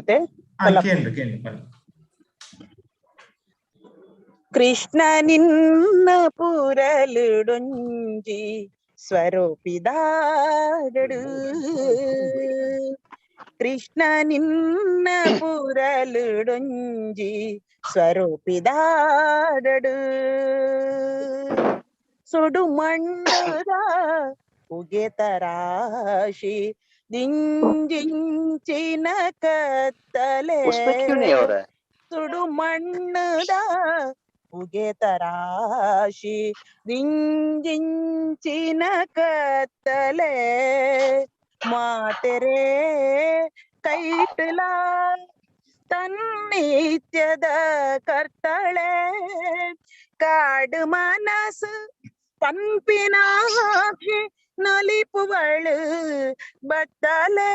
ಕೇಂದ್ರ ಕೇಂದ್ರ ಬನ್ನಿ. ಕೃಷ್ಣ ನಿನ್ನ ಪುರಲುಡೊಂಜಿ ಸ್ವರೂಪಿದಾರಡು. ಕೃಷ್ಣ ನಿನ್ನ ಪುರಲುಡೊಂಜಿ ಸ್ವರೂಪಿದಾರಡು. ಸುಡು ಮಣ್ಣುದ ಉಗೆತರಾಶಿ ದಿಂಜಿಂಚಿನ ಕತ್ತಲೆ. ಸುಡು ಮಣ್ಣುದ ಉಗೆತರಾಶಿ ದಿಂಜಿಂಚಿನ ಕತ್ತಲೆ. ಮಾತೆರೆ ಕೈಟಲ ತನ್ನಿತ್ಯದ ಕರ್ತಳೆ. ಕಾಡು ಮನಸ್ಸು ಪಂಪಿನಾಕ್ಷಿ ನಲಿಪುವಳು ಬತ್ತಲೆ.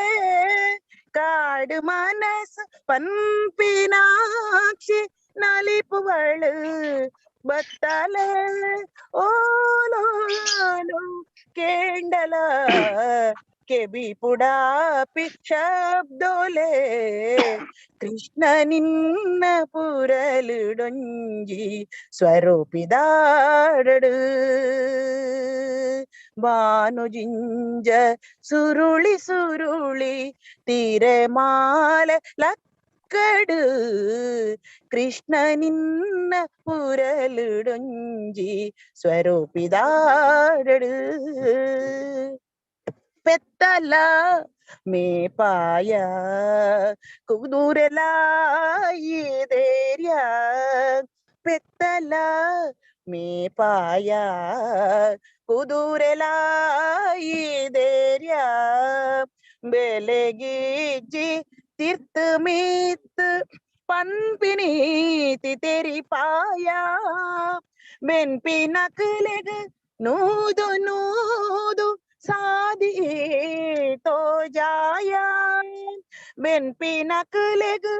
ಕಾಡು ಮನಸ್ಸು ಪಂಪಿನಾಕ್ಷಿ ನಲಿಪುವಳು ಬತ್ತಲೆ. ಓಲೋಲು ಕೇಂಡಲ ಕೆಬಿ ಪುಡಾಪಿ ಶಬ್ದೋಲೆ. ಕೃಷ್ಣ ನಿನ್ನ ಪುರಲುಡೊಂಜಿ ಸ್ವರೂಪಿದಾರಡು. ಬಾನುಜಿಂಜ ಸುರುಳಿ ಸುರುಳಿ ತೀರೆ ಮಾಲೆ ಲಕ್ಕಡು. ಕೃಷ್ಣ ನಿನ್ನ ಪುರಲುಡೊಂಜಿ ಸ್ವರೂಪಿದಾರಡು. ಪೆತ್ತಲ ಮೇಪಾಯ ಕುದುರೆಲಾಯಿದೇರ್ಯ. ಪೆತ್ತಲ ಮೇಪಾಯ ಕುದುರೆಲಾಯಿದೇರ್ಯ. ಬೆಲೆಗೀಜಿ ತಿರ್ತು ಮೀತ್ ಪನ್ಪಿನೀತಿ ತೆರಿಪಾಯ. ಮೆನ್ಪಿನಕಲೆಗ್ ನೂದು ನೂದು ಸಾದಿ ತೋಜಾಯ. ಮೆನ್ಪಿನಕಲೆಗ್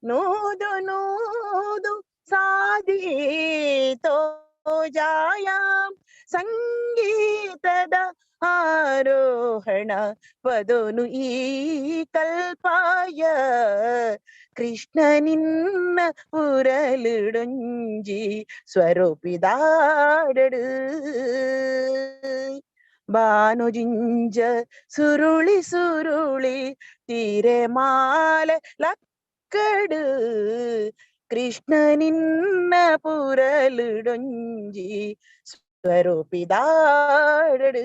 ನೂದು ನೂದು ಸಾದಿ ತೋಜಾಯ. ಸಂಗೀತದ ಆರೋಹಣ ಪದೋನು ಈ ಕಲ್ಪಾಯ. ಕೃಷ್ಣ ನಿನ್ನ ಪುರಲುಡೊಂಜಿ ಸ್ವರೂಪಿದಾರಡು. ಬಾನುಜಿಂಜ ಸುರುಳಿ ಸುರುಳಿ ತೀರೆ ಮಾಲೆ ಲಕ್ಕಡು. ಕೃಷ್ಣ ನಿನ್ನ ಪುರಲುಡೊಂಜಿ ಸ್ವರೂಪಿದಾರಡು.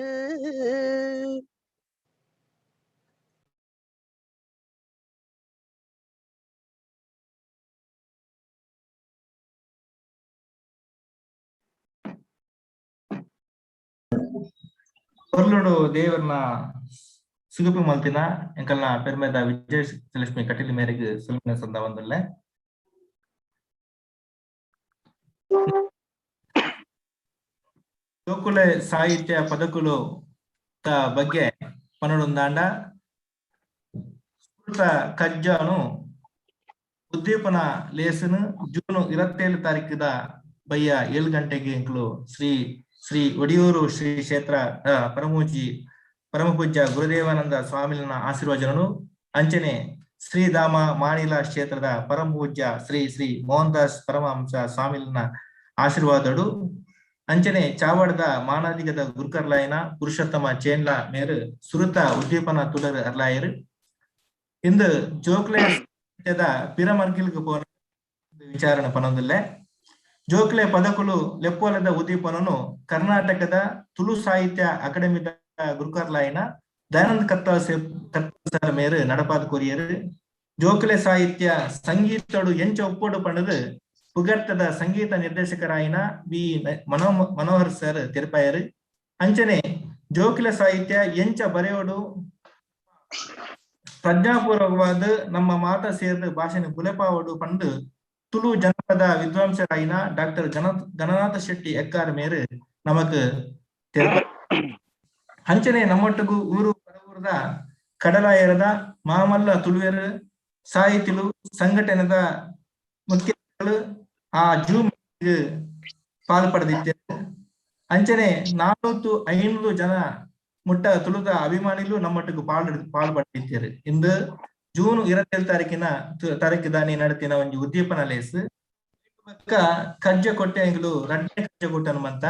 ಕೊರ್ಲುಡು ದೇವರ್ನ ಸುಗುಪು ಮಲ್ತಿನ ಎಂಕಲ್ನ ಪೆರ್ಮೆದ ವಿಜಯ ಲಕ್ಷ್ಮಿ ಕಟೀಲ್ ಮೇರೆಗ್ ಸುಲ್ಮಿನ ಸಂದ ಒಂದುಲ್ಲೆ. ಜೋಕುಲೆ ಸಾಹಿತ್ಯ ಪದಕುಲು ತ ಬಗ್ಗೆ ಪನೊಡುಂದಾಂಡ ಸುರುತ ಕಜ್ಜಾನು ಉದ್ದೀಪನ ಲೇಸನು ಜೂನ್ 27 ತಾರೀಕುದ ಬಯ್ಯ 7 ಗಂಟೆಗೆ ಎಂಕುಲು ಶ್ರೀ ಶ್ರೀ ಒಡಿಯೂರು ಶ್ರೀ ಕ್ಷೇತ್ರ ಪರಮೂಜಿ ಪರಮಪೂಜ್ಯ ಗುರುದೇವಾನಂದ ಸ್ವಾಮಿನ ಆಶೀರ್ವಚನನು ಅಂಚನೆ ಶ್ರೀಧಾಮ ಮಾಣಿಲ ಕ್ಷೇತ್ರದ ಪರಮಪೂಜ್ಯ ಶ್ರೀ ಶ್ರೀ ಮೋಹನ್ ದಾಸ್ ಪರಮಹಂಸ ಸ್ವಾಮಿನ ಆಶೀರ್ವಾದಡು ಅಂಚನೆ ಚಾವಡದ ಮಾನಾದಿಗದ ಗುರುಕರ್ಲಾಯನ ಪುರುಷೋತ್ತಮ ಚೇನ್ಲ ಮೇರು ಸುರುತ ಉದ್ದೀಪನ ತುಡರ್ ಅರ್ಲಾಯರು. ಇಂದು ಜೋಕ್ಲೆ ಸಾಹಿತ್ಯದ ಪಿರಮರ್ಗಿಲ್ಗ್ ಪೋನ ವಿಚಾರಣೆ ಪನೊಂದುಲ್ಲೆ. ಜೋಕ್ಲೆ ಪದಕುಲು ಲೆಪ್ಪೋಲದ ಉದ್ದೀಪನನು ಕರ್ನಾಟಕದ ತುಳು ಸಾಹಿತ್ಯ ಅಕಾಡೆಮಿದ ಗುರುಕರ್ಲಾಯನ ದಯಾನಂದ ಕತ್ತಾಲ್ ಸರ್ ಮೇರು ನಡಪಾದ ಕೊರಿಯರು. ಜೋಕ್ಲೆ ಸಾಹಿತ್ಯ ಸಂಗೀತಡು ಎಂಚ ಒಪ್ಪೋಡು ಪಂಡದು ಪುಗರ್ತದ ಸಂಗೀತ ನಿರ್ದೇಶಕರಾಯಿನ ವಿ ಮನೋಹರ್ ಸರ್ ತೆರಪಾಯರು. ಅಂಚನೆ ಜೋಕ್ಲೆ ಸಾಹಿತ್ಯ ಎಂಚ ಬರೆಯೋಡು ಪ್ರಜ್ಞಾಪೂರ್ವಕವಾದ ನಮ್ಮ ಮಾತ ಸೇರ್ದು ಭಾಷೆನ ಬುಲೆಪಾವಡು ಪಂಡು ತುಳು ಜನಪದ ವಿದ್ವಾಂಸರಾಯಿನ ಡಾಕ್ಟರ್ ಗಣನಾಥ ಶೆಟ್ಟಿ ಎಕ್ಕಾರ್ ಮೇರು ನಮಕ್ ತೆರಪ. ಅಂಚನೆ ನಮ್ಮೊಟ್ಟುಗು ಊರು ಪರವೂರದ ಕಡಲಾಯರದ ಮಾಮಲ್ಲ ತುಳುವೆರು ಸಾಹಿತಿಲು ಸಂಘಟನೆದ ಮುಖ್ಯಸ್ಥರು ಆ ಜೂಮ್ ಪಾಲ್ ಪಡೆದಿದ್ದೇವೆ. ಅಂಚನೆ 400-500 ಜನ ಮುಟ್ಟ ತುಳುದ ಅಭಿಮಾನಿಲು ನಮ್ಮೊಟ್ಟಿಗೆ ಪಾಲ್ ಪಾಲ್ ಪಡೆದಿದ್ದಾರೆ. ಇಂದು ಜೂನ್ 27 ತಾರೀಕಿನ ತಾರೀಕು ದಾನಿ ನಡತಿನ ಒಂಜಿ ಉದ್ದೀಪನ ಲೇಸ್. ಬೊಕ್ಕ ಕಜ್ಜಕೊಟ್ಟೆ ಎಂಕುಲು ರಡ್ಡೆ ಕಜ್ಜಕೊಟ್ಟೆ ಮಂತ.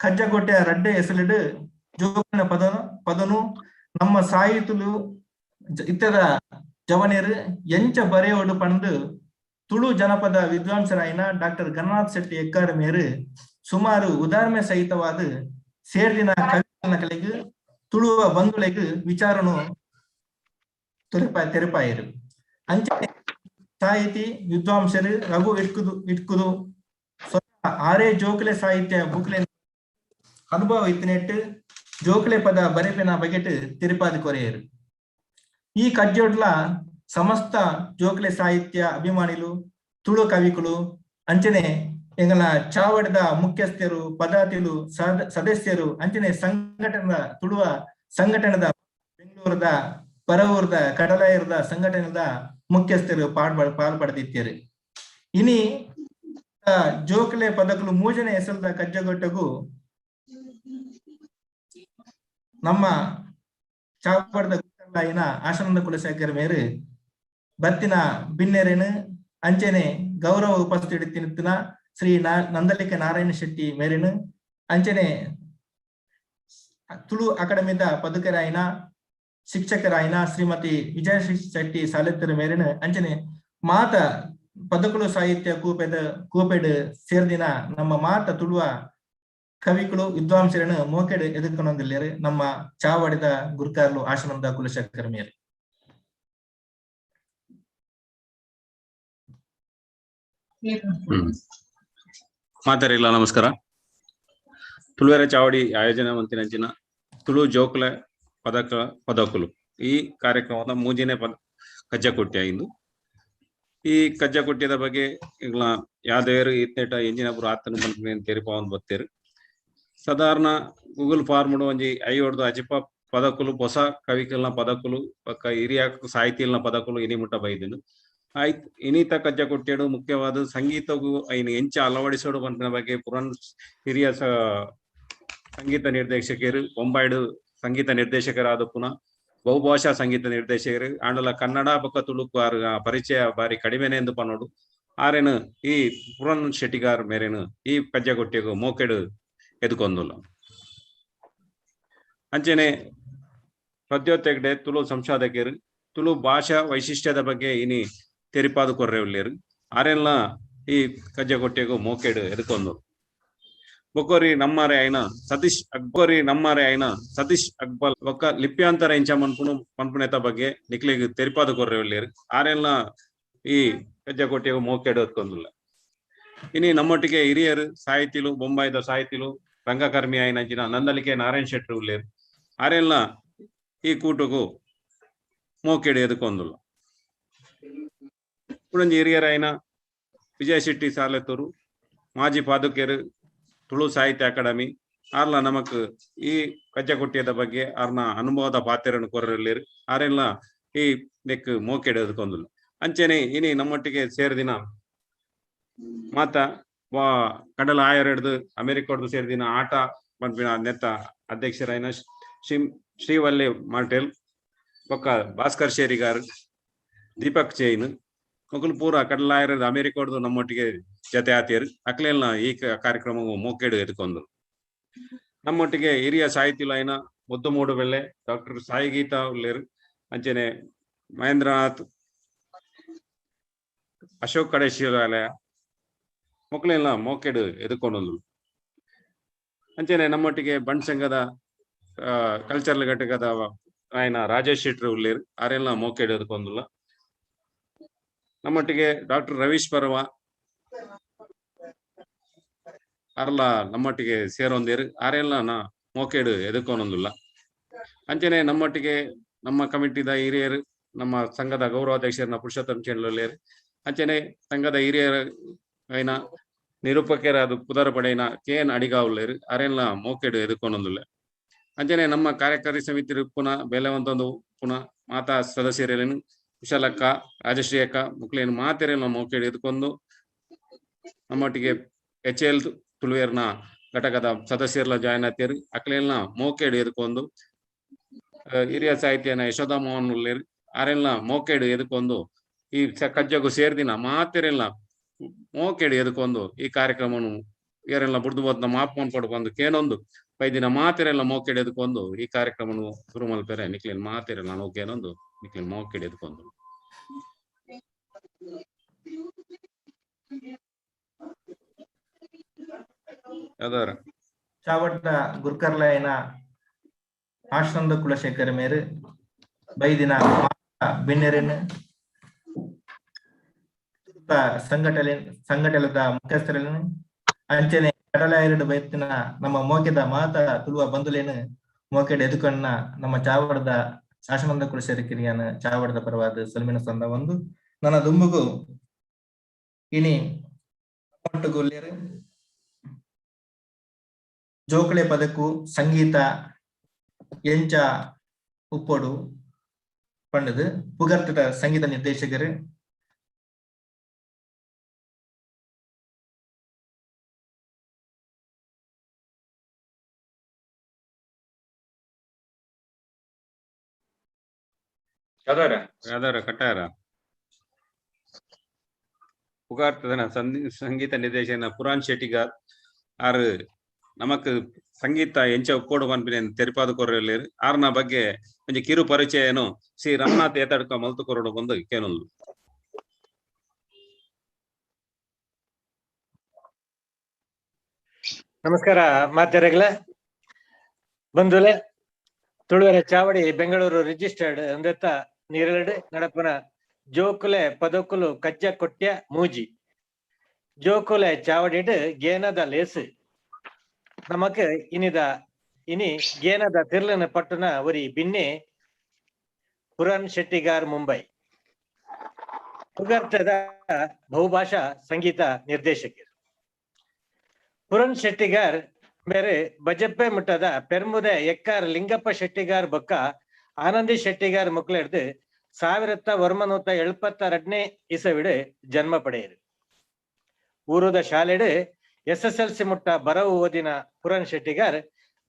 ಕಜ್ಜಕೊಟ್ಟೆ ರಡ್ಡೆ ಎಸಲಿಡ್ ಜೋಕುಲೆನ ಪದನು ನಮ್ಮ ಸಾಹಿತಿಲು, ಇತ್ತದ ಜವನೆರ್ ಎಂಚ ಬರೆಯೋಡು ಪಂದ್ ತುಳು ಜನಪದ ವಿದ್ವಾಂಸರಾಯಿನ ಡಾಕ್ಟರ್ ಗಣನಾಥ್ ಶೆಟ್ಟಿ ಎಕ್ಕಾರ್ ಮೇರು ಸುಮಾರು ಉದಾಹರಣೆ ಸಹಿತವಾದ ಸೇರ್ದಿನ ಕವಿಕಲೆಗ್, ತುಳುವ ಬಂಧುಲೆಗ್ ವಿಚಾರನು ತೆರಪಾಯರು. ಅಂಚನೆ ಸಾಹಿತಿ ವಿದ್ವಾಂಸರು ರಘು ಇಟ್ಕುದು ಇಟ್ಕುದು ಸ್ವತಃ ಆರೇ ಜೋಕುಲೆ ಸಾಹಿತ್ಯ ಬುಕ್ಲೆ ಅನುಭವ ಇತ್ತಿನೆಟ್ಟು ಜೋಕುಲೆ ಪದ ಬರೆಪಿನ ಬಗೆಟ್ ತಿರುಪಾದಿ ಕೊರೆಯರು. ಈ ಕಜ್ಜೊಡ್ಲ ಸಮಸ್ತ ಜೋಕುಲೆ ಸಾಹಿತ್ಯ ಅಭಿಮಾನಿಲು, ತುಳು ಕವಿಕುಲು, ಅಂಚನೆ ಎಂಗಲ ಚಾವಡಿದ ಮುಖ್ಯಸ್ಥರು, ಪದಾತಿಲು, ಸದಸ್ಯರು, ಅಂಚನೆ ಸಂಘಟನದ, ತುಳುವ ಸಂಘಟನದ ಬೆಂಗಳೂರದ, ಪರವೂರದ, ಕಡಲಾಯರದ ಸಂಘಟನೆದ ಮುಖ್ಯಸ್ಥರು ಪಾಲ್ ಪಡೆದಿತ್ತಾರೆ. ಇನಿ ಜೋಕುಲೆ ಪದಕಲು ಮೂಜನೆ ಹೆಸರದ ಕಜ್ಜಗೊಟ್ಟಗು ನಮ್ಮ ಚಾವಡದ ಗುತ್ತಲಾಯಿನ ಆಶಾನಂದ ಕುಲಶೇಖರ್ ಮೇರು ಬತ್ತಿನ ಬಿನ್ನೆರೆನು, ಅಂಚನೆ ಗೌರವ ಉಪಸ್ಥಿತಿ ತಿನ್ನುತ್ತಿನ ಶ್ರೀ ನಂದಲಿಕ ನಾರಾಯಣ ಶೆಟ್ಟಿ ಮೇರೆನು, ಅಂಚನೆ ತುಳು ಅಕಾಡೆಮಿದ ಪದುಕರಾಯಿನ, ಶಿಕ್ಷಕರಾಯಿನ ಶ್ರೀಮತಿ ವಿಜಯ ಶೆಟ್ಟಿ ಸಾಲೆತ್ತರ ಮೇರೆನು, ಅಂಚನೆ ಮಾತ ಪದಕುಲು ಸಾಹಿತ್ಯ ಕೂಪೆಡ್ ಸೇರ್ದಿನ ನಮ್ಮ ಮಾತ ತುಳುವ ಕವಿಗಳು, ವಿದ್ವಾಂಸರನ್ನು ಮೋಕೆಡ್ ಎದುರ್ಕೊಂಡೊಂದಿಲ್ಲೇರು ನಮ್ಮ ಚಾವಡಿದ ಗುರ್ಕಾರ್ಲು ಆಶಾನಂದ ಕುಲಶೇಖರ್ ಮೇರ್. ಮಾತಾರಿಲ್ಲ, ನಮಸ್ಕಾರ. ತುಳುವೆರ ಚಾವಡಿ ಆಯೋಜನೆ ಮಂತಿನಂಚಿನ ತುಳು ಜೋಕುಲೆ ಪದಕುಲು ಈ ಕಾರ್ಯಕ್ರಮದ ಮೂಜಿನೇ ಪದ ಕಜ್ಜಕೊಟ್ಯ ಇಂದು. ಈ ಕಜ್ಜಕೊಟ್ಯದ ಬಗ್ಗೆ ಇಗ್ಲ ಯಾವ್ದೇರು ಇತ್ನೇಟ ಎಂಜಿನ ಆತನ ಪನ್ಪಿನ ತೆರಿಪಾವೊಂದು ಬತ್ತೇರು. ಸಾಧಾರಣ ಗೂಗಲ್ ಫಾರ್ಮ್ ಒಂಜಿ ಐವಡ್ದು ಅಜಿಪ ಪದಕುಲು, ಹೊಸ ಕವಿಕಲ್ನ ಪದಕುಲು ಬೊಕ್ಕ ಹಿರಿಯ ಸಾಹಿತಿಲ್ನ ಪದಕುಲು ಇನಿ ಮುಟ್ಟ ಬೈದಿನ ಆಯ್ತ್. ಇನಿತ ಕಜ್ಜಕೊಟ್ಯಡು ಮುಖ್ಯವಾದ ಸಂಗೀತಗೂ ಐನ್ ಎಂಚ ಅಳವಡಿಸೋಡು ಪನ್ಪಿನ ಬಗ್ಗೆ ಪುರನ್ ಹಿರಿಯ ಸಂಗೀತ ನಿರ್ದೇಶಕರು, ಬೊಂಬಾಯ್ಡು ಸಂಗೀತ ನಿರ್ದೇಶಕರಾದ, ಪುನಃ ಬಹುಭಾಷಾ ಸಂಗೀತ ನಿರ್ದೇಶಕರು, ಆಂಡಲ ಕನ್ನಡ ಬೊಕ್ಕ ತುಳುಕು ಆರ್ ಪರಿಚಯ ಬಾರಿ ಕಡಿಮೆನೆ ಎಂದು ಪನ್ನೋಡು. ಆರೇನು ಈ ಪುರನ್ ಶೆಟ್ಟಿಗಾರ್ ಮೇರೇನು ಈ ಕಜ್ಜಕೊಟ್ಯಗು ಮೋಕೆಡು ಎದುಕೊಂದುಲ್ಲ. ಅಂಚನೆ ಪ್ರದ್ಯೋತ್ ಹೆಗ್ಡೆ ತುಳು ಸಂಶೋಧಕರು, ತುಳು ಭಾಷಾ ವೈಶಿಷ್ಟ್ಯದ ಬಗ್ಗೆ ಇನಿ ತೆರಿಪಾದು ಕೊರ್ರೆ ಉಲ್ಲೇರು. ಆರೆಲ್ಲ ಈ ಕಜ್ಜಕೊಟ್ಯಗು ಮೋಕೆಡು ಎದುಕೊಂದು. ಬೊಕ್ಕೋರಿ ನಮ್ಮಾರೆ ಆಯ್ನ ಸತೀಶ್ ಅಕ್ಬೋರಿ, ನಮ್ಮಾರೆ ಆಯ್ನ ಸತೀಶ್ ಅಕ್ಬಲ್ ಬೊಕ್ಕ ಲಿಪ್ಯಾಂತರ ಇಂಚ ಮನ್ಪುನು ಪನ್ಪುನೆತ ಬಗ್ಗೆ ನಿಕ್ಲೆಗ್ ತೆರಿಪಾದ ಕೊರ್ರೆ ಉಲ್ಲೇರು. ಆರೆಲ್ಲ ಈ ಕಜ್ಜಕೊಟ್ಯಗು ಮೋಕೆಡು ಎತ್ಕೊಂದುಲ್ಲ. ಇನಿ ನಮ್ಮೊಟ್ಟಿಗೆ ಹಿರಿಯರು ಸಾಹಿತಿಲು, ಬೊಂಬಾಯಿದ ಸಾಹಿತಿಲು, ರಂಗಕರ್ಮಿ ಆಯಿನಂಚಿನ ನಂದಲಿಕೆ ನಾರಾಯಣ್ ಶೆಟ್ರು ಉಲ್ಲೇರು. ಆರೆಲ್ಲ ಈ ಕೂಟಗು ಮೋಕೆಡು ಎದುಕೊಂದುಲ್ಲ. ಕುಡಂಜಿ ಹಿರಿಯರಾಯಿನ ವಿಜಯ ಶೆಟ್ಟಿ ಸಾಲೆತ್ತೂರು, ಮಾಜಿ ಪಾದುಕೆರು, ತುಳು ಸಾಹಿತ್ಯ ಅಕಾಡೆಮಿ, ಆರ್ಲ ನಮಕ್ ಈ ಕಜ್ಜಕೊಟ್ಯದ ಬಗ್ಗೆ ಆರ್ನ ಅನುಭವದ ಪಾತ್ರವನ್ನು ಕೊರಲಿರು. ಆರೆಲ್ಲ ಈ ನೆಕ್ ಮೋಕೆಡು ಎದುಕೊಂದುಲ್ಲ. ಅಂಚನೆ ಇನಿ ನಮ್ಮೊಟ್ಟಿಗೆ ಸೇರಿದಿನ ಮಾತ ವಾ ಕಡಲ ಆಯರ್ ಹಿಡ್ದು ಅಮೆರಿಕ ಸೇರಿದಿನ ಆಟ ಪನ್ಪಿನ ನೆತ್ತ ಅಧ್ಯಕ್ಷರಾಯಿನ ಶ್ರೀ ಶ್ರೀವಲ್ಲಿ ಮಾಟೇಲ್ ಬೊಕ್ಕ ಭಾಸ್ಕರ್ ಶೇರಿಗಾರ್, ದೀಪಕ್ ಜೈನ್ ಮೊಕುಲು ಪೂರ ಕಡಲಾಯರ್ ಅಮೆರಿಕಡ್ದು ನಮ್ಮೊಟ್ಟಿಗೆ ಜತೆ ಆತಿಯರು. ಅಕ್ಲೆಲ್ನ ಈ ಕಾರ್ಯಕ್ರಮ ಮೋಕೆಡು ಎದುಕೊಂದು. ನಮ್ಮೊಟ್ಟಿಗೆ ಹಿರಿಯ ಸಾಹಿತಿಲಾಯಿನ ಮುದ್ದು ಬೆಳ್ಳೆ, ಡಾಕ್ಟರ್ ಸಾಯಿ ಗೀತಾ ಉಲ್ಲೇರು. ಅಂಚನೆ ಮಹೇಂದ್ರನಾಥ್, ಅಶೋಕ್ ಕಡೇಶಿವಾಲಯ ಮೊಕ್ಲೆಲ್ಲ ಮೋಕೆಡು ಎದುಕೊಂಡು. ಅಂಚನೆ ನಮ್ಮೊಟ್ಟಿಗೆ ಬಂಟ್ ಸಂಘದ ಕಲ್ಚರಲ್ ಘಟಕದ ఆయన ರಾಜೇಶ್ ಶೆಟ್ರು ಉಲ್ಲೇರು. ಆರೆಲ್ಲ ಮೋಕೆಡು ಎದುಕೊಂದುಲ್ಲ. ನಮ್ಮೊಟ್ಟಿಗೆ ಡಾಕ್ಟರ್ ರವೀಶ್ ಪರ್ವ ಅರ್ಲ ನಮ್ಮೊಟ್ಟಿಗೆ ಸೇರೊಂದೇರು. ಆರೆಲ್ಲ ನಾ ಮೋಕೆಡು ಎದುಕೊನೊಂದುಲ್ಲ. ಅಂಚನೆ ನಮ್ಮೊಟ್ಟಿಗೆ ನಮ್ಮ ಕಮಿಟಿದ ಹಿರಿಯರು, ನಮ್ಮ ಸಂಘದ ಗೌರವಾಧ್ಯಕ್ಷರನ್ನ ಪುರುಷೋತ್ತಮ ಚೇಂಡ್ಲುಲ್ಲೇರು. ಅಂಚನೆ ಸಂಘದ ಹಿರಿಯರು అయిన ನಿರೂಪಕರಾದ ಪುದರ್ ಪಡೆಯಿನ ಕೆ ಎನ್ ಅಡಿಗ ಉಲ್ಲೇರು. ಅರೆಲ್ಲ ಮೋಕೆಡು ಎದುಕೊನೊಂದುಲ್ಲ. ಅಂಚನೆ ನಮ್ಮ ಕಾರ್ಯಕಾರಿ ಸಮಿತಿ ಪುನಃ ಬೇಲೆವಂತೊಂದು ಪುನಃ ಮಾತಾ ಸದಸ್ಯರೇನು ಕುಶಲಕ್ಕ, ರಾಜಶ್ರೀ ಅಕ್ಕ ಮುಕ್ಲೇನು ಮಾತೆರೆಲ್ಲ ಮೋಕೆಡು ಎದುಕೊಂಡು. ನಮ್ಮೊಟ್ಟಿಗೆ ಎಚ್ ಎಲ್ ತುಳುವೇರ್ನ ಘಟಕದ ಸದಸ್ಯರ್ಲ ಜಾಯ್ನ್ ಆತೇರು. ಅಕ್ಲೆಲ್ನ ಮೋಕೆಡು ಎದುಕೊಂಡು. ಹಿರಿಯ ಸಾಹಿತ್ಯನ ಯಶೋಧ ಮೋಹನ್ ಉಲ್ಲೇರು. ಆರೆಲ್ಲ ಮೋಕೆಡು ಎದುಕೊಂದು ಈ ಕಜ್ಜಗು ಸೇರ್ದಿನ ಮಾತೆರೆಲ್ಲ ಮೋಕೆಡು ಎದುಕೊಂದು ಈ ಕಾರ್ಯಕ್ರಮನು ಏರೆಲ್ಲ ಬುಡ್ದು ಬೋದ್ನ ಮಾಪ್ ಮನ್ಪೊಡು ಬಂದು ಕೇನೊಂದು ಪೈದಿನ ಮಾತೆರೆಲ್ಲ ಮೋಕೆಡು ಎದುಕೊಂದು ಈ ಕಾರ್ಯಕ್ರಮನು ಶುರು ಮಲ್ಪೆರೆ ನಿಕ್ಲಿನ್ ಮಾತೆರೆಲ್ಲ ನೋಕೇನೊಂದು ನಿಕ್ಲಿನ್ ಮೋಕೆಡು ಎದುಕೊಂದು. ಯಾವ್ದಾರ ಚಾವಟ್ಟ ಗುರ್ಕರ್ಲಾಯನ ಆಶ್ರಮದ ಕುಲಶೇಖರ ಮೇರು ಬೈದಿನ ಬಿನ್ನೆರೆನ್ ಸಂಘಟನೆ ಸಂಘಟನೆದ ಮುಖ್ಯಸ್ಥರನ್ನು ಅಂಚನೆ ಕಡಲಾಯರಡು ಬೈತಿನ ನಮ್ಮ ಮೋಕೆದ ಮಾತ ತುಳುವ ಬಂಧುಲೇನು ಮೋಕೆಡ್ ಎದುಕಣ್ಣ ನಮ್ಮ ಚಾವಡದ ಶಾಸನದ ಕುಲಶೇಖರಿಯಾನ ಚಾವಡದ ಪರವಾದ ಸಲ್ಮಿನ ಸಂದ ಒಂದು ನನ್ನ ದುಂಬುಗು ಇನಿ ಒಟ್ಟುಗುಲ್ಲೇರು ಜೋಕಳೆ ಪದಕು ಸಂಗೀತ ಎಂಚ ಉಪ್ಪೊಡು ಪಂಡದು ಪುಗರ್ತದ ಸಂಗೀತ ನಿರ್ದೇಶಕರು ಯಾವ್ದಾರ ಯಾವ್ದಾರ ಕಟ್ಟಾರ ಪುಗಾರ್ತದನ ಸಂಗೀತ ನಿರ್ದೇಶನ ಪುರಾಣ್ ಶೆಟ್ಟಿಗಾರ್ ಆರು ನಮಕ್ ಸಂಗೀತ ಎಂಚ ಉಪ್ಪೋಡು ಪನ್ಪಿನ ತೆರಿಪಾದ ಕೊರಲೇರು ಆರ್ನ ಬಗ್ಗೆ ಒಂಜಿ ಕಿರು ಪರಿಚಯನು ಶ್ರೀ ರಮನಾಥ್ ಏತಡ್ಕ ಮಲ್ತು ಕೊರಡು ಬಂದು ಕೇನೊಂದು. ನಮಸ್ಕಾರ ಮಾತೆರೆಗ್ಲ ಬಂಧುಲೆ. ತುಳುವರ ಚಾವಡಿ ಬೆಂಗಳೂರು ರಿಜಿಸ್ಟರ್ಡ್ ಅಂದೆತ್ತ ನೀರಲ್ಡ್ ನಡಪನ ಜೋಕುಲೆ ಪದಕುಲು ಕಜ್ಜ ಕೊಟ್ಯ ಮೂಜಿ ಜೋಕುಲೆ ಚಾವಡಿಡ್ ಗೇನದ ಲೇಸು ನಮಕ್ ಇನಿದ ಇನಿ ಗೇನದ ತಿರ್ಲನ ಪಟ್ಟುನ ಒರಿ ಬಿನ್ನೆ ಪುರನ್ ಶೆಟ್ಟಿಗಾರ್ ಮುಂಬೈ ಪುಗರ್ತದ ಬಹುಭಾಷಾ ಸಂಗೀತ ನಿರ್ದೇಶಕರು. ಪುರನ್ ಶೆಟ್ಟಿಗಾರ್ ಬೇರೆ ಬಜಪ್ಪೆ ಮುಟ್ಟದ ಪೆರ್ಮುದೆ ಎಕ್ಕಾರ್ ಲಿಂಗಪ್ಪ ಶೆಟ್ಟಿಗಾರ್ ಬೊಕ್ಕ ಆನಂದಿ ಶೆಟ್ಟಿಗಾರ್ ಮುಕ್ಲೆಡ್ದು 1972ನೇ ಇಸವಿಡು ಜನ್ಮ ಪಡೆಯರು. ಊರುದ ಶಾಲೆಡು SSLC ಮುಟ್ಟ ಬರವು ಓದಿನ ಪುರನ್ ಶೆಟ್ಟಿಗಾರ್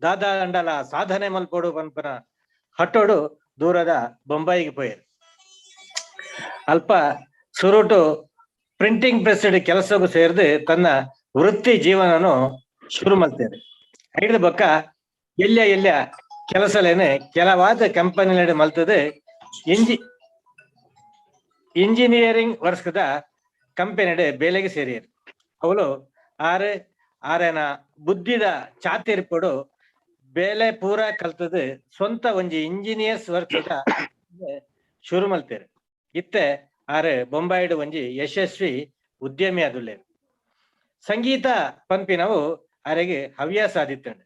ದಾದಾ ಅಂಡಲ ಸಾಧನೆ ಮಲ್ಪೋಡು ಪನ್ಪನ ಹಟ್ಟೋಡು ದೂರದ ಬೊಂಬಾಯಿಗೆ ಪೋಯರು. ಅಲ್ಪ ಸುರುಟು ಪ್ರಿಂಟಿಂಗ್ ಪ್ರೆಸ್ ಕೆಲಸಕ್ಕೂ ಸೇರ್ದು ತನ್ನ ವೃತ್ತಿ ಜೀವನನು ಶುರು ಮಲ್ತೇವೆ. ಐದು ಬೊಕ್ಕ ಎಲ್ಲ ಎಲ್ಲ ಕೆಲಸಲೇನೆ ಕೆಲವಾದ ಕಂಪನಿಲೆಡ್ ಮಲ್ತದೆ ಇಂಜಿನಿಯರಿಂಗ್ ವರ್ಕ್ಸ್ದ ಕಂಪನಿಡೆ ಬೇಲೆಗೆ ಸೇರಿಯರು. ಅವಳು ಆರು ಆರೇನ ಬುದ್ಧಿದ ಚಾತಿರ್ಪಡು ಬೇಲೆ ಪೂರ ಕಲ್ತது ಸ್ವಂತ ಒಂಜಿ ಇಂಜಿನಿಯರ್ಸ್ ವರ್ಕ್ಸ್ದ ಶುರು ಮಲ್ತೇರು. ಇತ್ತೆ ಆರು ಬೊಂಬಾಯಿಡು ಒಂಜಿ ಯಶಸ್ವಿ ಉದ್ಯಮಿ ಆದುಲ್ಲೇರು. ಸಂಗೀತ ಪನ್ಪಿನವು ಅರೆಗೆ ಹವ್ಯಾಸ ಆದಿತ್ತಂಡು.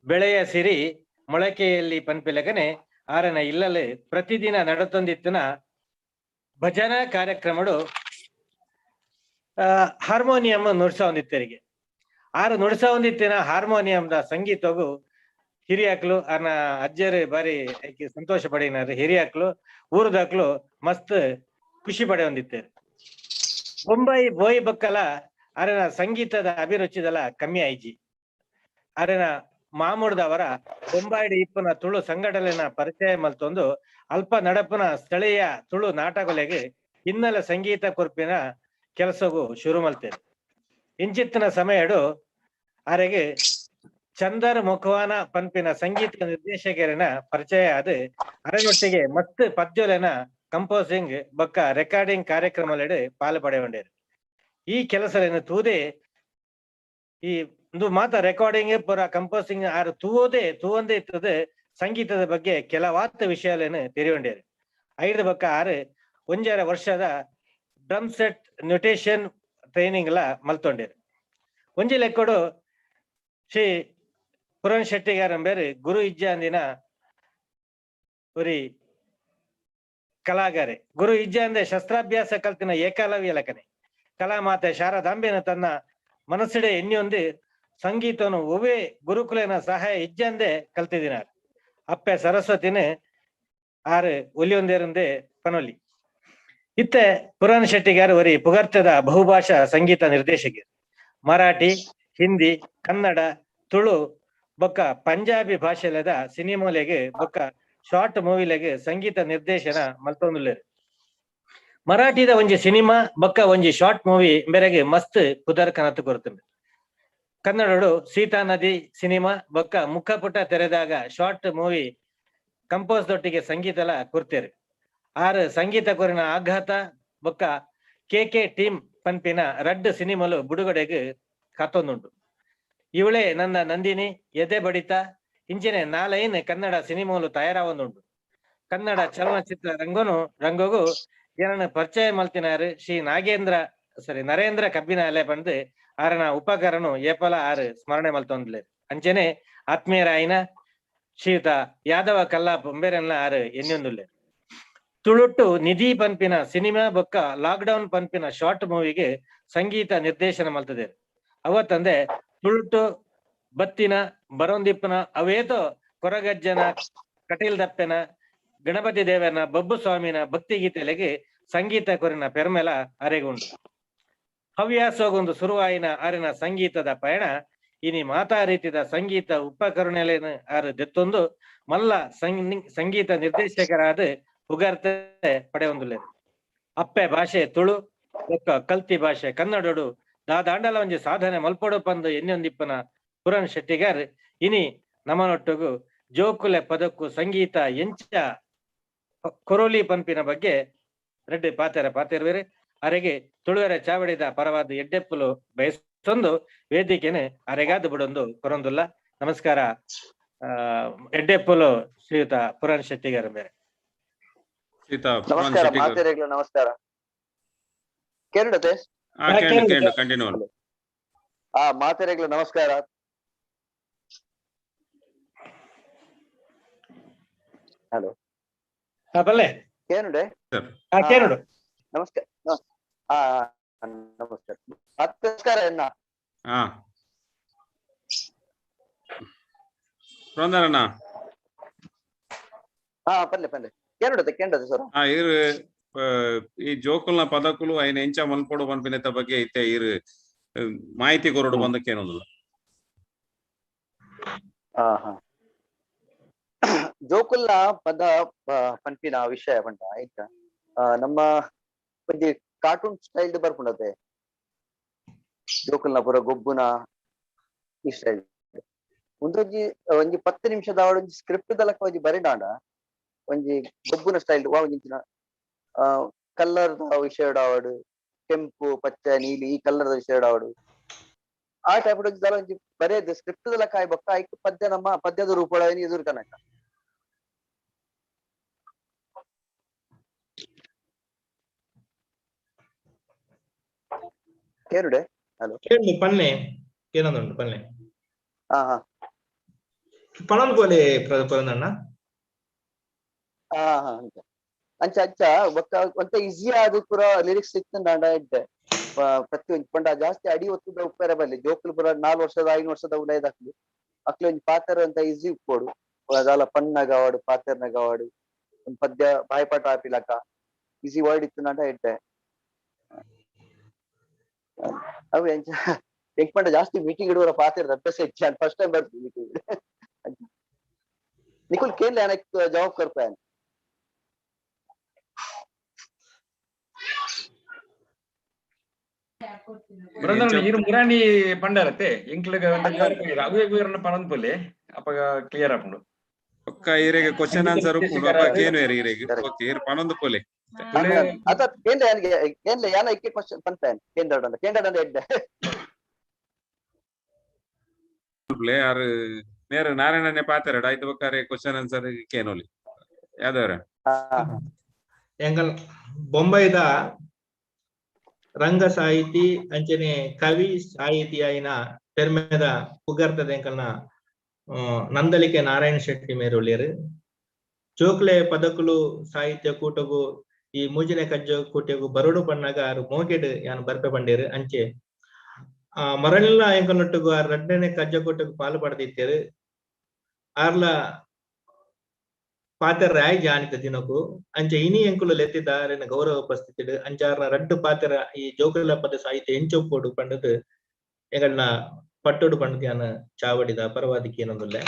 ಬೆಳೆಯ ಸಿರಿ ಮೊಳಕೆಯಲ್ಲಿ ಪನ್ಪಿಲಗನೆ ಆರನ ಇಲ್ಲಲೆ ಪ್ರತಿದಿನ ನಡತೊಂದಿತ್ತನ ಭಜನಾ ಕಾರ್ಯಕ್ರಮಡು ಹಾರ್ಮೋನಿಯಂ ನುಡ್ಸ ಹೊಂದಿತ್ತರಿಗೆ. ಆರು ನುಡ್ಸ ಹೊಂದಿತ್ತಿನ ಹಾರ್ಮೋನಿಯಂದ ಸಂಗೀತಗು ಹಿರಿಯಾಕ್ಲು ಆರ್ನ ಅಜ್ಜರು ಬಾರಿ ಸಂತೋಷ ಪಡೆಯಿನಾರು. ಹಿರಿಯಾಕ್ಲು ಊರುದಾಕ್ಲು ಮಸ್ತ್ ಖುಷಿ ಪಡೆ ಹೊಂದಿತ್ತೇರು. ಬೊಂಬಾಯಿ ಬೋಯಿ ಬಕ್ಕಲ ಅರೆನ ಸಂಗೀತದ ಅಭಿರುಚಿದಲ ಕಮ್ಮಿ ಆಯ್ಜಿ. ಅರೆನ ಮಾಮೂಡ್ದವರ ಬೊಂಬಾಯಿಡ್ ಇಪ್ಪುನ ತುಳು ಸಂಘಟನೆನ ಪರಿಚಯ ಮಲ್ತೊಂದು ಅಲ್ಪ ನಡಪುನ ಸ್ಥಳೀಯ ತುಳು ನಾಟಕೊಲೆಗೆ ಹಿನ್ನೆಲೆ ಸಂಗೀತ ಕೊರ್ಪಿನ ಕೆಲಸಗೂ ಶುರು ಮಲ್ತೇರು. ಇಂಚಿತ್ತಿನ ಸಮಯಡು ಅರೆಗೆ ಚಂದರ್ ಮುಖವಾನ ಪನ್ಪಿನ ಸಂಗೀತ ನಿರ್ದೇಶಕರಿನ ಪರಿಚಯ ಆದ ಅರೆನೊಟ್ಟಿಗೆ ಮಸ್ತ್ ಪದ್ಯೊಲೆನ ಕಂಪೋಸಿಂಗ್ ಬೊಕ್ಕ ರೆಕಾರ್ಡಿಂಗ್ ಕಾರ್ಯಕ್ರಮಲೆಡ್ ಪಾಲು ಪಡೆಯೊಂಡೇರು. ಈ ಕೆಲಸలను ತೂದೆ ಈ ಒಂದು ಮಾತ ರೆಕಾರ್ಡಿಂಗ್ ಪೂರ ಕಂಪೋಸಿಂಗ್ ಆರು ತೂವೋದೆ ತೂವಂದೇ ಇತ್ತದ ಸಂಗೀತದ ಬಗ್ಗೆ ಕೆಲವಾತ್ ವಿಷಯಗಳನ್ನು ತೆರಿಯೊಂಡೇರು. ಐದು ಬೊಕ್ಕ ಆರು 1.5 ವರ್ಷದ ಡ್ರಮ್ ಸೆಟ್ ನ್ಯೂಟೇಷನ್ ಟ್ರೈನಿಂಗ್ ಲ ಮಲ್ತೊಂಡೇರು. ಒಂಜಿ ಲೆಕ್ಕಡು ಶ್ರೀ ಪುರನ್ ಶೆಟ್ಟಿಗಾರ್ ಬೇರೆ ಗುರು ಇಜ್ಜಾಂದಿನ ಒರಿ ಕಲಾಗಾರೆ. ಗುರು ಇಜ್ಜಾಂದೆ ಶಸ್ತ್ರಾಭ್ಯಾಸ ಕಲ್ತಿನ ಏಕಲವ್ಯ ಲೆಕ್ಕನೆ ಕಲಾಮಾತೆ ಶಾರದಾಂಬೆನ ತನ್ನ ಮನಸ್ಸಿಡೆ ಎನ್ನಿಯೊಂದು ಸಂಗೀತನು ಒವೇ ಗುರುಕುಲನ ಸಹಾಯ ಇಜ್ಜಂದೆ ಕಲ್ತಿದಿನಾರ್. ಅಪ್ಪೆ ಸರಸ್ವತಿನೇ ಆರು ಒಲಿಯೊಂದೇರಂದೆ ಪನೊಲಿ. ಇತ್ತೆ ಪುರಾಣ ಶೆಟ್ಟಿಗಾರ್ ಒರಿ ಪುಗರ್ತದ ಬಹುಭಾಷಾ ಸಂಗೀತ ನಿರ್ದೇಶಕರು. ಮರಾಠಿ, ಹಿಂದಿ, ಕನ್ನಡ, ತುಳು ಬೊಕ್ಕ ಪಂಜಾಬಿ ಭಾಷೆಲದ ಸಿನಿಮೋಲೆಗೆ ಬೊಕ್ಕ ಶಾರ್ಟ್ ಮೂವಿಲೆಗ್ ಸಂಗೀತ ನಿರ್ದೇಶನ ಮಲ್ತೊಂದುಲ್ಲೆರ್. ಮರಾಠಿದ ಒಂಜಿ ಸಿನಿಮಾ ಬೊಕ್ಕ ಒಂಜಿ ಶಾರ್ಟ್ ಮೂವಿ ಬೆರಗೆ ಮಸ್ತ್ ಪುದರ್ ಕನತ್ ಕೊರ್ತುಂಡು. ಕನ್ನಡಡು ಸೀತಾ ನದಿ ಸಿನಿಮಾ ಬೊಕ್ಕ ಮುಖಪುಟ ತೆರೆದಾಗ ಶಾರ್ಟ್ ಮೂವಿ ಕಂಪೋಸ್ ದೊಟ್ಟಿಗೆ ಸಂಗೀತಲ ಕೊರ್ತೆರ್. ಆರ್ ಸಂಗೀತ ಕೊರಿನ ಆಘಾತ ಬೊಕ್ಕ ಕೆ ಕೆ ಟೀಮ್ ಪನ್ಪಿನ ರಡ್ಡ್ ಸಿನಿಮಾಲು ಬುಡುಗಡೆಗ್ ಕಾತೊಂದುಂಡು. ಇವಳೇ ನನ್ನ ನಂದಿನಿ, ಎದೆ ಬಡಿತ ಇಂಚಿನೆ ನಾಲೈನ್ ಕನ್ನಡ ಸಿನಿಮಾಲು ತಯಾರಾವೊಂದುಂಡು. ಕನ್ನಡ ಚಲನಚಿತ್ರ ರಂಗಗು ಏನನ್ನ ಪರಿಚಯ ಮಲ್ತಿನಾರು ಶ್ರೀ ನಾಗೇಂದ್ರ ಸಾರಿ ನರೇಂದ್ರ ಕಬ್ಬಿನಾಲೆ ಪಂದ್ ಆರನ ಉಪಕರಣ ಏಪಲ ಆರ್ ಸ್ಮರಣೆ ಮಲ್ತೊಂದ್ಲೆ. ಅಂಚನೆ ಆತ್ಮೀಯರಾಯಿನ ಶ್ರೀಯುತ ಯಾದವ ಕಲ್ಲಾಪ್ ಉಂಬೆರೆನ್ಲ ಆರ್ ಎನ್ನೊಂದುಲ್ಲೆ. ತುಳುಟ್ಟು ನಿಧಿ ಪನ್ಪಿನ ಸಿನಿಮಾ ಬೊಕ್ಕ ಲಾಕ್ ಡೌನ್ ಪನ್ಪಿನ ಶಾರ್ಟ್ ಮೂವಿಗೆ ಸಂಗೀತ ನಿರ್ದೇಶನ ಮಲ್ತದೆ. ಅವತ್ತಂದೆ ತುಳುಟ್ಟು ಬತ್ತಿನ ಬರೋಂದಿಪ್ಪನ ಅವೇತೋ ಕೊರಗಜ್ಜನ, ಕಟೀಲ್ ದಪ್ಪೆನ, ಗಣಪತಿ ದೇವನ, ಬಬ್ಬು ಸ್ವಾಮಿನ ಭಕ್ತಿ ಗೀತೆಲೆಗೆ ಸಂಗೀತ ಕೊರಿನ ಪೆರ್ಮೆಲ ಅರೆಗುಂಡು. ಹವ್ಯಾಸಗೊಂದು ಸುರುವಾಯಿನ ಅರೆನ ಸಂಗೀತದ ಪಯಣ ಇನಿ ಮಾತಾ ರೀತಿದ ಸಂಗೀತ ಉಪಕರಣಲೇನು ಆರು ದೆತ್ತೊಂದು ಮಲ್ಲ ಸಂಗೀತ ನಿರ್ದೇಶಕರಾದ ಪುಗರ್ತೆ ಪಡೆಯೊಂದುಲ್ಲೆರ್. ಅಪ್ಪೆ ಭಾಷೆ ತುಳು ಬೊಕ್ಕ ಕಲ್ತಿ ಭಾಷೆ ಕನ್ನಡಡು ದಾದಾಂಡಲ ಒಂಜಿ ಸಾಧನೆ ಮಲ್ಪೊಡು ಪಂದ್ ಎನ್ನೊಂದಿಪ್ಪನ ಪುರಣ್ ಶೆಟ್ಟಿಗಾರ್ ಇನಿ ನಮನೊಟ್ಟುಗು ಜೋಕುಲೆ ಪದಕ್ಕು ಸಂಗೀತ ಎಂಚ ಕೊರೋಲಿ ಪನ್ಪಿನ ಬಗ್ಗೆ ರೆಡ್ಡಿ ಪಾತೆರ ಪಾತೆರ್ವೇರು. ಅರೆಗೆ ತುಳುವರ ಚಾವಡಿದ ಪರವಾದ ಎಡ್ಡೆಪ್ಪುಲು ಬಯಸೊಂದು ವೇದಿಕೆನೆ ಅರೆಗಾದ ಬಿಡೊಂದು ಕೊರೊಂದುಲ್ಲ. ನಮಸ್ಕಾರ. ಎಡ್ಡೆಪ್ಪುಲು ಶ್ರೀಯುತ ಪುರಣ್ ಶೆಟ್ಟಿಗಾರ್ ಬೇರೆ. ನಮಸ್ಕಾರ ಮಾತೆರೆಗ್ಲ ನಮಸ್ಕಾರ. ಕೇರಳತೆ ಕಂಟಿನ್ಯೂ. ಮಾತೆರೆಗ್ಲ ನಮಸ್ಕಾರ. ಹಲೋ. ಬಲ್ಲೆ. ಕೇನುಡೆ? ಕೇನುಡು. ನಮಸ್ಕಾರ. ನಮಸ್ಕಾರ. ನಮಸ್ಕಾರ ಎನ್ನ. ಪುರಂದರಣ್ಣ. ಪಲ್ಲೆ ಪಲ್ಲೆ. ಕೇನುಡತೆ ಕೇಂಡದೆ ಸರ್. ಇರು ಈ ಜೋಕುಲ್ನ ಪದಕುಲು ಐನ ಎಂಚ ಮಲ್ಪೊಡು ಪನ್ಪಿನೆತ್ತ ಬಗ್ಗೆ ಇತ್ತೆ ಇರು ಮಾಹಿತಿ ಕೊರಡು ಬಂದಕ್ಕೇನೊಂದಿಲ್ಲ. ಜೋಕುಲ್ನ ಪದ ಪನ್ಪಿನ ವಿಷಯ ಪಂಡ ಆಯ್ತಾ, ನಮ್ಮ ಒಂಜಿ ಕಾರ್ಟೂನ್ ಸ್ಟೈಲ್ ಬರ್ಪುಂಡತೆ ಜೋಕುಲ್ನ ಪೂರ ಗೊಬ್ಬುನ ಈ ಸ್ಟೈಲ್ ಒಂದೊಂಜಿ ಒಂಜಿ 10 ನಿಮಿಷದ ಒಂಜಿ ಸ್ಕ್ರಿಪ್ಟ್ ದಲಕ ಒಂಜಿ ಬರಿನಾಂಡ ಒಂಜಿ ಗೊಬ್ಬುನ ಸ್ಟೈಲ್ ವಾ ಒಂಜಿ ಕಲ್ಲರ್ ದ ವಿಷಯ ಆವಡ್, ಕೆಂಪು ಪಚ್ಚೆ ನೀಲಿ ಈ ಕಲ್ಲರ್ ದ ವಿಷಯ ಆವಡ್, ಆ ಟೈಪ್ ಒಂಜಿ ದಾಲ ಒಂಜಿ ಬರೆಯದು ಸ್ಕ್ರಿಪ್ಟ್ ದಲಕ ಆಯ್ ಬೊಕ್ಕ ಐಕ್ ಪದ್ಯ ನಮ್ಮ ಪದ್ಯದ ರೂಪೊಳ ಎದುರು ಕನಕ. ಕೇನುಡೆ? ಹಲೋ. ಕೇಳು ಪನ್ನೆ ಏನೊಂದುಂಟು ಪನ್ನೆ. ಪಣೊಂದು ಪೋಲೆ ಪುರಂದಣ್ಣ. ಅಂಚ ಅಂಚ ಅಂಚ ಬೊಕ್ಕ ಒಂತ ಈಸಿ ಆದ್ ಪೂರ ಲಿರಿಕ್ಸ್ ಇತ್ತುಂಡ ಎಡ್ಡೆ ಪ್ರತಿಯೊಂಜಿ ಪಂಡ ಜಾಸ್ತಿ ಅಡಿ ಒತ್ತುದ ಉಪ್ಪೆರೆ ಬಲ್ಲಿ ಜೋಕುಲು ಪೂರ 4 ವರ್ಷದ 5 ವರ್ಷದ ಉಲೈದಾಕ್ಲು ಅಕ್ಲೆ ಒಂಜಿ ಪಾತೆರ ಅಂತ ಈಸಿ ಉಪ್ಪೊಡು. ದಾಲ ಪಣ್ಣಗ ಅವಾಡು ಪಾತೆರ್ನಗ ಅವಾಡು ಒಂದ್ ಪದ್ಯ ಬಾಯ್ಪಾಟ ಆಪಿಲಕ ಈಸಿ ವರ್ಡ್ ಇತ್ತುಂಡ ಎಡ್ಡೆ. ಅವು ಎಂಚ ಎಂಕ್ ಪಂಡ ಜಾಸ್ತಿ ಮೀಟಿಂಗ್ ಇಡುವರ ಪಾತೆರ್ದ ಅಭ್ಯಾಸ ಹೆಚ್ಚು. ಫಸ್ಟ್ ಟೈಮ್ ಬರ್ತೀನಿ ಮೀಟಿಂಗ್. ನಿಕುಲ್ ಕೇನ್ಲೆ ಜವಾಬ್ ಕೊರ್ಪೆ. ಬ್ರದರ್ ಇರು ಮುರಾಣಿ ಪಂಡರತೆ ಎಂಕ್ಲಗ ಅವೇ ವಿವರಣ ಪಣಂದ್ ಪೋಲೆ ಅಪಗ ಕ್ಲಿಯರ್ ಆಪುಂಡು. ಪಕ್ಕ ಇರೆಗೆ ಕ್ವಶನ್ ಆನ್ಸರ್ ಉಪ್ಪುಂಡು ಅಪ್ಪ ಕೇನು ಇರೆಗೆ ಓಕೆ ಇರು ಪಣೊಂದು ಪೋಲೆ. ಅತ ಕೇನ್ಲೆ ಯಾನಿಗೆ ಕೇನ್ಲೆ ಯಾನ ಇಕ್ಕೆ ಕ್ವಶನ್ ಪನ್ಪೇನ್ ಕೇಂದ್ರ ಕೇಂದ್ರ ಎಡ್ಡೆ. ಆರು ನೇರ ನಾರಾಯಣನೆ ಪಾತೆರಡ ಆಯ್ತು ಬಕ್ಕಾರೆ ಕ್ವಶನ್ ಆನ್ಸರ್ ಕೇನೋಲಿ ಯಾದವರ. ಎಂಗಲ್ ಬೊಂಬೈದ ರಂಗ ಸಾಹಿತಿ ಅಂಚನೆ ಕವಿ ಸಾಹಿತಿ ಆಯಿನ ಪೆರ್ಮೆದ ಪುಗರ್ತದ ಎಂಕಲ್ನ ನಂದಳಿಕೆ ನಾರಾಯಣ ಶೆಟ್ಟಿ ಮೇರುಳ್ಳಿಯರು. ಚೋಕ್ಲೆ ಪದಕುಲು ಸಾಹಿತ್ಯ ಕೂಟಗು ಈ ಮೂಜಿನೆ ಕಜ್ಜ ಕೂಟಗು ಬರಡು ಪಣ್ಣಾಗ ಆರು ಮೋಕೆಡ್ ಯಾನ್ ಬರ್ಪೆ ಪಂಡೇರು. ಅಂಚೆ ಆ ಮರಳೆಲ್ಲ ಎಂಕಲ್ನೊಟ್ಟುಗು ಆ ರಡ್ಡನೆ ಕಜ್ಜ ಕೂಟಗು ಪಾಲು ಪಡೆದಿತ್ತೇರು. ಆರ್ಲ ಪಾತೆರ ರಾಯ್ ಜಾನಿತ ದಿನಕು ಅಂಚೆ ಇನಿ ಎಂಕುಲು ಲೆತ್ತಿದ್ದಾರೆನ ಗೌರವ ಉಪಸ್ಥಿತಿಡು ಅಂಚಾರ್ನ ರಡ್ಡು ಪಾತೆರ ಈ ಜೋಕುಲ ಪದ ಸಾಹಿತ್ಯ ಎಂಚೊಪ್ಪೋಡು ಪಂಡದು ಎಂಗಳನ್ನ ಪಟ್ಟೋಡು ಪಂಡದು ಯಾನ ಚಾವಡಿದ ಪರವಾದಿಕೆ ಏನೊಂದುಲ್ಲೆ.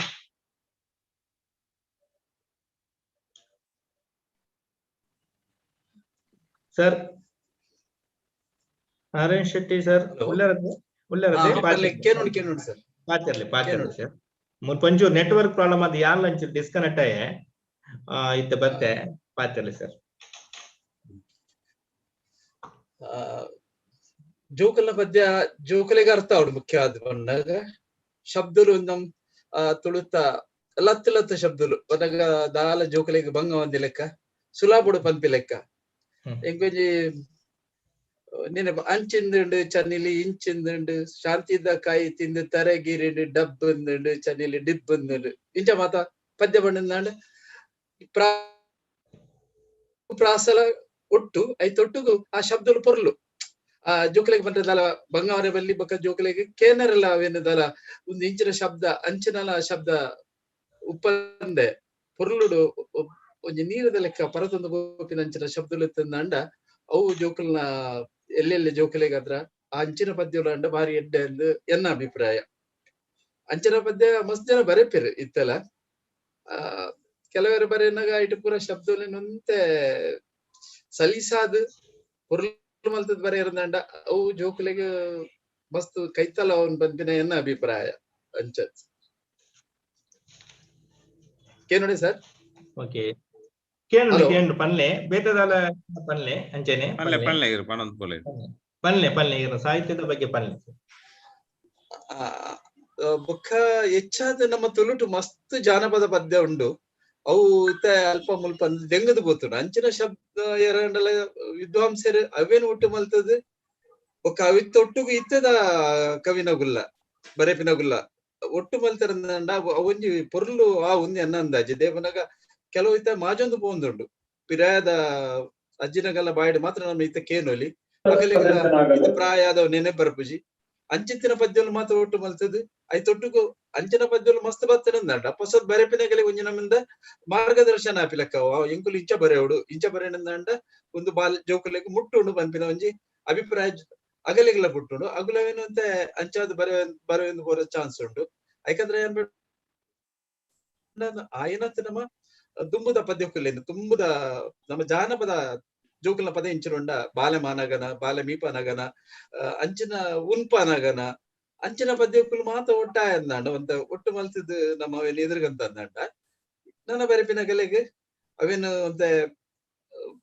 ಸರ್ ನಾರಾಯಣ್ ಶೆಟ್ಟಿ ಸರ್ ಕೇನುಂಡು ಕೇನುಂಡು ಸರ್. ಪಾತಿರ್ಲಿ ಪಾತಿರ್ಲಿ ಸರ್. ಮುಲ್ಪ ಒಂಚೂರು ನೆಟ್ವರ್ಕ್ ಪ್ರಾಬ್ಲಮ್ ಅದು ಯಾನ್ ಒಂಚೂರು ಡಿಸ್ಕನೆಕ್ಟ್ ಆಯೆ ಇತ್ತೆ ಬತ್ತೆ ಪಾತಿರ್ಲಿ ಸರ್. ಜೋಕುಲ್ನ ಪದ್ಯ ಜೋಕುಲೆಗ್ ಅರ್ಥ ಆವೊಡು ಮುಖ್ಯವಾದ್ ಪನ್ನಗ ಶಬ್ದಲು ನಮ್ ತುಳುತ ಲತ್ತ್ ಲತ್ತ್ ಶಬ್ದಲು ಪನ್ನಗ ದಾಲ ಜೋಕುಲೆಗ್ ಬಂಗ ಒಂದಿ ಲೆಕ್ಕ ಸುಲಾಬುಡು ಪನ್ಪಿ ಲೆಕ್ಕ. ಎಂಕೊಂಜಿ ನಿನ್ನ ಅಂಚಿಂದುಂಡು ಚನ್ನಿಲಿ ಇಂಚಿಂದುಂಡು ಶಾಂತಿದ ಕಾಯಿ ತಿಂದು ತರೆಗಿರಿಂಡು ಡಬ್ಬಂದುಂಡು ಚನ್ನಿಲಿ ಡಿಬ್ಬಂದುಂಡು ಇಂಚ ಮಾತ ಪದ್ಯ ಪಂಡಂದಾಂಡ ಪ್ರಾಸಲ ಒಟ್ಟು ಐತೊಟ್ಟುಗು ಆ ಶಬ್ದಲು ಪೊರ್ಲು ಆ ಜೋಕುಲೆಗ್ ಪಂಡ್ರೆ ಬಂಗಾರ ಬಲ್ಲಿ ಬೊಕ್ಕ ಜೋಕುಲೆಗ್ ಕೇನರೆಲ್ಲ ಅವೇನದಲ ಒಂದು ಇಂಚಿನ ಶಬ್ದ ಅಂಚಿನಲ ಶಬ್ದ ಉಪ್ಪಂದೆ ಪೊರ್ಲುಡು ಒಂಜಿ ನೀರದ ಲೆಕ್ಕ ಪರತೊಂದು ಪೋಪಿನ ಅಂಚಿನ ಶಬ್ದಲು ಇತ್ತಂದಾಂಡ ಅವು ಜೋಕುಲ್ನ ಎಲ್ಲೆಲ್ಲಿ ಜೋಕುಲೆಗಾದ್ರ ಆ ಅಂಚಿನ ಪದ್ಯಲು ಅಂಡ ಭಾರಿ ಎಡ್ಡೆ ಎಂದು ಎನ್ನ ಅಭಿಪ್ರಾಯ. ಅಂಚಿನ ಪದ್ಯ ಮಸ್ತ್ ಜನ ಬರೆಪೆರು ಇತ್ತೆಲ್ಲ ಆ ಕೆಲವರು ಬರೆಯನಾಗ ಇಟ್ಟು ಪೂರ ಶಬ್ದಲೆನೊಂತೆ ಸಲೀಸಾದ್ ಪೊರ್ಲು ಮಲ್ತದ್ ಬರೆಯರಂದಾಂಡ ಅವು ಜೋಕುಲೆಗ್ ಮಸ್ತ್ ಕೈತಲ ಅವನ್ ಬಂದಿನ ಎನ್ನ ಅಭಿಪ್ರಾಯ ಅಂಚ. ಕೇನೋಡಿ ಸರ್. ಓಕೆ ಕೇಂದ್ರ ಕೇಂದ್ರ ಪನ್ಲೆ ಬೇತದಾಲ ಪನ್ಲೆ ಅಂಚೆನೆ ಪನ್ಲೆ ಪನ್ಲೆ ಇರು ಪನೊಂದು ಪೋಲೆ ಪನ್ಲೆ ಪನ್ಲೆ ಇರು ಸಾಹಿತ್ಯದ ಬಗ್ಗೆ ಪನ್ಲೆ. ಬೊಕ್ಕ ಹೆಚ್ಚಾದ ನಮ್ಮ ತುಳುಟು ಮಸ್ತ್ ಜಾನಪದ ಪದ್ಯ ಉಂಡು ಅವು ಇತ್ತೆ ಅಲ್ಪ ಮುಲ್ಪ ದೆಂಗದು ಪೋತುಂಡು ಅಂಚಿನ ಶಬ್ದ ಎರಂಡಲ ವಿದ್ವಾಂಸರು ಅವೇನು ಒಟ್ಟು ಮಲ್ತದ ಬೊಕ್ಕ ಅವಿತ್ತ ಒಟ್ಟುಗು ಇತ್ತದ ಕವಿನಗುಲ್ಲ ಬರೆಪಿನಗುಲ್ಲ ಒಟ್ಟು ಮಲ್ತರಂದಂಡ ಅವೊಂಜಿ ಪೊರ್ಲು ಆ ಒಂಜಿ ಎನ್ನ ಅಂದಾಜಿ ದೇವನಾಗ ಕೆಲವು ಇತ್ತ ಮಾಜೊಂದು ಪೋಂದುಂಡು ಪಿರಾಯದ ಅಜ್ಜಿನಗಲ್ಲ ಬಾಯಿಡ್ ಮಾತ್ರ ನಮ್ಮ ಇತ್ತ ಕೇನೊಲಿ ಅಗಲಿಗೆಲ್ಲ ಪ್ರಾಯ ಆದವು ನೆನೆ ಬರ್ಪುಜಿ ಅಂಚಿತ್ತಿನ ಪದ್ಯಲು ಮಾತ್ರ ಒಟ್ಟು ಮಲ್ತದ ಐತೊಟ್ಟುಗು ಅಂಚಿನ ಪದ್ಯಲು ಮಸ್ತ್ ಬತ್ತನಂದಂಡ ಪೊಸದ್ ಬರೆಪಿನಗಲಿ ಒಂಜಿ ನಮ್ಮಿಂದ ಮಾರ್ಗದರ್ಶನ ಆಪಿಲಕ್ಕ ಎಂಕುಲು ಇಂಚ ಬರೆಯೋಡು ಇಂಚ ಬರೆಯಂದಂಡ ಒಂದು ಬಾಲ್ ಜೋಕುಲೆಗ್ ಮುಟ್ಟುಂಡು ಪನ್ಪಿನ ಒಂಜಿ ಅಭಿಪ್ರಾಯ ಅಗಲಿಗೆಲ್ಲ ಪುಟ್ಟುಂಡು ಅಗುಲವೇನು ಅಂತ ಅಂಚಾದ ಬರೆ ಬರೆಯೊಂದು ಬರೋ ಚಾನ್ಸ್ ಉಂಟು. ಯಾಕಂದ್ರೆ ಏನ್ ಆಯನತ್ ನಮ್ಮ ದುಂಬುದ ಪದ್ಯಕ್ಕುಲೇನು ತುಂಬುದ ನಮ್ಮ ಜಾನಪದ ಜೋಕುಲ್ನ ಪದ ಇಂಚಿನುಂಡ ಬಾಲೆ ಮಾನಗನ ಬಾಲೆ ಮೀಪನಗನ ಅಂಚಿನ ಉನ್ಪನಗನ ಅಂಚಿನ ಪದ್ಯಕ್ಕುಲು ಮಾತ ಒಟ್ಟಾಯ ಅಂದಾಂಡ ಒಂತ ಒಟ್ಟು ಮಲ್ತಿದ್ದು ನಮ್ಮ ಅವೇನು ಎದುರುಗಂತ ಅಂದಾಂಡ ನನ್ನ ಬರೆಪಿನ ಕಲೆಗೆ ಅವೇನು ಒಂತೆ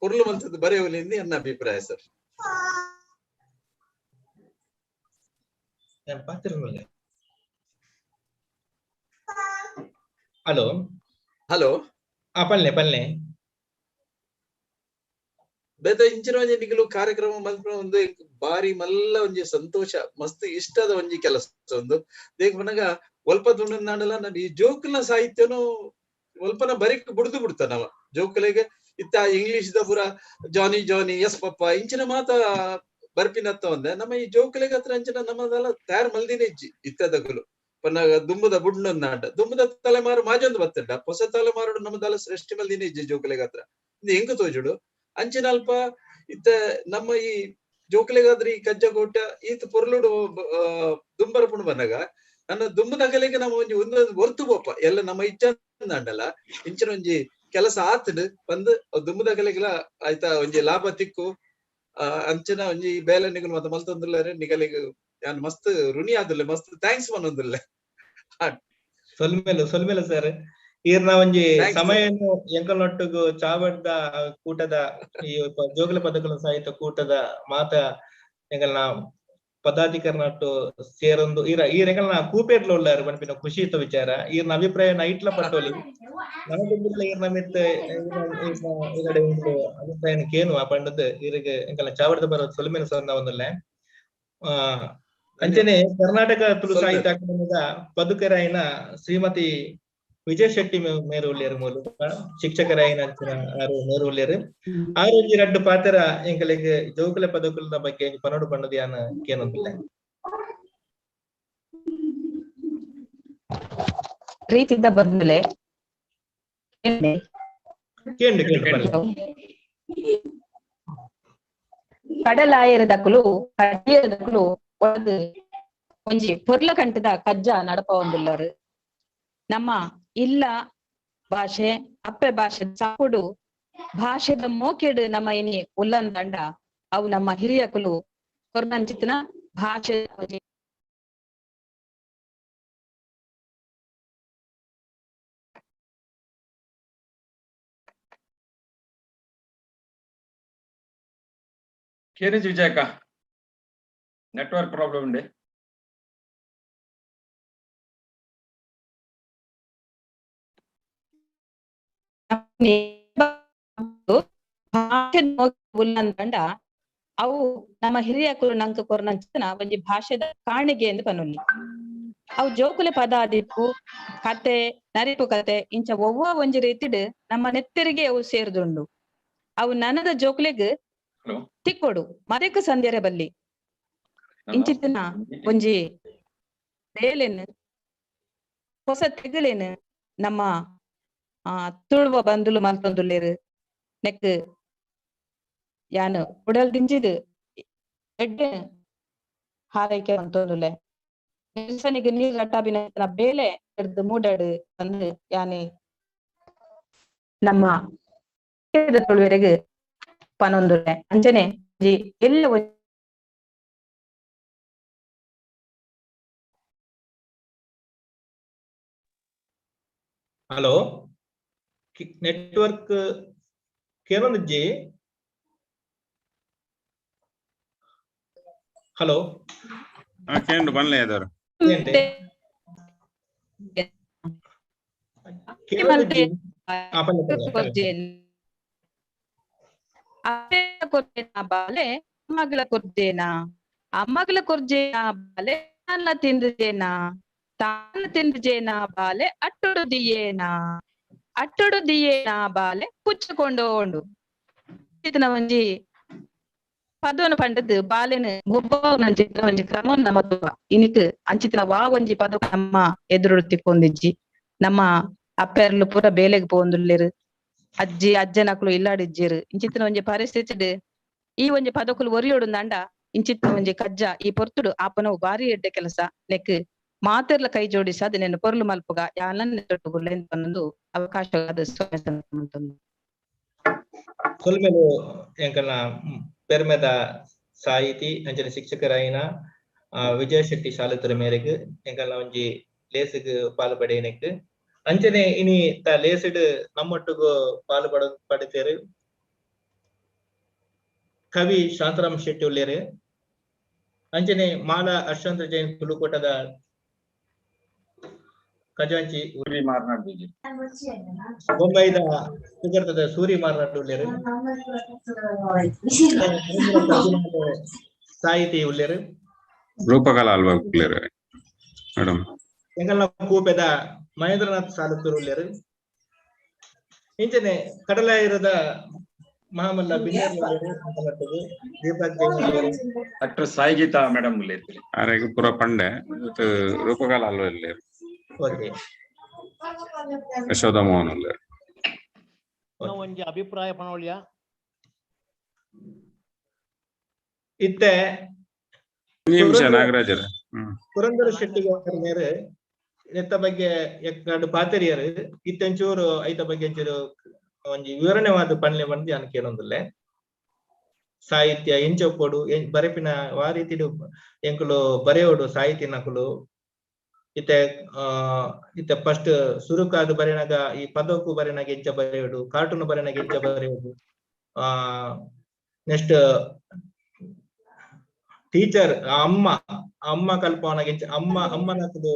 ಪೊರ್ಲು ಮಲ್ತಿದ್ದು ಬರೆಯುವಲಿಂದ ನನ್ನ ಅಭಿಪ್ರಾಯ ಸರ್. ಹಲೋ ಹಲೋ ಪನ್ಲೆ ಪನ್ಲೆ ಬೇತ ಇಂಚಿನ ಒಂಜಿ ನಿಗಲು ಕಾರ್ಯಕ್ರಮ ಮಲ್ಪುನ ಒಂದು ಬಾರಿ ಮಲ್ಲ ಒಂಜಿ ಸಂತೋಷ ಮಸ್ತ್ ಇಷ್ಟದ ಒಂಜಿ ಕೆಲಸ ಒಂದು ದೇಕ್ ಪನಗ ಒಲ್ಪ ದುಂಡಂದಾಂಡಲ ನಾನು ಈ ಜೋಕುಲ್ನ ಸಾಹಿತ್ಯನು ಒಲ್ಪನ ಬರಿಕ್ ಬುಡ್ದು ಬಿಡ್ತ ನಾವ ಜೋಕುಲೆಗ್ ಇತ್ತ ಇಂಗ್ಲಿಷ್ the ಪೂರ ಜಾನಿ ಜಾನಿ ಎಸ್ ಪಪ್ಪ ಇಂಚಿನ ಮಾತ ಬರ್ಪಿನತ್ತ ಒಂದೆ ನಮ್ಮ ಈ ಜೋಕುಲೆಗ್ ಹತ್ರ ಅಂಚಿನ ನಮ್ಮದೆಲ್ಲ ತಯಾರು ಮಲ್ದಿನ ಇಜ್ಜಿ ಇತ್ತದಗುಲು ಪನ್ನಾಗ ದುಂಬುದ ಬುಡ್ನೊಂದಾಂಡ ದುಂಬುದ ತಲೆಮಾರು ಮಾಜೊಂದು ಬತ್ತಂಡ ಹೊಸ ತಲೆಮಾರು ನಮ್ಮದೆಲ್ಲ ಸೃಷ್ಟಿ ಮಲ್ದಿನ ಇಜ್ಜಿ ಜೋಕುಲೆಗ್ ಹತ್ರ ಇದು ಹೆಂಗ ತೋಜುಡು ಅಂಚಿನ ಅಲ್ಪ ಇತ್ತ ನಮ್ಮ ಈ ಜೋಕುಲೆಗಾದ್ರೆ ಈ ಕಜ್ಜಗೋಟ ಈತ ಪೊರ್ಲುಡು ದುಂಬರಪುಣು ಬಂದಾಗ ನನ್ನ ದುಂಬುದಗಲಿಗೆ ನಮ್ಮ ಒಂಜಿ ಒಂದೊಂದು ಒರ್ತು ಬೋಪ ಎಲ್ಲ ನಮ್ಮ ಇಚ್ಛಂದಾಂಡಲ್ಲ ಇಂಚಿನ ಒಂಜಿ ಕೆಲಸ ಆತಡು ಬಂದು ದುಂಬುದಗಲಿಗೆಲ್ಲ ಆಯ್ತಾ ಒಂಜಿ ಲಾಭ ತಿಕ್ಕು ಅಂಚಿನ ಒಂಜಿ ಬೇಲೆ ನಿಗಲು ಮತ್ತೆ ಮಲ್ತೊಂದುಲ್ಲಾರೆ ನಿಗಲಿಗೆ ಯಾನ್ ಮಸ್ತ್ ಋಣಿ ಆದುಲ್ಲೆ ಮಸ್ತ್ thanks ಮನೊಂದುಲ್ಲೆ. ಸೊಲ್ಮೆಲು ಸೊಲ್ಮೆಲು ಸರ್. ಈರ್ನ ಒಂಜಿ ಸಮಯನು ಎಂಕಲ್ನೊಟ್ಟುಗು ಚಾವಡ್ದ ಕೂಟದ ಈ ಜೋಗಲ ಪದಕುಲ ಸಾಹಿತ್ಯ ಕೂಟದ ಮಾತ ಎಂಕಲ್ನ ಪದಾಧಿಕಾರಿನಟ್ಟು ಸೇರೊಂದು ಈರ ಈರ್ ಎಂಕಲ್ನ ಕೂಪೇರ್ಲ ಉಳ್ಳಾರು ಪನ್ಪಿನ ಖುಷಿ ಇತ್ತ ವಿಚಾರ. ಈರ್ನ ಅಭಿಪ್ರಾಯ ಐಟ್ಲ ಪಟ್ಟೋಲಿ ನನಗೊಂದಿಲ್ಲ ಈರ್ನ ಮಿತ್ ಈಗಡೆ ಒಂದು ಅಭಿಪ್ರಾಯನ ಕೇನು ಆ ಪಂಡದ್ ಈರಿಗೆ ಎಂಕಲ್ನ ಚಾವಡ್ದ ಬರೋ ಸೊಲ್ಮೆಲು ಸಂದ ಒಂದುಲ್ಲೆ. ಅಂಚನೆ ಕರ್ನಾಟಕ ತುಳು ಸಾಹಿತ್ಯ ಅಕಾಡೆಮಿದ ಪದುಕರಾಯಿನ ಶ್ರೀಮತಿ ವಿಜಯ ಶೆಟ್ಟಿ ಮೇರು ಉಳ್ಳೇರು ಮೂಲಕ ಶಿಕ್ಷಕರಾಯಿನ ಆರು ಮೇರು ಉಳ್ಳೇರು ಆರು ಒಂಜಿ ರಡ್ಡು ಪಾತ್ರ ಎಂಕಲೆಗ್ ಜೋಕುಲ ಪದಕುಲದ ಬಗ್ಗೆ ಪನೋಡು ಪಣ್ಣದು ಯಾನ್ ಕೇನೊಂದುಲ್ಲೆ. ಪ್ರೀತಿದ ಬಂಧುಲೆ ಕೇಂಡು ಕೇಂಡು ಪನ್ಲೆ. ಕಡಲಾಯರದಕುಲು ಕಡ್ಡಿಯರದಕುಲು ಒಂದು ಒಂಜಿ ಪೊರ್ಲಕಂಟದ ಕಜ್ಜ ನಡಪ ಒಂದುಲ್ಲರು. ನಮ್ಮ ಇಲ್ಲ ಭಾಷೆ ಅಪ್ಪೆ ಭಾಷೆ ಸಾಕುಡು ಭಾಷೆದ ಮೋಕೆಡ್ ನಮ್ಮ ಇನಿ ಉಲ್ಲಂದಂಡ ಅವು ನಮ್ಮ ಹಿರಿಯಕುಲು ಕೊರ್ನಂಚಿತ್ತಿನ ಭಾಷೆ ಕೇನಿಜ್ ವಿಜಯಕ ನೆಟ್ವರ್ಕ್ ಪ್ರಾಬ್ಲಮ್ ಉಂಡೆ. ಭಾಷೆ ಉಲ್ಲಂದಂಡ ಅವು ನಮ್ಮ ಹಿರಿಯಕುಲು ನಂಕ ಕೊರ್ನಂಚಿತ್ತಿನ ಒಂಜಿ ಭಾಷೆದ ಕಾಣಿಗೆ ಎಂದು ಪನೊಲಿ. ಅವು ಜೋಕುಲೆ ಪದ ಆದಿಪ್ಪು ಕತೆ ನರಿಪು ಕತೆ ಇಂಚ ಒವ್ವ ಒಂಜಿ ರೀತಿಡ್ ನಮ್ಮ ನೆತ್ತೆರಿಗೆ ಅವು ಸೇರ್ದುಂಡು. ಅವು ನನದ ಜೋಕುಲೆಗ್ ತಿಕ್ಕೊಡು ಮದೆಕ್ ಸಂದ್ಯರೆ ಬಲ್ಲಿ ಇಂಚಿತ್ತಿನ ಒಂಜಿ ಬೇಲೆನ್ ಹೊಸ ತೆಗಲೇನು ನಮ್ಮ ತುಳುವ ಬಂಧುಲು ಮಲ್ತೊಂದುಲ್ಲೆರ್. ನೆಕ್ ಯಾನ್ ಉಡಲ್ ದಿಂಜಿದ್ ಎಡ್ಡೆ ಹಾರೈಕೆ ಮಲ್ತೊಂದುಲ್ಲೆ. ನಿರಸನಿಗೆ ನೀರ್ ರಟ್ಟಾಬಿನ ಬೇಲೆ ಎಡ್ದ್ ಮೂಡಾಡು ಅಂದ್ ಯಾನೆ ನಮ್ಮ ತುಳುವೆರೆಗ್ ಪನೊಂದುಲ್ಲೆ. ಅಂಚನೆ ಒಂಜಿ ಎಲ್ಲ ಹಲೋ ನೆಟ್ವರ್ಕ್ ಕೇನೊಂದಿಜ್ಜಿ. ಹಲೋ ಕೇಂಡು ಬನ್ಲೆ ಯಾದಾರು ಕೇನೊಂದಿಜ್ಜಿ. ಪನ್ಲೆ ಪನ್ಲೆ ಪನ್ಲೆ. ಬಾಲೆ ಅಮ್ಮಗಳ ಕೊರ್ಜೇನಾ, ಅಮ್ಮಗಳ ಕೊರ್ಜೇನಾ ಬಾಲೆ ತಾನ ತಿಂದುಜೇನಾ, ತಾನ ತಿಂದುಜೇನಾ ಬಾಲೆ ಅಟ್ಟೊಡು ದಿಯೇನಾ, ಅಟ್ಟೊಡು ದಿಯೇನಾ ಬಾಲೆ ಪುಚ್ಚಕೊಂಡು ಇದನ್ನ ಒಂಜಿ ಪದವನ್ನು ಪಂಡದ್ ಬಾಲೆನ ಗೊಬ್ಬವನಂಚಿತ್ತಿನ ಒಂಜಿ ಕ್ರಮ ನಮ್ಮ ಇನಿಕ್ ಅಂಚಿತ್ತಿನ ವಾ ಒಂಜಿ ಪದ ನಮ್ಮ ಎದುರು ತಿಕ್ಕೊಂದಿಜ್ಜಿ. ನಮ್ಮ ಅಪ್ಪೆರ್ಲು ಪೂರ ಬೇಲೆಗ್ ಪೋವೊಂದುಲ್ಲೆರ್, ಅಜ್ಜಿ ಅಜ್ಜನಕುಲು ಇಲ್ಲಾಡಿಜ್ಜೆರ್. ಇಂಚಿತ್ತಿನ ಒಂಜಿ ಪರಿಸ್ಥಿತಿಡ್ ಈ ಒಂಜಿ ಪದಕುಲು ಒರಿಯೊಡುಂದಾಂಡ ಇಂಚಿತ್ತಿನ ಒಂಜಿ ಕಜ್ಜ ಈ ಪೊರ್ತುಡು ಆಪನವು ಬಾರಿ ಎಡ್ಡೆ ಕೆಲಸ. ನೆಕ್ ಮಾತೆರ್ಲ ಕೈ ಜೋಡಿಸಾದ್ ನೆನ್ ಪೊರ್ಲು ಮಲ್ಪುಗ ಯಾನನ್ ಪನ್ನೊಂದು ಅವಕಾಶ. ಸೊಲ್ಮೆಲು ಎಂಕಲ್ನ ಪೆರ್ಮೆದ ಸಾಹಿತಿ ಅಂಚನೆ ಶಿಕ್ಷಕರಾಯಿನ ವಿಜಯ ಶೆಟ್ಟಿ ಶಾಲೆತರ ಮೇರೆಗ್ ಎಂಕಲ್ನ ಒಂಜಿ ಲೇಸುಗ್ ಪಾಲು ಪಡೆಯನೆಕ್ ಅಂಚನೆ ಇನಿ ತ ಲೇಸುಡ್ ನಮ್ಮೊಟ್ಟುಗು ಪಾಲು ಪಡೆತೇರು ಕವಿ ಶಾಂತರಾಮ್ ಶೆಟ್ಟಿ ಉಲ್ಲೇರು. ಅಂಚನೆ ಮಾಲಾ ಹರ್ಷೇಂದ್ರ ಜೈನ್ ತುಳುಕೋಟದ ಖಜಾಂಚಿ ಬೊಂಬೈದ ಸುಗರ್ತದ ಸೂರಿ ಮಾರ್ನಾಡು ಉಲ್ಲೇರು. ಸಾಹಿತಿ ಉಲ್ಲೇರು. ರೂಪಕಲಾ ಅಲ್ವಾ ಉಲ್ಲೇರು ಮೇಡಮ್. ಎಂಕಲ್ನ ಕೂಪೆದ ಮಹೇಂದ್ರನಾಥ್ ಸಾಲತ್ತೂರು ಉಲ್ಲೇರು. ಇಂಚನೆ ಕಡಲಾಯಿರದ ಮಹಾಮಲ್ಲ ಬಿನ್ನೇರ್ ಉಲ್ಲೇರು. ದೀಪಕ್ ಜೈನ್ ಉಲ್ಲೇರು. ಡಾಕ್ಟರ್ ಸಾಯಿ ಗೀತಾ ಮೇಡಮ್ ಉಲ್ಲೇರು. ಆರೆಗ್ ಪೂರ ಪಂಡೆ ರೂಪಕಲಾ ಅಲ್ವಾ ಉಲ್ಲೇರು. ಓಕೆ ಯಶೋಧ ಮೋಹನ್ ಉಲ್ಲೇರು. ಒಂಜಿ ಅಭಿಪ್ರಾಯ ಪನೋಳಿಯ ಇತ್ತೆ ನಿಮಿಷ ನಾಗರಾಜರ ಪುರಂದರ ಶೆಟ್ಟಿಗಾರ್ ಮೇರೆ ನೆತ್ತ ಬಗ್ಗೆ ಎಕ್ಕಡು ಪಾತೆರಿಯರು. ಇತ್ತೆಂಚೂರು ಐತ ಬಗ್ಗೆ ಒಂಚೂರು ಒಂಜಿ ವಿವರಣೆವಾದ ಪನ್ಲೆ ಬಂದು ಯಾನ್ ಕೇನೊಂದುಲ್ಲೆ. ಸಾಹಿತ್ಯ ಎಂಚ ಒಪ್ಪೊಡು ಬರೆಪಿನ ವಾ ರೀತಿಡ್ ಎಂಕುಲು ಬರೆಯೋಡು ಸಾಹಿತ್ಯನಕುಲು. ಇತ್ತೆ ಇತ್ತೆ ಫಸ್ಟ್ ಸುರುಕಾದ್ ಬರೆನಾಗ ಈ ಪದಕ್ಕೂ ಬರೆನಾಗ ಎಂಚ ಬರೆಯೋಡು, ಕಾರ್ಟೂನ್ ಬರೆನಾಗ ಎಂಚ ಬರೆಯೋಡು, ನೆಕ್ಸ್ಟ್ ಟೀಚರ್ ಅಮ್ಮ ಅಮ್ಮ ಕಲ್ಪವನಾಗ ಎಂಚ ಅಮ್ಮ ಅಮ್ಮನಕುಲು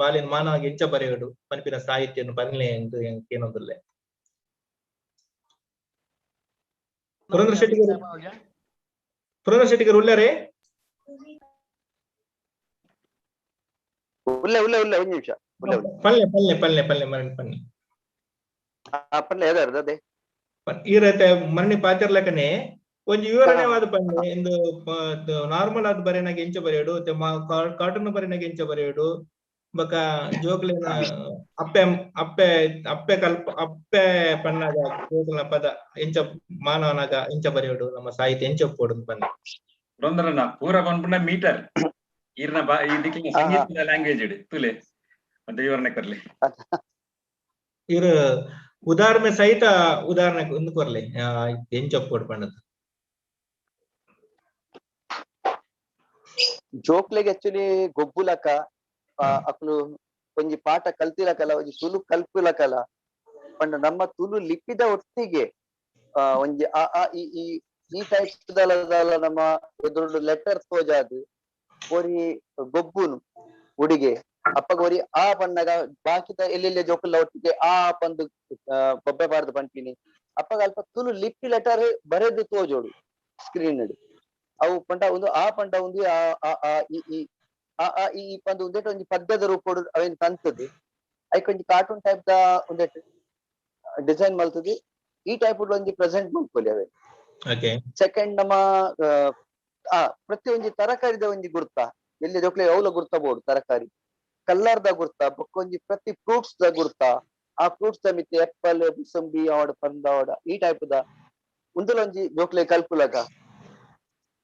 ಬಾಲಿನ ಮಾನವಾಗ ಎಂಚ ಬರೆಯೋಡು ಪನ್ಪಿನ ಸಾಹಿತ್ಯನು ಪನ್ಲೆ ಎಂದು ಕೇನೊಂದುಲ್ಲೆ. ಪುರಂದರ ಶೆಟ್ಟಿಗರು ಪುರಂದರ ಶೆಟ್ಟಿಗರು ಉಳ್ಳಾರೆ? ಉಲ್ಲೆ ಉಲ್ಲೆ ಉಲ್ಲೆ ಒಂಜಿ ನಿಮಿಷ ಉಲ್ಲೆ ಉಲ್ಲೆ ಪಲ್ಲೆ ಪಲ್ಲೆ ಪಲ್ಲೆ ಪಲ್ಲೆ ಮರಣಿ ಪನ್ನಿ ಪಲ್ಲೆ ಯಾವ್ದಾರು ಅದೇ ಈ ರೀತಿ ಮರಣಿ ಪಾತಿರ್ಲಕನೆ ಒಂಜಿ ವಿವರಣೆವಾದ ಪನ್ನಿ ಇಂದು ನಾರ್ಮಲ್ ಆದ್ ಬರೆನಾಗ ಎಂಚ ಬರೆಯೋಡು, ಕಾರ್ಟೂನ್ ಬರೆನಾಗ ಎಂಚ ಬರೆಯೋಡು, ಬೊಕ ಜೋಕ್ಲೆನ ಅಪ್ಪೆ ಅಪ್ಪೆ ಅಪ್ಪೆ ಕಲ್ಪ ಅಪ್ಪೆ ಪನ್ನಾಗ ಜೋಕ್ಲೆನ ಪದ ಎಂಚ ಮಾನವನಾಗ ಎಂಚ ಬರೆಯೋಡು, ನಮ್ಮ ಸಾಹಿತ್ಯ ಎಂಚ ಒಪ್ಪೋಡು ಪನ್ನಿ. ಪುರಂದರಣ್ಣ ಪೂರ ಪನ್ಪುಂಡ ಮೀಟರ್ ಈರ್ನ ಬಾ ಈ ದಿಕ್ಕಿನ ಸಂಗೀತದ ಲ್ಯಾಂಗ್ವೇಜ್ ಇಡು ತುಲೆ ಅಂತ ವಿವರಣೆ ಕೊರ್ಲಿ. ಇರು ಉದಾಹರಣೆ ಸಹಿತ ಉದಾಹರಣೆ ಒಂದು ಕೊರ್ಲೆ ಎಂಚ ಒಪ್ಪೊಡು ಪಂಡದು. ಜೋಕ್ಲೆಗ್ ಆಕ್ಚುಲಿ ಗೊಬ್ಬುಲಕ ಅಕ್ಲು ಒಂಜಿ ಪಾಠ ಕಲ್ತಿಲಕಲ, ಒಂಜಿ ತುಳು ಕಲ್ಪುಲಕಲ ಪಂಡ ನಮ್ಮ ತುಳು ಲಿಪಿದ ಒಟ್ಟಿಗೆ ಒಂಜಿ ಅ ಆ ಇ ಈ ಈ ಟೈಪ್ ದಲ ನಮ್ಮ ಎದುರು ಲೆಟರ್ ತೋಜಾದ್ ಒರಿ ಗೊಬ್ಬುನು ಉಡಿಗೆ ಅಪ್ಪಗ ಒರಿ ಆ ಪನ್ನಗ ಬಾಕಿದ ಎಲ್ಲೆಲ್ಲ ಜೋಕುಲ್ಲ ಒಟ್ಟಿಗೆ ಆ ಪಂದು ಬೊಬ್ಬೆ ಬಾರ್ದು ಪನ್ಪಿನಿ. ಅಪ್ಪಗ ಅಲ್ಪ ತುಳು ಲಿಪಿ ಲೆಟರ್ ಬರೆದು ತೋಜೋಡು ಸ್ಕ್ರೀನ್. ಅವು ಪಂಡ ಒಂದು ಆ ಪಂಡ ಒಂದು ಆ ಆ ಆ ಇ ಈ ಆ ಆ ಇ ಈ ಪಂದು ಒಂದೇಟ್ ಒಂಜಿ ಪದ್ಯದ ರೂಪೊಡು ಅವೇನ್ ಕಂತದು ಐಕ್ ಒಂಜಿ ಕಾರ್ಟೂನ್ ಟೈಪ್ ದ ಒಂದೇಟ್ ಡಿಸೈನ್ ಮಲ್ತದು ಈ ಟೈಪ್ ಒಂಜಿ ಪ್ರೆಸೆಂಟ್ ಮಲ್ಪೊಲಿ ಅವೆ. ಸೆಕೆಂಡ್ ನಮ್ಮ ಪ್ರತಿ ಒಂಜಿ ತರಕಾರಿದ ಒಂಜಿ ಗುರ್ತ ಎಲ್ಲಿ ಜೋಕ್ಲೆ ಅವಲ ಗುರ್ತ ಬೋಡು ತರಕಾರಿ ಕಲ್ಲರ್ದ ಗುರ್ತ ಬೊಕ್ಕ ಒಂಜಿ ಪ್ರತಿ ಫ್ರೂಟ್ಸ್ ದ ಗುರ್ತ ಆ ಫ್ರೂಟ್ಸ್ ದ ಮಿತ್ತೆ ಆಪಲ್ ಮುಸಂಬಿ ಆವಡ್ ಪಂದ ಆವಡ್ ಈ ಟೈಪ್ ದ ಉಂದುಲ ಒಂಜಿ ಜೋಕ್ಲೆ ಕಲ್ಪುಲಕ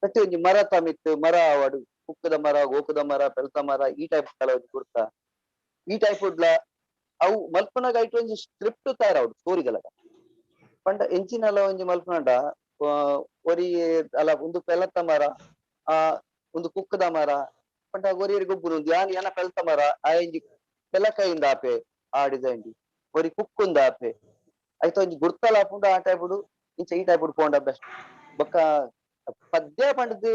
ಪ್ರತಿ ಒಂಜಿ ಮರ ತಮಿತ್ತು ಮರ ಆವಡು ಕುಕ್ಕದ ಮರ ಗೋಕುದ ಮರ ಪೆಲ್ತ ಮರ ಈ ಟೈಪ್ ಒಂಜಿ ಗುರ್ತ ಈ ಟೈಪ್ ಉಡ್ಲ ಅವು ಮಲ್ಪನಾಗ ಐಟ್ ಒಂಜಿ ಸ್ಕ್ರಿಪ್ಟ್ ತಯಾರಾವಡು ಸ್ಟೋರಿಗಲಗ ಪಂಡ ಎಂಚಿನಲ ಒಂಜಿ ಮಲ್ಪನಾಂಡ ಒರಿ ಅಲ್ಲ ಒಂದು ಪೆಲತ್ತ ಮರ ಆ ಒಂದು ಕುಕ್ಕದ ಮರ ಪಂಡ ಒರಿ ಗೊಬ್ಬುನು ಒಂದು ಯಾನ್ ಏನ ಪೆಲ್ತ ಮರ ಆ ಇಂಜಿ ಪೆಲಕೈಯಿಂದ ಆಪೆ ಆ ಡಿಸೈನ್ ಒರಿ ಕುಕ್ಕುಂದ ಆಪೆ ಐತ ಒಂಜಿ ಗುರ್ತಲ ಆಪುಂಡು ಆ ಟೈಪ್ ಇಂಚ ಈ ಟೈಪ್ ಪೋಂಡ ಬೆಸ್ಟ್. ಬೊಕ್ಕ ಪದ್ಯ ಪಂಡದ್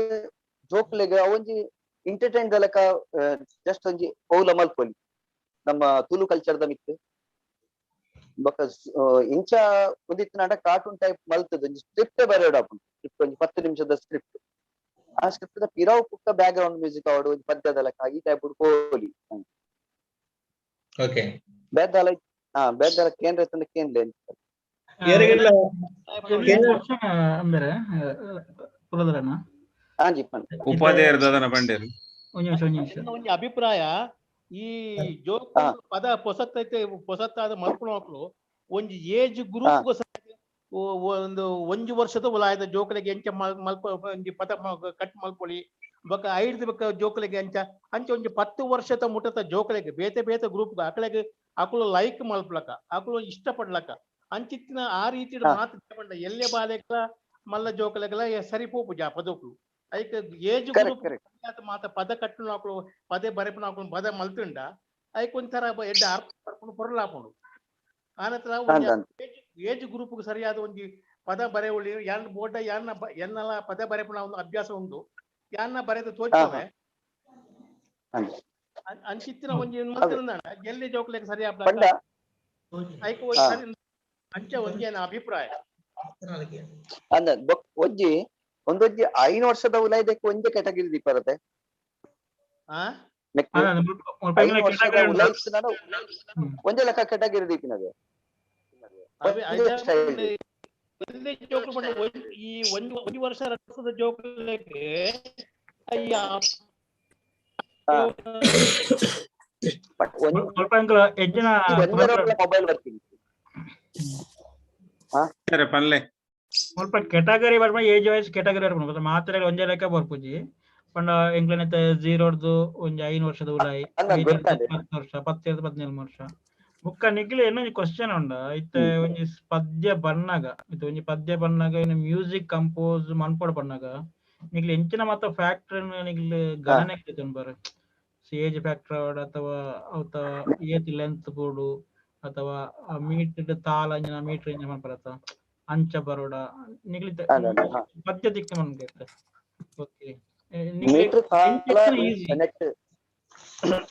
ಜೋಕ್ಲೆಗ್ ಅವೊಂಜಿ ಎಂಟರ್ಟೈನ್ ದಲಕ ಜಸ್ಟ್ ಒಂಜಿ ಪೌಲ ಮಲ್ಪೊಲಿ ನಮ್ಮ ತುಳು ಕಲ್ಚರ್ ದ ಮಿತ್ತು. ಬೊಕ್ಕ ಇಂಚ ಉದಿತ್ನಾಡ ಕಾರ್ಟೂನ್ ಟೈಪ್ ಮಲ್ತದ ಒಂಜಿ ಸ್ಕ್ರಿಪ್ಟ್ ಬರೆಯೋಡು ಆಪುಂಡು ಸ್ಕ್ರಿಪ್ಟ್ ಒಂಜಿ 10 ನಿಮಿಷದ ಸ್ಕ್ರಿಪ್ಟ್ ಆ ಸ್ಕ್ರಿಪ್ಟ್ ದ ಪಿರವು ಕುಕ್ಕ ಬ್ಯಾಕ್ ಗ್ರೌಂಡ್ ಮ್ಯೂಸಿಕ್ ಆವಡು ಒಂಜಿ ಪದ್ಯದ ಲೆಕ್ಕ ಈ ಟೈಪ್ ಪೋಲಿ. ಓಕೆ ಬೇದಾಲ ಬೇದಾಲ ಕೇಂದ್ರ ಇತ್ತಂದ್ರೆ ಕೇಂದ್ರ ಉಪಾಧ್ಯಾಯರು ಒಂಜಿ ಅಭಿಪ್ರಾಯ ಈ ಜೋಕ್ ಪದ ಪೊಸತ್ತೈತೆ ಪೊಸತ್ತಾದ ಮಲ್ಪುನ ಮಕ್ಕಳು ಒಂಜಿ ಏಜ್ ಗ್ರೂಪ್ ಒಂದು ಒಂಜಿ ವರ್ಷದ ಉಲಾಯದ ಜೋಕುಲೆಗ್ ಎಂಚ ಮಲ್ಪ ಒಂಜಿ ಪದ ಕಟ್ ಮಲ್ಪೊಳಿ ಬೊಕ್ಕ ಐಡ್ದ್ ಬೊಕ್ಕ ಜೋಕುಲೆಗ್ ಎಂಚ ಅಂಚ ಒಂಜಿ 10 ವರ್ಷದ ಮುಟತ ಜೋಕುಲೆಗ್ ಬೇತೆ ಬೇತೆ ಗ್ರೂಪ್ ಅಕಲೆಗ್ ಅಕುಲು ಲೈಕ್ ಮಲ್ಪಲಕ ಅಕುಲು ಇಷ್ಟ ಪಡ್ಲಕ ಅಂಚಿತ್ತಿನ ಆ ರೀತಿ ಮಾತು ಪಂಡ ಎಲ್ಲೆ ಬಾಲೆಗ್ಲ ಮಲ್ಲ ಜೋಕುಲೆಗ್ಲ ಸರಿ ಪೋಪುಜ ಪದೋಕುಲು ಐಕ್ ಏಜ್ ಗ್ರೂಪ್ ಮಾತ ಪದ ಕಟ್ಟುನ ಪದೇ ಬರೆಪುನ ಪದ ಮಲ್ತುಂಡ ಐಕ್ ಒಂಥರ ಎಡ್ಡೆ ಅರ್ಥ ಬರ್ಪುಂಡು ಪೊರ್ಲಾಪುಂಡು. ಆನಂತರ ಏಜ್ ಗ್ರೂಪ್ ಸರಿಯಾದ ಒಂಜಿ ಪದ ಬರೆಯುಳ್ಳಿ ಯಾನ್ ಬೋರ್ಡ ಯಾನ್ನ ಎನ್ನಲ ಪದ ಬರೆಪುನ ಒಂದು ಅಭ್ಯಾಸ ಉಂಡು ಯಾನ್ನ ಬರೆದು ತೋಚುವೆ ಅಂಚಿತ್ತಿನ ಒಂಜಿ ಮಲ್ತಿರುಂದಾಂಡ ಎಲ್ಲಿ ಜೋಕ್ಲೆಗ್ ಸರಿ ಆಪ್ಲಕ ಐಕ್ ಅಂಚ ಒಂಜಿ ಅಭಿಪ್ರಾಯ. ಅಂದ ಒಂಜಿ ಒಂದೊಂಜಿ 5 ವರ್ಷದ ಉಲಾಯ್ದಕ್ಕೆ ಒಂಜೇ ಕ್ಯಾಟಗರಿ ದೀಪರತೆ ಒಂದೇ ಲೆಕ್ಕ ಕ್ಯಾಟಗರಿ ದೀಪಿನದೆ ಈ ಒಂದು ವರ್ಷ ವರ್ಷದ ಜೋಕ್ಲೆಗ್ ಮೊಬೈಲ್ ಬರ್ತೀನಿ ಮುಲ್ಪ ಕೆಟಗರಿ ಬರ್ಪ ಏಜ್ ವೈಸ್ ಕೆಟಗರಿ ಬರ್ಪುಂಡು ಮಾತ್ರೆ ಒಂಜೇ ಲೆಕ್ಕ ಬರ್ಪುಜಿ ಪಂಡ ಎಂಕ್ಲೆನ 0 ಡ್ದು ಒಂಜಿ 5 ವರ್ಷದ ಉಲಾಯಿ 5 10 ವರ್ಷ 10 15 ವರ್ಷ ಬುಕ್ಕ ನಿಕ್ಲೆ ಏನೊಂಜಿ ಕ್ವಶನ್ ಉಂಡ ಇತ್ತೆ ಒಂಜಿ ಪದ್ಯ ಬನ್ನಗ ಇತ್ತೆ ಒಂಜಿ ಪದ್ಯ ಬನ್ನಗ ಇನ್ನು ಮ್ಯೂಸಿಕ್ ಕಂಪೋಸ್ ಮನ್ಪೊಡು ಪನ್ನಗ ನಿಕ್ಲೆ ಎಂಚಿನ ಮಾತ ಫ್ಯಾಕ್ಟರ್ ನಿಕ್ಲೆ ಗಣನೆ ಬರ ಏಜ್ ಫ್ಯಾಕ್ಟರ್ ಅಥವಾ ಅವತ ಏತ್ ಲೆಂತ್ ಬೋಡು ಅಥವಾ ಮೀಟರ್ ತಾಳ ಇಂಜಿನ ಮೀಟರ್ ಇಂಜಿನ ಮನ್ಪರತ ಅಂಚ ಬರೋಡ ನಿಕ್ಲೆ ಪದ್ಯ ದಿಕ್ಕ ಮನ್ಗೆ ಓಕೆ ಮೀಟರ್ ತಾಳ ನೆಟ್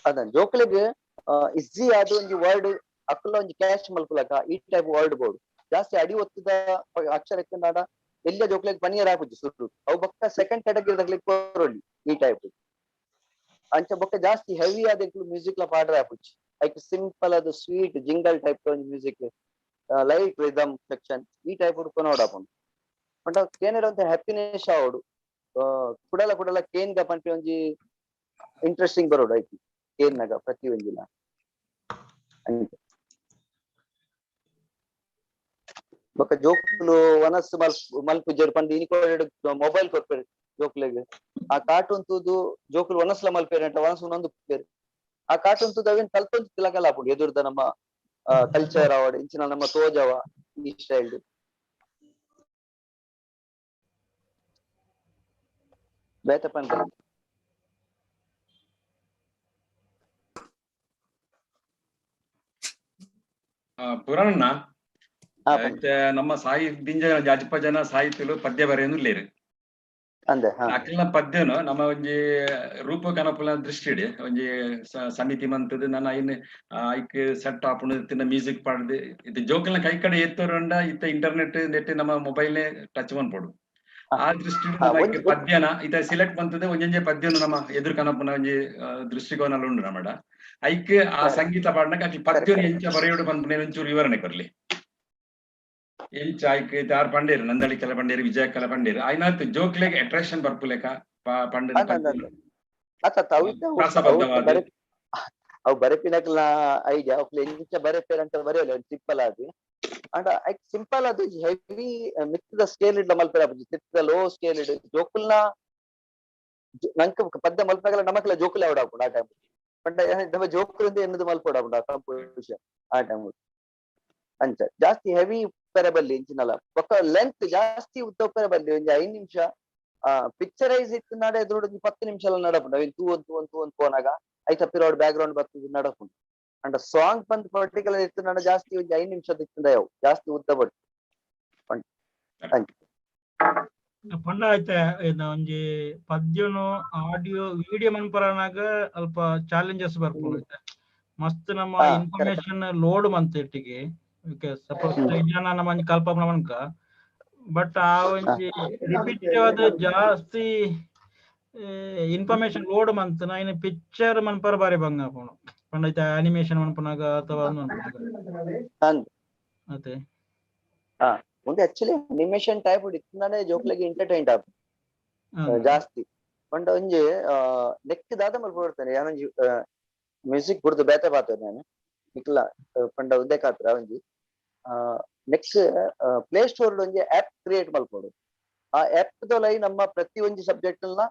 ಅದ ಜೋಕ್ಲೆಗ್ ಇಸಿ ಆದ ಒಂಜಿ ವರ್ಡ್ ಅಕುಲ ಒಂಜಿ ಕ್ಯಾಶ್ ಮಲ್ಪುಲಕ ಈ ಟೈಪ್ ವರ್ಡ್ ಬೋರ್ಡ್ ಜಾಸ್ತಿ ಅಡಿ ಒತ್ತದ ಅಕ್ಷರ ಎತ್ತನಾಡ ಎಲ್ಲ ಜೋಕ್ಲೆಗ್ ಪನಿಯರ್ ಆಪುಜಿ ಸುರು ಅವು ಬೊಕ್ಕ ಸೆಕೆಂಡ್ ಕ್ಯಾಟಗರಿ ದಕ್ಲೆಗ್ ಕೊರೊಲಿ ಈ ಟೈಪ್ ಅಂಚ ಬೊಕ್ಕ ಜಾಸ್ತಿ ಹೆವಿ ಆದ ಮ್ಯೂಸಿಕ್ ಲ ಪಾಡ್ರೆ ಆಪುಜಿ ಐಕ್ ಸಿಂಪಲ್ ಅದು ಸ್ವೀಟ್ ಜಿಂಗಲ್ ಟೈಪ್ ಒಂಜಿ ಮ್ಯೂಸಿಕ್ ಲೈಟ್ ರಿದಮ್ ಸೆಕ್ಷನ್ ಈ ಟೈಪ್ ಕೊನೋಡಾಪುಂಡು ಪಂಡ ಕೇನೆಡ್ ಒಂತೆ ಹ್ಯಾಪಿನೆಸ್ ಆವೊಡು ಕುಡಲ ಕುಡಲ ಕೇನ್ಗ ಪನ್ಪಿ ಒಂಜಿ ಇಂಟ್ರೆಸ್ಟಿಂಗ್ ಬರೋಡು ಐತಿ ಕೇನ್ನಾಗ ಪ್ರತಿ ಒಂಜಿಲ ಅಂಚ ಬೊಕ್ಕ ಜೋಕುಲು ವನಸ್ ಮಲ್ಪುಜೆರ್ ಪಂದ್ ಇನಿಕೋಡೆಡ್ ಮೊಬೈಲ್ ಕೊರ್ಪೆರ್ ಜೋಕ್ಲೆಗ್ ಆ ಕಾರ್ಟೂನ್ ತೂದು ಜೋಕುಲು ವನಸ್ಲ ಮಲ್ಪೆರ್ ಅಂಟ ವನಸ್ ಉನೊಂದು ಪೇರ್ ಆ ಕಾರ್ಟೂನ್ ತೂದು ಅವೇನ್ ಕಲ್ತೊಂದು ತಿಲಕಲ ಆಪುಂಡು ಎದುರ್ದ ನಮ್ಮ ಕಲ್ಚರ್ ಆವಡ್ ಇಂಚಿನ ನಮ್ಮ ತೋಜವ ಈ ಸ್ಟೈಲ್ ಬೇತೆ ಪಂಡ. ಪುರಾಣ ನಮ್ಮ ಸಾಯಿ ದಿಂಜ ಅಜ್ಪ ಜನ ಸಾಹಿತ್ಯಲು ಪದ್ಯ ಬರೆಯೊಂದು ಅಂದೆ ಅಕ್ಲೆನ ಪದ್ಯನು ನಮ್ಮ ಒಂಜಿ ರೂಪ ಕನಪುಲ ದೃಷ್ಟಿಡ್ ಒಂಜಿ ಸಮಿತಿ ಮಂತದ್ ನನ ಐನ್ ಐಕ್ ಸೆಟ್ ಆಪುಂಡು ತಿನ್ನ ಮ್ಯೂಸಿಕ್ ಪಾಡ್ದು ಇತ್ತೆ ಜೋಕಲ್ನ ಕೈ ಕಡೆ ಎತ್ತೋರಂಡ ಇತ್ತೆ ಇಂಟರ್ನೆಟ್ ನೆಟ್ ನಮ್ಮ ಮೊಬೈಲ್ ಟಚ್ ಮನ್ಪೊಡು. ಆ ದೃಷ್ಟಿಡ್ ನಮ್ಮ ಪದ್ಯನ ಇತ್ತೆ ಸಿಲೆಕ್ಟ್ ಮಂತದ್ ಒಂಜೊಂಜೆ ಪದ್ಯನು ನಮ್ಮ ಎದುರು ಕನಪುನ ಒಂಜಿ ದೃಷ್ಟಿಕೋನ ಉಂಡು ನಮ್ಮಡ. ಐಕ್ ಆ ಸಂಗೀತ ಪಾಡ್ನಕ ಅಕ್ಲ್ ಪದ್ಯನು ಎಂಚ ಬರೆಯೋಡು ಪನ್ಪುನ ಒಂಚೂರು ವಿವರಣೆ ಕೊರ್ಲಿ. ಎಂಚ ಐಕ್ ಆರ್ ಪಂಡೇರು ನಂದಳಿ ಕೆಲ ಪಂಡೇರು ವಿಜಯ ಕೆಲ ಪಂಡೇರು ಐನಾತ್ ಜೋಕ್ಲೆಗ್ ಅಟ್ರಾಕ್ಷನ್ ಬರ್ಪುಲೆಕ ಪಂಡ ಅವು ಬರೆಪಿನಕ್ಲ ಐಡಿಯಾ ಅಕ್ಲು ಎಂಚ ಬರೆಪೇರ್ ಅಂತ ಬರೆಯಲ್ಲ ಸಿಂಪಲ್ ಆದ್. ಅಂಡ ಐಕ್ ಸಿಂಪಲ್ ಅದು ಹೆವಿ ಮಿತ್ತದ ಸ್ಕೇಲ್ ಇಡ್ಲ ಮಲ್ಪೆರ ಆಪುಜಿ, ತಿರ್ತ್ದ ಲೋ ಸ್ಕೇಲ್ ಇಡ್ ಜೋಕುಲ್ನ ನಂಕ್ ಪದ್ಯ ಮಲ್ಪಗಲ ನಮಕ್ಲ ಜೋಕುಲೆ ಆವಡ್ ಆಪುಂಡು ಆ ಟೈಮ್. ಪಂಡ ನಮ್ಮ ಜೋಕುಲಿಂದ ಎನ್ನದು ಮಲ್ಪೊಡು ಆಪುಂಡು ಆ ಕಂಪೋಸಿಷನ್ ಆ ಟೈಮ್. ಅಂಚ ಜಾಸ್ತಿ ಹೆವಿ ಉಪ್ಪೆರೆ ಬಲ್ಲಿ ಇಂಚಿನಲ ಬೊಕ್ಕ ಲೆಂತ್ ಜಾಸ್ತಿ ಉದ್ದ ಉಪ್ಪೆರೆ ಬಲ್ಲಿ ಒಂಜಿ 5 ನಿಮಿಷ ಪಿಕ್ಚರೈಸ್ ಇತ್ತು ನಡೆ ಎದುರು ಒಂಜಿ 10 ನಿಮಿಷ ಎಲ್ಲ ನಡಪುಂಡು. ಅವಿನ್ ತೂವೊಂದು ತೂವೊಂದು ತೂವೊಂದು ಪೋನಾಗ ಐತ ಪಿರೋಡ್ ಬ್ಯಾಕ್ ಗ್ರೌಂಡ್ ಬರ್ತದೆ ನಡಪುಂಡು. ಅಂಡ ಸಾಂಗ್ ಬಂದ್ ಪರ್ಟಿಕ್ಯುಲರ್ ಇತ್ತು ನಡ ಜಾಸ್ತಿ ಒಂಜಿ 5 ನಿಮಿಷದ ಇತ್ತು ಯಾವು ಜಾಸ್ತಿ ಉದ್ದ ಬಟ್ಟು. ಪಂಡ ಐತೆ ಒಂಜಿ ಪದ್ಯನು ಆಡಿಯೋ ವಿಡಿಯೋ ಮನ್ಪರನಾಗ ಅಲ್ಪ ಚಾಲೆಂಜಸ್ ಬರ್ಪುಂಡು. ಮಸ್ತ್ ನಮ್ಮ ಇನ್ಫಾರ್ಮೇಶನ್ ಲೋಡ್ ಮಂತ ಇಟ್ಟಿಗೆ ಸಪೋಸ್ ಜನ ನಮ್ಮ ಒಂಜಿ ಕಲ್ಪನ ಮನ್ಕ ಬಟ್ ಆ ಒಂಜಿ ರಿಪೀಟಿವ್ ಆದ ಜಾಸ್ತಿ ಇನ್ಫಾರ್ಮೇಶನ್ ಲೋಡ್ ಮಂತ್ ಐನ ಪಿಕ್ಚರ್ ಮನ್ಪರ ಬಾರಿ ಬಂಗ ಆಪುಂಡು. ಪಂಡ ಐತೆ ಅನಿಮೇಷನ್ ಮನ್ಪುನಾಗ ಅಥವಾ ಮನ್ಪುನಾಗ ಅತೆ ಒಂದು ಆಕ್ಚುಲಿ ಅನಿಮೇಷನ್ ಟೈಪ್ ಇತ್ತಿನಾನೆ ಜೋಕ್ಲೆಗ್ ಎಂಟರ್ಟೈನ್ ಆಪ್ ಜಾಸ್ತಿ. ಪಂಡ ಒಂಜಿ ನೆಕ್ ದಾದ ಮಲ್ಪ ಕೊಡ್ತೇನೆ ಯಾನೊಂಜಿ ಮ್ಯೂಸಿಕ್ ಬುಡ್ದು ಬೇತೆ ಪಾತೇನೆ ನಾನು ನಿಕ್ಲ ಪಂಡ ಉಂದೆ ಕಾತ್ರ ಒಂಜಿ ನೆಕ್ಸ್ಟ್ ಪ್ಲೇ ಸ್ಟೋರ್ ಒಂಜಿ ಆಪ್ ಕ್ರಿಯೇಟ್ ಮಲ್ಪೊಡು. ಆ ಆಪ್ ದೊಲೈ ನಮ್ಮ ಪ್ರತಿ ಒಂಜಿ ಸಬ್ಜೆಕ್ಟ್ ನ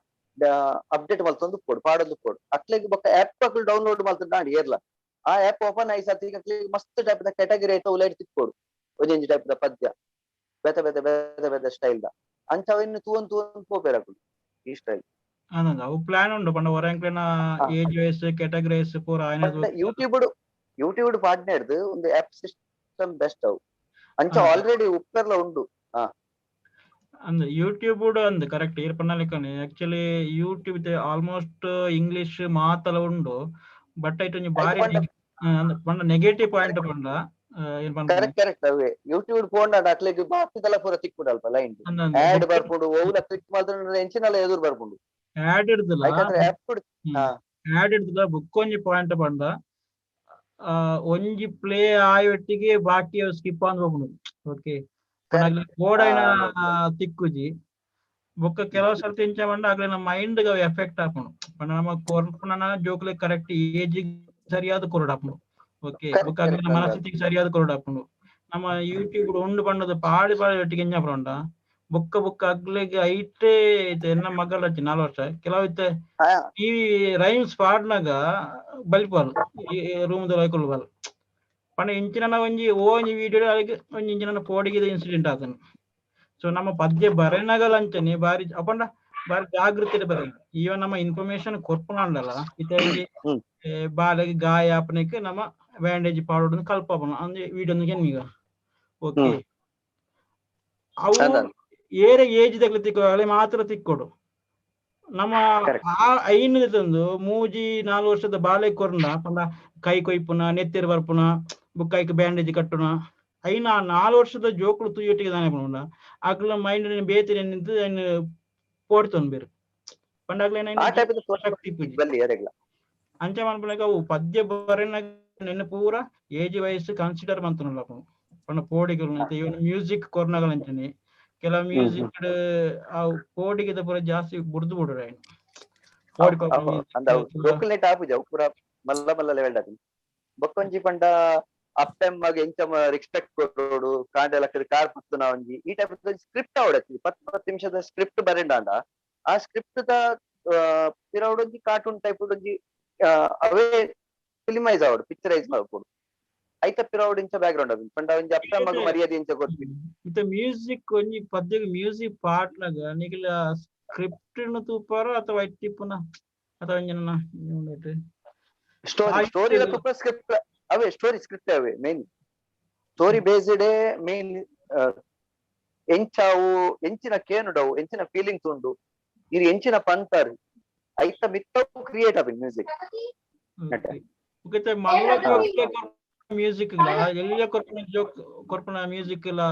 ಅಪ್ಡೇಟ್ ಮಲ್ತೊಂದು ಕೊಡು ಪಾಡೊಂದು ಕೊಡು ಅಕ್ಲೆಗ್ ಬೊಕ್ಕ ಆಪ್ ಅಕ್ಲು ಡೌನ್ಲೋಡ್ ಮಲ್ತೊಂದು ಏರ್ಲ ಆ ಆಪ್ ಓಪನ್ ಆಯಿ ಸತಿ ಅಕ್ಲೆಗ್ ಮಸ್ತ್ ಟೈಪ್ ದ ಕ್ಯಾಟಗರಿ ಐತ ಉಲೈಟ್ ತಿಕ್ಕೊಡು. ಒಂಜೊಂಜಿ ಟೈಪ್ ದ ಪದ್ಯ ಬೇತೆ ಬೇತೆ ಬೇತೆ ಬೇತೆ ಸ್ಟೈಲ್ ದ ಅಂಚ ಅವಿನ್ ತೂವೊಂದು ತೂವೊಂದು ಪೋಪೆರ್ ಅಕುಲು ಈ ಸ್ಟೈಲ್. ಅವು ಪ್ಲಾನ್ ಉಂಡು ಪಂಡ ಒರಂಕ್ಲೆನ ಏಜ್ ವೈಸ್ ಕ್ಯಾಟಗರಿ ವೈಸ್ ಪೂರ ಯೂಟ್ಯೂಬ್ ಯೂಟ್ಯೂಬ್ ಪಾಡ್ನೆಡ್ದು ಒಂದು ಆಪ್ ಸಿಸ್ಟಮ್ ಬೆಸ್ಟ್ ಅವು ಅಂಚ ಆಲ್ರೆಡಿ ಉಪ್ಪೆರ್ಲ ಉಂಡು. ಅಂದ್ ಯೂಟ್ಯೂಬ್ ಅಂದ್ ಕರೆಕ್ಟ್ ಈರ್ ಪನ್ನಲೆಕ್ಕನೆ ಆಕ್ಚುಲಿ ಯೂಟ್ಯೂಬ್ ಆಲ್ಮೋಸ್ಟ್ ಇಂಗ್ಲಿಷ್ ಮಾತಲ ಉಂಡು ಬಟ್ ಐಟ್ ಒಂಜಿ ಬಾರಿ ಪಂಡ ನೆಗೆಟಿವ್ ಪಾಯಿಂಟ್ ಪಂಡ ಏನ್ ಪನ್ಪುನೆ ಕರೆಕ್ಟ್ ಕರೆಕ್ಟ್ ಅವೇ ಯೂಟ್ಯೂಬ್ ಫೋನ್ ಅಕ್ಲೆಗ್ ಬಾಕಿದೆಲ್ಲ ಪೂರ ತಿಕ್ಕುಂಡು ಅಲ್ಪ ಲೈನ್ ಆಡ್ ಬರ್ಪುಂಡು ಒವ್ಲ ಕ್ಲಿಕ್ ಮಲ್ತ್ಂಡ ಎಂಚಿನಲ ಎದುರು ಬರ್ಪುಂಡು ಆಡ್ ಇಡ್ದಲ ಐಕಂದ್ರೆ ಆಪ್ ಆಡ್ ಇಡ್ದಲ ಬುಕ್ ಒಂಜಿ ಪಾಯಿಂಟ್ ಪಂಡ ಒಂಜಿ ಪ್ಲೇ ಆಯೊಟ್ಟಿಗೆ ಬಾಕಿ ಸ್ಕಿಪ್ ಆನ್ ಹೋಗುನು. ಓಕೆ ಬೋರ್ಡ್ ತಿಕ್ಕುಜಿ ಬೊಕ್ಕ ಕೆಲವು ಸರ್ತಿ ಎಂಚ ಪಂಡ ಅಗ್ಲೆನ ಮೈಂಡ್ ಗ್ ಎಫೆಕ್ಟ್ ಆಪುಂಡು. ಪಂಡ ನಮ ಕೊರ್ಪುನ ಜೋಕ್ಲೆಗ್ ಕರೆಕ್ಟ್ ಏಜ್ ಸರಿಯಾದ ಕೊರಡ್ ಆಪುಂಡು. ಓಕೆ ಬೊಕ್ಕ ಅಗ್ಲೆನ ಮನಸ್ಥಿತಿಗೆ ಸರಿಯಾದ ಕೊರಡ್ ಆಪುಂಡು. ನಮ್ಮ ಯೂಟ್ಯೂಬ್ ಉಂಡು ಪಂಡದ ಪಾಡಿ ಪಾಡಿ ಒಟ್ಟಿಗೆ ಎಂಚ ಪಂಡ ಬೊಕ್ಕ ಬೊಕ್ಕ ಅಗ್ಲೆಗ್ ಐಟೇ ಎನ್ನ ಮಗಳ 4 ವರ್ಷ ಕೆಲವು ಇತ್ತೆ ಟಿವಿ ರೈಮ್ಸ್ ಪಾಡ್ನಾಗ ಬಲಿಪಾಲ್ ರೂಮ್ ದ ಬಾಲ್ ಪಂಡ ಇಂಚಿನ ಒಂಜಿ ಒಂಜಿ ವಿಡಿಯೋ ಅಲ್ಲಿಗೆ ಒಂಜಿ ಇಂಚಿನ ಪೋಡಿಗೆದ ಇನ್ಸಿಡೆಂಟ್ ಆತನ. ಸೊ ನಮ್ಮ ಪದ್ಯ ಬರೆನಗಲ ಅಂಚನೆ ಬಾರಿ ಅಪಂಡ ಬಾರಿ ಜಾಗೃತಿ ಬರ ಈವನ್ ನಮ್ಮ ಇನ್ಫಾರ್ಮೇಶನ್ ಕೊರ್ಪುನಂಡಲ ಇತ್ತೆ ಬಾಲೆಗ್ ಗಾಯ ಆಪನೆಕ್ ನಮ್ಮ ಬ್ಯಾಂಡೇಜ್ ಪಾಡೋಡು ಕಲ್ಪಪುನ ಅಂದ್ರೆ ವಿಡಿಯೋ ಕೆನ್ನಿಗ. ಓಕೆ ಅವು ಏರೆ ಏಜ್ ದಗ್ಲ ತಿಕ್ಕೋ ಮಾತ್ರ ತಿಕ್ಕೊಡು. ನಮ್ಮ ಆ ಐನ್ ತಂದು 3 4 ವರ್ಷದ ಬಾಲೆ ಕೊರ್ನ ಪಂಡ ಕೈ ಕೊಯ್ಪುನ ನೆತ್ತೆರ್ ಬರ್ಪುನ ಬೊಕ್ಕ ಐಕ್ ಬ್ಯಾಂಡೇಜ್ ಕಟ್ಟುನ ಐನ 4 ವರ್ಷದ ಜೋಕುಲು ತೂಯೊಟ್ಟಿಗೆ ದಾನೆ ಪಂಡ ಅಕ್ಲ ಮೈಂಡ್ ಬೇತೆ ನಿಂತು ಐನ್ ಪೋಡ್ತೊಂದು ಬೇರು ಪಂಡ ಅಕ್ಲೆನ ಶಕ್ತಿ ಇಪ್ಪುಜಿ. ಅಂಚ ಮನ್ಪುನಗ ಅವು ಪದ್ಯ ಬರೆನ ನೆನ್ನ ಪೂರ ಏಜ್ ವೈಸ್ ಕನ್ಸಿಡರ್ ಮಂತುನುಲ್ಲ ಪಂಡ ಪೋಡಿಗೆಲು ಇವನ್ ಮ್ಯೂಸಿಕ್ ಕೊರ್ನಗಲ ಅಂಚನೆ ಕೆಲವು ಮ್ಯೂಸಿಕ್ ಅವು ಪೋಡಿಗೆದ ಪೂರ ಜಾಸ್ತಿ ಬುಡ್ದು ಬುಡುರ ಐನ್ ಪೋಡಿ ಜೋಕುಲ್ನೆಟ್ ಆಪುಜಿ ಅವು ಪೂರ ಮಲ್ಲ ಮಲ್ಲ ಲೆವೆಲ್ ಆಪುಂಡು. ಬೊಕ್ಕೊಂಜಿ ಪಂಡ ಅಪ್ಪೆಮ್ಮಗ್ ಎಂಚ ರೆಸ್ಪೆಕ್ಟ್ ಕೊರೊಡು ಕಾಂಡೆ ಲಕ್ಕದ್ ಕಾರ್ ಪತ್ತುನ ಒಂಜಿ ಈ ಟೈಪ್ ಸ್ಕ್ರಿಪ್ಟ್ ಆವಡ್ 10 10 ನಿಮಿಷದ ಸ್ಕ್ರಿಪ್ಟ್ ಬರೆಂಡಾಂಡ ಆ ಸ್ಕ್ರಿಪ್ಟ್ ದ ಪಿರವುಡು ಒಂಜಿ ಕಾರ್ಟೂನ್ ಟೈಪ್ ಒಂಜಿ ಅವೇ ಫಿಲ್ಮೈಸ್ ಆವಡ್ ಪಿಕ್ಚರೈಸ್ ಮಲ್ಪೊಡು. ಐತ ಪಿರವುಡು ಇಂಚ ಬ್ಯಾಕ್ ಗ್ರೌಂಡ್ ಅವು ಪಂಡ ಒಂಜಿ ಅಪ್ಪ ಅಮ್ಮಗ್ ಮರ್ಯಾದೆ ಇಂಚ ಕೊರ್ಪಿನಿ. ಇತ್ತೆ ಮ್ಯೂಸಿಕ್ ಒಂಜಿ ಪದ್ಯಗ್ ಮ್ಯೂಸಿಕ್ ಪಾಡ್ನಗ ನಿಕ್ಲ ಸ್ಕ್ರಿಪ್ಟ್ ನು ತೂಪಾರ ಅಥವಾ ಇತ್ತಿಪ್ಪುನ ಅಥವಾ ಒಂಜಿ ನನ ಸ್ಟೋರಿ ಸ್ಟೋರಿ ತೂಪ ಸ್ಕ್ರಿಪ್ಟ್ ಅವೇ, ಸ್ಟೋರಿ ಸ್ಕ್ರಿಪ್ಟ್ ಅವೇ ಮೇನ್, ಸ್ಟೋರಿ ಬೇಸ್ಡ್ ಮೇನ್. ಎಂಚಾವು ಎಂಚಿನ ಕೇನುಡವು, ಎಂಚಿನ ಫೀಲಿಂಗ್ಸ್ ಉಂಡು, ಇರ್ ಎಂಚಿನ ಪಂತರ್, ಐತ ಮಿತ್ತವು ಕ್ರಿಯೇಟ್ ಆಪಿನ ಮ್ಯೂಸಿಕ್. ಓಕೆ, ಮಲ್ಲ ಮ್ಯೂಸಿಕ್ ಎಲ್ಲಿಯ ಕೊರ್ಪುನ ಜೋಕ್ ಕೊರ್ಪುನ ಮ್ಯೂಸಿಕ್ ಲ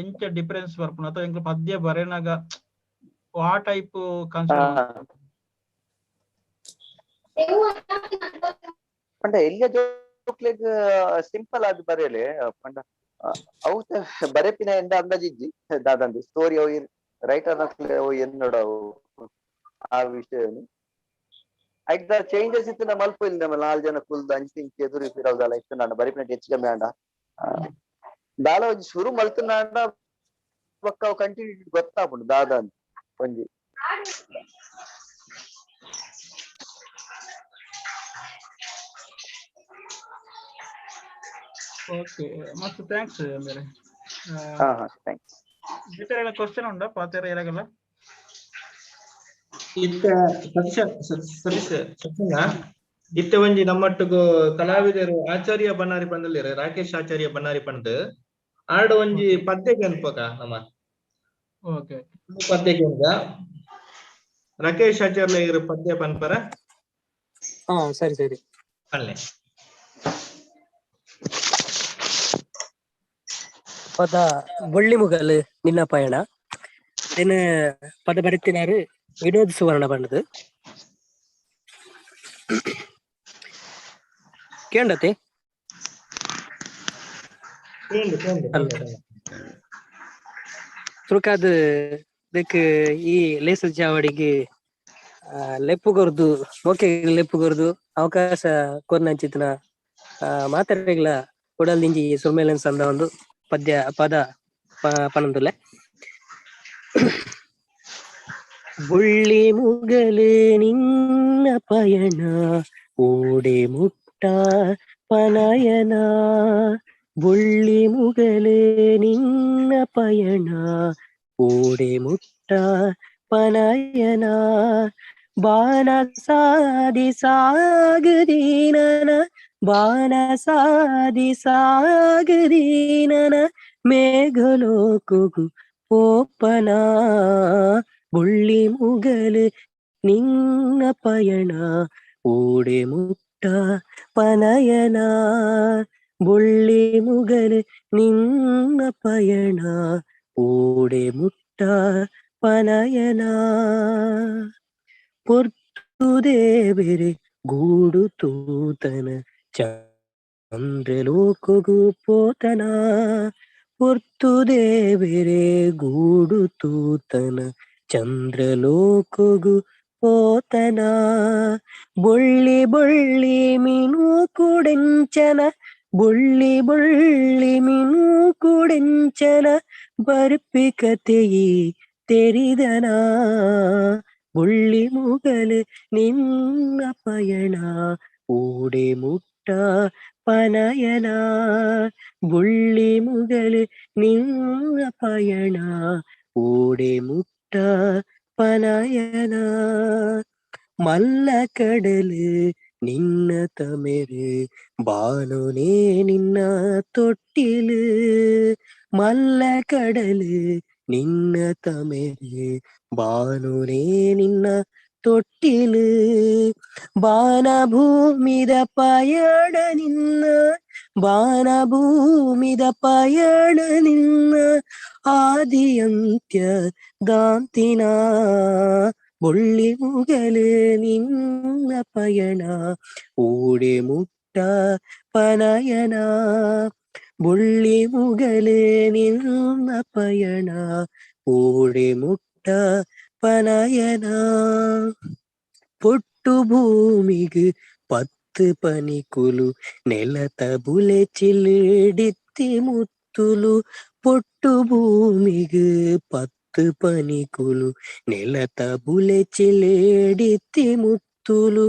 ಎಂಚ ಡಿಫರೆನ್ಸ್ ಬರ್ಪುನ ಅಥವಾ ಎಂಕ್ಲ ಪದ್ಯ ಬರೆನಾಗ ಆ ಟೈಪ್ ಕನ್ಸಿಡರ್? ಪಂಡ ಎಲ್ಲಿಯ ಜೋಕ್ಲೆಗ್ ಸಿಂಪಲ್ ಆದ್ ಬರೆಲೆ. ಪಂಡ ಅವು ಬರೆಪಿನ ಎಂದ ಅಂದಾಜಿಜ್ಜಿ ದಾದಂದು ಸ್ಟೋರಿ ಅವು ರೈಟರ್ ನಕ್ಲೆ ಅವು ಎನ್ನೋಡವು ಆ ವಿಷಯನು. ಐತ ಚೇಂಜಸ್ ಇತ್ತು ನಮ್ಮ ಮಲ್ಪ ಇಲ್ಲ, ನಮ್ಮ ನಾಲ್ ಜನ ಕುಲ್ದು ಅಂಚಿ ಇಂಚಿ ಎದುರು ಪಿರವುದಲ್ಲ ಇತ್ತು. ನಾನು ಬರೆಪಿನ ಹೆಚ್ಚು ಕಮ್ಮಿ ಆಂಡ ದಾಲ ಒಂಜಿ ಶುರು ಮಲ್ತುನಾಂಡ ಬೊಕ್ಕ ಅವು ಕಂಟಿನ್ಯೂ ಗೊತ್ತಾಪುಂಡು ದಾದ ಅಂತ ಒಂಜಿ. ಓಕೆ, ಮಸ್ತ್ thanks ಮೇರೆ. ಹಾ ಹಾ thanks. ಬೇರೆ ಕ್ವಶನ್ ಉಂಡಾ ಪಾತೆರ ಇರಾಗಲ್ಲ? ಇತ್ತ ಸತೀಶ, ಸತೀಶ್ ಸತ್ಯನ, ಇತ್ತೆ ಒಂಜಿ ನಮ್ಮೊಟ್ಟುಗು ಕಲಾವಿದರು ಆಚಾರ್ಯ ಬನ್ನಾರಿ ಪಂಡಲ್ಲಿರ, ರಾಕೇಶ್ ಆಚಾರ್ಯ ಬನ್ನಾರಿ ಪಂಡ್ ಆಡ ಒಂಜಿ ಪದ್ಯಕ್ಕೆ ಅನ್ಪಕ ನಮ್ಮ. ಓಕೆ. ಪದ್ಯಕ್ಕೆ ಉಂಡ ರಾಕೇಶ್ ಆಚಾರ್ಯ ಇರು ಪದ್ಯ ಪನ್ಪರ. ಹಾ, ಸರಿ ಸರಿ. ಪನ್ಲೆ. ಪದ ಬೊಳ್ಳಿ ಮುಗಲ್ ನಿನ್ನ ಪಯಣ. ದಿನ ಪದ ಬರಿತಿನಾರು ವಿನೋದ್ ಸುವರ್ಣ ಬಣ್ಣದು. ಕೇಂಡತೆ? ಕೇಂಡು ಕೇಂಡು. ತುರುಕಾದ ದೆಕ್ ಈ ಲೇಸ ಚಾವಡಿಗೆ ಲೆಪ್ಪು ಕೊರ್ದು, ಓಕೆ, ಲೆಪ್ಪು ಕೊರ್ದು ಅವಕಾಶ ಕೊರ್ನಂಚಿತ್ತಿನ ಮಾತೆರೆಗ್ಲ ಉಡಲ್ದಿಂಜಿ ಸುರ್ಮೇಲನ್ ಸಂದ ಒಂದು ಪದ್ಯ ಪದ ಪನೊಂದುಲ್ಲೆ. ಬುಳ್ಳಿ ಮುಗಲು ನಿನ್ನ ಪಯಣ ಓಡೆ ಮುಟ್ಟ ಪನಯನ, ಬುಳ್ಳಿ ಮುಗಲು ನಿನ್ನ ಪಯಣ ಓಡೆ ಮುಟ್ಟ ಪನಯನ, ಬಾನ ಸಾದಿ ಸಾಗದೀನನ, ಬಾನ ಸಾದಿ ಸಾಗದೀನನ ಮೇಘಲೋಕುಗು ಪೋಪನ, ಬುಳ್ಳಿ ಮುಗಲು ನಿನ್ನ ಪಯಣ ಓಡೆ ಮುಟ್ಟ ಪನಯನ, ಬುಳ್ಳಿ ಮುಗಲು ನಿನ್ನ ಪಯಣ ಓಡೆ ಮುಟ್ಟ ಪನಯನ, ಪೊರ್ತುದೇವೆರೆ ಗೂಡು ತೂತನ ಚಂದ್ರಲೋಕಗು ಪೋತನ, ಪೊರ್ತುದೇವೆರೆ ಗೂಡು ತೂತನ ಚಂದ್ರಲೋಕಗು ಪೋತನ, ಬೊಳ್ಳಿ ಬೊಳ್ಳಿ ಮೀನು ಕುಡೆಂಚನ, ಬೊಳ್ಳಿ ಬೊಳ್ಳಿ ಮೀನು ಕುಡೆಂಚನ ಬರ್ಪಿ ಕತೆಯಿ ತೆರಿದನ, ಬೊಳ್ಳಿ ಮುಗಲು ನಿನ್ನ ಪಯಣ ಓಡೆ ಮುಟ್ಟ ಪನಯನ, ಬೊಳ್ಳಿ ಮುಗಲು ನಿನ್ನ ಪಯಣ ಓಡೆ ಮುಟ್ಟ ಪನಯನ, ಮಲ್ಲ ಕಡಲು ನಿನ್ನ ತಮೆರು ಬಾನುನೇ ನಿನ್ನ ತೊಟ್ಟಿಲು, ಮಲ್ಲ ಕಡಲು ನಿನ್ನ ತಮೆರು ಬಾನುನೇ ನಿನ್ನ ತೊಟ್ಟಿಲು, ಬಾನಭೂಮಿದ ಪಯಣ ನಿನ್ನ, ಬಾನಭೂಮಿದ ಪಯಣ ನಿನ್ನ ಆದಿಯಂತ್ಯ ದಾಂತಿನ, ಬೊಳ್ಳಿ ಮುಗಲು ನಿನ್ನ ಪಯಣ ಓಡೆ ಮುಟ್ಟ ಪನಯನ, ಬೊಳ್ಳಿ ಮುಗಲು ನಿನ್ನ ಪಯಣ ಓಡೆ ಮುಟ್ಟ ಪನಯನ, ಪೊಟ್ಟು ಭೂಮಿಗೆ 10 ಪನಿಕುಲು ನೆಲತ ಬುಲೆ ಚಿಲ್ಲಿಡಿತ್ತಿ ಮುತ್ತುಲು, ಪೊಟ್ಟು ಭೂಮಿಗೆ 10 ಪನಿಕುಲು ನೆಲತ ಬುಲೆ ಚಿಲ್ಲಿಡಿತ್ತಿ ಮುತ್ತುಲು,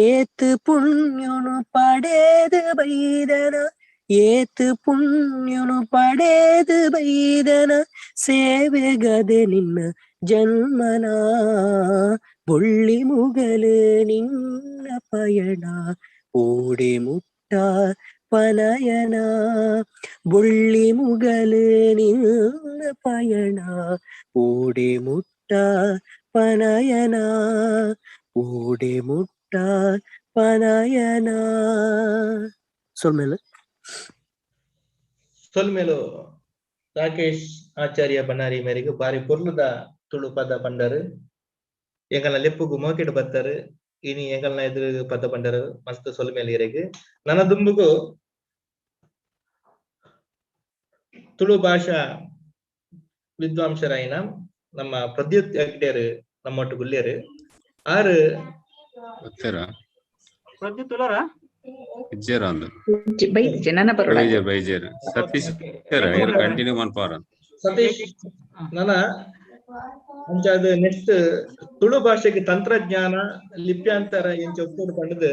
ಏತ್ ಪುಣ್ಯನು ಪಡೆದ ಬೈದನ, ಏತ್ ಪುಣ್ಯನು ಪಡೆದು ಬೈದನ ಸೇವೆಗದೆ ನಿನ್ನ ಜನ್ಮನ ಬೊಳ್ಳಿ ಮುಗಲು ನಿನ್ನ ಪಯಣ ಓಡೆ ಮುಟ್ಟ ಪನಯನ ಬೊಳ್ಳಿ ಮುಗಲು ನಿನ್ನ ಪಯಣ ಓಡೆ ಮುಟ್ಟ ಪನಯನ ಓಡೆ ಮುಟ್ಟ ಪನಯನ. ಸೊಲ್ಮೇಲೆ ಸೊಲ್ಮೆಲು ರಾಕೇಶ್ ಆಚಾರ್ಯ ಬನ್ನಾರಿ ಮೇರೆಗೆ ಬಾರಿ ಪೊರ್ಲುದ ತುಳು ಪದ ಪಂಡರು. ಎಂಕಲ್ನ ಲೆಪ್ಪುಗು ಮೋಕೆಡ್ ಬತ್ತರು. ಇನಿ ಎಂಕಲ್ನ ಎದುರು ಪದ ಪಂಡರು. ಮಸ್ತ್ ಸೊಲ್ಮೇಲೆ ಇರೆಗ್. ನನ್ನ ದುಂಬುಗು ತುಳು ಭಾಷಾ ವಿದ್ವಾಂಸರಾಯಿನ ನಮ್ಮ ಪ್ರದ್ಯುತ್ ಹೆಗ್ಡೆರ್ ನಮ್ಮೊಟ್ಟು ಗುಲ್ಲೇರು ಆರು ಪ್ರದ್ಯುತ್ ಉಲ್ಲರಾ? ಇಜ್ಜೇರ ಅಂದು ಬೈದಿಜೆ ನನ್ನ ಬರೋಣ. ಬೈಜೇರ್ ಬೈಜೇರ್ ಸತೀಶ್ ಇರು ಕಂಟಿನ್ಯೂ ಮನ್ಪಾರ. ಸತೀಶ್ ನನ ಅಂಚಾದ ನೆಕ್ಸ್ಟ್ ತುಳು ಭಾಷೆಗೆ ತಂತ್ರಜ್ಞಾನ ಲಿಪ್ಯಾಂತರ ಎಂಚ ಒಪ್ಪೋಡು ಪಂಡದು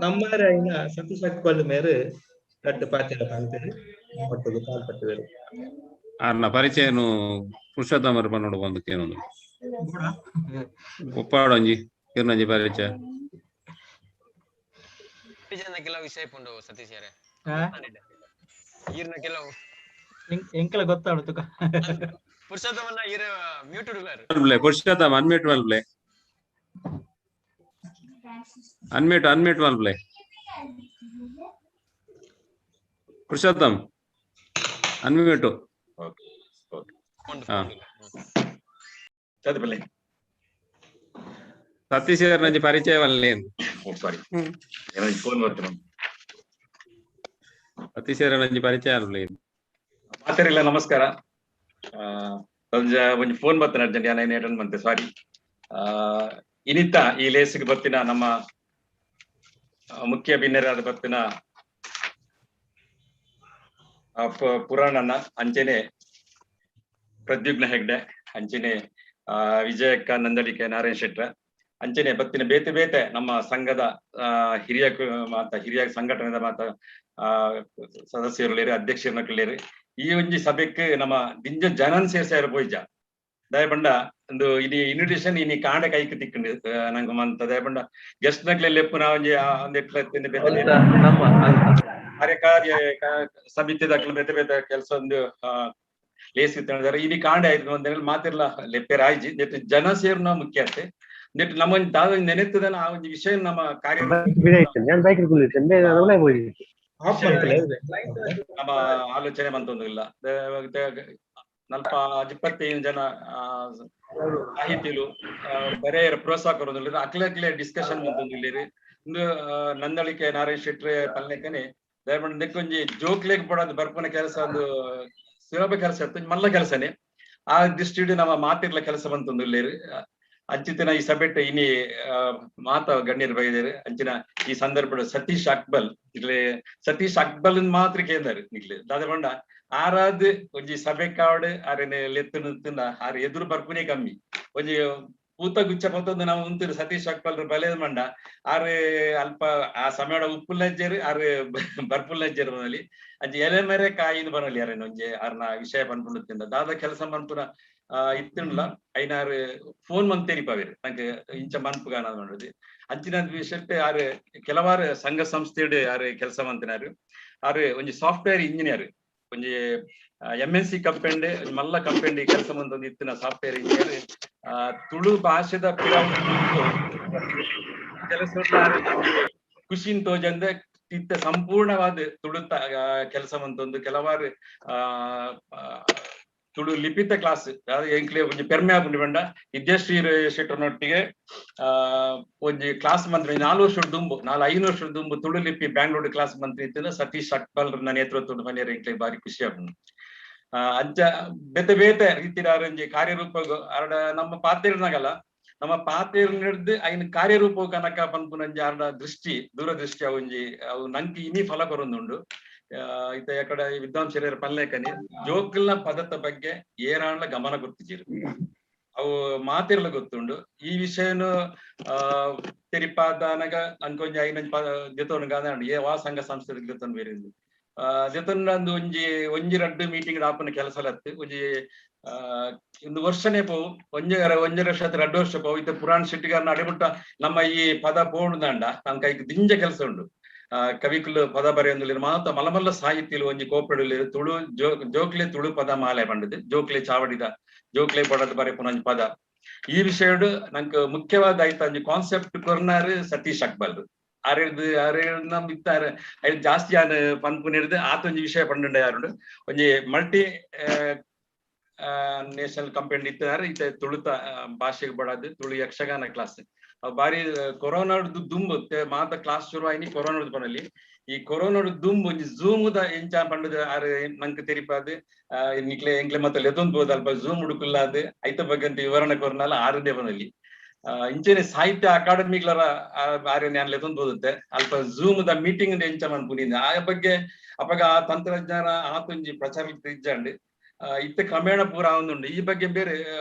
ನಮ್ಮಾರೆ ಐನ ಸತೀಶ್ ಅಕ್ಬಲ್ ಮೇರು ರಡ್ಡು ಪಾತೆರ ಪಂತೇರು ಒಟ್ಟುಗು ಪಾಲ್ಪಟ್ಟುವೆರು. ಆರ್ನ ಪರಿಚಯನು ಪುರುಷೋತ್ತಮರು ಪನ್ನೋಡು ಬಂದು ಕೇನೊಂದು ಒಪ್ಪಾಡೊಂಜಿ ಇರ್ನಂಜಿ ಪರಿಚಯ. ಕೆಲವು ವಿಷಯ ಪುಂಡು ಸತೀಶ್ ಯಾರೇ ಆ? ಈರ್ನ ಕೆಲವು ಎಂಕಲ ಗೊತ್ತಾಡು ತುಕ. ಪುರುಷೋತ್ತಮನ ಈರ ಮ್ಯೂಟ್ ಉಡುಗಾರು. ಪುರುಷೋತ್ತಮ ಅನ್ಮ್ಯೂಟ್ ಮಲ್ಪ್ಲೆ, ಅನ್ಮ್ಯೂಟ್ ಅನ್ಮ್ಯೂಟ್ ಮಲ್ಪ್ಲೆ ಪುರುಷೋತ್ತಮ್ ಅನ್ಮ್ಯೂಟ್. ಹಾ ಚದುಪಲ್ಲೆ ಸತೀಶ್ ನಂಜಿ ಪರಿಚಯ ವಲ್ಲೇನು. ಓ ಸಾರಿ, ಏನೋ ಫೋನ್ ಬರ್ತೀನಿ. ಸತೀಶ್ ನಂಜಿ ಪರಿಚಯ ಅಲ್ಲೇನು. ಮಾತಾಡಿಲ್ಲ. ನಮಸ್ಕಾರ. ಒಂಜಿ ಫೋನ್ ಬರ್ತಾನೆ ಅರ್ಜೆಂಟ್, ಯಾನ ಅಟೆಂಡ್ ಬಂತೆ, ಸಾರಿ. ಇನಿತ ಈ ಲೇಸಿಗೆ ಬರ್ತಿನ ನಮ್ಮ ಮುಖ್ಯ ಬಿನ್ನೆರಾದ ಬರ್ತಿನ ಪುರಾಣನ ಅಂಚನೆ ಪ್ರದ್ಯುಗ್ನ ಹೆಗ್ಡೆ, ಅಂಚನೆ ವಿಜಯಕ್ಕ ನಂದಳಿಕೆ ನಾರಾಯಣ ಶೆಟ್ರ, ಅಂಚನೆ ಬತ್ತಿನ ಬೇತೆ ಬೇತೆ ನಮ್ಮ ಸಂಘದ ಹಿರಿಯ ಮಾತ ಹಿರಿಯ ಸಂಘಟನೆದ ಮಾತ ಸದಸ್ಯರುಲೇರಿ ಅಧ್ಯಕ್ಷರು ಈ ಒಂಜಿ ಸಭೆಕ್ ನಮ್ಮ ದಿಂಜ ಜನನ್ ಸೇರ್ಸಾರ ಪೋಯ್ಜ ದಯಪಂಡ ಒಂದು ಇನಿ ಇನ್ವಿಟೇಷನ್ ಇನಿ ಕಾಂಡ ಕೈಕ್ ತಿಕ್ಕಂಡು ನಂಗೆ ಮಂತ ದಯಪಂಡ ಗೆಸ್ಟ್ ನಕ್ಲೆ ಲೆಪ್ಪು ನಾ ಒಂಜಿ ಬೇತೆ ಬೇತೆ ಕಾರ್ಯಕಾರ್ಯ ಸಮಿತಿ ದಾಖಲೆ ಬೇತೆ ಬೇತೆ ಕೆಲಸ ಒಂದು ಲೇಸ್ ಇತ್ತು. ಇನಿ ಕಾಂಡ ಆಯ್ತು ಅಂತ ಮಾತಿರ್ಲ ಲೆಪ್ಪೇರ್ ಆಯ್ಜಿ ನೆಟ್ ಜನ ಸೇರ್ನ ಮುಖ್ಯ ಅತ್ತೆ ನೆಟ್ ನಮ್ಮ ದಾದ ನೆನೆತ್ತದನ ಆ ಒಂದು ವಿಷಯ ನಮ್ಮ ಕಾರ್ಯ ನಮ್ಮ ಆಲೋಚನೆ ಬಂತೊಂದಿಲ್ಲ. ನಲ್ಪ 25 ಜನ ಸಾಹಿತಿಲು ಬರೇ ಪ್ರೋತ್ಸಾಹ ಕೊರೊಂದುಲ್ಲೆರ್, ಅಕ್ಲೆ ಅಕ್ಲೆ ಡಿಸ್ಕಷನ್ ಮಂತೊಂದುಲ್ಲೆರ್. ಇಂದು ನಂದಳಿಕೆ ನಾರಾಯಣ ಶೆಟ್ರೆ ಪಲ್ಲೆಕನೆ ದಯಮಂಡ ನೆಕ್ಕೊಂಜಿ ಜೋಕ್ಲೆಗ್ ಬೋಡಾದ್ ಬರ್ಪುನ ಕೆಲಸ ಒಂದು ಸುಲಭ ಕೆಲಸ ಇತ್ತು, ಮಲ್ಲ ಕೆಲಸನೇ. ಆ ದೃಷ್ಟಿಡ್ ನಮ್ಮ ಮಾತಿರ್ಲ ಕೆಲಸ ಬಂತೊಂದುಲ್ಲೆರ್. ಅಂಚಿತನ ಈ ಸಭೆಟ್ ಇನಿ ಮಾತ ಗಣ್ಯರು ಬೈದೇರು. ಅಂಚಿನ ಈ ಸಂದರ್ಭ ಸತೀಶ್ ಅಕ್ಬಲ್ ಇಡ್ಲೆ ಸತೀಶ್ ಅಕ್ಬಲ್ ಮಾತ್ರ ಕೇಂದ್ರ ನಿಗ್ಲೆ ದಾದ ಆರಾದ್ ಒಂಜಿ ಸಭೆ ಕಾವಡ್ ಆರೇನೆ ಲೆತ್ತು ನಿಂತಿನ ಆರ್ ಎದುರು ಬರ್ಪುನೇ ಕಮ್ಮಿ. ಒಂಜಿ ಪೂತ ಗುಚ್ಚ ಪತ್ತೊಂದು ನಾವು ಉಂತಿರು ಸತೀಶ್ ಅಕ್ಬಲ್ ಬಲೇದ ಮಂಡ ಆರ್ ಅಲ್ಪ ಆ ಸಮಯಡ ಉಪ್ಪುಲ್ಲಜ್ಜೇರು ಆರ್ ಬರ್ಪುಲ್ಲಜ್ಜೇರು ಬನಲಿ ಅಂಚೆ ಎಲೆ ಮೇರೆ ಕಾಯಿನ ಬನಲಿ ಆರೇನ ಒಂಜಿ ಆರ್ನ ವಿಷಯ ಪನ್ಪುಂಡು ತಿಂದ ದಾದ ಕೆಲಸ ಮನ್ಪುನ ಇತ್ತಿಂಡ್ಲ ಐನಾರು ಫೋನ್ ಮಂತೇರಿಪಾವೇರು ನಂಗೆ ಇಂಚ ಮನ್ಪುಗಾನ ಮಾಡೋದು. ಅಂಚಿನ ವಿಷಯಕ್ಕೆ ಆರು ಕೆಲವಾರು ಸಂಘ ಸಂಸ್ಥೆಡ್ ಆರು ಕೆಲಸ ಮಂತಿನಾರು. ಆರು ಒಂಜಿ ಸಾಫ್ಟ್ವೇರ್ ಇಂಜಿನಿಯರ್, ಒಂಜಿ MNC ಕಂಪೆಂಡೆ ಮಲ್ಲ ಕಂಪೆಂಡಿ ಕೆಲಸ ಮಂತೊಂದು ಇತ್ತಿನ ಸಾಫ್ಟ್ವೇರ್ ಇಂಜಿನಿಯರ್. ತುಳು ಭಾಷೆದ ಕೆಲಸ ಖುಷಿನ್ ತೋಜಂದೆ ಇತ್ತ ಸಂಪೂರ್ಣವಾದ ತುಳುತ ಕೆಲಸ ಮಂತೊಂದು ಕೆಲವಾರು ತುಳು ಲಿಪಿತ ಕ್ಲಾಸ್ ಎಂಕ್ಲೆ ಒಂಜಿ ಪೆರ್ಮೆ ಆಪುಂಡು ಪಂಡ ವಿದ್ಯಾಶ್ರೀ ಶೆಟ್ಟರ್ನೊಟ್ಟಿಗೆ ಒಂಜಿ ಕ್ಲಾಸ್ ಮಂತ್ರಿ 4 ವರ್ಷ ದುಂಬು 4-5 ವರ್ಷ ದುಂಬು ತುಳು ಲಿಪಿ ಬ್ಯಾಂಗ್ಳೂರ್ ಕ್ಲಾಸ್ ಮಂತ್ರಿ ಇತ್ತಿನ ಸತೀಶ್ ಅಕ್ಬಲ್ ನೇತೃತ್ವದ ಮನೆಯವರು ಎಂಕ್ಲೆ ಬಾರಿ ಖುಷಿ ಆಪುಂಡು. ಅಂಚ ಬೇತೆ ಬೇತೆ ರೀತಿಯ ಒಂಜಿ ಕಾರ್ಯರೂಪ ಅರಡ ನಮ್ಮ ಪಾತೆರ್ನಾಗಲ್ಲ ನಮ್ಮ ಪಾತೆರ್ ಹಿಡ್ದು ಐನ್ ಕಾರ್ಯರೂಪ ಕನಕ ಪನ್ಪುನಂಜಿ ಅರಡ ದೃಷ್ಟಿ ದೂರದೃಷ್ಟಿ ಒಂಜಿ ಅವು ನಂಗೆ ಇನಿ ಫಲ ಕೊರೊಂದುಂಡು. ಇತ್ತ ಯಕಡೆ ವಿದ್ವಾಂಸರ ಪಲ್ಲೇಕನಿ ಜೋಕಲ್ನ ಪದದ ಬಗ್ಗೆ ಏರಾಣ್ಲ ಗಮನ ಗೊತ್ತಿಜಿರು ಅವು ಮಾತಿರ್ಲ ಗೊತ್ತುಂಡು. ಈ ವಿಷಯನು ತೆರಿಪಾದನಗ ಅನ್ಕೊಂಜಿ ಐನಂಜಿ ಪದ ದೆತೋನು ಗಾದ ವಾ ಸಂಘ ಸಂಸ್ಥೆ ದೆತೊನು ಬೇರೆ ದೆತೊಂದು ಒಂಜಿ ಒಂಜಿ ರಡ್ಡ್ ಮೀಟಿಂಗ್ ಆಪುನ ಕೆಲಸ ಲತ್ತು ಒಂಜಿ ಒಂದು ವರ್ಷನೇ ಪೋವು, ಒಂಜಿ ಒಂಜಿ ವರ್ಷ ರಡ್ಡು ವರ್ಷ ಪೋವು. ಇತ್ತೆ ಪುರಾಣ ಶೆಟ್ಟಿಗಾರನ ಅಡಿಮುಟ್ಟ ನಮ್ಮ ಈ ಪದ ಪೋಣುದಂಡ ನಮ್ಮ ಕೈಗೆ ದಿಂಜ ಕೆಲಸ ಉಂಡು. ಕವಿಕುಲು ಪದ ಬರೆಯೊಂದು ಮಾತ ಮಲಮಲ್ಲ ಸಾಹಿತ್ಯಲು ಒಂಜಿ ಕೋಪೆಡುಲಿ ತುಳು ಜೋಕ್ಲೆ ತುಳು ಪದ ಮಾಲೆ ಪಂಡದು ಜೋಕ್ಲೆ ಚಾವಡಿದ ಜೋಕ್ಲೆ ಪಡದ ಬರೆಪುನ ಒಂಜಿ ಪದ. ಈ ವಿಷಯಡು ನಂಗೆ ಮುಖ್ಯವಾದ ಆಯ್ತ ಒಂಜಿ ಕಾನ್ಸೆಪ್ಟ್ ಕೊರ್ನಾರು ಸತೀಶ್ ಅಕ್ಬಲ್ ಆರೇಳ್ದು ಆರೇಳ್ನ ಮಿತ್ತಾರ ಐದು ಜಾಸ್ತಿ ಆನ್ ಪನ್ಪುನಿರ್ದು ಆತ ಒಂಜಿ ವಿಷಯ ಪಂಡುಂಡ ಯಾರುಂಡು ಒಂಜಿ ಮಲ್ಟಿ ನ್ಯಾಷನಲ್ ಕಂಪನಿ ಇತ್ತಿನಾರು ಇತ್ತೆ ತುಳುತ ಭಾಷೆಗೆ ಬಡದು ತುಳು ಯಕ್ಷಗಾನ ಕ್ಲಾಸ್ ಬಾರಿ ಕೊರೋನಾಡ್ದು ದುಂಬು ಮಾತ ಕ್ಲಾಸ್ ಶುರು ಆಯ್ನಿ ಕೊರೋನಾಡ್ದು ಪನಲ್ಲಿ ಈ ಕೊರೋನಾಡ್ ದುಂಬು ಒಂಜಿ ಝೂಮ್ ದ ಎಂಚ ಪಂಡದು ಆರ್ ನಂಕ್ ತೆರಿಪಾದು ನಿಕ್ಲೆ ಎಂಕ್ಲೆ ಮತ್ತೆ ಲೆತೊಂದು ಬೋದು ಅಲ್ಪ ಝೂಮ್ ಹುಡುಕುಲ್ಲಾದ್ ಐತ ಬಗ್ಗೆ ಅಂತ ವಿವರಣೆ ಕೊರ್ನಾಲ ಆರನೇ ಪನಲ್ಲಿ ಇಂಚೆನೆ ಸಾಹಿತ್ಯ ಅಕಾಡೆಮಿಗ್ಲರ ಆರೆ ನಾನು ಲೆತೊಂದು ಬೋದುತ್ತೆ ಅಲ್ಪ ಝೂಮ್ the meeting ಎಂಚ ಮನ್ಪುನಿಂದ ಆ ಬಗ್ಗೆ ಅಪಗ ಆ ತಂತ್ರಜ್ಞಾನ ಆತೊಂಜಿ ಪ್ರಚಾರ ಇಜ್ಜಂಡು ಇತ್ತೆ ಕ್ರಮೇಣ ಪೂರ ಒಂದುಂಡು. ಈ ಬಗ್ಗೆ ಬೇರೆ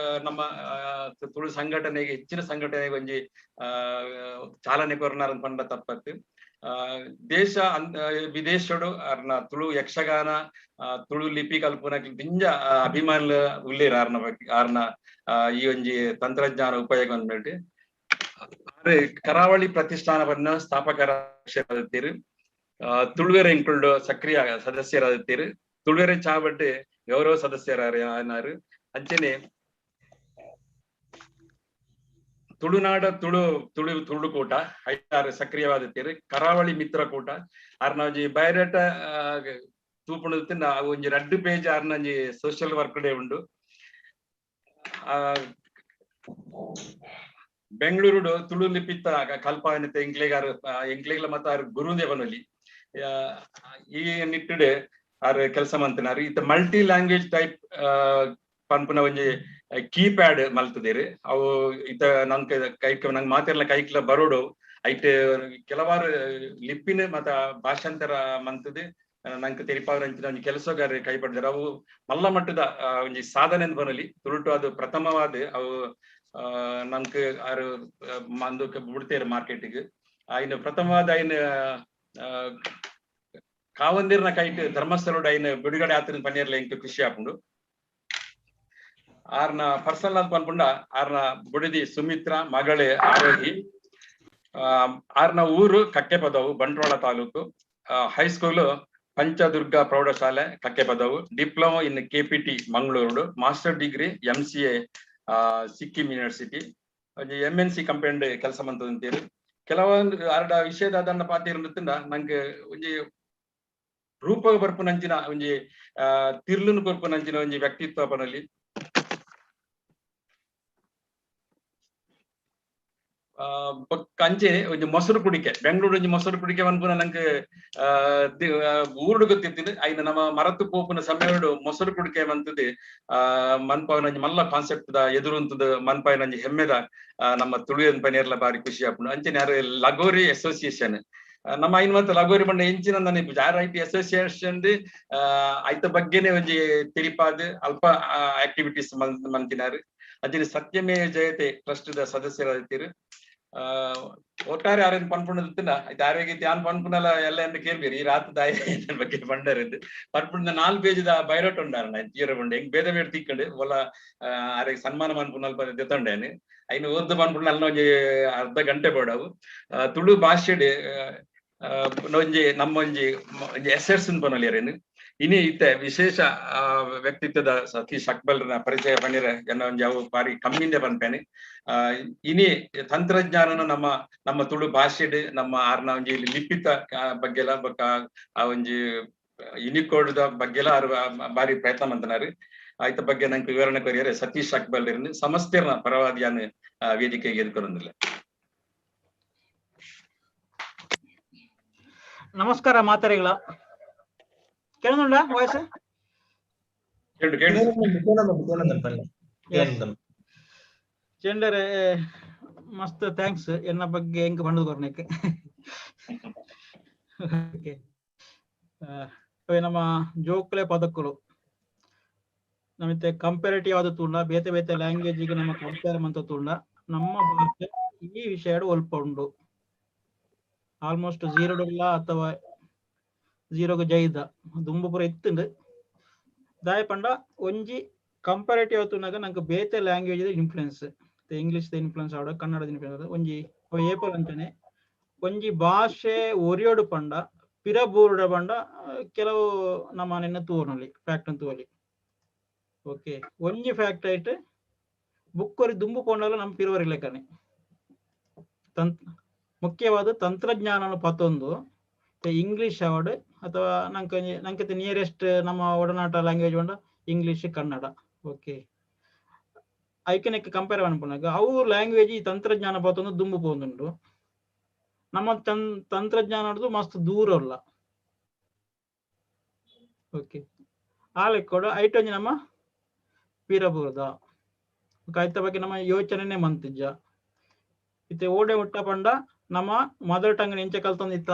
ನಮ್ಮ ತುಳು ಸಂಘಟನೆಗೆ ಹೆಚ್ಚಿನ ಸಂಘಟನೆಗೆ ಒಂಜಿ ಚಾಲನೆ ಕೊರ್ನಾರ ಪಂಡ ತಪ್ಪತ್ತು. ದೇಶ ವಿದೇಶಡು ಅರ್ನ ತುಳು ಯಕ್ಷಗಾನ ತುಳು ಲಿಪಿ ಕಲ್ಪನ ದಿಂಜ ಅಭಿಮಾನ ಉಲ್ಲೇರ ಆರ್ನ ಬಗ್ಗೆ ಆರ್ನ ಈ ಒಂಜಿ ತಂತ್ರಜ್ಞಾನ ಉಪಯೋಗ ಅಂದ್ಮೇಲೆ ಕರಾವಳಿ ಪ್ರತಿಷ್ಠಾನವನ್ನ ಸ್ಥಾಪಕರಾದಿತ್ತೀರು. ತುಳುವೆರೆ ಇಂಕುಲ್ಡು ಸಕ್ರಿಯ ಸದಸ್ಯರಾದಿತ್ತೀರು. ತುಳುವೆರೆ ಚಾವಡ್ಡೆ ಗೌರವ ಸದಸ್ಯರಾರು. ಅಂಚನೆ ತುಳುನಾಡ ತುಳು ತುಳು ತುಳುಕೂಟ ಐದಾರು ಸಕ್ರಿಯವಾದಿತ್ತೀರು. ಕರಾವಳಿ ಮಿತ್ರಕೂಟ ಆರ್ನ ಒಂಜಿ ಬೈರೇಟ ತೂಪುಣದ ಒಂಜಿ ರಡ್ಡು ಪೇಜ್ ಆರ್ನ ಒಂಜಿ ಸೋಷಿಯಲ್ ವರ್ಕ್ ಡೇ ಉಂಡು. ಬೆಂಗಳೂರುಡು ತುಳು ಲಿಪಿತ್ತ ಕಲ್ಪಾವನಿತ ಎಂಕ್ಲೆಗಾರು ಎಂಕ್ಲೆಗ್ಲ ಮತ್ತ ಆರ್ ಗುರುದೇವನಲ್ಲಿ ಈ ನಿಟ್ಟುಡೆ ಆರ್ ಕೆಲಸ ಮಂತನಾರು. ಇತ್ತ ಮಲ್ಟಿ ಲ್ಯಾಂಗ್ವೇಜ್ ಟೈಪ್ ಪನ್ಪುನ ಒಂಜಿ ಕೀಪ್ಯಾಡ್ ಮಲ್ತದೇರು. ಅವು ಇತ್ತ ನಂಗೆ ಕೈಕ್ ನಂಗೆ ಮಾತಿರ್ಲ ಕೈಕ್ಲ ಬರೋಡು ಐಟ್ ಕೆಲವಾರು ಲಿಪಿನ ಮತ್ತ ಭಾಷಾಂತರ ಮಂತದೆ ನಂಗೆ ತೆರಿಪಾವರಂಚಿನ ಒಂಜಿ ಕೆಲಸಗಾರ ಕೈ ಪಡೆದಾರೆ. ಅವು ಮಲ್ಲ ಮಟ್ಟದ ಒಂಜಿ ಸಾಧನೆ ಬನಲಿ ತುಳುಟು ಅದು ಪ್ರಥಮವಾದ ಅವು ನಮ್ಗೆ ಆರು ಮಂದು ಬಿಡ್ತೇರು ಮಾರ್ಕೆಟಿಗೆ. ಐನ ಪ್ರಥಮವಾದ ಐನ ಕಾವಂದಿರ್ನ ಕೈಟ್ ಧರ್ಮಸ್ಥಳಡ್ ಐನ ಬಿಡುಗಡೆ ಆತನ ಪನ್ನೀರ್ಲ ಇಂಕ ಖುಷಿ ಆಪುಂಡು. ಆರ್ನ ಪರ್ಸನಲ್ ಅಂತ ಪನ್ಪುಂಡ ಆರ್ನ ಬುಡದಿ ಸುಮಿತ್ರಾ, ಮಗಳೇ ಆರೋಹಿ. ಆರ್ನ ಊರು ಕಕ್ಕೆಪದವು, ಬಂಟ್ವಾಳ ತಾಲೂಕು. ಹೈಸ್ಕೂಲು ಪಂಚದುರ್ಗ ಪ್ರೌಢಶಾಲೆ Kakkepadavu. Diploma in KPT Mangaluru, master degree MCA Sikkim university, MNC company ಕೆಲಸ ಮಂತಂತೀರಿ. ಕೆಲವೊಂದು ಅರ್ಡ ವಿಷಯದ ಅದನ್ನ ಪಾತಿರಂದ ನಂಗೆ ಒಂಜಿ ರೂಪ ಬರ್ಪುನಂಚಿನ ಒಂಜಿ ತಿರ್ಲುನು ಕೊರ್ಪುನಂಚಿನ ಒಂಜಿ ವ್ಯಕ್ತಿತ್ವ ಪನಲ್ಲಿ. ಕಂಚೆ ಒಂಜಿ ಮೊಸರು ಕುಡಿಕೆ, ಬೆಂಗಳೂರು ಒಂಜಿ ಮೊಸರು ಕುಡಿಕೆ ಪನ್ಪುನ ನಂಗೆ ಊರುಡು ಗೊತ್ತಿತ್ತಿನ ಐನ ನಮ್ಮ ಮರತು ಪೋಪುನ ಸಮಯಡು ಮೊಸರು ಕುಡಿಕೆ ಮಂತದೆ ಮನ್ಪಾವಿನ ಒಂಜಿ ಮಲ್ಲ ಕಾನ್ಸೆಪ್ಟ್ ದ ಎದುರುಂತದ ಮನ್ಪಾವಿನ ಒಂಜಿ ಹೆಮ್ಮೆದ ನಮ್ಮ ತುಳುವೆನ್ ಪನೇರ್ಲ ಬಾರಿ ಖುಷಿ ಆಪುಂಡು. ಅಂಚನೆ ಯಾರು ಲಗೋರಿ ಅಸೋಸಿಯೇಷನ್ ನಮ್ಮ ಐನ್ ಮತ್ತೆ ಲಗೋರಿ ಬಂಡ ಎಂಚಿನ ನನ್ನ ಯಾರು IT association ಐತ ಬಗ್ಗೆನೆ ಒಂಜಿ ತೆರಿಪಾದ್ ಅಲ್ಪ ಆಕ್ಟಿವಿಟೀಸ್ ಮಂತಿನಾರು. ಅಂಚನೆ ಸತ್ಯಮೇ ಜಯತೆ ಟ್ರಸ್ಟ್ the ಸದಸ್ಯರಾದಿತ್ತೀರು. ಒಟ್ಟಾರೆ ಆರೇನು ಪನ್ಪುಂಡದಿತ್ತಿನ ಆಯ್ತು ಆರೋಗ್ಯ ಯಾನ್ ಪನ್ಪುನಲ ಎಲ್ಲ ಎಂದು ಕೇಳ್ಬೇರಿ ಈ ರಾತ್ರಿ ದಾಯ ಬಗ್ಗೆ ಪಂಡರಿಂದ ಪನ್ಪುಂಡ 4 ಪೇಜ್ the ಬೈರೋಟ್ ಉಂಡಾರ ತೀರ ಬಂಡೆ ಹೆಂಗ್ ಬೇರೆ ಬೇರೆ ತಿಕ್ಕಂಡು ಒಲ ಆರೋಗ್ಯ ಸನ್ಮಾನ ಮನ್ಪುನಲ್ಪ ದೆತ್ತೊಂಡೇನೆ ಐನು ಓದ್ದು ಪನ್ಪುಂಡ ಅಲ್ಲ ಒಂಜಿ ಅರ್ಧ ಗಂಟೆ ಬೋಡವು. ತುಳು ಭಾಷೆಡ್ ಒಂಜಿ ನಮ್ಮ ಒಂಜಿ ಒಂಜಿ ಎಸೆಟ್ಸ್ ಪನೊಲಿಯರೇನು. ಇನಿ ಇತ್ತೆ ವಿಶೇಷ ವ್ಯಕ್ತಿತ್ವದ ಸತೀಶ್ ಅಕ್ಬಲ್ನ ಪರಿಚಯ ಪನ್ನಿರ ಎನ್ನ ಒಂಜಿ ಅವು ಬಾರಿ ಕಮ್ಮಿಂದ ಪನ್ಪೇನೆ. ಇನಿ ತಂತ್ರಜ್ಞಾನನ ನಮ್ಮ ನಮ್ಮ ತುಳು ಭಾಷೆಡ್ ನಮ್ಮ ಆರ್ನ ಒಂಜಿ ಲಿಪಿತ ಬಗ್ಗೆಲ ಬೊಕ್ಕ ಆ ಒಂಜಿ ಯುನಿಕೋಡ್ the ಬಗ್ಗೆಲ ಆರ್ ಬಾರಿ ಪ್ರಯತ್ನ ಮಂತನಾರು. ಆಯ್ತ ಬಗ್ಗೆ ನಂಗೆ ವಿವರಣೆ ಕೊರಿಯರೆ ಸತೀಶ್ ಅಕ್ಬಲ್ ಸಮಸ್ತೆರ್ನ ಪರವಾದಿಯಾನ ವೇದಿಕೆಗೆ ಎದುಕೊರೊಂದಿಲ್ಲ. ನಮಸ್ಕಾರ ಮಾತಾರಿಗಳ ಕೇಳೋಣ ವಾಯ್ಸ್ ಚೆಂಡರೆ ಮಸ್ತ್ thanks ಎನ್ನ ಬಗ್ಗೆ ಹೆಂಗ್ ಬಂದದು ಕೊರ್ನೆಕ್. ಓಕೆ, ನಮ್ಮ ಜೋಕ್ಲೆ ಪದಕ್ಕಲು ನಮಿತ್ತೆ ಕಂಪೇರಿಟಿವ್ ಆದ ತೂಂಡ ಬೇತೆ ಬೇತೆ ಲ್ಯಾಂಗ್ವೇಜಿಗೆ ನಮ್ಮ ಕಂಪೇರ್ ಮಂತ ತೂಂಡ ನಮ್ಮ ಭಾಷೆ ಈ ವಿಷಯ ಒಲ್ಪ ಉಂಡು. ಆಲ್ಮೋಸ್ಟ್ ಝೀರೋ ಡೊಲ್ಲ ಅಥವಾ ಜೀರೋಗ್ ಜೈದ ದುಂಬು ಪೂರ ಇತ್ತುಂಡು. ದಾಯ ಪಂಡ ಒಂಜಿ ಕಂಪಾರೇಟಿವ್ ತೂನಗ ನಂಗೆ ಬೇತೆ ಲ್ಯಾಂಗ್ವೇಜ್ ಇನ್ಫ್ಲುಯೆನ್ಸ್, ಇಂಗ್ಲಿಷ್ ಇನ್ಫ್ಲುಯೆನ್ಸ್ ಆವಡ ಕನ್ನಡದ ಇನ್ಫ್ಲುಯೆನ್ಸ್ ಒಂಜಿ ಏಪಲ್ ಅಂಚನೆ ಒಂಜಿ ಭಾಷೆ ಒರಿಯೋಡು ಪಂಡ ಪಿರಬೂರುಡ ಪಂಡ ಕೆಲವು ನಮ್ಮ ನಿನ್ನ ತೂರ್ನಲ್ಲಿ ಫ್ಯಾಕ್ಟ್ ಅಂತ ತೂವಲಿ. ಓಕೆ, ಒಂಜಿ ಫ್ಯಾಕ್ಟ್ ಆಯ್ತು ಬುಕ್ ಒರಿ ದುಂಬು ಪೋಂಡಲ ನಮ್ಮ ಪಿರುವರಿ ಲೆಕ್ಕನೆ. ಮುಖ್ಯವಾದ ತಂತ್ರಜ್ಞಾನ ಪತ್ತೊಂದು ಇಂಗ್ಲಿಷ್ ಅವಡ್ ಅಥವಾ ನಂಗೆ ನಂಗೆ ನಿಯರೆಸ್ಟ್ ನಮ್ಮ ಒಡನಾಟ ಲ್ಯಾಂಗ್ವೇಜ್ ಪಂಡ ಇಂಗ್ಲಿಷ್ ಕನ್ನಡ. ಓಕೆ, ಐಕನೆಕ್ ಕಂಪೇರ್ ಅನ್ಪುನಾಗ ಅವು ಲ್ಯಾಂಗ್ವೇಜ್ ಈ ತಂತ್ರಜ್ಞಾನ ಪತ್ತೊಂದು ದುಂಬು ಪೋಂದುಂಡು. ನಮ್ಮ ತಂತ್ರಜ್ಞಾನ ಮಸ್ತ್ ದೂರ ಅಲ್ಲ. ಓಕೆ, ಆ ಲೆಕ್ಕೋಡು ಐಟೊಂಜಿ ನಮ್ಮ ಪಿರಬೂರದ ಐತ ಬಗ್ಗೆ ನಮ್ಮ ಯೋಚನೆನೆ ಮಂತಿಜ್ಜ. ಇತ್ತೆ ಓಡೆ ಹುಟ್ಟ ಪಂಡ ನಮ್ಮ ಮದರ್ ಟಂಗ್ ಎಂಚ ಕಲ್ತೊಂದಿತ್ತ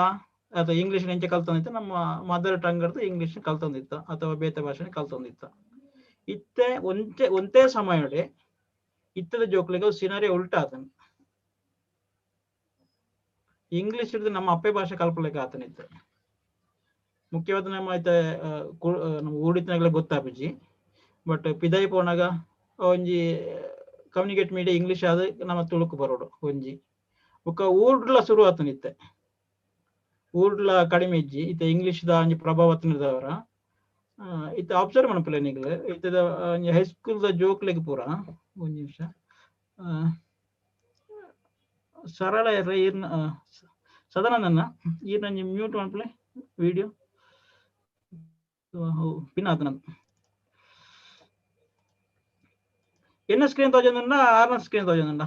ಅಥವಾ ಇಂಗ್ಲಿಷ್ ಎಂಚ ಕಲ್ತೊಂದಿತ್ತ, ನಮ್ಮ ಮದರ್ ಟಂಗ್ ಇಂಗ್ಲಿಷ್ ಕಲ್ತೊಂದಿತ್ತ ಅಥವಾ ಬೇತೆ ಭಾಷೆ ಕಲ್ತೊಂದಿತ್ತ. ಇತ್ತೆ ಒಂತೆ ಒಂದೇ ಸಮಯಡೆ ಇತ್ತದ ಜೋಕ್ಲಿಗೆ ಸಿನರಿ ಉಲ್ಟಾ ಆತನ. ಇಂಗ್ಲಿಷ್ ಹಿಡಿದು ನಮ್ಮ ಅಪ್ಪೆ ಭಾಷೆ ಕಲ್ಪಲಿಕ್ಕೆ ಆತನಿತ್ತು. ಮುಖ್ಯವಾದ ನಮ್ಮ ಐತೆ ನಮ್ಮ ಊಡಿತನಾಗಲೇ ಗೊತ್ತಾಪಿಜಿ, ಬಟ್ ಪಿದಾಯಿ ಪೋನಾಗ ಒಂಜಿ ಕಮ್ಯುನಿಕೇಟ್ ಮೀಡಿಯಾ ಇಂಗ್ಲಿಷ್ ಆದ ನಮ್ಮ ತುಳುಕು ಬರೋಡು ಒಂಜಿ. ಬೊಕ್ಕ ಊರ್ಡ್ಲ ಶುರು ಆತನಿತ್ತೆ, ಊರ್ಡ್ಲ ಕಡಿಮೆ ಇಜ್ಜಿ ಇತ್ತೆ ಇಂಗ್ಲಿಷ್ ದ ಒಂಜಿ ಪ್ರಭಾವ ಆತನಿದವರ. ಇತ್ತೆ ಅಬ್ಸರ್ವ್ ಮನ್ಪುಲೆ ನಿಗ್ಲು ಇತ್ತದ ಒಂಜಿ ಹೈಸ್ಕೂಲ್ ದ ಜೋಕ್ಲೆಗ್ ಪೂರ ಒಂಜಿ ನಿಮಿಷ ಸರಳ ಈರ್ನ ಸದಾನಂದನ್ನ ಈರ್ನ ಒಂಜಿ ಮ್ಯೂಟ್ ಮನ್ಪುಲೆ ವಿಡಿಯೋ ಪಿನ್ ಆತನ. ಎನ್ನ ಸ್ಕ್ರೀನ್ ತೋಜೊಂದುಂಡ ಆರ್ನ ಸ್ಕ್ರೀನ್ ತೋಜೊಂದುಂಡ?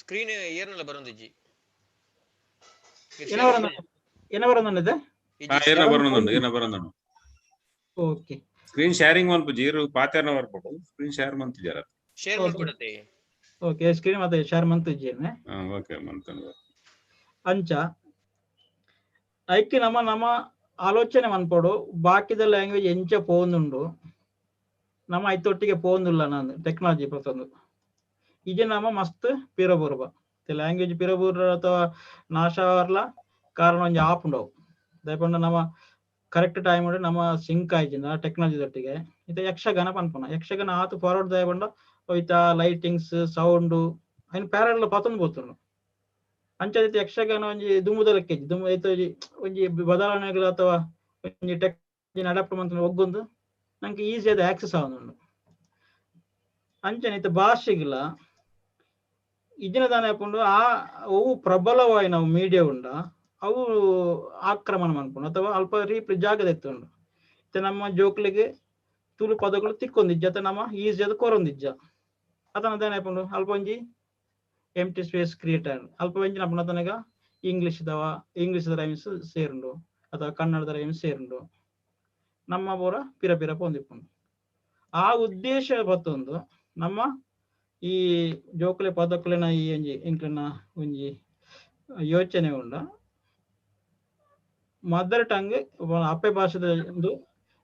ಸ್ಕ್ರೀನ್ ಏರ್ನಲ್ಲ ಬರೊಂದಿಜ್ಜಿ. ಎನ್ನ ಬರೊಂದುಂಡಿದೆ? ಏರ್ನ ಬರೊಂದುಂಡು, ಏರ್ನ ಬರೊಂದುಂಡು. ಓಕೆ, ಸ್ಕ್ರೀನ್ ಶೇರಿಂಗ್ ಮನ್ಪುಜಿ, ಇರು ಪಾತೆರ್ನ ಬರ್ಪುಂಡು, ಸ್ಕ್ರೀನ್ ಶೇರ್ ಮಂತಿಜಾರ. ಶೇರ್ ಮನ್ಪುಡತೆ. ಓಕೆ, ಸ್ಕ್ರೀನ್ ಮತ್ತೆ ಶೇರ್ ಮಂತಿಜ್ಜೇನೆ. ಓಕೆ ಮಂತಂದು. ಅಂಚ ಐಕ್ ನಮ್ಮ ನಮ್ಮ ಆಲೋಚನೆ ಮನ್ಪೊಡು ಬಾಕಿದ ಲ್ಯಾಂಗ್ವೇಜ್ ಎಂಚ ಪೋಂದುಂಡು, ನಮ್ಮ ಐತೊಟ್ಟಿಗೆ ಪೋಂದುಲ್ಲ ನಾನು ಟೆಕ್ನಾಲಜಿ ಪ್ರತೊಂದು. ಇಜೆ ನಮ್ಮ ಮಸ್ತ್ ಪಿರಬೂರ್ಬ ಲ್ಯಾಂಗ್ವೇಜ್ ಪಿರಬೂರ್ ಅಥವಾ ನಾಶ ಆವರ್ಲ ಕಾರಣ ಒಂಜಿ ಆಪುಂಡವು. ದಯಪಂಡ ನಮ್ಮ ಕರೆಕ್ಟ್ ಟೈಮ್ ನಮ್ಮ ಸಿಂಕ್ ಆಯ್ಜಿಂದ ಟೆಕ್ನಾಲಜಿ ದೊಟ್ಟಿಗೆ. ಇತ್ತೆ ಯಕ್ಷಗಾನ ಪನ್ಪುನ ಯಕ್ಷಗಾನ ಆತು ಫಾರ್ವರ್ಡ್ ದಯಪಂಡ ಐತ ಲೈಟಿಂಗ್ಸ್ ಸೌಂಡು ಐನ್ ಪ್ಯಾರಲ್ ಪತೊಂದು ಪೋತುಂಡು. ಅಂಚ ಯಕ್ಷಗಾನ ಒಂಜಿ ದುಂಬುದ ಲೆಕ್ಕ ದುಂಬು ಐತ ಒಂಜಿ ಬದಲಾವಣೆಗಳು ಅಥವಾ ಒಂಜಿ ಟೆಕ್ ಅಡಾಪ್ಟ್ ಮಂತ್ ಒಗ್ಗೊಂದು ನಂಗೆ ಈಸಿ ಆದ ಆಕ್ಸೆಸ್ ಆವೊಂದುಂಡು. ಅಂಚನೆ ಇತ್ತೆ ಭಾಷೆಗಿಲ್ಲ ಇಜ್ಜಿನ ದಾನೆ ಆಪುಂಡು ಆ ಅವು ಪ್ರಬಲವಾಯಿನ ಮೀಡಿಯಾ ಉಂಡ ಅವು ಆಕ್ರಮಣ ಮನ್ಪುಂಡು ಅಥವಾ ಅಲ್ಪ ರೀಪ್ಲಿ ಜಾಗದ ಎತ್ತುಂಡು. ಇತ್ತೆ ನಮ್ಮ ಜೋಕ್ಲಿಗೆ ತುಳು ಪದಗಳು ತಿಕ್ಕೊಂದಿಜ್ಜ ಅಥವಾ ನಮ್ಮ ಈಸಿ ಅದು ಕೊರೊಂದಿಜ್ಜ ಅತನ ದಾನೆ ಆಪುಂಡು ಅಲ್ಪ ಒಂಜಿ ಎಂಟಿ ಸ್ಪೇಸ್ ಕ್ರಿಯೇಟ್ ಆಂಡ್ ಅಲ್ಪ ಒಂಜಿ ನಪ್ಪುಂಡು ಅತನಗ ಇಂಗ್ಲಿಷ್ ದವ ಇಂಗ್ಲಿಷ್ ರೈಮ್ಸ್ ಸೇರುಂಡು ಅಥವಾ ಕನ್ನಡದ ರೈಮ್ಸ್ ಸೇರುಂಡು ನಮ್ಮ ಬೋರ ಪಿರ ಪಿರ ಪೊಂದಿಪ್ಪುಂಡು. ಆ ಉದ್ದೇಶ ಬತ್ತೊಂದು ನಮ್ಮ ಈ ಜೋಕುಲೆ ಪದಕುಲೆನ ಈ ಒಂಜಿ ಎಂಕ್ಲೆನ ಒಂಜಿ ಯೋಚನೆ ಉಂಡ ಮದರ್ ಟಂಗ್ ಅಪ್ಪೆ ಭಾಷೆದ ಒಂದು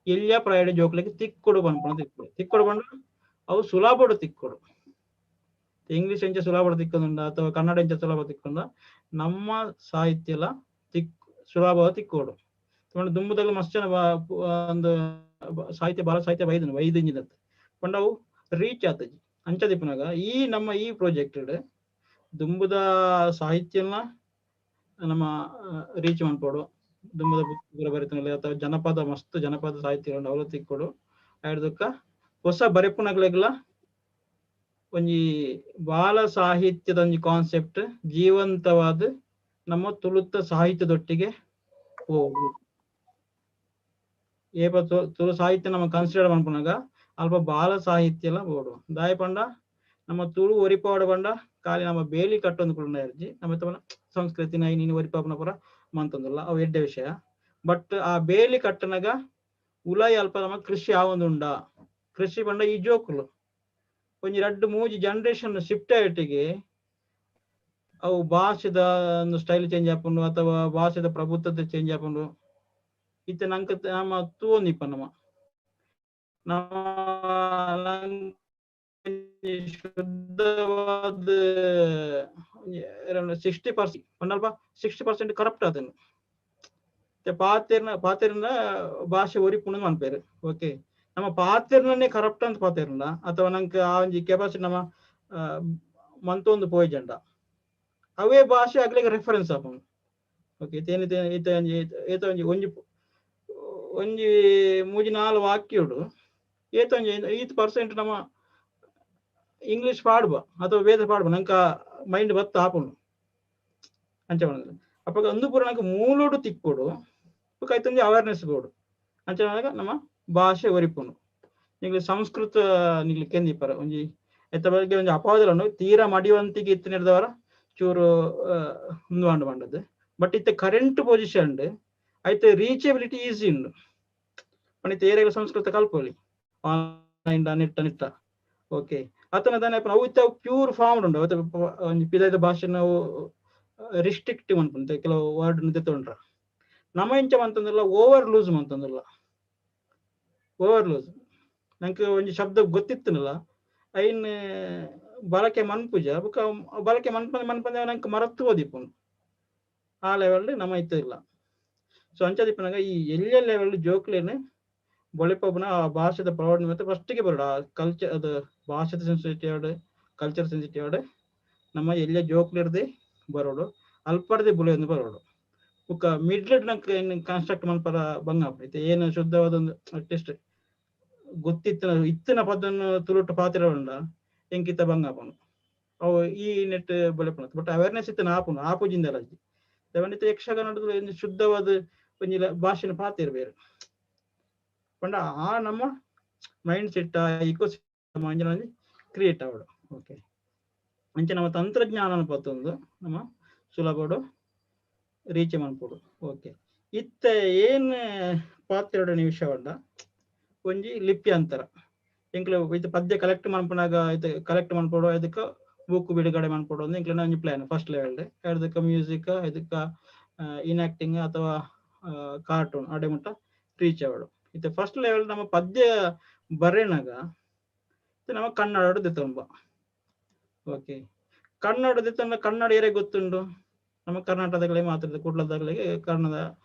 ಎಲ್ಲಿಯ ಪ್ರಾಯದ ಜೋಕುಲೆಗ್ ತಿಕ್ಕೊಡು ಪನ್ಪುನ ತಿಕ್ಕೊಡು ತಿಕ್ಕೊಡು ಪಂಡ ಅವು ಸುಲಭಡು ತಿಕ್ಕೊಡು. ಇಂಗ್ಲಿಷ್ ಎಂಚ ಸುಲಭಡು ತಿಕ್ಕೊಂದುಂಡ ಅಥವಾ ಕನ್ನಡ ಎಂಚ ಸುಲಭ ತಿಕ್ಕೊಂಡ ನಮ್ಮ ಸಾಹಿತ್ಯ ಎಲ್ಲ ಸುಲಭ ತಿಕ್ಕೋಡು. ದುಂಬುದಾಗ ಮಸ್ತ್ ಜನ ಒಂದು ಸಾಹಿತ್ಯ ಬಾಲ ಸಾಹಿತ್ಯ ಬೈದನು ಬೈದಿಂಜಿನತ್ ಪಂಡ ಅವು ರೀಚ್ ಆತಜಿ. ಅಂಚ ದಿಪ್ಪುನಾಗ ಈ ನಮ್ಮ ಈ ಪ್ರಾಜೆಕ್ಟ್ ದುಂಬುದ ಸಾಹಿತ್ಯನ ನಮ್ಮ ರೀಚ್ ಮನ್ಪೋಡು, ದುಂಬುದ ಬರಿತನಲ್ಲಿ ಅಥವಾ ಜನಪದ ಮಸ್ತ್ ಜನಪದ ಸಾಹಿತ್ಯ ಅವಲ ತಿಕ್ಕೊಡು. ಐಡ್ದಕ್ಕ ಹೊಸ ಬರೆಪುನಗ್ಲೆಗ್ಲ ಒಂಜಿ ಬಾಲ ಸಾಹಿತ್ಯದ ಒಂಜಿ ಕಾನ್ಸೆಪ್ಟ್ ಜೀವಂತವಾದ ನಮ್ಮ ತುಳುತ್ತ ಸಾಹಿತ್ಯದೊಟ್ಟಿಗೆ ಹೋಗು. ಏಪ ತುಳು ಸಾಹಿತ್ಯ ನಮ್ಮ ಕನ್ಸಿಡರ್ ಮನ್ಪುನಾಗ ಅಲ್ಪ ಬಾಲ ಸಾಹಿತ್ಯ ಎಲ್ಲ ಬೋಡು. ದಾಯ ಪಂಡ ನಮ್ಮ ತುಳು ಒರಿಪಾಡು ಪಂಡ ಖಾಲಿ ನಮ್ಮ ಬೇಲಿ ಕಟ್ಟೊಂದು ಕುಳ್ಳ ಅರ್ಜಿ ನಮ್ಮ ಸಂಸ್ಕೃತಿನ ನೀನು ಒರಿಪಾಪನ ಪುರ ಮಂತೊಂದುಲ್ಲ ಅವು ಎಡ್ಡೆ ವಿಷಯ. ಬಟ್ ಆ ಬೇಲಿ ಕಟ್ಟನಾಗ ಉಲಾಯಿ ಅಲ್ಪ ನಮ್ಮ ಕೃಷಿ ಆವೊಂದುಂಡ. ಕೃಷಿ ಪಂಡ ಈ ಜೋಕುಲು ಒಂಜಿ ರಡ್ಡು ಮೂಜಿ ಜನರೇಷನ್ ಶಿಫ್ಟ್ ಆಯಿಟಿಗೆ ಅವು ಭಾಷೆದ ಒಂದು ಸ್ಟೈಲ್ ಚೇಂಜ್ ಆಪುಂಡು ಅಥವಾ ಭಾಷೆದ ಪ್ರಭುತ್ವದ ಚೇಂಜ್ ಆಪುಂಡು. ಇತ್ತೆ ನಂಕ ನಮ್ಮ ತೂವೊಂದಿಪ್ಪ ನಮ್ಮ ಶುದ್ಧವಾದ 60% ಒಂದಲ್ಪ 60% ಕರಪ್ಟ್ ಆತನು. ಪಾತೆರ್ನ ಪಾತೆರ್ನ ಭಾಷೆ ಒರಿಪುಂಡು ಮನ್ಪೇರು. ಓಕೆ, ನಮ್ಮ ಪಾತೆರ್ನೇ ಕರಪ್ಟ್ ಅಂತ ಪಾತೆರ್ನ ಅಥವಾ ನಂಗೆ ಆ ಒಂಜಿ ಕೆಪಾಸಿಟಿ ನಮ್ಮ ಮಂತೊಂದು ಪೋಯ್ಜಂಡ ಅವೇ ಭಾಷೆ ಅಗ್ಲಿಗೆ ರೆಫರೆನ್ಸ್ ಆಪುಂಡು. ಓಕೆ, ಇತ್ತೆ ಇತ್ತೆ ಒಂಜಿ ಏತ ಒಂಜಿ ಒಂಜಿ ಒಂಜಿ ಮೂಜಿ ನಾಲ್ ವಾಕ್ಯಡು ಏತ ಒಂಜಿ ಈತ್ ಪರ್ಸೆಂಟ್ ನಮ್ಮ ಇಂಗ್ಲಿಷ್ ಪಾಡ್ಬ ಅಥವಾ ವೇದ ಪಾಡ್ಬ ನಂಕ ಮೈಂಡ್ ಬತ್ತ ಆಪುಂಡು ಅಂಚ ಪಂಡ. ಅಪ್ಪಗ ಒಂದು ಪೂರ ನಂಗೆ ಮೂಲೋಡು ತಿಕ್ಕೊಡು ಕೈತೊಂಜಿ ಅವೇರ್ನೆಸ್ ಬೋಡು ಅಂಚ ನಮ್ಮ ಭಾಷೆ ಒರಿಪುಂಡು. ನಿಗ್ಲು ಸಂಸ್ಕೃತ ನಿಗ್ಲು ಕೆಂದಿಪ್ಪರ ಒಂಜಿ ಎತ್ತ ಬಗ್ಗೆ ಒಂಜಿ ಅಪವಾದలను ತೀರಾ ಮಡಿವಂತಿಗೆ ಇತ್ತು ನಿರ್ದವರ ಚೂರು ಮುಂದುವಾಂಡು ಬಂಡದ್ದು. ಬಟ್ ಇತ್ತೆ ಕರೆಂಟ್ ಪೊಸಿಷನ್ ಐತೆ ರೀಚೆಬಿಲಿಟಿ ಈಸಿ ಉಂಡು. ಪಂಡಿತ ಏರಿಯಾಗ ಸಂಸ್ಕೃತ ಕಲ್ಪೊಲಿ ಆನ್ಲೈನ್ ನೆಟ್ಟ ನೆಟ್ಟ. ಓಕೆ, ಅತನ ದಾನೆ ಅವು ಇತ್ತ ಪ್ಯೂರ್ ಫಾರ್ಮ್ ಉಂಡು. ಅವತ್ತು ಒಂಜಿ ಪಿದಾಯ್ದ ಭಾಷೆ ನಾವು ರಿಸ್ಟ್ರಿಕ್ಟಿವ್ ಅನ್ಪುಂಡು ಕೆಲವು ವರ್ಡ್ ದೆತ್ತೊಂಡ್ರ. ನಮ್ಮ ಇಂಚ ಮಂತಂದಿಲ್ಲ ಓವರ್ ಲೂಸ್ ಮಂತಂದಿಲ್ಲ ಓವರ್ ಲೂಸ್ ನಂಗೆ ಒಂಜಿ ಶಬ್ದ ಗೊತ್ತಿತ್ತನಲ್ಲ ಐನ್ ಬಳಕೆ ಮನ್ಪುಜ ಬೊಕ ಬಳಕೆ ಮನ್ಪಂದೆ ಮನ್ಪಂದೆ ನಂಗೆ ಮರತ್ತು ಓದಿಪ್ಪುಂಡು ಆ ಲೆವೆಲ್ ನಮ್ಮ ಇತ್ತಿಲ್ಲ. ಸೊ ಅಂಚದಿಪ್ಪನಾಗ ಈ ಎಲ್ಲ ಲೆವೆಲ್ ಜೋಕ್ಲೇನೆ ಬೊಳಿಪೊಬ್ನ ಆ ಭಾಷೆದ ಪ್ರೌಢ ಮತ್ತೆ ಫಸ್ಟಿಗೆ ಬರೋಡು ಆ ಕಲ್ಚರ್ ಅದು ಭಾಷೆದ ಸೆನ್ಸಿಟಿವ್ ಆಡ್ ಕಲ್ಚರ್ ಸೆನ್ಸಿಟಿವ್ ಆಡ್ ನಮ್ಮ ಎಲ್ಲ ಜೋಕ್ಲಿರ್ದೆ ಬರೋಡು ಅಲ್ಪರ್ದೆ ಬುಲೆಯೊಂದು ಬರೋಡು. ಬೊಕ್ಕ ಮಿಡ್ಲ್ ನಂಗೆ ಕನ್ಸ್ಟ್ರಕ್ಟ್ ಮನ್ಪರ ಬಂಗ ಇತ್ತೆ ಏನು ಶುದ್ಧವಾದ ಒಂದು ಅಟ್ಲೀಸ್ಟ್ ಗೊತ್ತಿತ್ತಿನ ಇತ್ತಿನ ಪದನ್ನು ತುಳುಟು ಪಾತೆರ ಉಂಡ ಎಂಕಿತ ಬಂಗ ಆಪುಂಡು ಅವು ಈ ನೆಟ್ ಬೊಳೆಪುಂಡು. ಬಟ್ ಅವೇರ್ನೆಸ್ ಇತ್ತಿನ ಆಪುಂಡು ಆಪುಜಿಂದಲ ಇತ್ತೆ ಯಕ್ಷಗಾನದ ಶುದ್ಧವಾದ ಒಂಜಿ ಭಾಷೆನ ಪಾತೆರ ಬೇರೆ ಪಂಡ ಆ ನಮ್ಮ ಮೈಂಡ್ ಸೆಟ್ ಆ ಇಕೋ ಸಿಸ್ಟಮ್ ಅಂಚನೆ ಕ್ರಿಯೇಟ್ ಆವಡು. ಓಕೆ, ಅಂಚೆ ನಮ್ಮ ತಂತ್ರಜ್ಞಾನ ಪತ್ತೊಂದು ನಮ್ಮ ಸುಲಭಡು ರೀಚ್ ಮನ್ಪೊಡು. ಓಕೆ, ಇತ್ತೆ ಏನ್ ಪಾತೆರೊಡನೆ ವಿಷಯ ಪಂಡ ಒಂಜಿ ಲಿಪ್ಯಾಂತರ ಎಂಕ್ಲೆ ಇತ್ತೆ ಪದ್ಯ ಕಲೆಕ್ಟ್ ಮನ್ಪುನಾಗ ಇತ್ತೆ ಕಲೆಕ್ಟ್ ಮನ್ಪೊಡು ಅದಕ್ಕೆ ಬುಕ್ ಬಿಡುಗಡೆ ಮನ್ಪೊಡು ಅಂದ್ರೆ ಎಂಕ್ಲೆನ ಒಂಜಿ ಪ್ಲಾನ್ ಫಸ್ಟ್ ಲೆವೆಲ್. ಅದಕ್ಕೆ ಮ್ಯೂಸಿಕ್ ಇದಕ್ಕೆ ಇನ್ಆಕ್ಟಿಂಗ್ ಅಥವಾ ಕಾರ್ಟೂನ್ ಅಡೆ ಮುಟ್ಟ ರೀಚ್ ಆವಡು. ಇತ್ತೆ ಫಸ್ಟ್ ಲೆವೆಲ್ ನಮ್ಮ ಪದ್ಯ ಬರೆನಾಗ ನಮ್ಮ ಕನ್ನಡ ದೆತ್ತೊಂಬ. ಓಕೆ, ಕನ್ನಡ ದೆತ್ತೊಂಡ ಕನ್ನಡ ಏರೇ ಗೊತ್ತುಂಡು ನಮ್ಮ ಕರ್ನಾಟಕದಗಳಿಗೆ ಮಾತ್ರ ಕುಡ್ಲದಗಳಿಗೆ ಕನ್ನಡ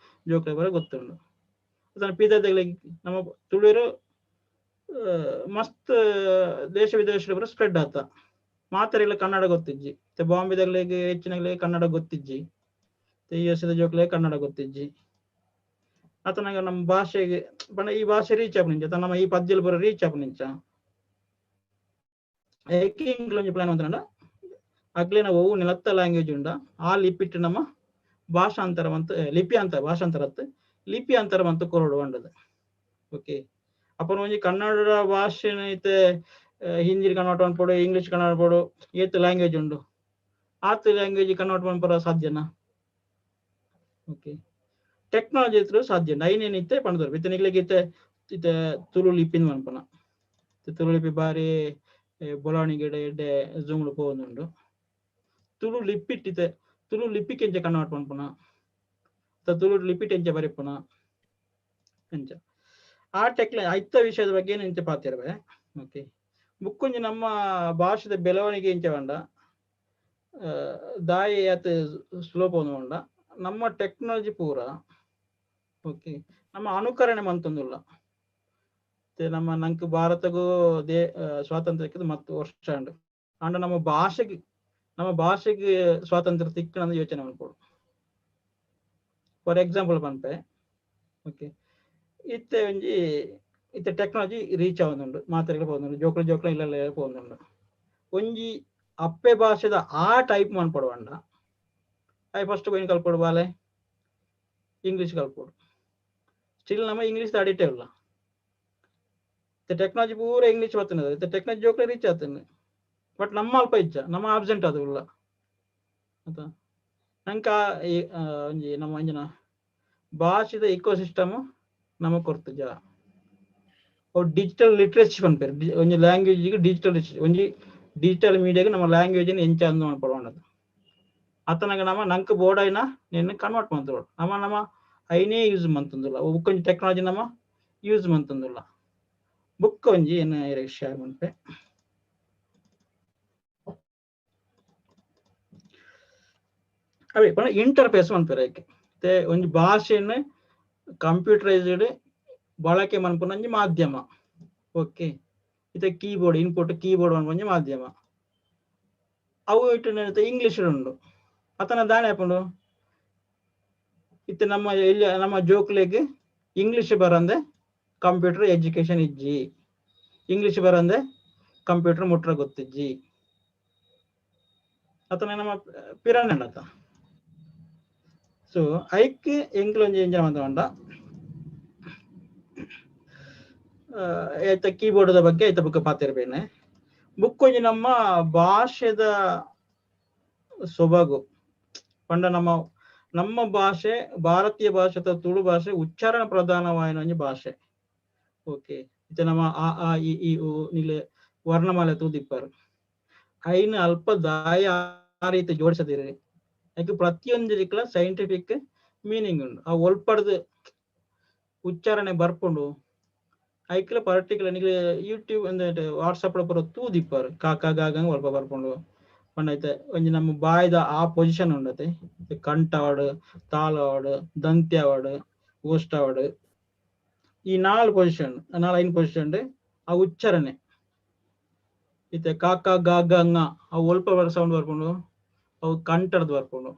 ಜೋಕ್ಲೆ ಬರ ಗೊತ್ತುಂಡು. ಅದನ್ನ ಪೀದಗಳಿಗೆ ನಮ್ಮ ತುಳುವರು ಮಸ್ತ್ ದೇಶ ವಿದೇಶ ಬರ ಸ್ಪ್ರೆಡ್ ಆತ ಮಾತ್ರ ಇಲ್ಲ ಕನ್ನಡ ಗೊತ್ತಿಜ್ಜಿ. ಮತ್ತೆ ಬಾಂಬೆದಗಳಿಗೆ ಹೆಚ್ಚಿನಗಳಿಗೆ ಕನ್ನಡ ಗೊತ್ತಿಜ್ಜಿ, ಯು ಎಸ್ ಜೋಕ್ಲೆ ಕನ್ನಡ ಗೊತ್ತಿಜ್ಜಿ. ಆತನಾಗ ನಮ್ಮ ಭಾಷೆಗೆ ಪಂಡ ಈ ಭಾಷೆ ರೀಚ್ ಆಪುನಿಂಚ ನಮ್ಮ ಈ ಪದ್ಯಲು ಬರ ರೀಚ್ ಆಪುನಿಂಚ ಏಕೆ ಇಂಗ್ಲೊಂಜಿ ಪ್ಲಾನ್ ಅಂತಂಡ ಅಗ್ಲಿನ ಒವು ನಿಲತ್ತ ಲ್ಯಾಂಗ್ವೇಜ್ ಉಂಡ ಆ ಲಿಪಿಟ್ ನಮ್ಮ ಭಾಷಾಂತರ ಅಂತ ಲಿಪಿ ಅಂತ ಭಾಷಾಂತರ ಲಿಪಿ ಅಂತರ ಅಂತ ಕೊರಡು ಬಂಡದು. ಓಕೆ, ಅಪ್ಪನ ಒಂಜಿ ಕನ್ನಡ ಭಾಷೆನ ಇತ್ತೆ ಹಿಂದಿ ಕನ್ವರ್ಟ್ ಮನ್ಪೊಡು ಇಂಗ್ಲಿಷ್ ಕನ್ವರ್ಟ್ ಮನ್ಪೊಡು ಏತ್ ಲ್ಯಾಂಗ್ವೇಜ್ ಉಂಡು ಆತ್ ಲ್ಯಾಂಗ್ವೇಜ್ ಕನ್ವರ್ಟ್ ಮನ್ಪರ ಸಾಧ್ಯನಾ? ಓಕೆ, ಟೆಕ್ನಾಲಜಿ ಇತ್ತು ಸಾಧ್ಯ ಐನೇನು ಇತ್ತೆ ಪಂಡದವ್ರು ಇತ್ತೆ ನಿಗ್ಲಿಗೆ ಇತ್ತೆ ಇತ್ತೆ ತುಳು ಲಿಪಿನ ಮನ್ಪನ ತುಳು ಲಿಪಿ ಬಾರಿ ಬೊಲಾಣಿಗೆಡೆ ಎಡ್ಡೆ ಜೂಮ್ಲು ಪೋವೊಂದುಂಡು. ತುಳು ಲಿಪಿಟ್ಟಿತ್ತೆ ತುಳು ಲಿಪಿಕ್ ಎಂಚ ಕನ್ವರ್ಟ್ ಮನ್ಪುನ ತುಳು ಲಿಪಿಟ್ ಎಂಚ ಬರೆಪುನ ಎಂಚ ಆ ಟೆಕ್ನ ಐತ ವಿಷಯದ ಬಗ್ಗೆ ಎಂಚ ಪಾತಿರ್ವೆ. ಓಕೆ, ಬುಕ್ಕೊಂಜಿ ನಮ್ಮ ಭಾಷೆದ ಬೆಳವಣಿಗೆ ಎಂಚ ಪಂಡ ದಾಯಿ ಆತ ಸ್ಲೋ ಪೋಂಡ ನಮ್ಮ ಟೆಕ್ನಾಲಜಿ ಪೂರ. ಓಕೆ, ನಮ್ಮ ಅನುಕರಣೆ ಮಂತೊಂದುಲ್ಲ ನಮ್ಮ ನಂಕ್ ಭಾರತಗೂ they ಸ್ವಾತಂತ್ರ್ಯಕ್ಕೆ ಮತ್ತು ವರ್ಷ ಉಂಡು ಅಂಡ ನಮ್ಮ ಭಾಷೆಗೆ ಸ್ವಾತಂತ್ರ್ಯ ತಿಕ್ಕಣ ಯೋಚನೆ ಮನ್ಪೊಡು. ಫಾರ್ ಎಕ್ಸಾಂಪಲ್ ಪನ್ಪೆ. ಓಕೆ, ಇತ್ತೆ ಒಂಜಿ ಇತ್ತೆ ಟೆಕ್ನಾಲಜಿ ರೀಚ್ ಆವೊಂದುಂಡು ಮಾತೆರೆಗ್ಲ ಪೋವೊಂದುಂಡು ಜೋಕುಲು ಜೋಕುಲು ಇಲ್ಲಲ್ಲ ಪೋವೊಂದುಂಡು. ಒಂಜಿ ಅಪ್ಪೆ ಭಾಷೆದ ಆ ಟೈಪ್ ಮನ್ಪೊಡು ಪಂಡ I first ಏನು ಕಲ್ಪೊಡು ಬಾಲೆ ಇಂಗ್ಲೀಷ್ ಕಲ್ಪೊಡು. ಸ್ಟಿಲ್ ನಮ್ಮ ಇಂಗ್ಲೀಷ್ ಅಡಿಟೇ ಇಲ್ಲ. ಟೆಕ್ನಾಲಜಿ ಪೂರ ಇಂಗ್ಲೀಷ್ ಬರ್ತದೆ ಟೆಕ್ನಾಲಜಿ ಜೋಕ್ಲೆ ರೀಚ್ ಆಗ್ತದೆ ಬಟ್ ನಮ್ಮ ಅಲ್ಪ ಇಜ್ಜ ನಮ್ಮ ಆಬ್ಸೆಂಟ್ ಅದು ಇಲ್ಲ ಆತ ನಂಕ ಒಂಜಿ ನಮ್ಮ ಅಂಜನ ಭಾಷೆದ ಇಕೋ ಸಿಸ್ಟಮ್ ನಮ ಕೊರ್ತುಜ. ಅವು ಡಿಜಿಟಲ್ ಲಿಟ್ರೇಚಿ ಪನ್ಪೆರ್ ಒಂಜಿ ಲ್ಯಾಂಗ್ವೇಜ್ ಡಿಜಿಟಲ್ ಒಂಜಿ ಡಿಜಿಟಲ್ ಮೀಡಿಯಾಗ ನಮ್ಮ ಲ್ಯಾಂಗ್ವೇಜ್ ಎಂಚ ಅಂದ್ ಮನ್ಪೊಡು ಅತನಗ ನಮ್ಮ ನಂಕ್ ಬೋರ್ಡ್ ಐನ ನೆನ್ ಕನ್ವರ್ಟ್ ಮಂತೊಡು ನಮ್ಮ ನಮ್ಮ ಐನೇ ಯೂಸ್ ಮಂತೊಂದುಲ್ಲ ಬುಕ್ ಒಂಜಿ ಟೆಕ್ನಾಲಜಿ ನಮ್ಮ ಯೂಸ್ ಮಂತೊಂದುಲ್ಲ. ಬುಕ್ ಒಂಜಿ ಏನ ಶೇರ್ ಮನ್ಪೆ. ಅವೇ ಪಂಡ ಇಂಟರ್ಫೇಸ್ ಮನ್ಪೆರ್ ಐಕೆ ಒಂಜಿ ಭಾಷೆನ್ ಕಂಪ್ಯೂಟರೈಸ್ಡ್ ಬಳಕೆ ಮನ್ಪುನ ಒಂಜಿ ಮಾಧ್ಯಮ. ಓಕೆ, ಇತ್ತೆ ಕೀಬೋರ್ಡ್ ಇನ್ಪುಟ್ ಕೀಬೋರ್ಡ್ ಮನ್ಪುನ ಮಾಧ್ಯಮ. ಅವು ಇಟ್ಟು ಇಂಗ್ಲಿಷ್ ಉಂಡು ಅತನ ದಾನೆ ಆಪುಂಡು. ಇತ್ತೆ ನಮ್ಮ ಇಲ್ಲಿ ನಮ್ಮ ಜೋಕ್ಲೆಗ್ ಇಂಗ್ಲಿಷ್ ಬರಂದೆ ಕಂಪ್ಯೂಟರ್ ಎಜುಕೇಶನ್ ಇಜ್ಜಿ, ಇಂಗ್ಲಿಷ್ ಬರಂದೆ ಕಂಪ್ಯೂಟರ್ ಮುಟ್ರ ಗೊತ್ತಿಜ್ಜಿ ಅತನ ನಮ್ಮ ಪಿರಾಣೆ ಅತ. ಸೊ ಐಕ್ ಎಂಕ್ಲೊಂಜಿ ಎಂಜ ಮಂತ ಐತ ಕೀಬೋರ್ಡ್ ಬಗ್ಗೆ ಐತ ಬುಕ್ ಪಾತಿರ್ಬೇನೆ. ಬುಕ್ ಒಂಜಿ ನಮ್ಮ ಭಾಷೆದ ಸೊಬಗು ಪಂಡ ನಮ್ಮ ನಮ್ಮ ಭಾಷೆ ಭಾರತೀಯ ಭಾಷೆ ಅಥವಾ ತುಳು ಭಾಷೆ ಉಚ್ಚಾರಣ ಪ್ರಧಾನವಾಯಿನ ಒಂಜಿ ಭಾಷೆ. ಓಕೆ, ಇತ್ತೆ ನಮ್ಮ ಅ ಆ ಇ ಈ ಉ ನಿಲೆ ವರ್ಣಮಾಲೆ ತೂದಿಪ್ಪರು ಐನ್ ಅಲ್ಪ ದಾಯ ಆ ರೀತಿ ಜೋಡಿಸದಿರಿ. ಐಕ್ ಪ್ರತಿಯೊಂದು ಸೈಂಟಿಫಿಕ್ ಮೀನಿಂಗ್ ಉಂಡು. ಆ ಒಲ್ಪಡ್ದು ಉಚ್ಚಾರಣೆ ಬರ್ಪುಂಡು ಐಕ್ಲ ಪರ್ಟಿಕ್ಯುಲರ್ ನಿಕ್ಲೆ ಯೂಟ್ಯೂಬ್ ಅಂದ್ರೆ ವಾಟ್ಸಪ್ ಪೂರ ತೂದಿಪ್ಪರು ಕಾಕ ಗಾಗಂಗ್ ಒಲ್ಪ ಬರ್ಪುಂಡು ಪಂಡ ಒಂಜಿ ನಮ್ಮ ಬಾಯ್ದ ಆ ಪೊಸಿಷನ್ ಉಂಡತೆ ಕಂಠ ಆವಡ್ ತಾಳ ಆವಡ್ ದಂತ್ಯ ಆವಡ್ ಓಷ್ಟ ಆವಡ್ ಈ ನಾಲ್ ಪೊಸಿಷನ್ ನಾಲ್ ಐನ್ ಪೊಸಿಷನ್ ಆ ಉಚ್ಚಾರಣೆ. ಇತ್ತೆ ಕಾಕ ಗಾ ಗ ಂಗ ಅವು ಒಲ್ಪ ಸೌಂಡ್ ಬರ್ಪುಂಡು ಅವು ಕಂಠರ್ದು ಬರ್ಪುಂಡು.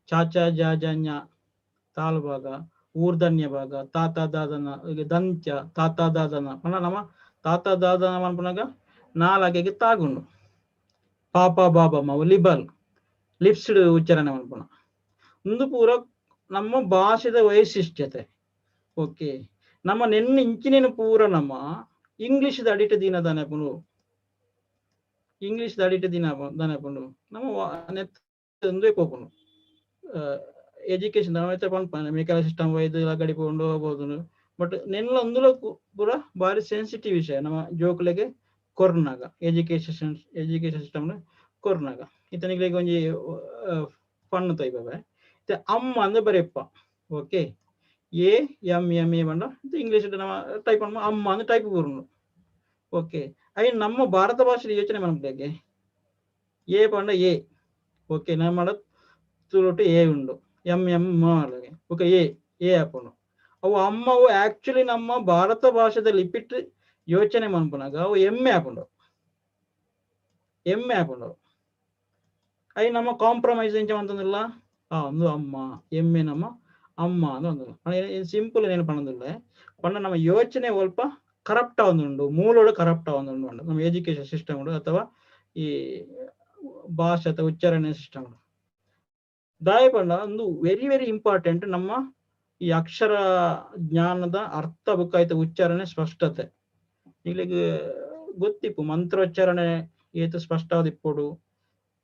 ಚಾಚಾ ಜಾ ಜ ಞ ತಾಳು ಭಾಗ ಊರ್ಧನ್ಯ ಭಾಗ ತಾತ ದಾದನ ದಂತ್ಯ ತಾತ ದಾದನ ಪಂಡ ನಮ್ಮ ತಾತ ದಾದನ ಮನ್ಪುನಗ ನಾಲಾಗೆಗೆ ತಾಗುಂಡು. ಪಾಪ ಬಾಬಾ ಮಾವು ಲಿಬಲ್ ಲಿಪ್ಸ್ ಉಚ್ಚಾರಣೆ ಮನ್ಪುನ ಉಂದು ಪೂರ ನಮ್ಮ ಭಾಷೆದ ವೈಶಿಷ್ಟ್ಯತೆ. ಓಕೆ, ನಮ್ಮ ನೆನ್ನ ಇಂಚಿನೇನು ಪೂರ ನಮ್ಮ ಇಂಗ್ಲಿಷ್ ಅಡಿಟ ದಿನ ದಾನೆ ಪುಂಡು, ಇಂಗ್ಲಿಷ್ ಅಡಿಟ ದಿನ ದಾನೆ ಪುಂಡು ನಮ್ಮ ನೆತ್ ಒಂದೇ ಪೋಪುಂಡು. ಎಜುಕೇಶನ್ ನಮ್ಮ ಪನ್ಪ ಮೇಕಲ ಸಿಸ್ಟಮ್ ವೈದ್ ಗಡಿ ಪೋಂಡು ಹೋಗ್ಬೋದು, ಬಟ್ ನೆನ್ಲ ಒಂದುಲ ಪೂರ ಬಾರಿ ಸೆನ್ಸಿಟಿವ್ ವಿಷಯ ನಮ್ಮ ಜೋಕುಲೆಗೆ ಕೊರ್ನಾಗ ಎಜುಕೇಶನ್ ಎಜುಕೇಶನ್ ಸಿಸ್ಟಮ್ ಕೊರ್ನಾಗ. ಇತನಿಗೆ ಒಂಜಿ ಫನ್ ತೋಯ್ಬೆ ಇತ್ತೆ ಅಮ್ಮ ಅಂದ್ರೆ ಬರೆಯಪ್ಪ. Okay, A M M A ಪಂಡ ಇಂಗ್ಲೀಷ್ ನಮ್ಮ ಟೈಪ್ ಅಮ್ಮ ಅಂದ್ರೆ ಟೈಪ್ ಬರುಂಡು. ಓಕೆ, ಅಯ್ಯ ನಮ್ಮ ಭಾರತ ಭಾಷೆ ಯೋಚನೆ ಮನ್ಪುಲೆಗೆ ಎ ಪಂಡ ಎ. ಓಕೆ, ನಮ್ಮ ತುಳುಟು ಎ ಉಂಡು ಎಂ ಎಂ ಮ ಓಕೆ ಎ ಎ ಆಪುಂಡು. ಅವು ಅಮ್ಮವು ಆಕ್ಚುಲಿ ನಮ್ಮ ಭಾರತ ಭಾಷೆದ ಲಿಪಿಟ್ ಯೋಚನೆ ಮನ್ಪುನಾಗ ಅವು ಎಮ್ಮೆ ಆಪುಂಡು, ಎಮ್ಮೆ ಆಪುಂಡು. ಅಯ್ ನಮ್ಮ ಕಾಂಪ್ರಮೈಸ್ ಎಂಚ ಮಂತೊಂದಿಲ್ಲ ಆ ಒಂದು ಅಮ್ಮ ಎಮ್ಮೆ ನಮ್ಮ ಅಮ್ಮ ಅಂದ್ ಒಂದು ಸಿಂಪಲ್ ಏನು ಪಣೊಂದುಲ್ಲೆ ಪಂಡ ನಮ್ಮ ಯೋಚನೆ ಒಲ್ಪ ಕರಪ್ಟ್ ಆವೊಂದುಂಡು, ಮೂಲೋಡು ಕರಪ್ಟ್ ಆವೊಂದುಂಡು ಪಂಡ ನಮ್ಮ ಎಜುಕೇಶನ್ ಸಿಸ್ಟಮ್ ಅಥವಾ ಈ ಭಾಷೆ ಅಥವಾ ಉಚ್ಚಾರಣೆ ಸಿಸ್ಟಮ್ ದಾಯ ಪಂಡ ಒಂದು ವೆರಿ ವೆರಿ ಇಂಪಾರ್ಟೆಂಟ್ ನಮ್ಮ ಈ ಅಕ್ಷರ ಜ್ಞಾನದ ಅರ್ಥ ಬುಕ್ಕಾಯ್ತ ಉಚ್ಚಾರಣೆ ಸ್ಪಷ್ಟತೆ. ಇಲ್ಲಿಗೆ ಗೊತ್ತಿಪ್ಪು ಮಂತ್ರೋಚ್ಚಾರಣೆ ಏತು ಸ್ಪಷ್ಟವಾದ ಇಪ್ಪೊಡು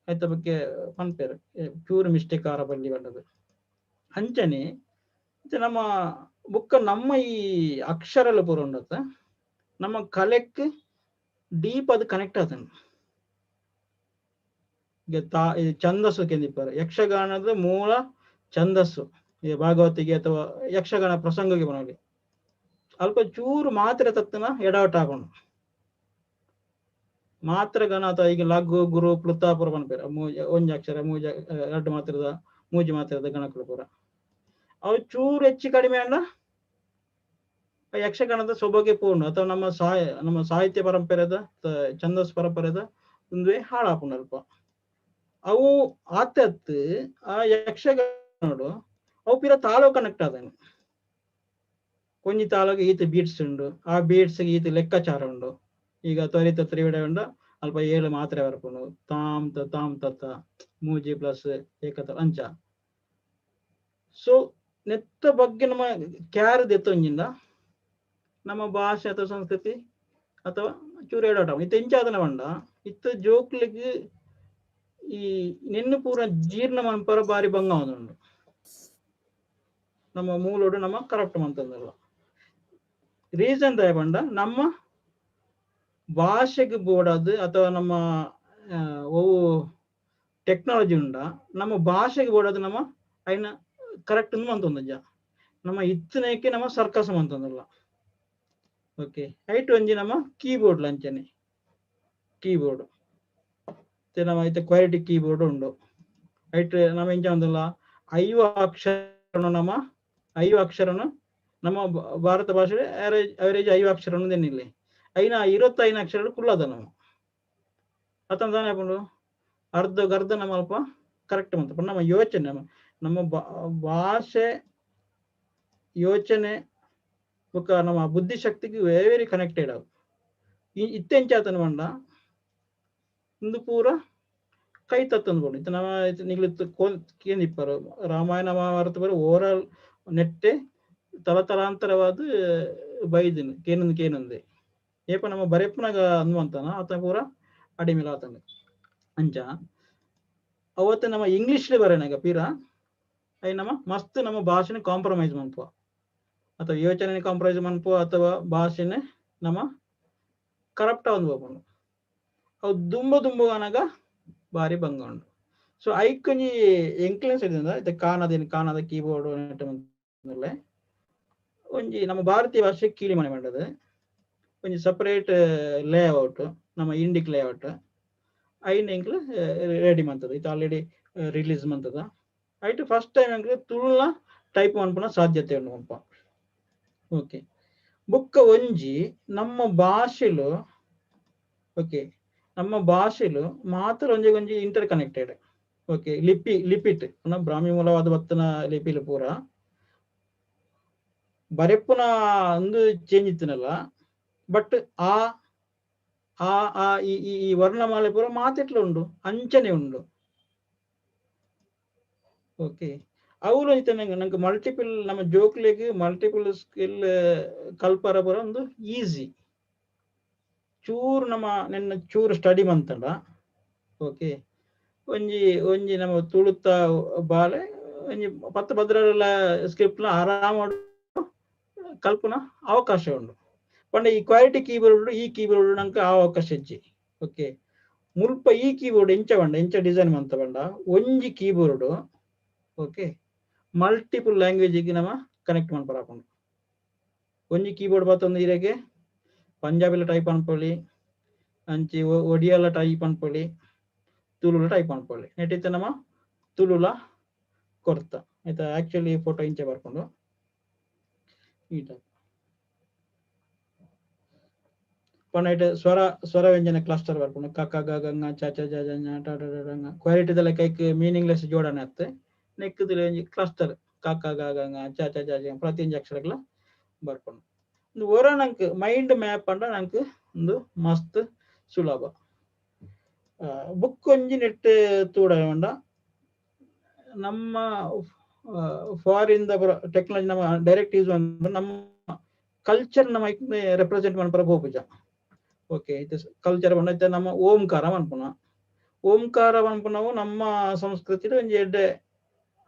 ಆಯ್ತ ಬಗ್ಗೆ ಪನ್ಪೇರು ಪ್ಯೂರ್ ಮಿಸ್ಟೇಕ್ ಆರ ಬಲ್ಲಿ ಪಂಡದು. ಅಂಚನೆ ನಮ್ಮ ಬುಕ್ಕ ನಮ್ಮ ಈ ಅಕ್ಷರಲ ಪೂರ ಉಂಡತ್ತ ನಮ್ಮ ಕಲೆಕ್ ಡೀಪ್ ಅದು ಕನೆಕ್ಟ್ ಆತನ. ಈಗ ತಾ ಛಂದಸ್ಸು ಕೆಂದಿಪ್ಪಾರೆ ಯಕ್ಷಗಾನದ ಮೂಲ ಛಂದಸ್ಸು ಈ ಭಾಗವತಿಗೆ ಅಥವಾ ಯಕ್ಷಗಾನ ಪ್ರಸಂಗಕ್ಕೆ ಬರೋಲಿ ಅಲ್ಪ ಚೂರು ಮಾತ್ರೆ ತತ್ತನ ಎಡವಟ್ ಹಾಕೊಂಡು ಮಾತ್ರೆ ಗಣ ಅಥವಾ ಈಗ ಲಘು ಗುರು ಪ್ಲುತಾಪುರ ಪನ್ಪೇರು ಒಂಜಿ ಅಕ್ಷರ ಮೂಜ ಎರಡು ಮಾತ್ರದ ಮೂಜಿ ಮಾತ್ರದ ಗಣಕುಲು ಪೂರ ಅವು ಚೂರು ಹೆಚ್ಚು ಕಡಿಮೆ ಅಣ್ಣ ಯಕ್ಷಗಾನದ ಸೊಬಗೆ ಪೂರ್ಣ ಅಥವಾ ನಮ್ಮ ನಮ್ಮ ಸಾಹಿತ್ಯ ಪರಂಪರೆದ ಛಂದಸ್ ಪರಂಪರೆದ ಒಂದುವೇ ಹಾಳಾಪುಂಡು ಅಲ್ಪ. ಅವು ಆತತ್ ಆ ಯಕ್ಷಗಾನ ಅವು ಪಿರ ತಾಳೋ ಕನೆಕ್ಟ್ ಆದನು ಒಂಜಿ ತಾಳಗ್ ಈತ ಬೀಟ್ಸ್ ಉಂಡು, ಆ ಬೀಟ್ಸ್ ಈತ ಲೆಕ್ಕಾಚಾರ ಉಂಡು. ಈಗ ತ್ವರಿತ ತ್ರಿವಿಡ ಉಂಡು ಅಲ್ಪ ಏಳು ಮಾತ್ರೆ ಬರ್ಪುಂಡು ತಾಮ್ ತ ತಾಮ್ ತತ್ತ ಮೂಜಿ ಪ್ಲಸ್ ಏಕತ ಅಂಚ. ಸೊ ನೆತ್ತ ಬಗ್ಗೆ ನಮ್ಮ ಕ್ಯಾರ್ ದೆತ್ತೊಂಜಿಂದ ನಮ್ಮ ಭಾಷೆ ಅಥವಾ ಸಂಸ್ಕೃತಿ ಅಥವಾ ಚೂರು ಎಡಾಟ ಇತ್ತ ಇಂಚಾದನ ಬಂಡ ಇತ್ತ ಜೋಕ್ಲಿಗ್ ಈ ನಿನ್ನ ಪೂರ ಜೀರ್ಣ ಮನ್ಪರ ಬಾರಿ ಭಂಗ ಉಂಡು ನಮ್ಮ ಮೂಲೋಡು ನಮ್ಮ ಕರಪ್ಟ್ ಮಂತಂದಲ್ಲ. ರೀಸನ್ ದಯ ಪಂಡ ನಮ್ಮ ಭಾಷೆಗೆ ಬೋಡಾದ್ ಅಥವಾ ನಮ್ಮ ಒವು ಟೆಕ್ನಾಲಜಿ ಉಂಡ ನಮ್ಮ ಭಾಷೆಗೆ ಬೋಡಾದ್ ನಮ್ಮ ಐನ ಕರೆಕ್ಟ್ ಮಂತೊಂದಜ್ಜ ನಮ್ಮ ಇತ್ತನೇಕೆ ನಮ್ಮ ಸರ್ಕಸ್ ಮಂತೊಂದಲ್ಲ. ಓಕೆ, ಐಟ್ ಒಂಜಿ ನಮ್ಮ ಕೀಬೋರ್ಡ್ ಲಂಚನೆ ಕೀಬೋರ್ಡ್ ನಮ್ಮ ಐತೆ ಕ್ವಾಲಿಟಿ ಕೀಬೋರ್ಡ್ ಉಂಡು. ಐಟ್ ನಮ್ಮ ಎಂಚ ಒಂದಲ್ಲ ಐವ ಅಕ್ಷರ ನಮ್ಮ ಐವ ಅಕ್ಷರನು ನಮ್ಮ ಭಾರತ ಭಾಷೆ ಅವರೇಜ್ 5 ಅಕ್ಷರ ಅನ್ನೋದೇನಿಲ್ಲ. ಐನ 25 ಅಕ್ಷರ ಕುಲ್ಲದ ನಾವು ಅತನ ತಾನೇ ಹಾಕೊಂಡು ಅರ್ಧ ಗರ್ಧ ನಮ್ಮ ಅಲ್ಪ ಕರೆಕ್ಟ್ ಅಂತ ನಮ್ಮ ಯೋಚನೆ, ನಮ್ಮ ಭಾಷೆ ಯೋಚನೆ ಬೊಕ್ಕ ನಮ್ಮ ಬುದ್ಧಿಶಕ್ತಿಗೆ ವೆರಿ ವೆರಿ ಕನೆಕ್ಟೆಡ್ ಅವು. ಇತ್ತೆಂಚಾತನ ಮಂಡ ಇಂದು ಪೂರ ಕೈ ತತ್ತಂದು ಬೋಡು. ಇತ್ತ ನಮ್ಮ ನಿಗ್ಲಿತ್ತು ಕೇಂದಿಪ್ಪರು ರಾಮಾಯಣ ಮಹಾಭಾರತ ಬರೋ ಓವರಾಲ್ ನೆಟ್ಟೆ ತಲತಲಾಂತರವಾದ ಬೈದಿನ ಕೇನೊಂದು ಕೇನೊಂದೆ ಏಪ ನಮ್ಮ ಬರೆಪ್ಪನಾಗ ಅನ್ವಂತಾನ ಆತ ಪೂರ ಅಡಿಮೇಲೆ ಆತನ ಅಂಚ. ಅವತ್ತು ನಮ್ಮ ಇಂಗ್ಲಿಷ್ ಬರೋನಾಗ ಪೀರ I ನಮ್ಮ ಮಸ್ತ್ ನಮ್ಮ ಭಾಷೆನ ಕಾಂಪ್ರಮೈಸ್ ಮನ್ಪುವ ಅಥವಾ ಯೋಚನೆ ಕಾಂಪ್ರಮೈಸ್ ಮನ್ಪುವ ಅಥವಾ ಭಾಷೆನೆ ನಮ್ಮ ಕರಪ್ಟ್ ಒಂದು ಹೋಗ್ಕೊಂಡು ಅವು ದುಂಬ ದುಂಬ ಅನಾಗ ಭಾರಿ ಭಂಗ ಉಂಡು. ಸೊ ಐಕೊಂಜಿ ಎಂಕ್ಲೆನ್ಸ್ ಇದ್ದ ಕಾಣದೇನು ಕಾಣದ ಕೀಬೋರ್ಡ್ ಒಂಜಿ ನಮ್ಮ ಭಾರತೀಯ ಭಾಷೆ ಕೀಳಿ ಮನೆ ಮಾಡದು ಒಂಜಿ ಸಪರೇಟ್ ಲೇಔಟ್ ನಮ್ಮ ಇಂಡಿಕ್ ಲೇಔಟ್ ಐನ್ ಎಂಕ್ಲು ರೆಡಿ ಮಂತದ. ಇದು ಆಲ್ರೆಡಿ ರಿಲೀಸ್ ಮಂತದ. ಐಟ್ ಫಸ್ಟ್ ಟೈಮ್ ಎಂಕ್ಲು ತುಳುನ ಟೈಪ್ ಮನ್ಪುನ ಸಾಧ್ಯತೆ ಉಂಡು ಮಲ್ಪ. ಓಕೆ, ಬುಕ್ಕ ಒಂಜಿ ನಮ್ಮ ಭಾಷೆಲು ಓಕೆ ನಮ್ಮ ಭಾಷೆಲು ಮಾತ್ರ ಒಂಜಿ ಒಂಜಿ ಇಂಟರ್ ಕನೆಕ್ಟೆಡ್. ಓಕೆ, ಲಿಪಿ ಲಿಪಿಟ್ ಬ್ರಾಹ್ಮಿ ಮೂಲವಾದ ಬತ್ತನ ಲಿಪಿಲು ಪೂರ ಬರೆಪ್ಪುನ ಒಂದು ಚೇಂಜ್ ಇತ್ತನಲ್ಲ, ಬಟ್ ಆ ಆ ಆ ಈ ಈ ವರ್ಣಮಾಲೆ ಪೂರ ಮಾತೆಟ್ಲ ಉಂಡು ಅಂಚನೆ ಉಂಡು. ಓಕೆ, ಅವುಲು ಇತ್ತೆ ನಂಗೆ ಮಲ್ಟಿಪಲ್ ನಮ್ಮ ಜೋಕ್ಲೆಗ್ ಮಲ್ಟಿಪಲ್ ಸ್ಕಿಲ್ ಕಲ್ಪರ ಪೂರ ಒಂದು ಈಸಿ. ಚೂರು ನಮ್ಮ ನಿನ್ನ ಚೂರು ಸ್ಟಡಿ ಮಂತಂಡ ಓಕೆ ಒಂಜಿ ಒಂಜಿ ನಮ್ಮ ತುಳುತ್ತ ಬಾಲೆ ಒಂಜಿ ಪತ್ತು ಪದ್ರಲ್ಲ ಸ್ಕ್ರಿಪ್ಟ್ ಆರಾಮ ಕಲ್ಪನ ಅವಕಾಶ ಉಂಡು. ಪಂಡ ಈ ಕ್ವಾಲಿಟಿ ಕೀಬೋರ್ಡ್ ಈ ಕೀಬೋರ್ಡ್ ನಂಗೆ ಆ ಅವಕಾಶ ಇಜ್ಜಿ. ಓಕೆ, ಮುಲ್ಪ ಈ ಕೀಬೋರ್ಡ್ ಎಂಚ ಬಂಡ ಎಂಚ ಡಿಸೈನ್ ಮಂತ ಬಂಡ ಒಂಜಿ ಕೀಬೋರ್ಡ್ ಓಕೆ ಮಲ್ಟಿಪಲ್ ಲ್ಯಾಂಗ್ವೇಜಿಗೆ ನಮ್ಮ ಕನೆಕ್ಟ್ ಮಾಡ್ಬಾರಕೊಂಡು. ಒಂಜಿ ಕೀಬೋರ್ಡ್ ಬತ್ತೊಂದು ಇರೆಗೆ ಪಂಜಾಬಿಲ ಟೈಪ್ ಅನ್ಕೊಳ್ಳಿ, ಅಂಚಿ ಒಡಿಯಾಲ ಟೈಪ್ ಅನ್ಕೊಳ್ಳಿ, ತುಳುಲ ಟೈಪ್ ಅನ್ಕೊಳ್ಳಿ. ನೆಟ್ಟಿತ್ತ ನಮ್ಮ ತುಳುಲ ಕೊರ್ತ ಆಯ್ತಾ. ಆಕ್ಚುಲಿ ಫೋಟೋ ಇಂಚೆ ಬರ್ಕೊಂಡು ಈ ಟೈಪ್ ಪಂಡ ಸ್ವರ ಸ್ವರ ವ್ಯಂಜನ ಕ್ಲಸ್ಟರ್ ಬರ್ಕೊಂಡು ಕ ಕ ಗ ಗ ಂಗ ಚ ಚ ಜ ಜ ಞ ಟ ಟ ಡ ಡ ಂಗ ಕ್ವಾಲಿಟಿದೆಲ್ಲ ಕೈಕ್ ಮೀನಿಂಗ್ಲೆಸ್ ಜೋಡಣೆ ಆತ್ತೆ. ನೆಕ್ಕದಲ್ಲಿ ಒಂಜಿ ಕ್ಲಸ್ಟರ್ ಕ ಕ ಗ ಗ ಂಗ ಚ ಚ ಜ ಜ ಪ್ರತಿಯೊಂದು ಅಕ್ಷರಗಳ ಬರ್ಕೊಂಡು ಒಂದು ಒರ ನಂಗೆ ಮೈಂಡ್ ಮ್ಯಾಪ್ ಅಂಡ ನಂಗೆ ಒಂದು ಮಸ್ತ್ ಸುಲಭ. ಬುಕ್ ಒಂಜಿ ನೆಟ್ ತೂಡ ಉಂಡ ನಮ್ಮ ಫಾರಿನ್ ಟೆಕ್ನಾಲಜಿ ನಮ್ಮ ಡೈರೆಕ್ಟ್ ಯೂಸ್ ನಮ್ಮ ಕಲ್ಚರ್ ನಮ್ಮ ರೆಪ್ರೆಸೆಂಟ್ ಮನ್ಪರ ಪೋಪುಜ. ಓಕೆ, ಇದು ಕಲ್ಚರ್ ಬಂಡ ನಮ್ಮ ಓಂಕಾರ ಮನ್ಪುನ ಓಂಕಾರ ಮನ್ಪುನವು ನಮ್ಮ ಸಂಸ್ಕೃತಿ ಒಂಜಿ ಎಡ್ಡೆ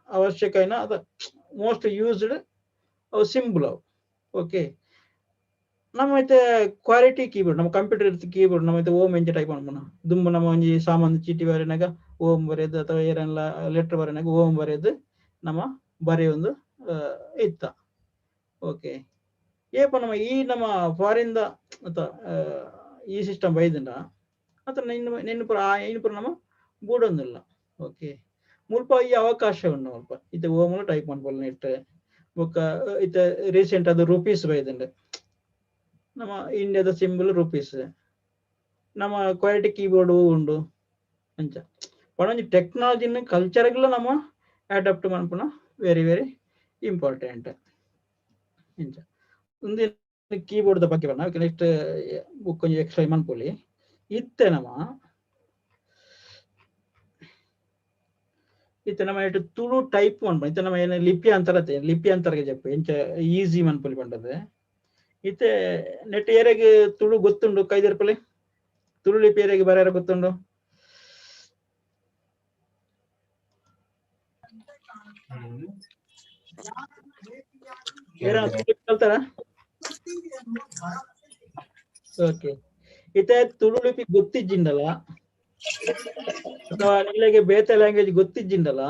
ಅವಶ್ಯಕ ಅದ ಮೋಸ್ಟ್ ಯೂಸ್ಡ್ ಅವು ಸಿಂಬಲ್ ಅವು. ಓಕೆ, ನಮ್ಮ ಐತೆ ಕ್ವಾಲಿಟಿ ಕೀಬೋರ್ಡ್ ನಮ್ಮ ಕಂಪ್ಯೂಟರ್ ಇರ್ತ ಕೀಬೋರ್ಡ್ ನಮ್ಮ ಐತೆ ಓಂ ಎಂಚ ಟೈಪ್ ಮನ್ಪುನ ದುಂಬು ನಮ್ಮ ಒಂಜಿ ಸಾಮಾನು ಚೀಟಿ ಬರೆನಾಗ ಓಂ ಬರೆಯೋದು ಅಥವಾ ಏನೆಲ್ಲ ಲೆಟರ್ ಬರೆನಾಗ ಓಂ ಬರೆಯೋದು ನಮ್ಮ ಬರೆಯೊಂದು ಇತ್ತ. ಓಕೆ, ಏಪ ನಮ್ಮ ಈ ನಮ್ಮ ಫಾರಿನ್ the ಅಥವಾ ಈ ಸಿಸ್ಟಮ್ ಬೈದಂಡ ಅಥವಾ ನಿನ್ನ ನಿನ್ನ ಪೂರ ಆ ಇನ್ನು ಪೂರ ನಮ್ಮ ಬೂಡೊಂದಿಲ್ಲ. ಓಕೆ, ಮುಲ್ಪ ಈ ಅವಕಾಶ ಉಂಡು ಮುಲ್ಪ ಇತ್ತೆ ಓಮುಲ ಟೈಪ್ ಮನ್ಪೊಲಿ ನೆಟ್ ಬೊಕ್ಕ ಇತ್ತೆ ರೀಸೆಂಟ್ ಅದು ರುಪೀಸ್ ಬೈದಂಡ ನಮ್ಮ ಇಂಡಿಯಾದ ಸಿಂಬಲ್ ರುಪೀಸ್ ನಮ್ಮ ಕ್ವಾಲಿಟಿ ಕೀಬೋರ್ಡ್ ಉಂಡು ಅಂಚ. ಪಂಡ ಟೆಕ್ನಾಲಜಿನ ಕಲ್ಚರ್ಗಳ ನಮ್ಮ ಅಡಾಪ್ಟ್ ಮನ್ಪುನ ವೆರಿ ವೆರಿ ಇಂಪಾರ್ಟೆಂಟ್ ಇಂಚ. ಒಂದು ಕೀಬೋರ್ಡ್ the ಬಗ್ಗೆ ಬಣ್ಣ ನೆಕ್ಸ್ಟ್ ಬುಕ್ ಒಂಜಿ ಎಕ್ಸ್ಟ್ರಾ ಮನ್ಪೊಲಿ. ಇತ್ತೆ ನಮ್ಮ ಇತ್ತೆ ನಮ್ಮ ಇಟ್ಟು ತುಳು ಟೈಪ್ ಮನ್ಪ ಇತ್ತೆ ನಮ್ಮ ಏನ ಲಿಪಿ ಅಂತರ ಲಿಪಿ ಅಂತರಗೆ ಜಪ್ಪ ಎಂಚ ಈಸಿ ಮನ್ಪೊಲಿ ಪಂಡದು. ಇತ್ತೆ ನೆಟ್ ಏರೆಗ್ ತುಳು ಗೊತ್ತುಂಡು ಕೈದಿರ್ಪಲಿ ತುಳು ಲಿಪಿ ಏರೆಗ್ ಬರೆಯರ ಗೊತ್ತುಂಡು? ಕಲ್ತಾರ? ಓಕೆ, ಇತ್ತೆ ತುಳು ಲಿಪಿ ಗೊತ್ತಿಜ್ಜಿಂಡಲ್ಲ ಅಥವಾ ನಿಮಗೆ ಬೇತೆ ಲ್ಯಾಂಗ್ವೇಜ್ ಗೊತ್ತಿಜ್ಜಿಂಡಲ್ಲ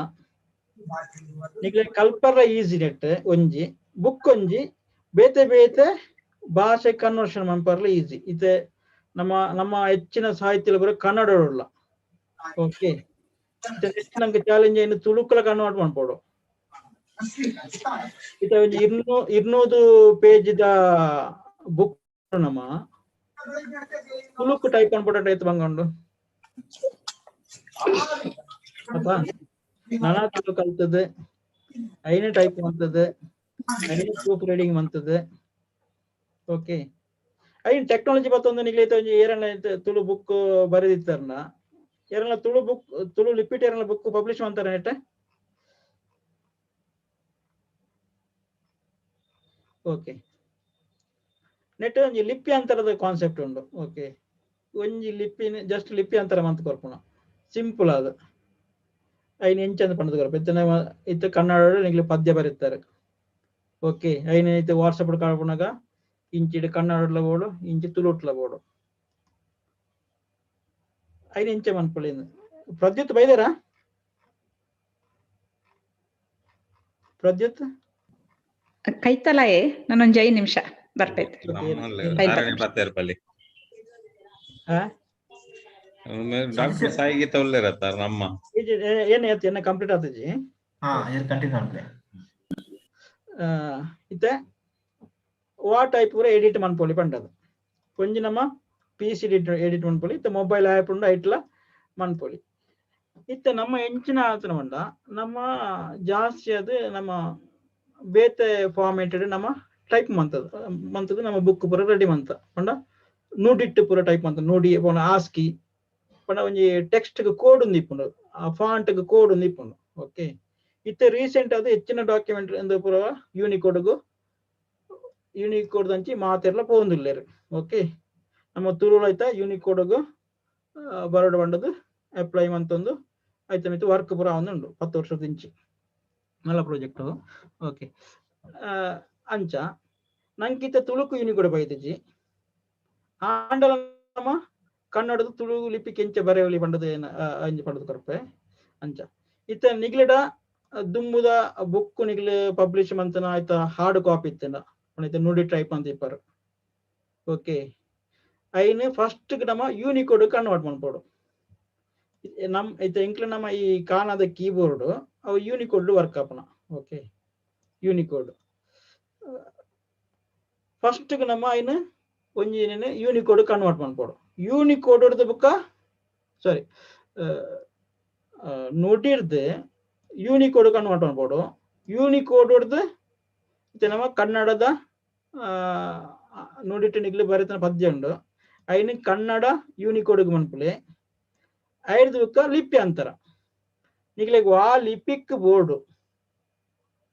ನಿಗ್ಲೆ ಕಲ್ಪರ ಈಸಿ ನೆಟ್ ಒಂಜಿ ಬುಕ್ ಒಂಜಿ ಬೇತೆ ಬೇತೆ ಭಾಷೆ ಕನ್ವರ್ಷನ್ ಮನ್ಪರ್ಲ ಈಸಿ. ಇತ್ತೆ ನಮ್ಮ ನಮ್ಮ ಹೆಚ್ಚಿನ ಸಾಹಿತ್ಯ ಬರೋ ಕನ್ನಡ ಉಳ್ಳ. ಓಕೆ, ನಂಗೆ ಚಾಲೆಂಜ್ ಏನು ತುಳುಕುಲ ಕನ್ವರ್ಟ್ ಮನ್ಪೋಡು. ಇತ್ತೆ ಒಂಜಿ 200 ಪೇಜ್ ದ ಬುಕ್ ನಮ್ಮ ತುಳುಕು ಟೈಪ್ ಅನ್ಪೋಟ ಐತ್ ಬಂಗೊಂಡು ಅಪ್ಪ ನಾನಾ ತುಳು ಕಲ್ತದೆ, ಐನೇ ಟೈಪ್ ಮಂತದೆ, ಐನೇ ಪ್ರೂಫ್ ರೀಡಿಂಗ್ ಮಂತದೆ. ಓಕೆ, ಐನ್ ಟೆಕ್ನಾಲಜಿ ಬತ್ತೊಂದು ನಿಗ್ಲೈತೆ ಒಂಜಿ ಏರನ್ನ ತುಳು ಬುಕ್ ಬರೆದಿತ್ತಾರನ ಏರನ್ನ ತುಳು ಬುಕ್ ತುಳು ಲಿಪಿಟ್ ಏರನ್ನ ಬುಕ್ ಪಬ್ಲಿಷ್ ಮಂತಾರ ನೆಟ್ಟೆ. ಓಕೆ, ನೆಟ್ ಒಂಜಿ ಲಿಪಿ ಅಂತರದ ಕಾನ್ಸೆಪ್ಟ್ ಉಂಡು. ಓಕೆ, ಒಂಜಿ ಲಿಪಿನ ಜಸ್ಟ್ ಲಿಪಿ ಅಂತರ ಮಂತ್ ಕೊರ್ಪುಣ ಸಿಂಪಲ್ ಅದು. ಐನ್ ಎಂಚಂದ ಪಂಡದ ಕೊರ್ಪ ಇತ್ತನೆ ಇತ್ತ ಕನ್ನಡ ನಿಗ್ಲಿ ಪದ್ಯ ಬರೀತಾರೆ. ಓಕೆ, ಐನ್ ಇತ್ತೆ ವಾಟ್ಸಪ್ ಕಾಪುನಾಗ ಇಂಚಿಡ್ ಕನ್ನಡಲ ಬೋಡು ಇಂಚಿ ತುಳುಟ್ಲ ಬೋಡು ಐನ್ ಎಂಚ ಮನ್ಪೊಳಿ. ಪ್ರದ್ಯುತ್ ಬೈದಾರಾ? ಪ್ರದ್ಯುತ್ ಕೈತಲಾಯೆ ನಾನೊಂದು 5 ನಿಮಿಷ ಬರ್ಪೈತೆ. ಡಾಕ್ಟರ್ ಸಾಯಿ ಗೀತ ಒಳ್ಳೆರತ್ತ ನಮ್ಮ ಏನ್ ಏನ ಕಂಪ್ಲೀಟ್ ಆತಜಿ. ಹಾ, ಏನ್ ಕಂಟಿನ್ಯೂ ಮಾಡ್ಲೆ. ಇತ್ತೆ ವಾ ಟೈಪ್ ಪೂರ ಎಡಿಟ್ ಮನ್ಪೊಲಿ ಪಂಡದು ಒಂಜಿ ನಮ್ಮ ಪಿ ಸಿ ಎಡಿಟ್ ಮನ್ಪೊಲಿ. ಇತ್ತೆ ಮೊಬೈಲ್ ಆ್ಯಪ್ ಉಂಡು ಐಟ್ಲ ಮನ್ಪೊಲಿ. ಇತ್ತೆ ನಮ್ಮ ಎಂಚಿನ ಆತನ ಪಂಡ ನಮ್ಮ ಜಾಸ್ತಿ ಅದು ನಮ್ಮ ಬೇತೆ ಫಾರ್ಮೇಟೆಡ್ ನಮ್ಮ ಟೈಪ್ ಮಂತದ ಮಂತದ ನಮ್ಮ ಬುಕ್ ಪೂರ ರೆಡಿ ಮಂತ ಪಂಡ ನುಡಿಟ್ಟು ಪೂರ ಟೈಪ್ ಮಂತ ನುಡಿ ಪೋಣ ಆಸ್ಕಿ ಪಂಡ ಒಂಜಿ ಟೆಕ್ಸ್ಟ್ ಕೋಡ್ ಒಂದು ಇಪ್ಪುಂಡು, ಆ ಫಾಂಟ್ ಕೋಡ್ ಒಂದು ಇಪ್ಪುಂಡು. ಓಕೆ, ಇತ್ತೆ ರೀಸೆಂಟ್ ಅದು ಹೆಚ್ಚಿನ ಡಾಕ್ಯುಮೆಂಟ್ ಎಂದು ಪೂರ ಯೂನಿಕೋಡ್ಗು ಯೂನಿಕೋಡ್ ದಂಚಿ ಮಾತೆರ್ಲ ಪೋವೊಂದುಲ್ಲೆರ್. ಓಕೆ, ನಮ್ಮ ತುಳು ಐತ ಯೂನಿಕೋಡ್ಗು ಬರೋಡು ಬಂಡದು ಅಪ್ಲೈ ಮಂತೊಂದು ಐತ ಮಿತ್ತು ವರ್ಕ್ ಪೂರ ಉಂಡು 10 ವರ್ಷದ ಇಂಚಿ ಮಲ್ಲ ಪ್ರಾಜೆಕ್ಟ್. ಓಕೆ, ಅಂಚ ನಂಕಿತ ತುಳುಕು ಯೂನಿಕೋಡ್ ಬೈದಿಜಿ ಆಂಡಲ ನಮ್ಮ ಕನ್ನಡದ ತುಳು ಲಿಪಿ ಕೆಂಚ ಬರೆಯವಲಿ ಪಂಡದ ಏನ ಅಂಜಿ ಪಂಡದ ಕೊರ್ಪೆ. ಅಂಚ ಇತ್ತ ನಿಗ್ಲಿಡ ದುಮ್ಮುದ ಬುಕ್ ನಿಗ್ಲು ಪಬ್ಲಿಷ್ ಮಂತನ ಆಯ್ತ ಹಾರ್ಡ್ ಕಾಪಿ ಇತ್ತನ ಇತ್ತ ನುಡಿ ಟೈಪ್ ಅಂತ ಇಪ್ಪರು. ಓಕೆ, ಐನ್ ಫಸ್ಟ್ ನಮ್ಮ ಯೂನಿಕೋಡ್ ಕನ್ವರ್ಟ್ ಮಾಡ್ಬೋದು. ನಮ್ ಇತ್ತ ಇಂಕ್ಲ ನಮ್ಮ ಈ ಕಾಣದ ಕೀಬೋರ್ಡ್ ಅವು ಯೂನಿಕೋಡ್ ವರ್ಕ್ ಆಪನ. ಓಕೆ, ಯೂನಿಕೋಡ್ ಫಸ್ಟ್ ನಮ್ಮ ಐನ್ ಒಂಜಿ ಯೂನಿಕೋಡ್ ಕನ್ವರ್ಟ್ ಮಾಡ್ಬೋದು. ಯೂನಿಕೋಡ್ ಬುಕ್ಕ ಸಾರಿ ನುಡಿರ್ದು ಯೂನಿಕೋಡ್ ಕನ್ವರ್ಟ್ ಮಾಡ್ಬೋದು. ಯೂನಿಕೋಡ್ ಇತ್ತೆ ನಮ್ಮ ಕನ್ನಡದ ನುಡಿಟ್ಟು ನಿಗ್ಲು ಬರೆತನ ಪದ್ಯ ಉಂಡು ಐನ್ ಕನ್ನಡ ಯೂನಿಕೋಡ್ ಮನ್ಪುಲೆ ಐರ್ದು ಬುಕ್ಕ ಲಿಪಿ ಅಂತರ ನಿಗ್ಲೆಗ್ ವಾ ಲಿಪಿಕ್ ಬೋರ್ಡು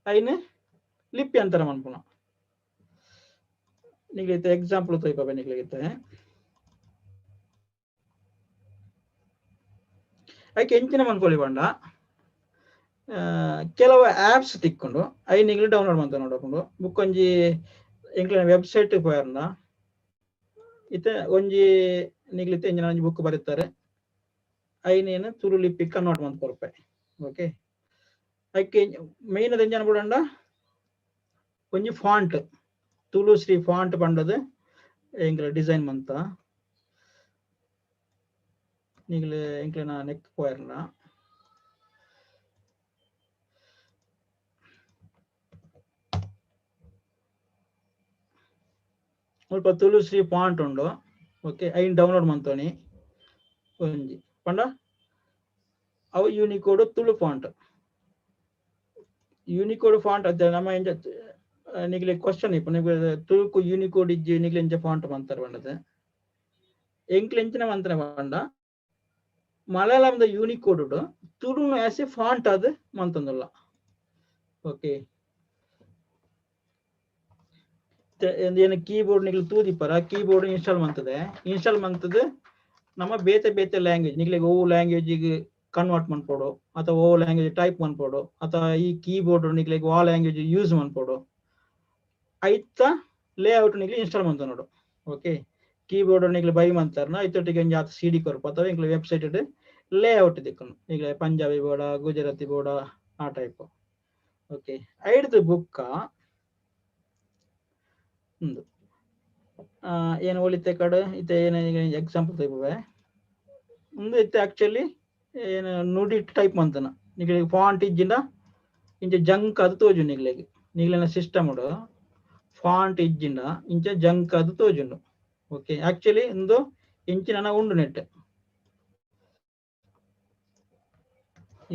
ಐನ್ ಲಿಪಿ ಅಂತರ ಮನ್ಪುನ. ನಿಗ್ಲೈತೆ ಎಕ್ಸಾಂಪಲ್ ತೋಯ್ಪ ನಿಗ್ಲಿಗಿತ್ತೆ ಐಕೆ ಎಂಚಿನ ಮನ್ಪೊಲಿ ಪಂಡ ಕೆಲವು ಆ್ಯಪ್ಸ್ ತಿಕ್ಕೊಂಡು I ನಿಗ್ಲು ಡೌನ್ಲೋಡ್ ಮಂತ ನೋಡಕೊಂಡು ಬುಕ್ ಒಂಜಿ ಎಂಕ್ಲೆನ ವೆಬ್ಸೈಟ್ ಪೋಯರ್ನ ಇತ್ತೆ ಒಂಜಿ ನಿಗ್ಲಿತ್ತೆ ಎಂಜಿನ ಒಂಜಿ ಬುಕ್ ಬರೀತಾರೆ ಐನೇನು ತುಳು ಲಿಪಿ ಕನ್ವರ್ಟ್ ಮಂತ್ ಕೊರ್ಪೆ. ಓಕೆ, ಐಕೆ ಮೇನ್ ಅದು ಎಂಜನ ಬುಡಂಡ ಒಂಜಿ ಫಾಂಟ್ ತುಳು ಶ್ರೀ ಫಾಂಟ್ ಪಂಡದು ಎಂಕ್ಲ ಡಿಸೈನ್ ಮಂತ ನಿಗ್ಲು ಎಂಕ್ಲೆನ ನೆಕ್ ಪೋಯರ್ನ ಮುಲ್ಪ ತುಳು ಶ್ರೀ ಫಾಂಟ್ ಉಂಡು. ಓಕೆ, ಐನ್ ಡೌನ್ಲೋಡ್ ಮಂತೋನಿ ಒಂಜಿ ಪಂಡ ಅವು Unicode Tulu font Unicode font ಅದ ನಮ್ಮ ಎಂಜ ನಿಗ್ಲೆ ಕ್ವಶನ್ ಇಪ್ಪ ನಿಗ್ಲೆ ತುಳುಕು ಯೂನಿಕೋಡ್ ಇಜ್ಜಿ ನಿಗ್ಲೆ ಎಂಚ ಫಾಂಟ್ ಮಂತಾರ ಪಂಡದು ಎಂಕ್ಲೆ ಎಂಚಿನ ಮಂತನೆ ಪಂಡ ಮಲಯಾಳಂದ ಯೂನಿಕೋಡ್ ತುಳು ಆಸ್ ಎ ಫಾಂಟ್ ಅದು ಮಂತೊಂದುಲ್ಲ. ಓಕೆ, ಏನು ಕೀಬೋರ್ಡ್ ನಿಗ್ಲು ತೂದಿಪ್ಪರ ಕೀಬೋರ್ಡ್ ಇನ್ಸ್ಟಾಲ್ ಮಂತದೆ ಇನ್ಸ್ಟಾಲ್ ಮಂತದೆ ನಮ್ಮ ಬೇತೆ ಬೇತೆ ಲ್ಯಾಂಗ್ವೇಜ್ ನಿಗ್ಲಿಗೆ ಓ ಲ್ಯಾಂಗ್ವೇಜಿಗೆ ಕನ್ವರ್ಟ್ ಮನ್ಪೋಡು ಅಥವಾ ಓ ಲ್ಯಾಂಗ್ವೇಜ್ ಟೈಪ್ ಮನ್ಪೋಡು ಅಥವಾ ಈ ಕೀಬೋರ್ಡ್ ನಿಗ್ಲಿಗೆ ವಾ ಲ್ಯಾಂಗ್ವೇಜ್ ಯೂಸ್ ಮನ್ಪೋಡು ಐತ ಲೇಔಟ್ ನಿಗ್ಲಿ ಇನ್ಸ್ಟಾಲ್ ಮಂತ ನೋಡು. ಓಕೆ, ಕೀಬೋರ್ಡ್ ನಿಗ್ಲಿ ಬೈ ಮಂತಾರನ ಐತೊಟ್ಟಿಗೆ ಒಂಜಿ ಆತ ಸಿ ಡಿ ಕೊರ್ಪ ಅಥವಾ ಎಂಕ್ಲೆ ವೆಬ್ಸೈಟ್ ಲೇಔಟ್ ದಿಕ್ಕನು ಈಗಲೇ ಪಂಜಾಬಿ ಬೋಡ ಗುಜರಾತಿ ಬೋಡ ಆ ಟೈಪ್. ಓಕೆ, ಐಡ್ದು ಬುಕ್ಕ ಉಂದು ಏನು ಒಲಿತೆ ಕಡೆ ಇತ್ತೆ ಏನು ಎಕ್ಸಾಂಪಲ್ ತೈಪುವೆ ಉಂದು ಇತ್ತೆ ಆಕ್ಚುಲಿ ಏನು ನುಡಿ ಟೈಪ್ ಮಂತನ ನಿಗ್ಲಿ ಫಾಂಟ್ ಇಜ್ಜಿಂಡ ಇಂಚ ಜಂಕ್ ಅದು ತೋಜು ನಿಗ್ಲೆಗ್ ನಿಗ್ಲೆನ ಸಿಸ್ಟಮ್ ಉಡು ಫಾಂಟ್ ಇಜ್ಜಿಂಡ ಇಂಚ ಜಂಕ್ ಅದು ತೋಜುಂಡು. ಓಕೆ, ಆಕ್ಚುಲಿ ಇಂದು ಇಂಚಿನ ಉಂಡು ನೆಟ್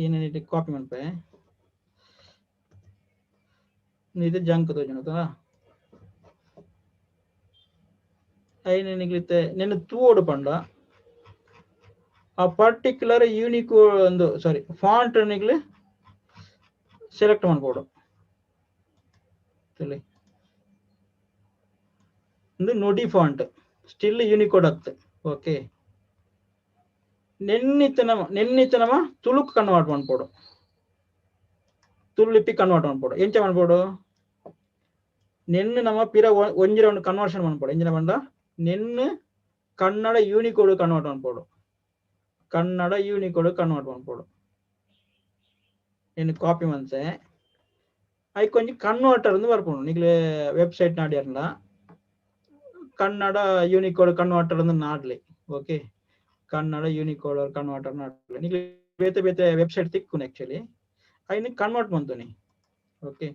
ಏನೇನಿಟ್ಟು ಕಾಪಿ ಮನ್ಪೆ ಇದು ಜಂಕ್ ತೋಜುಂಡು ಐನ ನಿಗ್ಲಿತ್ತೆ ನೆನ್ನ ತೂವೋಡು ಪಂಡ ಆ ಪರ್ಟಿಕ್ಯುಲರ್ ಯೂನಿಕ್ ಒಂದು ಸಾರಿ ಫಾಂಟ್ ನಿಗ್ಲಿ ಸೆಲೆಕ್ಟ್ ಮಾಡ್ಬೋದು. ತುಳಿ ಒಂದು ನುಡಿ ಫಾಂಟ್ ಸ್ಟಿಲ್ ಯೂನಿಕೋಡ್ ಅತ್ತೆ. ಓಕೆ, ನೆನ್ನಿತ್ತ ನಮ್ಮ ತುಳುಕ್ ಕನ್ವರ್ಟ್ ಮಾಡ್ಬೋದು, ತುಳು ಲಿಪಿ ಕನ್ವರ್ಟ್ ಮಾಡ್ಬೋದು. ಎಂಚ ಮಾಡ್ಬೋದು? ನೆನ್ನು ನಮ್ಮ ಪಿರ ಒಂಜಿ ರೌಂಡ್ ಕನ್ವರ್ಷನ್ ಮಾಡ್ಬೋದು. ಎಂಚಿನ ಪಂಡ ನೆನ್ನು ಕನ್ನಡ ಯೂನಿಕೋಡ್ ಕನ್ವರ್ಟ್ ಮಾಡ್ಬೋದು, ಕನ್ನಡ ಯೂನಿಕೋಡ್ ಕನ್ವರ್ಟ್ ಮಾಡ್ಬೋದು. నేను ಕಾಪಿ ಮಂತೆ ಐಕ್ ಒಂಜಿ ಕನ್ವರ್ಟರ್ ಅಂದ್ ಬರ್ಪುಂಡು. ನಿಕ್ಲೆ ವೆಬ್ಸೈಟ್ ನಾಡಿಯರ್ಲ ಕನ್ನಡ ಯೂನಿಕೋಡ್ ಕನ್ವರ್ಟರ್ ಅಂದ್ ನಾಡ್ಲಿ. ಓಕೆ, ಕನ್ನಡ ಯೂನಿಕೋಡ್ ಕನ್ವರ್ಟರ್ ನಾಡ್ಲಿ. ನಿಕ್ಲೆ ಬೇತೆ ಬೇತೆ ವೆಬ್ಸೈಟ್ ತಿಕ್ಕುನು ಆಕ್ಚುಲಿ ಐನ್ ಕನ್ವರ್ಟ್ ಮಂತುನಿ. ಓಕೆ,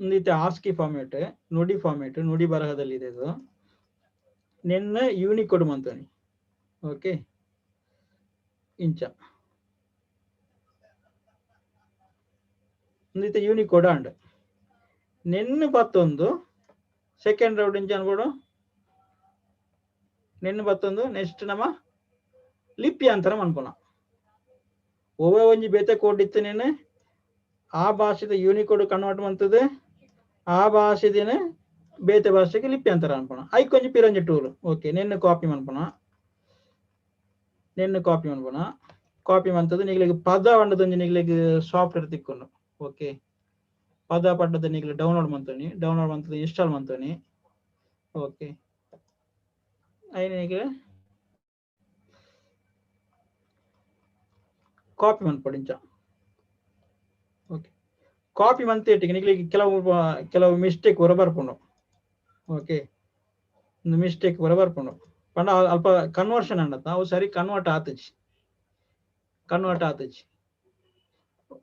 ಇಂದಿತ್ತೆ ASCII format Nudi format Nudi ಬರಹದಲ್ಲಿ ಇದೆ ಇದು. ನಿನ್ನ ಯೂನಿಕೋಡ್ ಮಂತುನಿ. ಓಕೆ, ಇಂಚ ಇಂದಿತ್ತೆ ಯೂನಿಕೋಡ್ ಅಂಡ್ ನೆನ್ನು ಪತ್ತೊಂದು ಸೆಕೆಂಡ್ ರೌಂಡ್ ಇಂಚ ಅನ್ಬೋಡು. ನೆನ್ನು ಪತ್ತೊಂದು ನೆಕ್ಸ್ಟ್ ನಮ್ಮ ಲಿಪಿ ಅಂತರ ಮನ್ಪುನ. ಒವ್ವೆ ಒಂಜಿ ಬೇತೆ ಕೋಡ್ ಇತ್ತು ನೆನೆ ಆ ಭಾಷೆದ ಯೂನಿಕೋಡ್ ಕನ್ವರ್ಟ್ ಮಂತದೆ, ಆ ಭಾಷೆದಿನ ಬೇತೆ ಭಾಷೆಗೆ ಲಿಪಿ ಅಂತರ ಅನ್ಪುನ. ಐಕ್ ಒಂಜಿ ಪಿರಂಜಿ ಟೂಲ್. ಓಕೆ, ನೆನ್ನು ಕಾಪಿ ಮನ್ಪುನ, ನೆನ್ನು ಕಾಪಿ ಮನ್ಪುನ. ಕಾಪಿ ಮಂತದ್ದು ನಿಗ್ಲಿಗ್ ಪದ ಪಂಡದೊಂಜಿ ನಿಗ್ಲಿಗ್ ಸಾಫ್ಟ್ವೇರ್ ತಿಕ್ಕೊಂಡು. ಓಕೆ, ಪದ ಪಂಡದ Nigli download ಮಂತೋನಿ, download ಮಂತದ್ದು install ಮಂತೋನಿ. Okay, ಐನ ನಿಗ್ಲೆ ಕಾಪಿ ಮನ್ಪೊಡು ಇಂಚ. ಓಕೆ, ಕಾಪಿ ಮಂತೇಟಿಗೆ ನಿಗ್ಲಿಗ್ ಕೆಲವು ಕೆಲವು ಮಿಸ್ಟೇಕ್ ಹೊರ ಬರ್ಪುಂಡು. ಓಕೆ, ಒಂದು ಮಿಸ್ಟೇಕ್ ಹೊರ ಬರ್ಪುಂಡು ಪಂಡ ಅಲ್ಪ ಕನ್ವರ್ಷನ್ ಅಂಡತ್ತ ಅವು ಸರಿ ಕನ್ವರ್ಟ್ ಆತಜಿ, ಕನ್ವರ್ಟ್ ಆತಜಿ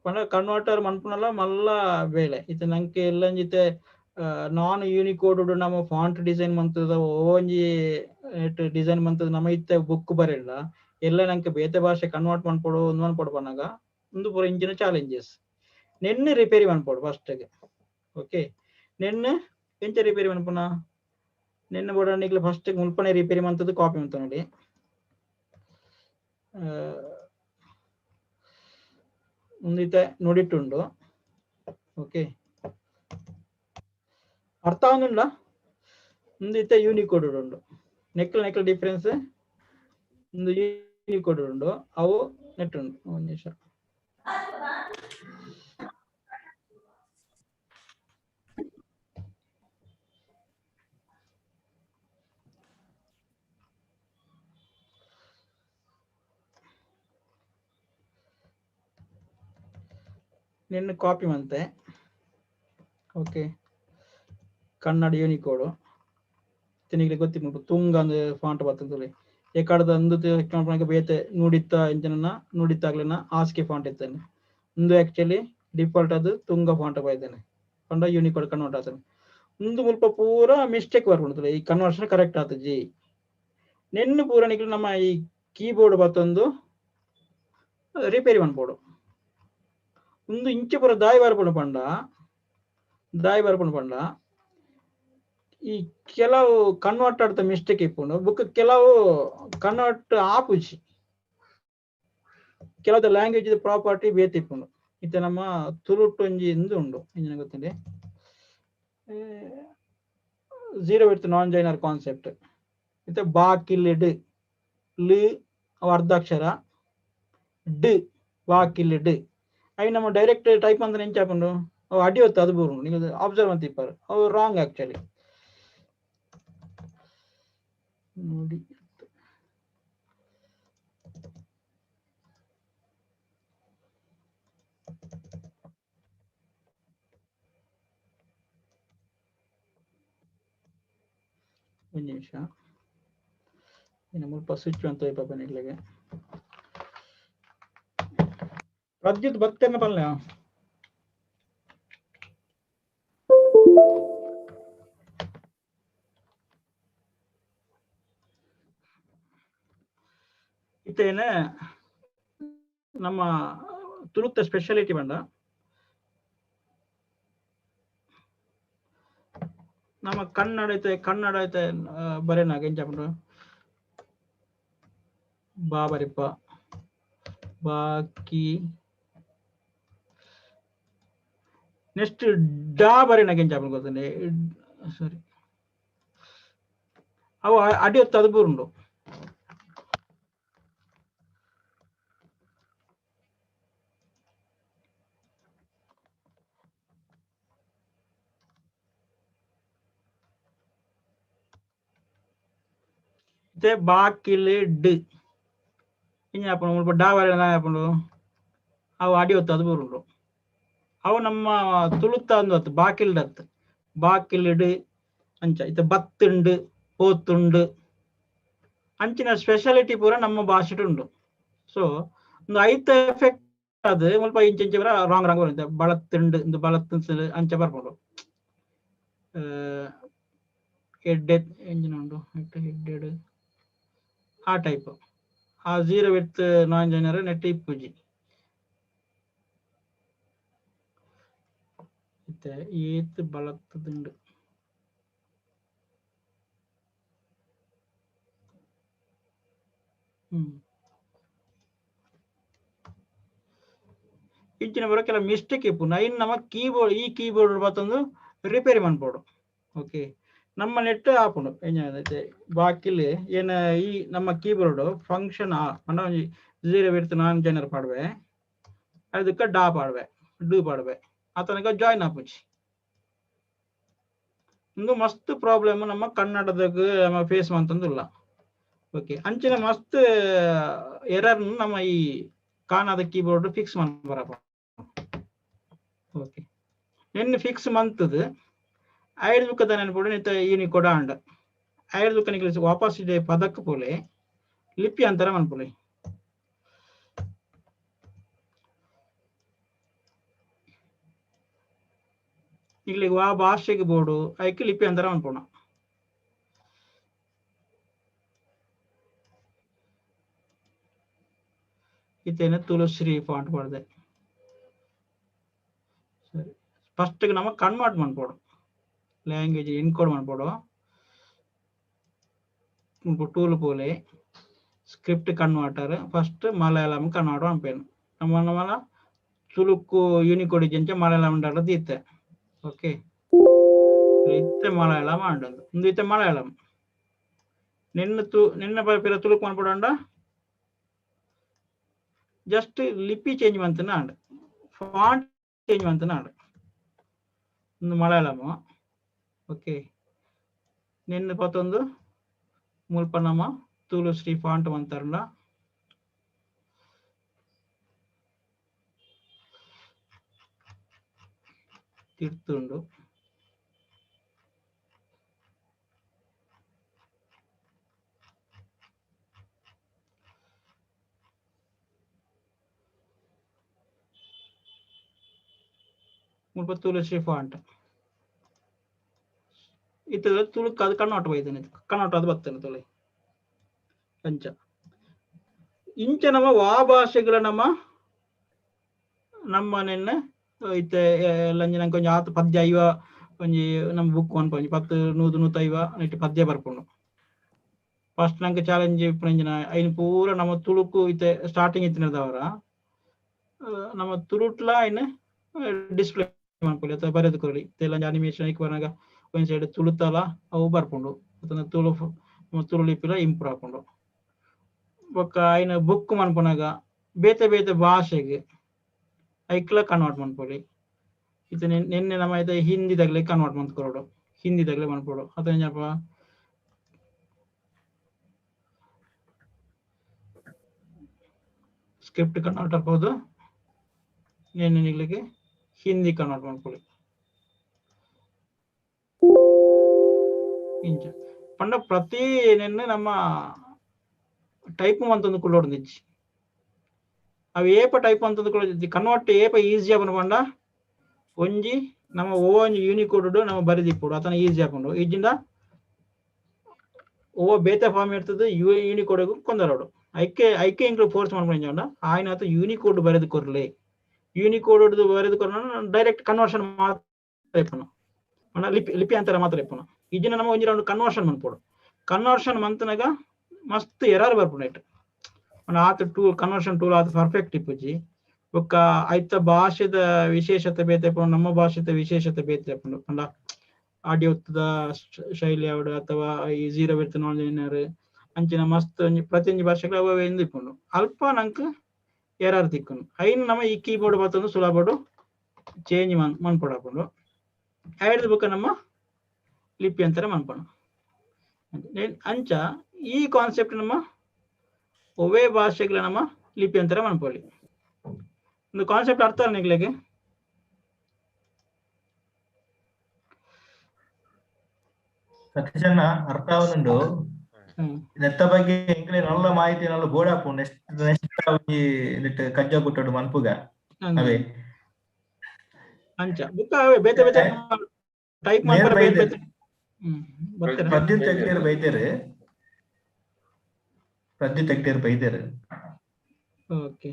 ಪಂಡ ಕನ್ವರ್ಟರ್ ಮನ್ಪುನಲ್ಲ ಮಲ್ಲ ಬೇಲೆ. ಇತ್ತೆ ನಂಗೆ ಎಲ್ಲಂಜಿತೆ ನಾನ್ ಯೂನಿಕೋಡ್ ನಮ್ಮ ಫಾಂಟ್ ಡಿಸೈನ್ ಮಂತದ ಒಂಜಿ ಡಿಸೈನ್ ಮಂತದ ನಮ್ಮ ಇತ್ತೆ ಬುಕ್ ಬರೆಲ್ಲ ಎಲ್ಲ ನಂಗೆ ಬೇತೆ ಭಾಷೆ ಕನ್ವರ್ಟ್ ಮನ್ಪೊಡು ಒಂದು ಮನ್ಪೊಡು ಪನ್ನಾಗ ಒಂದು ಪೂರ ಇಂಚಿನ ಚಾಲೆಂಜಸ್. ನೆನ್ನೆ ರಿಪೇರಿ ಮನ್ಪೊಡು ಫಸ್ಟ್. ಓಕೆ, ನೆನ್ನೆ ಎಂಚ ರಿಪೇರಿ ಮನ್ಪುನ? ನೆನ್ನೆ ಬೋಡ ನಿಕ್ಲೆ ಫಸ್ಟ್ ಮುಲ್ಪನೆ ರಿಪೇರಿ ಮಂತದ್ದು ಕಾಪಿ ಮಂತ ನೋಡಿ. ಒಂದಿತ್ತೆ ನುಡಿಟ್ಟುಂಡು. ಓಕೆ, ಅರ್ಥ ಆವೊಂದುಂಡ? ಒಂದಿತ್ತೆ ಯೂನಿಕೋಡ್ ಉಂಡು, ನೆಕ್ಲ್ ನೆಕ್ಲ್ ಡಿಫರೆನ್ಸ್ ಒಂದು ಯೂನಿಕೋಡ್ ಉಂಡು, ಅವು ನೆಟ್ಟುಂಡು. ಒಂದು ನಿಮಿಷ, ನಿನ್ನ ಕಾಪಿ ಮಂತೆ. ಓಕೆ, ಕನ್ನಡ ಯೂನಿಕೋಡು ತಿನಿಗ್ಲಿ ಗೊತ್ತಿಪ್ಪು ತುಂಗ ಅಂದ್ ಫಾಂಟ್ ಬರ್ತದೆ. ಏಕಾಡದ ಅಂದು ಬೇತೆ ನುಡಿತ ಇಂಚಿನ ನುಡಿತಾಗ್ಲಿನ ಆಸ್ಕಿ ಫಾಂಟ್ ಇತ್ತೇನೆ. ಒಂದು ಆಕ್ಚುಲಿ ಡಿಫಾಲ್ಟ್ ಅದು ತುಂಗ ಫಾಂಟ್ ಬೈದೇನೆ ಪಂಡ ಯೂನಿಕೋಡ್ ಕನ್ವರ್ಟ್ ಆತನೆ. ಒಂದು ಮುಲ್ಪ ಪೂರ ಮಿಸ್ಟೇಕ್ ಬರ್ಪುಂಡು. ಈ ಕನ್ವರ್ಷನ್ ಕರೆಕ್ಟ್ ಆತಜಿ. ನೆನ್ನು ಪೂರ ನಿಕ್ಲು ನಮ್ಮ ಈ ಕೀಬೋರ್ಡ್ ಬತ್ತೊಂದು ರಿಪೇರಿ ಮನ್ಪೊಡು. ಒಂದು ಇಂಚ ಪೂರ ದಾಯಿ ಬರ್ಪುಂಡು ಪಂಡ, ದಾಯಿ ಬರ್ಪುಂಡು ಪಂಡ ಈ ಕೆಲವು ಕನ್ವರ್ಟ್ ಆಡ್ತ ಮಿಸ್ಟೇಕ್ ಇಪ್ಪುಂಡು. ಬುಕ್ ಕೆಲವು ಕನ್ವರ್ಟ್ ಆಪುಜಿ, ಕೆಲವು ಲ್ಯಾಂಗ್ವೇಜ್ ಪ್ರಾಪರ್ಟಿ ಬೇತೆ ಇಪ್ಪುಂಡು. ಇತ್ತೆ ನಮ್ಮ ತುಳುಟ್ಟು ಒಂಜಿ ಇಂದು ಉಂಡು ಇಂಜಿನ ಗೊತ್ತುಂಡೆ zero with non joiner concept. ಇತ್ತೆ ಬಾಕಿಲ್ ಡ್ ಲ್ ಅರ್ಧಾಕ್ಷರ ಡ್ ಬಾಕಿಲ್ ಡ್ ಅవి ನಮ್ಮ ಡೈರೆಕ್ಟ್ ಟೈಪ್ ಅಂದ್ರೆ ಎಂಚ ಹಾಕೊಂಡು ಅವು ಅಡಿ ಹೊತ್ತು ಅದು ಬೂರು ನೀವು ಅಬ್ಸರ್ವ್ ಅಂತ ಇಪ್ಪಾರು ಅವು ರಾಂಗ್ ಆಕ್ಚುಲಿ. ನೋಡಿ ಒಂದು ನಿಮಿಷ, ಇನ್ನು ಮುಲ್ಪ ಸ್ವಿಚ್ ಅಂತ ಪಾಪ ನಿಗ್ಲಿಗೆ. ಪ್ರದ್ಯುತ್ ಬತ್ತೆರ್ನ ಪಲ್ಯ. ಇತ್ತೇನ ನಮ್ಮ ತುಳುತ್ತ ಸ್ಪೆಷಾಲಿಟಿ ಬಂಡ ನಮ್ಮ ಕನ್ನಡ ಐತೆ, ಕನ್ನಡ ಐತೆ ಬರೇನಾಗ ಎಂಚ ಪಂಡ ಬಾ ಬರಿಪ್ಪ ಬಾಕಿ ನೆಕ್ಸ್ಟ್ ಡಾ ಬರೇನಾಗ ಎಂಚ ಪಂಡ ಗೊತ್ತಂಡೆ ಸಾರಿ ಅವು ಅಡಿ ಹೊತ್ತು ಅದು ಬೂರುಂಡು. ಇತ್ತೆ ಬಾಕಿಲ್ ಡ್ ಇಂಜ ಮುಲ್ಪ ಡಾ ಬರೇನ ಪಂಡು ಅವು ಅಡಿ ಹೊತ್ತು ಅದು ಬೂರುಂಡು. ಅವು ನಮ್ಮ ತುಳುತ್ತ ಅಂದು ಅತ್ತು ಬಾಕಿಲ್ಡ್ ಅತ್ತು ಬಾಕಿಲ್ಡ್ ಅಂಚ ಇತ್ತೆ ಬತ್ತುಂಡು ಪೋತುಂಡು ಅಂಚಿನ ಸ್ಪೆಷಾಲಿಟಿ ಪೂರ ನಮ್ಮ ಭಾಷೆಡ್ ಉಂಡು. ಸೊ ಒಂದು ಐತ ಎಫೆಕ್ಟ್ ಅದು ಮುಲ್ಪ ಇಂಚ ಇಂಚ ಪೂರ ರಾಂಗ್ ರಾಂಗ್ ಬರುತ್ತೆ ಬಳತ್ತುಂಡು ಇಂದು ಬಳತ್ತು ಅಂಚ ಬರ್ಪುಂಡು. ಎಡ್ಡೆ ಎಂಜಿನ ಉಂಡು ಹೆಡ್ಡೆಡ್ ಆ ಟೈಪ್ ಆ ಜೀರೋ ವಿತ್ ನಾನ್ ಜಾಯ್ನರ್ ನೆಟ್ ಇಪ್ಪುಜಿ. ಇತ್ತೆ ಏತ್ ಬಳತ್ತದುಂಡು ಇಂಚಿನ ಬರೋ ಕೆಲ ಮಿಸ್ಟೇಕ್ ಇಪ್ಪು ಐನ್ ನಮ್ಮ ಕೀಬೋರ್ಡ್ ಈ ಕೀಬೋರ್ಡ್ ಬತ್ತೊಂದು ರಿಪೇರಿ ಮನ್ಪೋಡು. ಓಕೆ ನಮ್ಮ ನೆಟ್ ಆಪುಂಡು ಎಂಜ ಬಾಕಿಲ್ ಏನ ಈ ನಮ್ಮ ಕೀಬೋರ್ಡ್ ಫಂಕ್ಷನ್ ಆ ಪಂಡ ಒಂಜಿ ಜೀರೋ ವಿಡ್ತ್ ನಾನ್ ಜಾಯ್ನರ್ ಪಾಡುವೆ ಅದಕ್ಕೆ ಡಾ ಪಾಡುವೆ do ಪಾಡುವೆ ಆತನಕ ಜಾಯ್ನ್ ಆಪುಜಿ. ಇಂದು ಮಸ್ತ್ ಪ್ರಾಬ್ಲಮ್ ನಮ್ಮ ಕನ್ನಡದಾಗ ನಮ್ಮ ಫೇಸ್ ಮಂತಂದುಲ್ಲ. ಓಕೆ ಅಂಚಿನ ಮಸ್ತ್ ಎರರ್ ನಮ್ಮ ಈ ಕಾಣದ ಕೀಬೋರ್ಡ್ ಫಿಕ್ಸ್ ಬರಪ. ಓಕೆ ನಿನ್ನ ಫಿಕ್ಸ್ ಮಂತದ ಐದು ದುಃಖದ ನೆನಪುಡು ನಿತ್ತ ಯೂನಿಕೋಡ್ ಆಂಡ್ ಐದು ದುಃಖ ನಿಕ್ಲಿಸ್ ವಾಪಸ್ ಇದೆ ಪದಕ್ಕೆ ಪೋಲೆ ಲಿಪಿ ಅಂತರ ಮನ್ಪುಲೆ. ಇಲ್ಲಿಗೆ ವಾ ಭಾಷೆಗೆ ಬೋರ್ಡು ಐಕ್ ಲಿಪಿ ಅಂತರ ಮನ್ಪೋಣ. ಇತ್ತೇನೆ ತುಳಶ್ರೀ ಫಾಂಟ್ ಮಾಡಿದೆ ಸರಿ ಫಸ್ಟ್ ನಮ್ಮ ಕನ್ವರ್ಟ್ ಮನ್ಪೋಡು ಲ್ಯಾಂಗ್ವೇಜ್ ಎನ್ಕೋಡ್ ಮನ್ಪೋಡು ಟೂಲ್ ಪೋಲೆ script converter first Malayalam convert ಮನ್ಪೇನು ನಮ್ಮ ನಮ್ಮಲ ತುಳುಕು ಯೂನಿಕೋಡ್ ಇಜ್ಜಂಚ ಮಲಯಾಳಂ ಡಾಟ ದೀತೆ. ಓಕೆ ಇತ್ತೆ ಮಲಯಾಳಂ ಆಂಡಂದು ಇಂದು ಇತ್ತೆ ಮಲಯಾಳಂ ನಿನ್ನ ನಿನ್ನ ಪಿರ ತುಳುಕು ಮನ್ಪೋಡು ಜಸ್ಟ್ ಲಿಪಿ ಚೇಂಜ್ ಮಂತನ ಆಂಡ್ ಫಾಂಟ್ ಚೇಂಜ್ ಮಂತನ ಆಂಡ್ ಇಂದು ಮಲಯಾಳಂ. ಓಕೆ ನಿನ್ನ ಪತ್ತೊಂದು ಮುಲ್ಪ ನಮ್ಮ ತುಳುಶ್ರೀ ಫಾಂಟ್ ಮಂತಾರಂಡ ತಿರ್ತುಂಡು. ಮುಲ್ಪ ತುಳಸಿ ಫಾಂಟ್ ಇತ್ತ ತುಳುಕ್ ಅದು ಕನ್ವರ್ಟ್ ಬೈದಾನೆ ಕನ್ವರ್ಟ್ ಅದು ಬರ್ತೇನೆ ತುಳಿ ಅಂಚ ಇಂಚ ನಮ್ಮ ವಾ ಭಾಷೆಗಳ ನಮ್ಮ ನಮ್ಮ ನೆನ್ನೆ ಇತ್ತೆ ಲಂಜ ನಂಗೆ ಒಂಜಿ ಆತ್ ಪದ್ಯ ಐವ ಒಂಜಿ ನಮ್ಮ ಬುಕ್ ಒನ್ ಒಂಜಿ 10 100 150 ನೆಟ್ ಪದ್ಯ ಬರ್ಪುಂಡು. ಫಸ್ಟ್ ನಂಗೆ ಚಾಲೆಂಜ್ ಇಪ್ಪುನಂಚಿನ ಐನ್ ಪೂರ ನಮ್ಮ ತುಳುಕು ಇತ್ತೆ ಸ್ಟಾರ್ಟಿಂಗ್ ಇತ್ತಿನದವರ ನಮ್ಮ ತುಳುಟ್ಲ ಐನ್ ಡಿಸ್ಪ್ಲೇ ಮನ್ಪೊಲಿ ಅಥವಾ ಬರೆದು ಕೊರಲಿ ಇತ್ತೆ ಅನಿಮೇಷನ್ ಐಕ್ ಬರನಾಗ ಒಂಜಿ ಸೈಡ್ ತುಳುತಲ ಅವು ಬರ್ಪುಂಡು ಅಥವಾ ತುಳು ತುಳು ಲಿಪಿಲ ಇಂಪ್ರೂವ್ ಆಪುಂಡು. ಬೊಕ್ಕ ಐನ ಬುಕ್ ಮನ್ಪುನಾಗ ಬೇತೆ ಬೇತೆ ಭಾಷೆಗೆ ಐಕ್ಲ ಕನ್ವರ್ಟ್ ಮನ್ಪೊಲಿ. ಇತ್ತೆ ನಿನ್ನೆ ನಮ್ಮ ಐತೆ ಹಿಂದಿ ತಗಲೆ ಕನ್ವರ್ಟ್ ಮಂತ್ ಕೊರಡು ಹಿಂದಿ ತಗಲೆ ಮನ್ಪೊಡು ಅಥವಾ ಏನಪ್ಪ ಸ್ಕ್ರಿಪ್ಟ್ ಕನ್ವರ್ಟ್ ಆಗ್ಬೋದು ನಿನ್ನೆ ನಿಗ್ಲಿಕ್ಕೆ ಹಿಂದಿ ಕನ್ವರ್ಟ್ ಮನ್ಪೊಲಿ. ಇಂಚ ಪಂಡ ಪ್ರತಿ ನಿನ್ನೆ ನಮ್ಮ ಟೈಪ್ ಮಂತೊಂದು ಕುಲ್ಲೋಡು ನಿಜ್ಜಿ. ಅವು ಏಪ ಟೈಪ್ ಅಂತಂದು ಕನ್ವರ್ಟ್ ಏಪ ಈಸಿ ಆಪುಂಡು ಪಂಡ ಒಂಜಿ ನಮ್ಮ ಓ ಒಂಜಿ ಯೂನಿಕೋಡ್ ನಮ್ಮ ಬರೆದಿಪ್ಪುಡು ಅತನ ಈಸಿ ಆಪುಂಡು. ಇಜ್ಜಿಂದ ಓ ಬೇತೆ ಫಾರ್ಮ್ ಇರ್ತದೆ ಯೂನಿಕೋಡ್ ಕೊಂದರೋಡು. ಐಕೆ ಐಕೆ ಇಂಕ್ಲು ಫೋರ್ಸ್ ಮಾಡ್ಕೊಂಡು ಆಯ್ನ ಆತ ಯೂನಿಕೋಡ್ ಬರೆದು ಕೊರ್ಲೆ, ಯೂನಿಕೋಡ್ ಬರೆದು ಕೊರ್ನ ಡೈರೆಕ್ಟ್ ಕನ್ವರ್ಷನ್ ಮಾತ್ರ ಇಪ್ಪುನು, ಪಂಡ ಲಿಪಿ ಲಿಪಿ ಅಂತರ ಮಾತ್ರ ಇಪ್ಪುನು. ಇಜ್ಜಿನ ನಮ್ಮ ಒಂಜಿ ರೌಂಡ್ ಕನ್ವರ್ಷನ್ ಮನ್ಪೊಡು. ಕನ್ವರ್ಷನ್ ಮಂತನಾಗ ಮಸ್ತ್ ಎರರ್ ಬರ್ಪುಂಡು ಐಟ್. ಪಂಡ ಆತ ಟೂಲ್ ಕನ್ವರ್ಷನ್ ಟೂಲ್ ಆತ ಪರ್ಫೆಕ್ಟ್ ಇಪ್ಪುಜಿ. ಬೊಕ್ಕ ಐತ ಭಾಷೆದ ವಿಶೇಷತೆ ಬೇತೆ ಇಪ್ಪುಂಡು, ನಮ್ಮ ಭಾಷೆದ ವಿಶೇಷತೆ ಬೇತೆ ಇಪ್ಪುಂಡು. ಪಂಡ ಆಡಿಯೋದ ಶೈಲಿ ಆವಡ್ ಅಥವಾ ಈ ಜೀರೋ ಬಿಡ್ತು ನಾನ್ ಅಂಚಿನ ಮಸ್ತ್ ಒಂಜಿ ಪ್ರತಿಯೊಂಜಿ ಭಾಷೆಗಳ ಅವ ಎಂದು ಇಪ್ಪುಂಡು. ಅಲ್ಪ ನಂಕ್ ಎರರ್ ತಿಕ್ಕುಂಡು. ಐನ್ ನಮ್ಮ ಈ ಕೀಬೋರ್ಡ್ ಬತ್ತೊಂದು ಸುಲಭಡು ಚೇಂಜ್ ಮನ್ಪೊಡಾಪುಂಡು. ಐಡ್ದು ಬೊಕ್ಕ ನಮ್ಮ ಲಿಪಿ ಅಂತಾರೆ ಮನ್ಪಣ. ಅಂಚ ಈ ಕಾನ್ಸೆಪ್ಟ್ ನಮ್ಮ ಒವೇ ಭಾಷೆಗಳ ನಮ್ಮ ಲಿಪಿ ಅಂತಾರೆ ಮನ್ಪೊಲಿ. ಒಂದು ಕಾನ್ಸೆಪ್ಟ್ ಅರ್ಥ ನಿಗ್ಲೆಗೆ? ಸತೀಶಣ್ಣ ಅರ್ಥ ಆವೊಂದುಂಡು. ನೆತ್ತ ಬಗ್ಗೆ ಎಂಕ್ಲೆ ನಲ್ಲ ಮಾಹಿತಿ ನಲ್ಲ ಬೋಡಾಪು ನೆಕ್ಸ್ಟ್ ನೆಕ್ಸ್ಟ್ ಒಂಜಿ ನೆಟ್ ಕಜ್ಜ ಗುಟ್ಟಡು ಮನ್ಪುಗ ಅವೇ ಅಂಚ ಬುಕ್ಕ ಅವೇ ಬೇತೆ ಬೇತೆ ಟೈಪ್ ನೇರ್ ಮಾಡ್ತಾರೆ ಬೇತೆ ಬೈದೆರ್. ಬೇತೆ. ಬತ್ತೆರ? ಪ್ರದ್ಯುತ್ ತೆಗ್ದೇರ್ ಬೈದೆರ್, ಪ್ರದ್ಯುತ್ ತೆಗ್ದೇರ್ ಬೈದೆರ್. ಓಕೆ,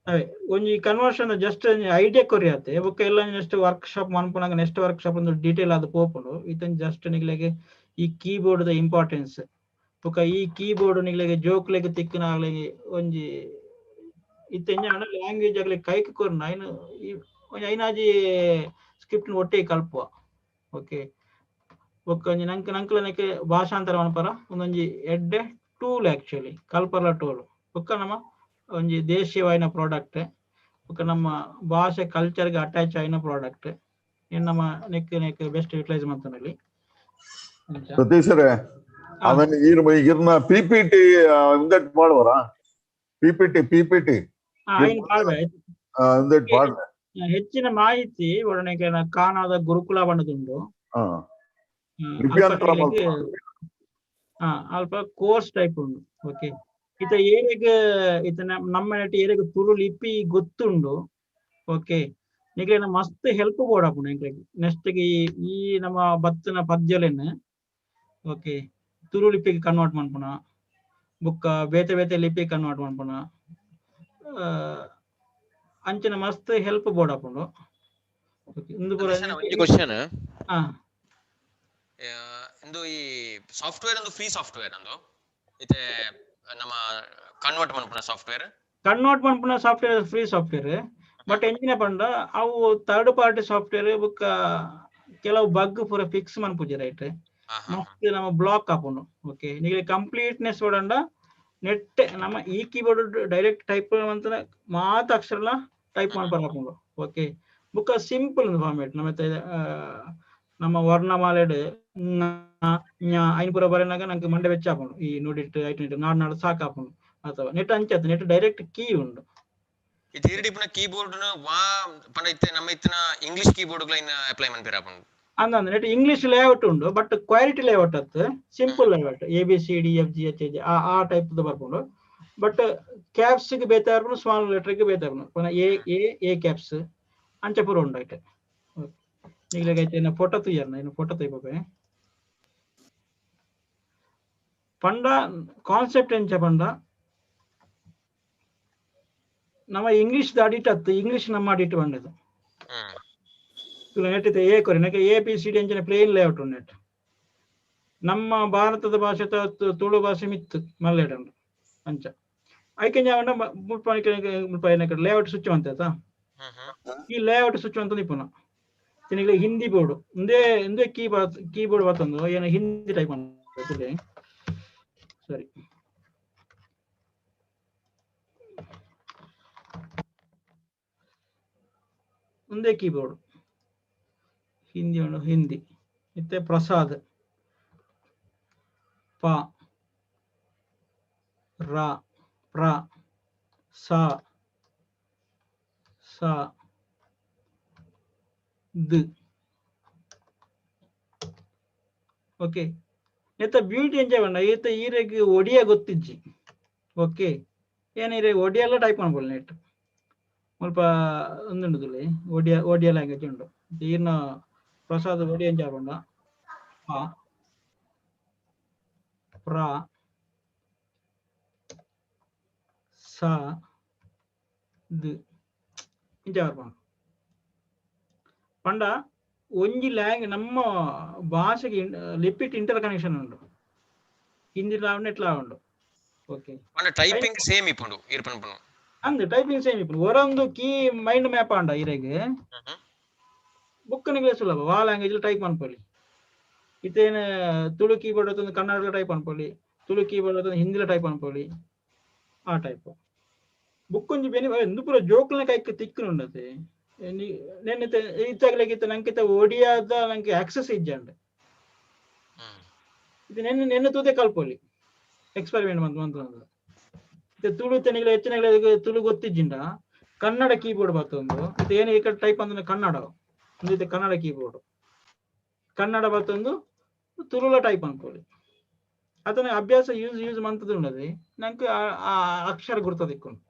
ಅವೇ ಒಂಜಿ ಕನ್ವರ್ಷನ್ ಜಸ್ಟ್ ಒಂಜಿ ಐಡಿಯಾ ಕೊರಿ ಆತೆ. ಬೊಕ್ಕ ಎಲ್ಲ ನೆಕ್ಸ್ಟ್ ವರ್ಕ್ ಶಾಪ್ ಮನ್ಪುನಾಗ ನೆಕ್ಸ್ಟ್ ವರ್ಕ್ ಶಾಪ್ ಒಂದು ಡೀಟೇಲ್ ಆದ್ ಪೋಪುಂಡು. ಇತನ್ ಜಸ್ಟ್ ನಿಗ್ಲೆಗ್ ಈ ಕೀಬೋರ್ಡ್ ದ ಇಂಪಾರ್ಟೆನ್ಸ್ ಬೊಕ್ಕ ಈ ಕೀಬೋರ್ಡ್ ನಿಗ್ಲೆಗ್ ಜೋಕ್ಲೆಗ್ ತಿಕ್ಕುನ ಆಗ್ಲೆಗ್ ಒಂಜಿ ಇತ್ತೆ ಎಂಚ ಪಂಡ ಲ್ಯಾಂಗ್ವೇಜ್ ಆಗ್ಲೆಗ್ ಕೈಕ್ ಕೊರ್ನ ಐನ್ ಈ ಒಂಜಿ ಐನಾಜಿ ಸ್ಕ್ರಿಪ್ಟ್ ಒಟ್ಟಿಗೆ ಕಲ್ಪುವ. ಓಕೆ, ಬೊಕ್ಕ ಒಂಜಿ ನಂಕ್ ನಂಕ್ಲನಕ್ಕೆ ಭಾಷಾಂತರ ಮನ್ಪರ ಒಂದೊಂಜಿ ಎಡ್ಡೆ ಟೂಲ್ ಆಕ್ಚುಲಿ ಕಲ್ಪರ್ಲ ಟೂಲ್. ಬೊಕ್ಕ ನಮ್ಮ ಒಂಜಿ ದೇಶೀಯವಾಯಿನ ಪ್ರಾಡಕ್ಟ್, ಬೊಕ್ಕ ನಮ್ಮ ಭಾಷೆ ಕಲ್ಚರ್ಗೆ ಅಟ್ಯಾಚ್ ಆಯಿನ ಪ್ರಾಡಕ್ಟ್ ಏನ್ ನಮ್ಮ ನೆಕ್ ನೆಕ್ ಬೆಸ್ಟ್ ಯುಟಿಲೈಸ್ ಮಂತೊನೊಲಿ. ಅಂಚ ಸತೀಶರೇ, ಅವನ್ ಇರ್ನ ಪಿಪಿಟಿ ಇಂದೆಟ್ ಮಾಡುವರಾ? ಪಿಪಿಟಿ ಪಿಪಿಟಿ ಐನ್ ಪಾಡ್ವೆ. ಇಂದೆಟ್ ಪಾಡ್ವೆ. ಹೆಚ್ಚಿನ ಮಾಹಿತಿ ಒಡನೆ ಕಾನಾದ ಗುರುಕುಲ ಬಣ್ಣದುಂಡು. ಲಿಪ್ಯಾಂತರ ಅಲ್ಪ ಅಲ್ಪ ಕೋರ್ಸ್ ಟೈಪ್ ಉಂಡು. ಓಕೆ, ಇತ ಏರೆಗ್ ಇತ ನಮ್ಮ ಏರೆಗ್ ತುಳು ಲಿಪಿ ಗೊತ್ತುಂಡು. ಓಕೆ, ನಿಕ್ಲೆನ ಮಸ್ತ್ ಹೆಲ್ಪ್ ಬೋಡಾಪುಂಡು ಎಂಕ್ಲೆಗ್ ನೆಕ್ಸ್ಟ್ ಈ ನಮ್ಮ ಬತ್ತಿನ ಪದ್ಯಲೆನ್ ಓಕೆ ತುಳು ಲಿಪಿಗೆ ಕನ್ವರ್ಟ್ ಮನ್ಪುನ, ಬೊಕ್ಕ ಬೇತೆ ಬೇತೆ ಲಿಪಿ ಕನ್ವರ್ಟ್ ಮನ್ಪುನ, ಅಂಚಿನ ಮಸ್ತ್ ಹೆಲ್ಪ್ ಬೋಡಾಪುಂಡು. ಓಕೆ, ಇಂದು ಪೂರ ಒಂಜಿ ಕ್ವಶನ್. ಇಂದು ಈ ಸಾಫ್ಟ್ವೇರ್ ಒಂದು ಫ್ರೀ ಸಾಫ್ಟ್ವೇರ್ ಅಂದು ಇತ್ತೆ ನಮ್ಮ ಕನ್ವರ್ಟ್ ಮನ್ಪುನ ಸಾಫ್ಟ್ವೇರ್? ಕನ್ವರ್ಟ್ ಮನ್ಪುನ ಸಾಫ್ಟ್ವೇರ್ ಫ್ರೀ ಸಾಫ್ಟ್ವೇರ್. ಬಟ್ ಎಂಚಿನ ಪಂಡ ಅವು ಥರ್ಡ್ ಪಾರ್ಟಿ ಸಾಫ್ಟ್ವೇರ್ ಬೊಕ್ಕ ಕೆಲವು ಬಗ್ ಪೂರ ಫಿಕ್ಸ್ ಮನ್ಪುಜಿ ರೈಟ್, ಮಸ್ತ್ ನಮ್ಮ ಬ್ಲಾಕ್ ಆಪುಂಡು. ಓಕೆ, ನಿಮಗೆ ಕಂಪ್ಲೀಟ್ನೆಸ್ ಓಡಂಡ ನೆಟ್ ನಮ್ಮ ಈ ಕೀಬೋರ್ಡ್ ಡೈರೆಕ್ಟ್ ಟೈಪ್ ಅಂತ ಮಾತ ಅಕ್ಷರಲ ಟೈಪ್ ಮಾಡ್ಬಾರ್ದು. ಓಕೆ, ಬೊಕ್ಕ ಸಿಂಪಲ್ ಫಾರ್ಮೇಟ್ ನಮ್ಮ ನಮ್ಮ ವರ್ಣಮಾಲೆಡ್ ಐನ್ ಪೂರ ಬರೆನಾಗ ನಂಗೆ ಮಂಡೆ ಬೆಚ್ಚ ಆಪುಂಡು. ಈ ನುಡಿಟ್ಟು ಐಟ್ ನೆಟ್ ನಾಡ್ ನಾಡು ಸಾಕಾಪುಂಡು. ಅಥವಾ ನೆಟ್ ಅಂಚತ್ ನೆಟ್ ಡೈರೆಕ್ಟ್ ಕೀ ಉಂಡು. ಈ ಥಿಯರಿ ಇಪ್ಪುನ ಕೀಬೋರ್ಡ್ ನು ವಾ ಪಂಡ ಇತ್ತೆ ನಮ್ಮ ಇತ್ತಿನ ಇಂಗ್ಲಿಷ್ ಕೀಬೋರ್ಡ್ ಗಳ ಅಪ್ಲೈ ಮನ್ಪೆರ ಆಪುಂಡು. ಅಂದಂದ್ರೆ ನೆಟ್ ಇಂಗ್ಲಿಷ್ ಲೇಔಟ್ ಉಂಡು, ಬಟ್ ಕ್ವಾಲಿಟಿ ಲೇಔಟ್ ಅತ್ simple layout A B C D F G H A J ಆ ಆ ಟೈಪ್ ಬರ್ಪುಂಡು. ಬಟ್ ಕ್ಯಾಪ್ಸ್ ಗೆ ಬೇತೆ ಆಪುಂಡು, ಸ್ಮಾಲ್ ಲೆಟರ್ ಗೆ ಬೇತೆ ಆಪುಂಡು. ಪುನಃ ಎ ಎ ಎ ಕ್ಯಾಪ್ಸ್ ಅಂಚ ಪೂರ ಉಂಡು ಐಟ್. ನಿಗ್ಲೆಗ್ ಐತೆ ಫೋಟೋ ತೂಯರ್ನ ಇನ್ನು ಫೋಟೋ ತೈಪೆ ಪಂಡ ಕಾನ್ಸೆಪ್ಟ್ ಎಂಚ ಪಂಡ ನಮ್ಮ ಇಂಗ್ಲಿಷ್ ಅಡಿಟ್ ಅತ್ತು ಇಂಗ್ಲಿಷ್ ನಮ್ಮ ಅಡಿಟ್ ಬಂಡದು. ನೆಟ್ ಎ ಕೊರಿ ನೆಕ್ ಎ ಬಿ ಸಿ D ಅಂಚನೆ ಪ್ಲೇನ್ ಲೇಔಟ್ ಉಂಡು ನೆಟ್. ನಮ್ಮ ಭಾರತದ ಭಾಷೆ ತುಳು ಭಾಷೆ ಮಿತ್ತು ಮಲ್ಲೇಡ್ ಉಂಡು ಅಂಚ ಐಕೆ ಜಾವನ ಮುಲ್ಪ ಮುಲ್ಪ ಏನಕ್ಕೆ ಲೇಔಟ್ ಸ್ವಿಚ್ ಅಂತ ಆಯ್ತಾ, ಈ ಲೇಔಟ್ ಸ್ವಿಚ್ ಅಂತ ಇಪ್ಪುನ ತಿನಿಗ್ಲೆ ಹಿಂದಿ ಬೋರ್ಡ್ ಇಂದೇ ಇಂದೇ ಕೀಬೋರ್ಡ್ ಕೀಬೋರ್ಡ್ ಬತ್ತಂದು ಏನು ಹಿಂದಿ ಟೈಪ್ ಮಾಡ್ತಾರೆ. ಸರಿ, ಒಂದೇ ಕೀಬೋರ್ಡ್ ಹಿಂದಿ ಉಂಡು ಹಿಂದಿ ಇತ್ತೆ ಪ್ರಸಾದ್ ಪ ರ ಪ್ರ ಸ ಸ ದ್. ಓಕೆ, ನೆತ್ತ ಬ್ಯೂಟಿ ಎಂಜಾಯ್ ಪಂಡ ಈತ ಈರೆಗ್ ಒಡಿಯ ಗೊತ್ತಿಜ್ಜಿ. ಓಕೆ, ಏನ್ ಈರೆಗ್ ಒಡಿಯೆಲ್ಲ ಟೈಪ್ ಮಾಡ್ಬೋದು ನೆಟ್. ಮುಲ್ಪ ಉಂದುಂಡುದುಲೆ ಒಡಿಯಾ ಒಡಿಯಾ ಲ್ಯಾಂಗ್ವೇಜ್ ಉಂಡು. ಈರ್ನ ಪ್ರಸಾದ್ ಒಡಿಯಾ ಎಂಚ ಪಂಡ ಪ ಪ್ರ ಸ ದ್ ಇಂಚ ಬರ್ಪುಂಡು. ಪಂಡ ಒಂಜಿ ಲ್ಯಾಂಗ್ ನಮ್ಮ ಭಾಷೆಗೆ ಲಿಪಿಟ್ ಇಂಟರ್ ಕನೆಕ್ಷನ್ ಉಂಡು. ಹಿಂದಿ ಉಂಡು ಎಟ್ಲಾ ಉಂಡು. ಓಕೆ, ಪಂಡ ಟೈಪಿಂಗ್ ಸೇಮ್ ಇಪ್ಪುಂಡು ಈರ್ ಪನ್ಪುನು. ಅಂದ್ ಟೈಪಿಂಗ್ ಸೇಮ್ ಇಪ್ಪುಂಡು. ಒರೊಂದು ಕೀ ಮೈಂಡ್ ಮ್ಯಾಪ್ ಆಂಡ ಇರೆಗ್ ಬುಕ್ ನಿಗ್ಲೆ ಸುಲಭ. ವಾ ಲ್ಯಾಂಗ್ವೇಜ್ ಟೈಪ್ ಮನ್ಪೊಲಿ. ಇತ್ತೇನು ತುಳು ಕೀಬೋರ್ಡ್ ಅತ್ತಂದು ಕನ್ನಡ ಟೈಪ್ ಮನ್ಪೊಲಿ, ತುಳು ಕೀಬೋರ್ಡ್ ಅತ್ತಂದು ಹಿಂದಿಲ ಟೈಪ್ ಮನ್ಪೊಲಿ, ಆ ಟೈಪ್ ಬುಕ್ ಒಂಜಿ ಬೆನಿ ಇಂದು ಪೂರ ಜೋಕ್ಲೆನ ಕೈಕ್ ತಿಕ್ಕುನುಂಡತೆ. ನೆನ್ನೆ ಇತ್ತಾಗಲಿಕ್ಕೆ ನಂಕಿತ ಒಡಿಯಾದ ನಂಗೆ ಆಕ್ಸೆಸ್ ಇಜ್ಜಂಡ್. ಇದು ನೆನ್ನೆ ನೆನ್ನೆ ತೂತೆ ಕಲ್ಪೊಲಿ ಎಕ್ಸ್ಪೆರಿಮೆಂಟ್ ಮಂತ್ ಮಂತ್ ಇತ್ತೆ ತುಳು ತೆನಿಗ್ಲ ಹೆಚ್ಚಿನ ತುಳು ಗೊತ್ತಿಜ್ಜಿಂಡ ಕನ್ನಡ ಕೀಬೋರ್ಡ್ ಬತ್ತೊಂದು ಇತ್ತೆ ಏನು ಈ ಕಡೆ ಟೈಪ್ ಅಂದ್ರೆ ಕನ್ನಡ ಒಂದು ಇತ್ತೆ ಕನ್ನಡ ಕೀಬೋರ್ಡ್ ಕನ್ನಡ ಬತ್ತೊಂದು ತುಳುಲ ಟೈಪ್ ಅನ್ಕೊಳ್ಳಿ. ಅದನ್ನ ಅಭ್ಯಾಸ ಯೂಸ್ ಯೂಸ್ ಮಂತದ್ದು ಉಂಡದೆ ನಂಗೆ ಆ ಅಕ್ಷರ ಗುರ್ತ ದಿಕ್ಕೊಂಡು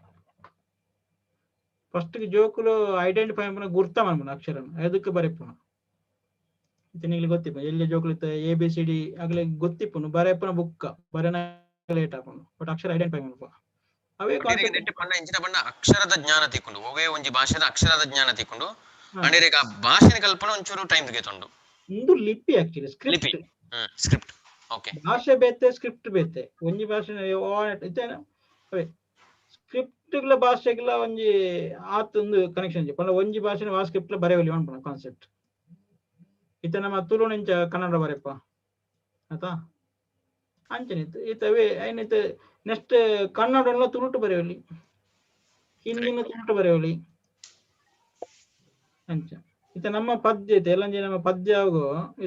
ಫಸ್ಟ್ ಜೋಕುಲು ಐಡೆಂಟಿಫೈ ಮನ್ಪುನ ಗುರ್ತ ಮನ್ಪುನ ಅಕ್ಷರ ಅದಕ್ಕೆ ಬರೆಪುನ. ಇತ್ತೆ ನಿಗ್ಲಿ ಗೊತ್ತಿಪ್ಪ ಎಲ್ಲಿ ಜೋಕುಲು ಇತ್ತೆ ಎ ಬಿ ಸಿ ಡಿ ಆಗ್ಲೇ ಗೊತ್ತಿಪ್ಪುನು ಬರೆಪುನ ಬುಕ್ಕ ಬರೆನ ಲೇಟ್ ಆಪುನು ಬಟ್ ಅಕ್ಷರ ಐಡೆಂಟಿಫೈ ಮನ್ಪ ಅವೇ ಕಾನ್ಸೆಪ್ಟ್. ಪಂಡ ಇಂಚಿನ ಪಂಡ ಅಕ್ಷರದ ಜ್ಞಾನ ತಿಕ್ಕೊಂಡು ಒವೇ ಒಂಜಿ ಭಾಷೆದ ಅಕ್ಷರದ ಜ್ಞಾನ ತಿಕ್ಕೊಂಡು ಅಂಡೇರೆಗ್ ಆ ಭಾಷೆನ ಕಲ್ಪನ ಒಂಚೂರು ಟೈಮ್ ತೆಗೆತುಂಡು. ಉಂದು ಲಿಪಿ ಆಕ್ಚುಲಿ ಸ್ಕ್ರಿಪ್ಟ್ ಸ್ಕ್ರಿಪ್ಟ್ ಓಕೆ ಭಾಷೆ ಬೇತೆ ಸ್ಕ್ರಿಪ್ಟ್ ಬೇತೆ ಒಂಜಿ ಭಾಷೆ ಇತ್ತೆ ಅವೇ ಸ್ಕ್ರಿಪ್ಟ್ ಗಳ ಭಾಷೆಗಳ ಒಂಜಿ ಆತೊಂದು ಕನೆಕ್ಷನ್ ಪಂಡ ಒಂಜಿ ಭಾಷೆನ ಆ ಸ್ಕ್ರಿಪ್ಟ್ ಬರೆಯಲಿ ಅನ್ಪುನ ಕಾನ್ಸೆಪ್ಟ್. ಇತ್ತೆ ನಮ್ಮ ತುಳು ಕನ್ನಡ ಬರೆಪ್ಪ ಆತಾ ಅಂಚನೆ ಇತ್ತವೇ ಐನಿತ್ತೆ ನೆಕ್ಸ್ಟ್ ಕನ್ನಡ ತುಳುಟು ಬರೆಯಲಿ ಹಿಂದಿನ ತುಳುಟು ಬರೆಯಲಿ ಅಂಚ. ಇತ್ತೆ ನಮ್ಮ ಪದ್ಯ ಇತ್ತೆ ಎಲ್ಲಂಜಿ ನಮ್ಮ ಪದ್ಯ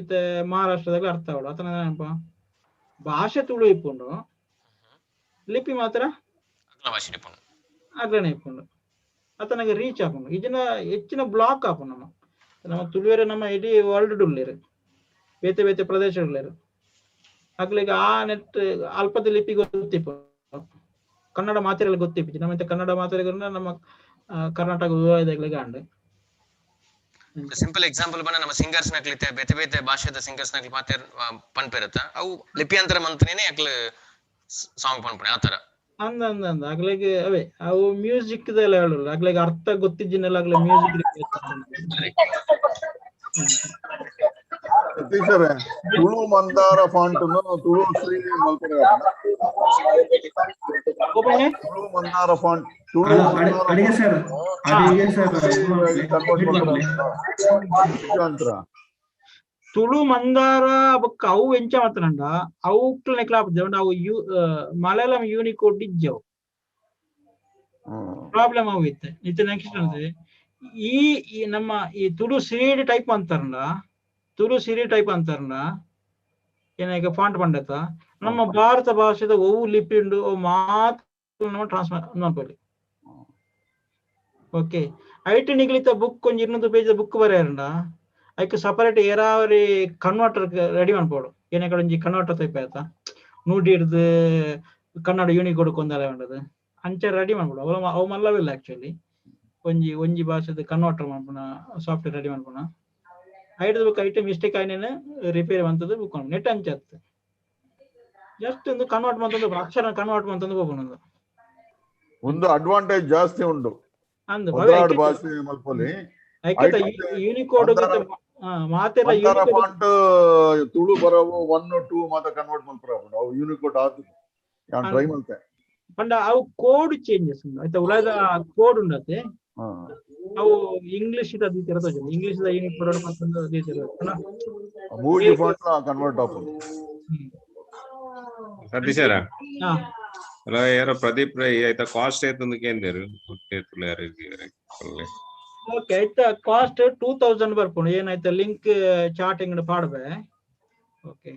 ಇತ್ತೆ ಮಹಾರಾಷ್ಟ್ರದಾಗ ಅರ್ಥ ಅವಳು ಆತನ ಏನಪ್ಪ ಭಾಷೆ ತುಳು ಇಪ್ಪುಂಡು ಲಿಪಿ ಮಾತ್ರ ಅಗ್ಲನೆ ಇಪ್ಪುಂಡು ಆತನಗೆ ರೀಚ್ ಆಪುಂಡು ಇದನ್ನ ಹೆಚ್ಚಿನ ಬ್ಲಾಕ್ ಆಪುಂಡು. ನಮ್ಮ ನಮ್ಮ ತುಳುವೆರೆ ನಮ್ಮ ಇಡೀ ವರ್ಲ್ಡ್ ಉಲ್ಲೇರು ಬೇತೆ ಬೇತೆ ಪ್ರದೇಶ ಉಲ್ಲೇರು ಅಗ್ಲಿಗೆ ಆ ನೆಟ್ ಅಲ್ಪದ ಲಿಪಿ ಗೊತ್ತಿಪ್ಪು ಕನ್ನಡ ಮಾತೆರೆಲ್ಲ ಗೊತ್ತಿಪ್ಪು ನಮ್ಮ ಕನ್ನಡ ಮಾತೆರೆಗ ನಮ್ಮ ಕರ್ನಾಟಕ ಅಂಡ್ ಸಿಂಪಲ್ ಎಕ್ಸಾಂಪಲ್ ಬನ್ನ ನಮ್ಮ ಸಿಂಗರ್ಸ್ ನಕ್ಲಿತೆ ಬೇತೆ ಬೇತೆ ಭಾಷೆದ ಸಿಂಗರ್ಸ್ ನಕ್ಲಿ ಮಾತೆ ಪನ್ಪೆರತ್ತ ಅವು ಲಿಪಿಯಂತರ ಮಂತನೇನೆ ಅಕ್ಲು ಸಾಂಗ್ ಪನ್ಪುಣೆ ಆತರ ಅಂದ ಅಂದ ಅಂದ ಅಗ್ಲಿಗೆ ಅವೇ ಅವು ಮ್ಯೂಸಿಕ್ ದೆಲ್ಲ ಹೇಳಲ್ಲ ಅಗ್ಲಿಗೆ ಅರ್ಥ ಗೊತ್ತಿಜ್ಜಿನೆಲ್ಲ ಅಗ್ಲೆ ಮ್ಯೂಸಿಕ್. ಟೀಚರ್ ತುಳು ಮಂದಾರ ಫಾಂಟ್ ತುಳು ಶ್ರೀ ಮಲ್ಪರೆ ತುಳು ಮಂದಾರ ಫಾಂಟ್ ತುಳು ಅಡಿಗೆ ಸರ್ ಅಡಿಗೆ ಸರ್ ತುಳು ಮಂದಾರ ಬೊಕ್ಕ ಅವು ಎಂಚ ಮಾತನಂಡ ಅವು ನೆಕ್ಲಾಪುಜ ಅವು ಮಲಯಾಳಂ ಯೂನಿಕೋಡ್ ಇಜ್ಜವು ಪ್ರಾಬ್ಲಮ್ ಅವು ಇತ್ತೆ ಇತ್ತೆ ನೆಕ್ಸ್ಟ್ ಅಂದ್ರೆ ಈ ನಮ್ಮ ಈ ತುಳು ಸಿರಿಡಿ ಟೈಪ್ ಅಂತಾರಲ್ಲ ತುಳು ಸಿರಿ ಟೈಪ್ ಅಂತಾರಲ್ಲ ಏನಾಗ ಫಾಂಟ್ ಪಂಡತ ನಮ್ಮ ಭಾರತ ಭಾಷೆದ ಒವು ಲಿಪಿ ಉಂಡು ಅವು ಮಾತ್ರ ಟ್ರಾನ್ಸ್ಫರ್ ಮನ್ಪೊಲಿ. ಓಕೆ IT ನಿಗಲಿತ ಬುಕ್ ಒಂಜಿ 200 ಪೇಜ್ ಬುಕ್ ಬರೆಯರಂಡ ಐಕ್ ಸಪರೇಟ್ ಏರಾವರಿ ಕನ್ವರ್ಟರ್ ರೆಡಿ ಮನ್ಪೊಡು ಏನೇ ಕಡೆ ಒಂಜಿ ಕನ್ವರ್ಟರ್ ಟೈಪ್ ಆಯ್ತಾ ನೂಡಿ ಹಿಡ್ದು ಕನ್ನಡ ಯೂನಿಕೋಡ್ ಕೊಂದಲ ಉಂಡದು ಅಂಚ ರೆಡಿ ಮನ್ಪೊಡು ಅವು ಅವು ಮಲ್ಲವಿಲ್ಲ ಆಕ್ಚುಲಿ ಒಂಜಿ ಒಂಜಿ ಭಾಷೆದ ಕನ್ವರ್ಟರ್ ಮನ್ಪುನ ಸಾಫ್ಟ್ವೇರ್ ರೆಡಿ ಮನ್ಪುನ ಐಡ್ದು ಬುಕ್ ಐಟಮ್ ಮಿಸ್ಟೇಕ್ ಆಯ್ನೇನೆ ರಿಪೇರಿ ಮಂತದ್ದು ಬುಕ್ ನೆಟ್ ಅಂಚತ್ತು ಜಸ್ಟ್ ಒಂದು ಕನ್ವರ್ಟ್ ಮಂತದ್ದು ಅಕ್ಷರ ಕನ್ವರ್ಟ್ ಮಂತದ್ದು ಹೋಗೋಣ ಒಂದು ಅಡ್ವಾಂಟೇಜ್ ಜಾಸ್ತಿ ಉಂಟು ಅಂದು ಭಾಷೆ ಮಲ್ಪೊಲಿ ಯೂನಿಕೋಡ್ ಮಾತೆಲ್ಲ ಫಾಂಟ್ ತುಳು ಬರವು 1 2 ಮಾತ ಕನ್ವರ್ಟ್ ಮಲ್ಪರ ಅವು ಯೂನಿಕೋಡ್ ಆತು ಯಾನ್ ಟ್ರೈ ಮಲ್ತೆ ಪಂಡ ಅವು ಕೋಡ್ ಚೇಂಜಸ್ ಉಂಡು ಆಯ್ತಾ ಉಲಾದ ಕೋಡ್ ಉಂಡತೆ ಅವು ಇಂಗ್ಲಿಷ್ the ದೀತಿರ ತೋಜುಂಡು ಇಂಗ್ಲಿಷ್ the Unicode ಮತ್ತೊಂದು ದೀತಿರ ಮೂಜಿ ಫಾಂಟ್ ಕನ್ವರ್ಟ್ ಆಪುಂಡು. ಸತೀಶರ ಅಲ್ಲ ಯಾರೋ ಪ್ರದೀಪ್ ರೈ ಆಯ್ತಾ ಕಾಸ್ಟ್ ಐತಂದು ಕೇಂದೇರು ಓಕೆ ಆಯ್ತಾ ಕಾಸ್ಟ್ 2000 ಬರ್ಪುಂಡು ಏನಾಯ್ತಾ ಲಿಂಕ್ ಚಾಟಿಂಗ್ ಪಾಡ್ಬೆ. ಓಕೆ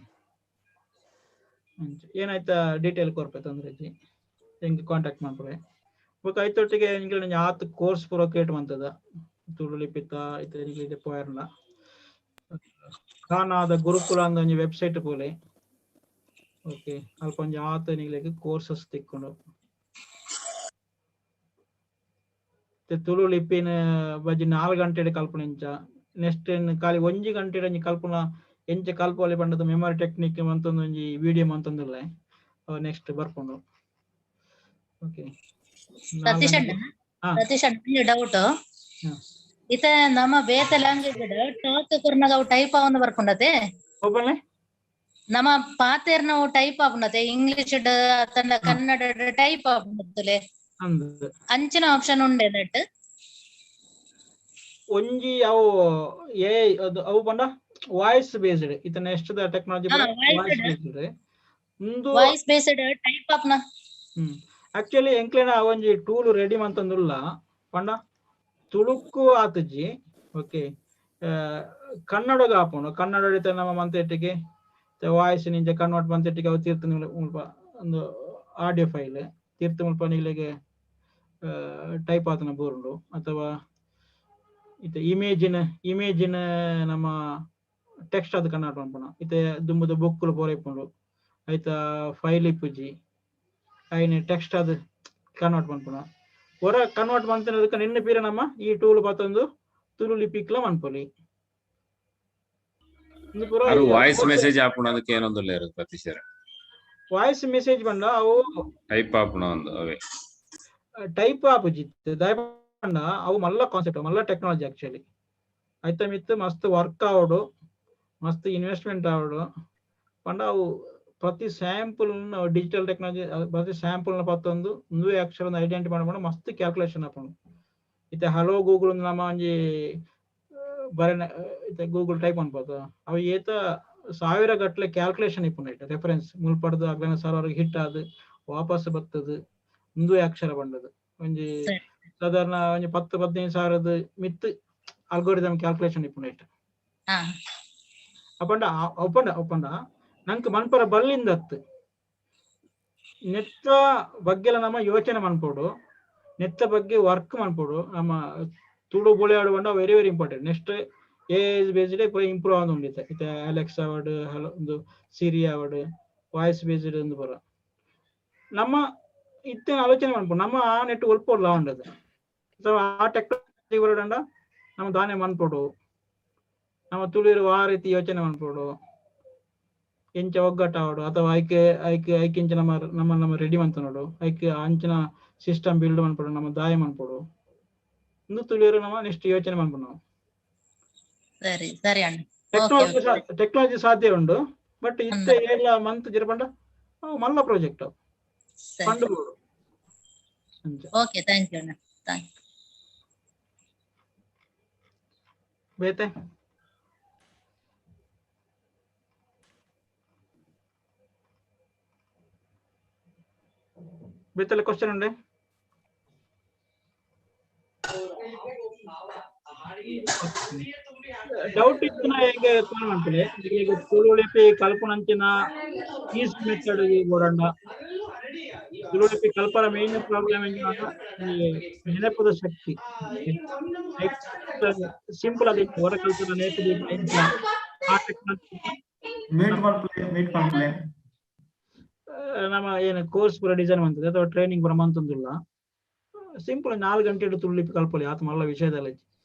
ಏನಾಯ್ತಾ ಡೀಟೇಲ್ ಕೊರ್ಪೆ ತೊಂದ್ರೆ ಇಜ್ಜಿ ಹೆಂಗೆ ಕಾಂಟ್ಯಾಕ್ಟ್ ಮಾಡ್ಪೆ ಬೊಕ ಐತೊಟ್ಟಿಗೆ ಎಂಕ್ಲೆ ಆತ್ ಕೋರ್ಸ್ ಪೂರ ಕ್ರಿಯೇಟ್ ಮಂತದ ತುಳು ಲಿಪಿತ ಇತ್ತೆ ನಿಕ್ಲೆ ಪೋಯರ್ಲ ಕಾನಾದ ಗುರುಕುಲ ಅಂದ್ ಒಂಜಿ ವೆಬ್ಸೈಟ್ ಪೋಲೆ. ಓಕೆ ಅಲ್ಪ ಒಂಜಿ ಆತ್ ನಿಕ್ಲೆಗ್ ಕೋರ್ಸಸ್ ತಿಕ್ಕುಂಡು. ತುಳು ಲಿಪಿನ ಬಜಿ 4 ಗಂಟೆಡ್ ಕಲ್ಪುನ ಇಂಚ ನೆಕ್ಸ್ಟ್ ಖಾಲಿ 1 ಗಂಟೆಡ್ ಒಂಜಿ ಕಲ್ಪುನ ಎಂಚ ಕಲ್ಪೊಲಿ ಪಂಡದ ಮೆಮೊರಿ ಟೆಕ್ನಿಕ್ ಮಂತೊಂದು ಒಂಜಿ ವಿಡಿಯೋ ಮಂತೊಂದುಲ್ಲೆ ನೆಕ್ಸ್ಟ್ ಬರ್ಪುಂಡು. ಓಕೆ 4 ಸತೀಶ್ ಗಂಟೆ ಅಣ್ಣ ಹಾ ಸತೀಶ್ ಅಣ್ಣ ಡೌಟ್ ಹಾ. ಇತ ನಮ್ಮ ಬೇತೆ ಲ್ಯಾಂಗ್ವೇಜ್ ಟಾಕ್ ಕೊರ್ನಾಗ ಅವು ಟೈಪ್ ಆವೊಂದು ಬರ್ಪುಂಡತೆ ಒಬ್ಬನೇ ನಮ್ಮ ಪಾತೆರ್ನ ಅವು ಟೈಪ್ ಆಪುಂಡತೆ ಇಂಗ್ಲಿಷ್ ಡ್ ಅತ್ತಂಡ ಕನ್ನಡ ಟೈಪ್ ಆಪುಂಡತ್ತಲೆ ಅಂದ್ ಅಂಚಿನ ಆಪ್ಷನ್ ಉಂಡೆ that ಒಂಜಿ ಅವು ಎ ಅದು ಅವು ಪಂಡ ವಾಯ್ಸ್ ಬೇಸ್ಡ್ ಇತ್ತ ನೆಕ್ಸ್ಟ್ the technology ಹಾ ವಾಯ್ಸ್ ವಾಯ್ಸ್ ಬೇಸ್ಡ್ ಉಂದು ವಾಯ್ಸ್ ಬೇಸ್ಡ್ ಟೈಪ್ ಆಪ್ನ ಆಕ್ಚುಲಿ ಎಂಕ್ಲೆನ ಒಂಜಿ ಟೂಲ್ ರೆಡಿ ಮಂತೊಂದುಲ್ಲ ಪಂಡ ತುಳುಕ್ಕು ಆತುಜಿ. ಓಕೆ ಕನ್ನಡಗ ಆಪುಂಡು. ಕನ್ನಡ ಇತ್ತೆ ನಮ್ಮ ಮಂತೆಟ್ಟಿಗೆ ವಾಯ್ಸ್ ನಿಂಚ ಕನ್ವರ್ಟ್ ಮಂತೆಟ್ಟಿಗೆ ಅವು ತೀರ್ಥ ಮುಲ್ಪ ಒಂದು ಆಡಿಯೋ ಫೈಲ್ ತೀರ್ಥ ಮುಲ್ಪ ನಿಗಳಿಗೆ ಟೈಪ್ ಆತನ ಬೋರುಂಡು. ಅಥವಾ ಇತ್ತೆ ಇಮೇಜಿನ ಇಮೇಜಿನ ನಮ್ಮ ಟೆಕ್ಸ್ಟ್ ಅದು ಕನ್ವರ್ಟ್ ಮನ್ಪುನ. ಇತ್ತೆ ದುಂಬುದ ಬುಕ್ಕುಲು ಪೂರ ಇಪ್ಪುಂಡು ಐತ ಫೈಲ್ ಇಪ್ಪುಜಿ ಐನ್ ಟೆಕ್ಸ್ಟ್ ಅದು ಕನ್ವರ್ಟ್ ಮನ್ಪುನ. ಹೊರ ಕನ್ವರ್ಟ್ ಮಂತಿನ ನಿನ್ನ ಪೀರ ನಮ್ಮ ಈ ಟೂಲ್ ಪತ್ತೊಂದು ತುಳು ಲಿಪಿಕ್ಲ ಮನ್ಪೊಲಿ. ಉಂದು ಪೂರ ಅರು ವಾಯ್ಸ್ ಮೆಸೇಜ್ ಆಪುಣ ಅದಕ್ಕೆ ಏನೊಂದುಲ್ಲ ಇರೋದು ಸತೀಶರ ವಾಯ್ಸ್ ಮೆಸೇಜ್ ಪಂಡ ಅವು ಟೈಪ್ ಆಪುಣ ಒಂದು ಅವೇ ಟೈಪ್ ಆಪುಜಿ. ದಾಯೆ ಪಂಡ ಅವು ಮಲ್ಲ ಕಾನ್ಸೆಪ್ಟ್ ಮಲ್ಲ ಟೆಕ್ನಾಲಜಿ ಆಕ್ಚುಲಿ. ಐತ ಮಿತ್ತ್ ಮಸ್ತ್ ವರ್ಕ್ ಆವೊಡು ಮಸ್ತ್ ಇನ್ವೆಸ್ಟ್ಮೆಂಟ್ ಆವೊಡು. ಪಂಡ ಅವು ಪ್ರತಿ ಸ್ಯಾಂಪಲ್ ಡಿಜಿಟಲ್ ಟೆಕ್ನಾಲಜಿ ಪ್ರತಿ ಸ್ಯಾಂಪಲ್ ನ ಪತ್ತೊಂದು ಉಂದುವೇ ಅಕ್ಷರ ಐಡೆಂಟಿಫೈ ಮಾಡ್ಕೊಂಡು ಮಸ್ತ್ ಕ್ಯಾಲ್ಕುಲೇಷನ್ ಆಪುಂಡು. ಇತ್ತೆ ಹಲೋ ಗೂಗಲ್ ನಮ್ಮ ಒಂಜಿ ಬರೆನ ಇತ್ತೆ ಗೂಗಲ್ ಟೈಪ್ ಅನ್ಬೋದು ಅವು ಏತ ಸಾವಿರ ಗಟ್ಲೆ ಕ್ಯಾಲ್ಕುಲೇಷನ್ ಇಪ್ಪುಂಡು. ಐತ ರೆಫರೆನ್ಸ್ ಮುಲ್ಪಡ್ದು ಅಗ್ಲನ ಸರ್ವರ್ ಹಿಟ್ ಆದ್ ವಾಪಸ್ ಬರ್ತದ ಉಂದುವೇ ಅಕ್ಷರ ಬಂಡದು ಒಂಜಿ ಸಾಧಾರಣ ಒಂಜಿ 10-15 ಸಾವಿರದ ಮಿತ್ ಅಲ್ಗೋರಿದಮ್ ಕ್ಯಾಲ್ಕುಲೇಷನ್ ಇಪ್ಪುಂಡು ಐತ. ಹಾ ಅಪಂಡ ಅಪಂಡ ಅಪಂಡ ನಂಕ್ ಮನ್ಪರ ಬಲ್ಲಿಂದತ್ತು ನೆತ್ತ ಬಗ್ಗೆಲ ನಮ್ಮ ಯೋಚನೆ ಮನ್ಪೊಡು ನೆತ್ತ ಬಗ್ಗೆ ವರ್ಕ್ ಮನ್ಪೊಡು. ನಮ್ಮ ತುಳು ಬುಳೆಯಾಡುವಂಡ very very important. Next age based ಪೂರ ಇಂಪ್ರೂವ್ ಆವೊಂದು ಇತ್ತೆ ಇತ್ತೆ ಅಲೆಕ್ಸ್ ಆವಡ್ ಹಲೋ ಒಂದು ಸಿರಿ ಆವಡ್ ವಾಯ್ಸ್ ಬೇಸ್ಡ್ ಒಂದು ಪೂರ ನಮ್ಮ ಇತ್ತೆ ಆಲೋಚನೆ ಮನ್ಪೊಡು. ನಮ್ಮ ಆ ನೆಟ್ ಒಲ್ಪೊಡ್ಲ ಉಂಡದು ಸೊ ಆ ಟೆಕ್ನಾಲಜಿ ಬರೋಡಂಡ ನಮ್ಮ ದಾನೆ ಮನ್ಪೊಡು. ನಮ್ಮ ತುಳಿರು ಆ ರೀತಿ ಯೋಚನೆ ಮನ್ಪೊಡು ಎಂಚ ಒಗ್ಗಟ್ಟಾವಡು ಅಥವಾ ಐಕೆ ಐಕೆ ಐಕೆ ಇಂಚ ನಮ್ಮ ನಮ್ಮ ನಮ್ಮ ರೆಡಿ ಮಂತ ನೋಡು ಐಕೆ ಅಂಚಿನ ಸಿಸ್ಟಮ್ ಬಿಲ್ಡ್ ಮನ್ಪೊಡು ನಮ್ಮ ದಾಯ ಮನ್ಪೊಡು. ಇಂದು ತುಳಿಯರು ನಮ್ಮ ನೆಕ್ಸ್ಟ್ ಯೋಚನೆ ಮನ್ಪೊಡು ನಾವು. ಸರಿ ಸರಿ ಅಣ್ಣ ಓಕೆ ಟೆಕ್ನಾಲಜಿ ಟೆಕ್ನಾಲಜಿ ಸಾಧ್ಯ ಉಂಡು ಬಟ್ ಇತ್ತೆ ಎಲ್ಲ ಮಂತ್ ಜಿರಪಂಡ ಮಲ್ಲ ಪ್ರಾಜೆಕ್ಟ್ ಸರಿ ಫಂಡ್ ಬೋಡು ಅಂಚ. ಓಕೆ thank you ಅಣ್ಣ thank ಬೇತೆ ಬೇತೆಲ್ಲ ಕ್ವಶನ್ ಉಂಡೆ? ಡೌಟ್ ಇತ್ತಿನ ಹೇಗೆ ಫೋನ್ ಮಾಡ್ತಾರೆ ಈಗ ತುಳು ಲಿಪಿ ಕಲ್ಪನಂಚಿನ is method ಬೋಡಂಡ ತುಳು ಲಿಪಿ ಕಲ್ಪರ ಮೇನ್ ಪ್ರಾಬ್ಲಮ್ ನೆನಪದ ಶಕ್ತಿ ಸಿಂಪಲ್ ಅದು ಹೊರ ಕಲ್ಪದ ನೆನಪದ ಆ ಟೆಕ್ನಾಲಜಿ ಮೀಟ್ ಮಲ್ಪಲೆ ಮೀಟ್ ಮಲ್ಪಲೆ ನಮ್ಮ ಏನು ಕೋರ್ಸ್ ಪೂರ ಡಿಸೈನ್ ಮಂತದೆ ಅಥವಾ ಟ್ರೈನಿಂಗ್ ಪೂರ ಮಂತೊಂದುಲ್ಲ. ಸಿಂಪಲ್ 4 ಗಂಟೆ ತುಳು ಲಿಪಿ ಕಲ್ಪೊಲಿ ಆತ ಮಲ್ಲ ವಿಷಯದಲ್ಲ.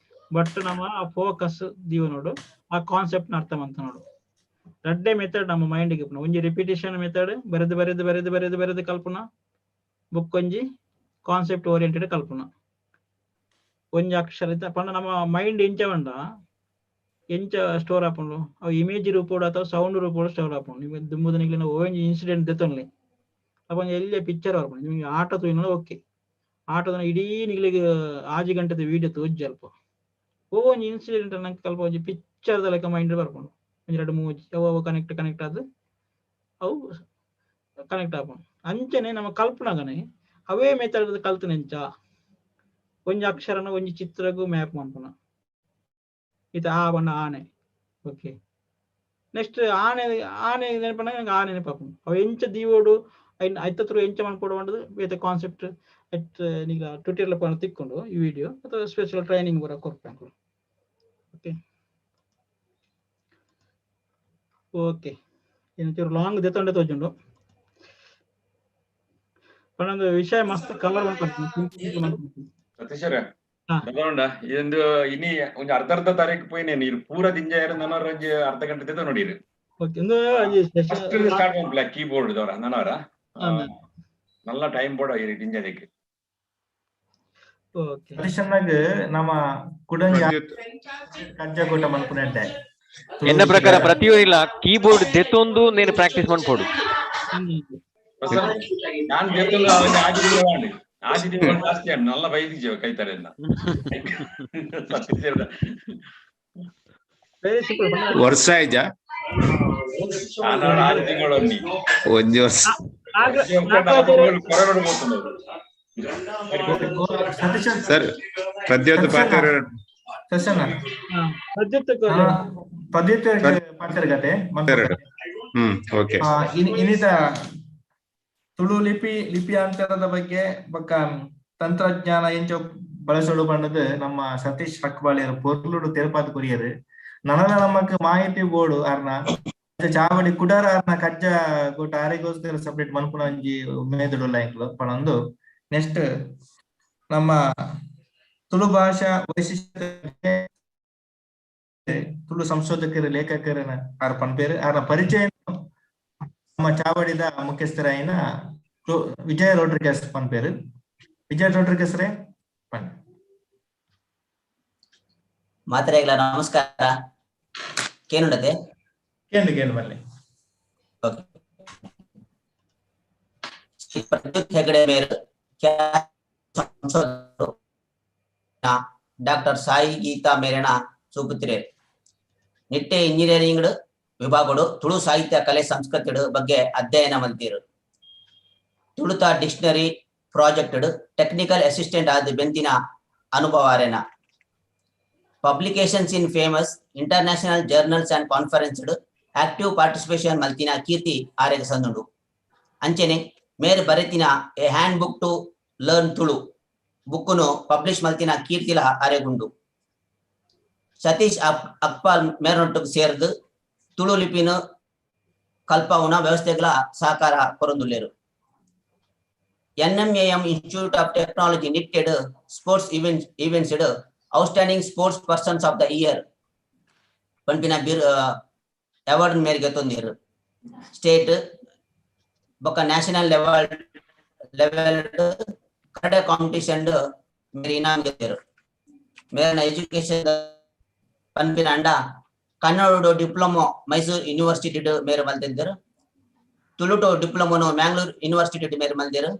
ಬಟ್ ನಮ್ಮ ಆ ಫೋಕಸ್ ದೀವ ನೋಡು ಆ ಕಾನ್ಸೆಪ್ಟ್ ನ ಅರ್ಥ ಮಂತ ನೋಡು. ರಡ್ಡೆ ಮೆಥಡ್ ನಮ್ಮ ಮೈಂಡ್ ಗೆ ಒಂಜಿ ರಿಪಿಟೇಷನ್ ಮೆಥಡ್ ಬರೆದು ಬರೆದು ಬರೆದು ಬರೆದು ಬರೆದು ಕಲ್ಪುನ ಬುಕ್ ಒಂಜಿ ಕಾನ್ಸೆಪ್ಟ್ ಓರಿಯೆಂಟೆಡ್ ಕಲ್ಪುನ ಒಂಜಿ ಅಕ್ಷರ ಇತ್ತ ಪಂಡ ನಮ್ಮ ಮೈಂಡ್ ಎಂಚ ಪಂಡ ಎಂಚ ಸ್ಟೋರ್ ಆಪುಂಡು ಅವು ಇಮೇಜ್ ರೂಪೋಡು ಅಥವಾ ಸೌಂಡ್ ರೂಪೋಡು ಸ್ಟೋರ್ ಆಪುಂಡು. ನಿಮಗೆ ದುಂಬುದ ನಿಗ್ಲಿನ ಒಂಜಿ ಇನ್ಸಿಡೆಂಟ್ ದೆತ್ತೊನ್ಲೆ ಅಪ್ಪ ಒಂಜಿ ಎಲ್ಲೆ ಪಿಕ್ಚರ್ ಬರ್ಪುಂಡು ನಿಮಗೆ ಆಟ ತೂಯಿನ ಓಕೆ ಆಟದ ಇಡೀ ನಿಗ್ಲಿಗ್ 6 ಗಂಟೆದ ವಿಡಿಯೋ ತೋಜಿ ಅಲ್ಪ ಒಂಜಿ ಇನ್ಸಿಡೆಂಟ್ ನಂಗೆ ಕಲ್ಪ ಒಂಜಿ ಪಿಕ್ಚರ್ ದ ಲೆಕ್ಕ ಮೈಂಡ್ ಬರ್ಪುಂಡು. ಒಂಜಿ 2 3 ಅವು ಅವು ಕನೆಕ್ಟ್ ಕನೆಕ್ಟ್ ಆದ್ ಅವು ಕನೆಕ್ಟ್ ಆಪುಂಡು. ಅಂಚನೆ ನಮ್ಮ ಕಲ್ಪನಾಗನೆ ಅವೇ ಮೆಥಡ್ ಕಲ್ತನೆಂಚ ಒಂಜಿ ಅಕ್ಷರನ ಒಂಜಿ ಚಿತ್ರಗೂ ಮ್ಯಾಪ್ ಮನ್ಪುನ. ಇತ್ತೆ ಆ ಬಣ್ಣ ಆನೆ ಓಕೆ ನೆಕ್ಸ್ಟ್ ಆನೆ ಆನೆ ನೆನಪನಾಗ ನಂಗೆ ಆನೆ ನೆನಪಾಪುಂಡು. ಅವು ಎಂಚ ದೀವೋಡು ಐನ್ ಐತತ್ರ ಎಂಚ ಮನ್ಪೊಡು ಪಂಡದು ಬೇತೆ ಕಾನ್ಸೆಪ್ಟ್ ಎಟ್ ನಿಗ ಟ್ವಿಟರ್ ಪೋನ ತಿಕ್ಕೊಂಡು ಈ ವಿಡಿಯೋ ಅಥವಾ ಸ್ಪೆಷಲ್ ಟ್ರೈನಿಂಗ್ ಪೂರ ಕೊರ್ಪೆ ಓಕೆ ಓಕೆ ಏನಂಚೂರು ಲಾಂಗ್ ದೆತ್ತೊಂಡೆ ತೋಜುಂಡು ಪಂಡ ವಿಷಯ ಮಸ್ತ್ ಕವರ್ ಮನ್ಪೊಡು. ಸತೀಶರೇ ತಗೊಂಡ ಇದೊಂದು ಇನಿ ಒಂಜಿ ಅರ್ಧ ಅರ್ಧ ತಾರೀಕು ಪೋಯಿನೆ ನೀರು ಪೂರ ದಿಂಜ ನನವರ ಒಂಜಿ ಅರ್ಧ ಗಂಟೆ ತೆಗೆದು ನೋಡಿರು. ಓಕೆ, ಇಂದು ಒಂಜಿ ಫಸ್ಟ್ ಸ್ಟಾರ್ಟ್ ಮನ್ಪುಲ ಕೀಬೋರ್ಡ್ ದವರ ನನವರ ನಲ್ಲ ಟೈಮ್ ಬೋರ್ಡ್ ದಿಂಜದಕ್ಕೆ. ಓಕೆ. ಸತೀಶಣ್ಣಗ್ ನಮ್ಮ ಕುಡಂಜಿ ಕಜ್ಜಕೋಟ ಮನ್ಪುನೆಡ್ಡೆ. ಎನ್ನ ಪ್ರಕಾರ ಪ್ರತಿಯೊರಿಲ ಕೀಬೋರ್ಡ್ ದೆತ್ತೊಂದು ನೇನು ಪ್ರಾಕ್ಟೀಸ್ ಮನ್ಪೊಡು. ನಾನ್ ದೆತ್ತೊಂದು ಒಂಜಿ ಆಜಿ ತಿಂಗಳು ಆಂಡ್. ಆಜಿ ತಿಂಗಳು ಜಾಸ್ತಿ ಆಂಡ್ ನಲ್ಲ ಬೈದಿಜೆ ಕೈತರೆಲ್ಲ. ಸತ್ಯ. Very simple. ವರ್ಷ ಆಯ್ಜಾ? ನಾನು 6 ತಿಂಗಳು ಒಂಜಿ. ಒಂಜಿ ವರ್ಷ. ಕೊರೋನಾ ಹೋಗ್ತದೆ. ಸರ್, ಪ್ರತಿಯೊಂದು ಪಾತ್ರ ಸತೀಶಣ್ಣ ಪ್ರದ್ಯುತ್ ಪ್ರದ್ಯುತ್ ಪಾತ್ರ ಎರಡು. ಓಕೆ. ಇನ್ನಿತ ತುಳು ಲಿಪಿ ಲಿಪಿಯಾಂತರದ ಬಗ್ಗೆ ಬೊಕ್ಕ ತಂತ್ರಜ್ಞಾನ ಎಂಚ ಬಳಸಲು ಬಣ್ಣದ ನಮ್ಮ ಸತೀಶ್ ಹಕ್ಬಾಳಿಯರು ಪೊರ್ಲುಡು ತೆರಪಾದ ಕೊರಿಯರು. ನನಲ ನಮಕ್ ಮಾಹಿತಿ ಬೋರ್ಡು ಅರ್ನ ಚಾವಡಿ ಕುಡಾರ ಅರ್ನ ಕಜ್ಜ ಕೊಟ್ಟ ಆರಿಗೋಸ್ಕರ ಸಪ್ರೇಟ್ ಮನ್ಪುನ ಒಂಜಿ ಮೇದುಡುಲ್ಲ ಎಂಕ್ಲು ಪಣೊಂದು. ನೆಕ್ಸ್ಟ್ ನಮ್ಮ ತುಳು ಭಾಷಾ ವೈಶಿಷ್ಟ್ಯತೆ ತುಳು ಸಂಶೋಧಕರು ಲೇಖಕರನ್ನ ಆರ್ ಪನ್ಪೇರು. ಆರ್ನ ಪರಿಚಯ ನಮ್ಮ ಚಾವಡಿದ ಮುಖ್ಯಸ್ಥರಾಯಿನ ವಿಜಯ ರೋಡ್ರಿಗಸ್ ಪನ್ಪೇರು. ವಿಜಯ ರೋಡ್ರಿಗಸ್ ರೇ ಪನ್. ಮಾತ್ರೆಗಳ ನಮಸ್ಕಾರ. ಕೇನುಡತೆ ಕೇಂದ್ರ ಕೇಂದ್ರ ಬನ್ನಿ. ಓಕೆ. ಶ್ರೀ ಪ್ರದ್ಯುತ್ ಹೆಗಡೆ ಮೇರು ಸಂಶೋಧಕರು ಡಾಕ್ಟರ್ ಸಾಯಿ ಗೀತಾ ಮೇರೆನ ಸುಪುತ್ರೆ. ನಿಟ್ಟೆ ಇಂಜಿನಿಯರಿಂಗ್ ವಿಭಾಗಡು ತುಳು ಸಾಹಿತ್ಯ ಕಲೆ ಸಂಸ್ಕೃತಿ ಬಗ್ಗೆ ಅಧ್ಯಯನ ಮಂತಿರು. ತುಳುತ ಡಿಕ್ಷನರಿ ಪ್ರಾಜೆಕ್ಟ್ ಟೆಕ್ನಿಕಲ್ ಅಸಿಸ್ಟೆಂಟ್ ಆದ ಬೆಂತಿನ ಅನುಭವಾರೇನ. Publications in famous international journals and conference active participation ಮಲ್ತಿನ ಕೀರ್ತಿ ಆರೆಗ ಸಂದುಂಡು. ಅಂಚೆನೆ ಮೇರ್ ಬರೆತಿನ a hand book to learn Tulu ಬುಕ್ಕುನು publish ಮಲ್ತಿನ ಕೀರ್ತಿಲ ಆರೆಗುಂಡು. ಸತೀಶ್ ಅಕ್ಪಾಲ್ ಮೇರ್ನೊಟ್ಟುಗ್ ಸೇರ್ದು ತುಳು ಲಿಪಿನ ಕಲ್ಪವುನ ವ್ಯವಸ್ಥೆಗಳ ಸಹಕಾರ ಕೊರೊಂದುಲ್ಲೆರು. NMAM institute of technology knitted sports events outstanding sports persons of the year ಪನ್ಪಿನ ಬಿರ್ award ಮೇರೆಗೆ ತೊಂದಿರು. ಸ್ಟೇಟ್ ಬೊಕ್ಕ national level level Kannada competition ಮೇರೆ ಇನಾಮ್ ಗೆದ್ದರು. ಮೇರಿನ ಎಜುಕೇಶನ್ ಪನ್ಪಿನ ಅಂಡ ಕನ್ನಡ ಡಿಪ್ಲೊಮೊ ಮೈಸೂರು ಯೂನಿವರ್ಸಿಟಿ ಮೇರೆ ಮಲ್ತಿದ್ದರು. ತುಳುಟು ಡಿಪ್ಲೊಮೊನು ಮ್ಯಾಂಗ್ಳೂರ್ ಯೂನಿವರ್ಸಿಟಿ ಮೇರೆ ಮಲ್ದಿರು.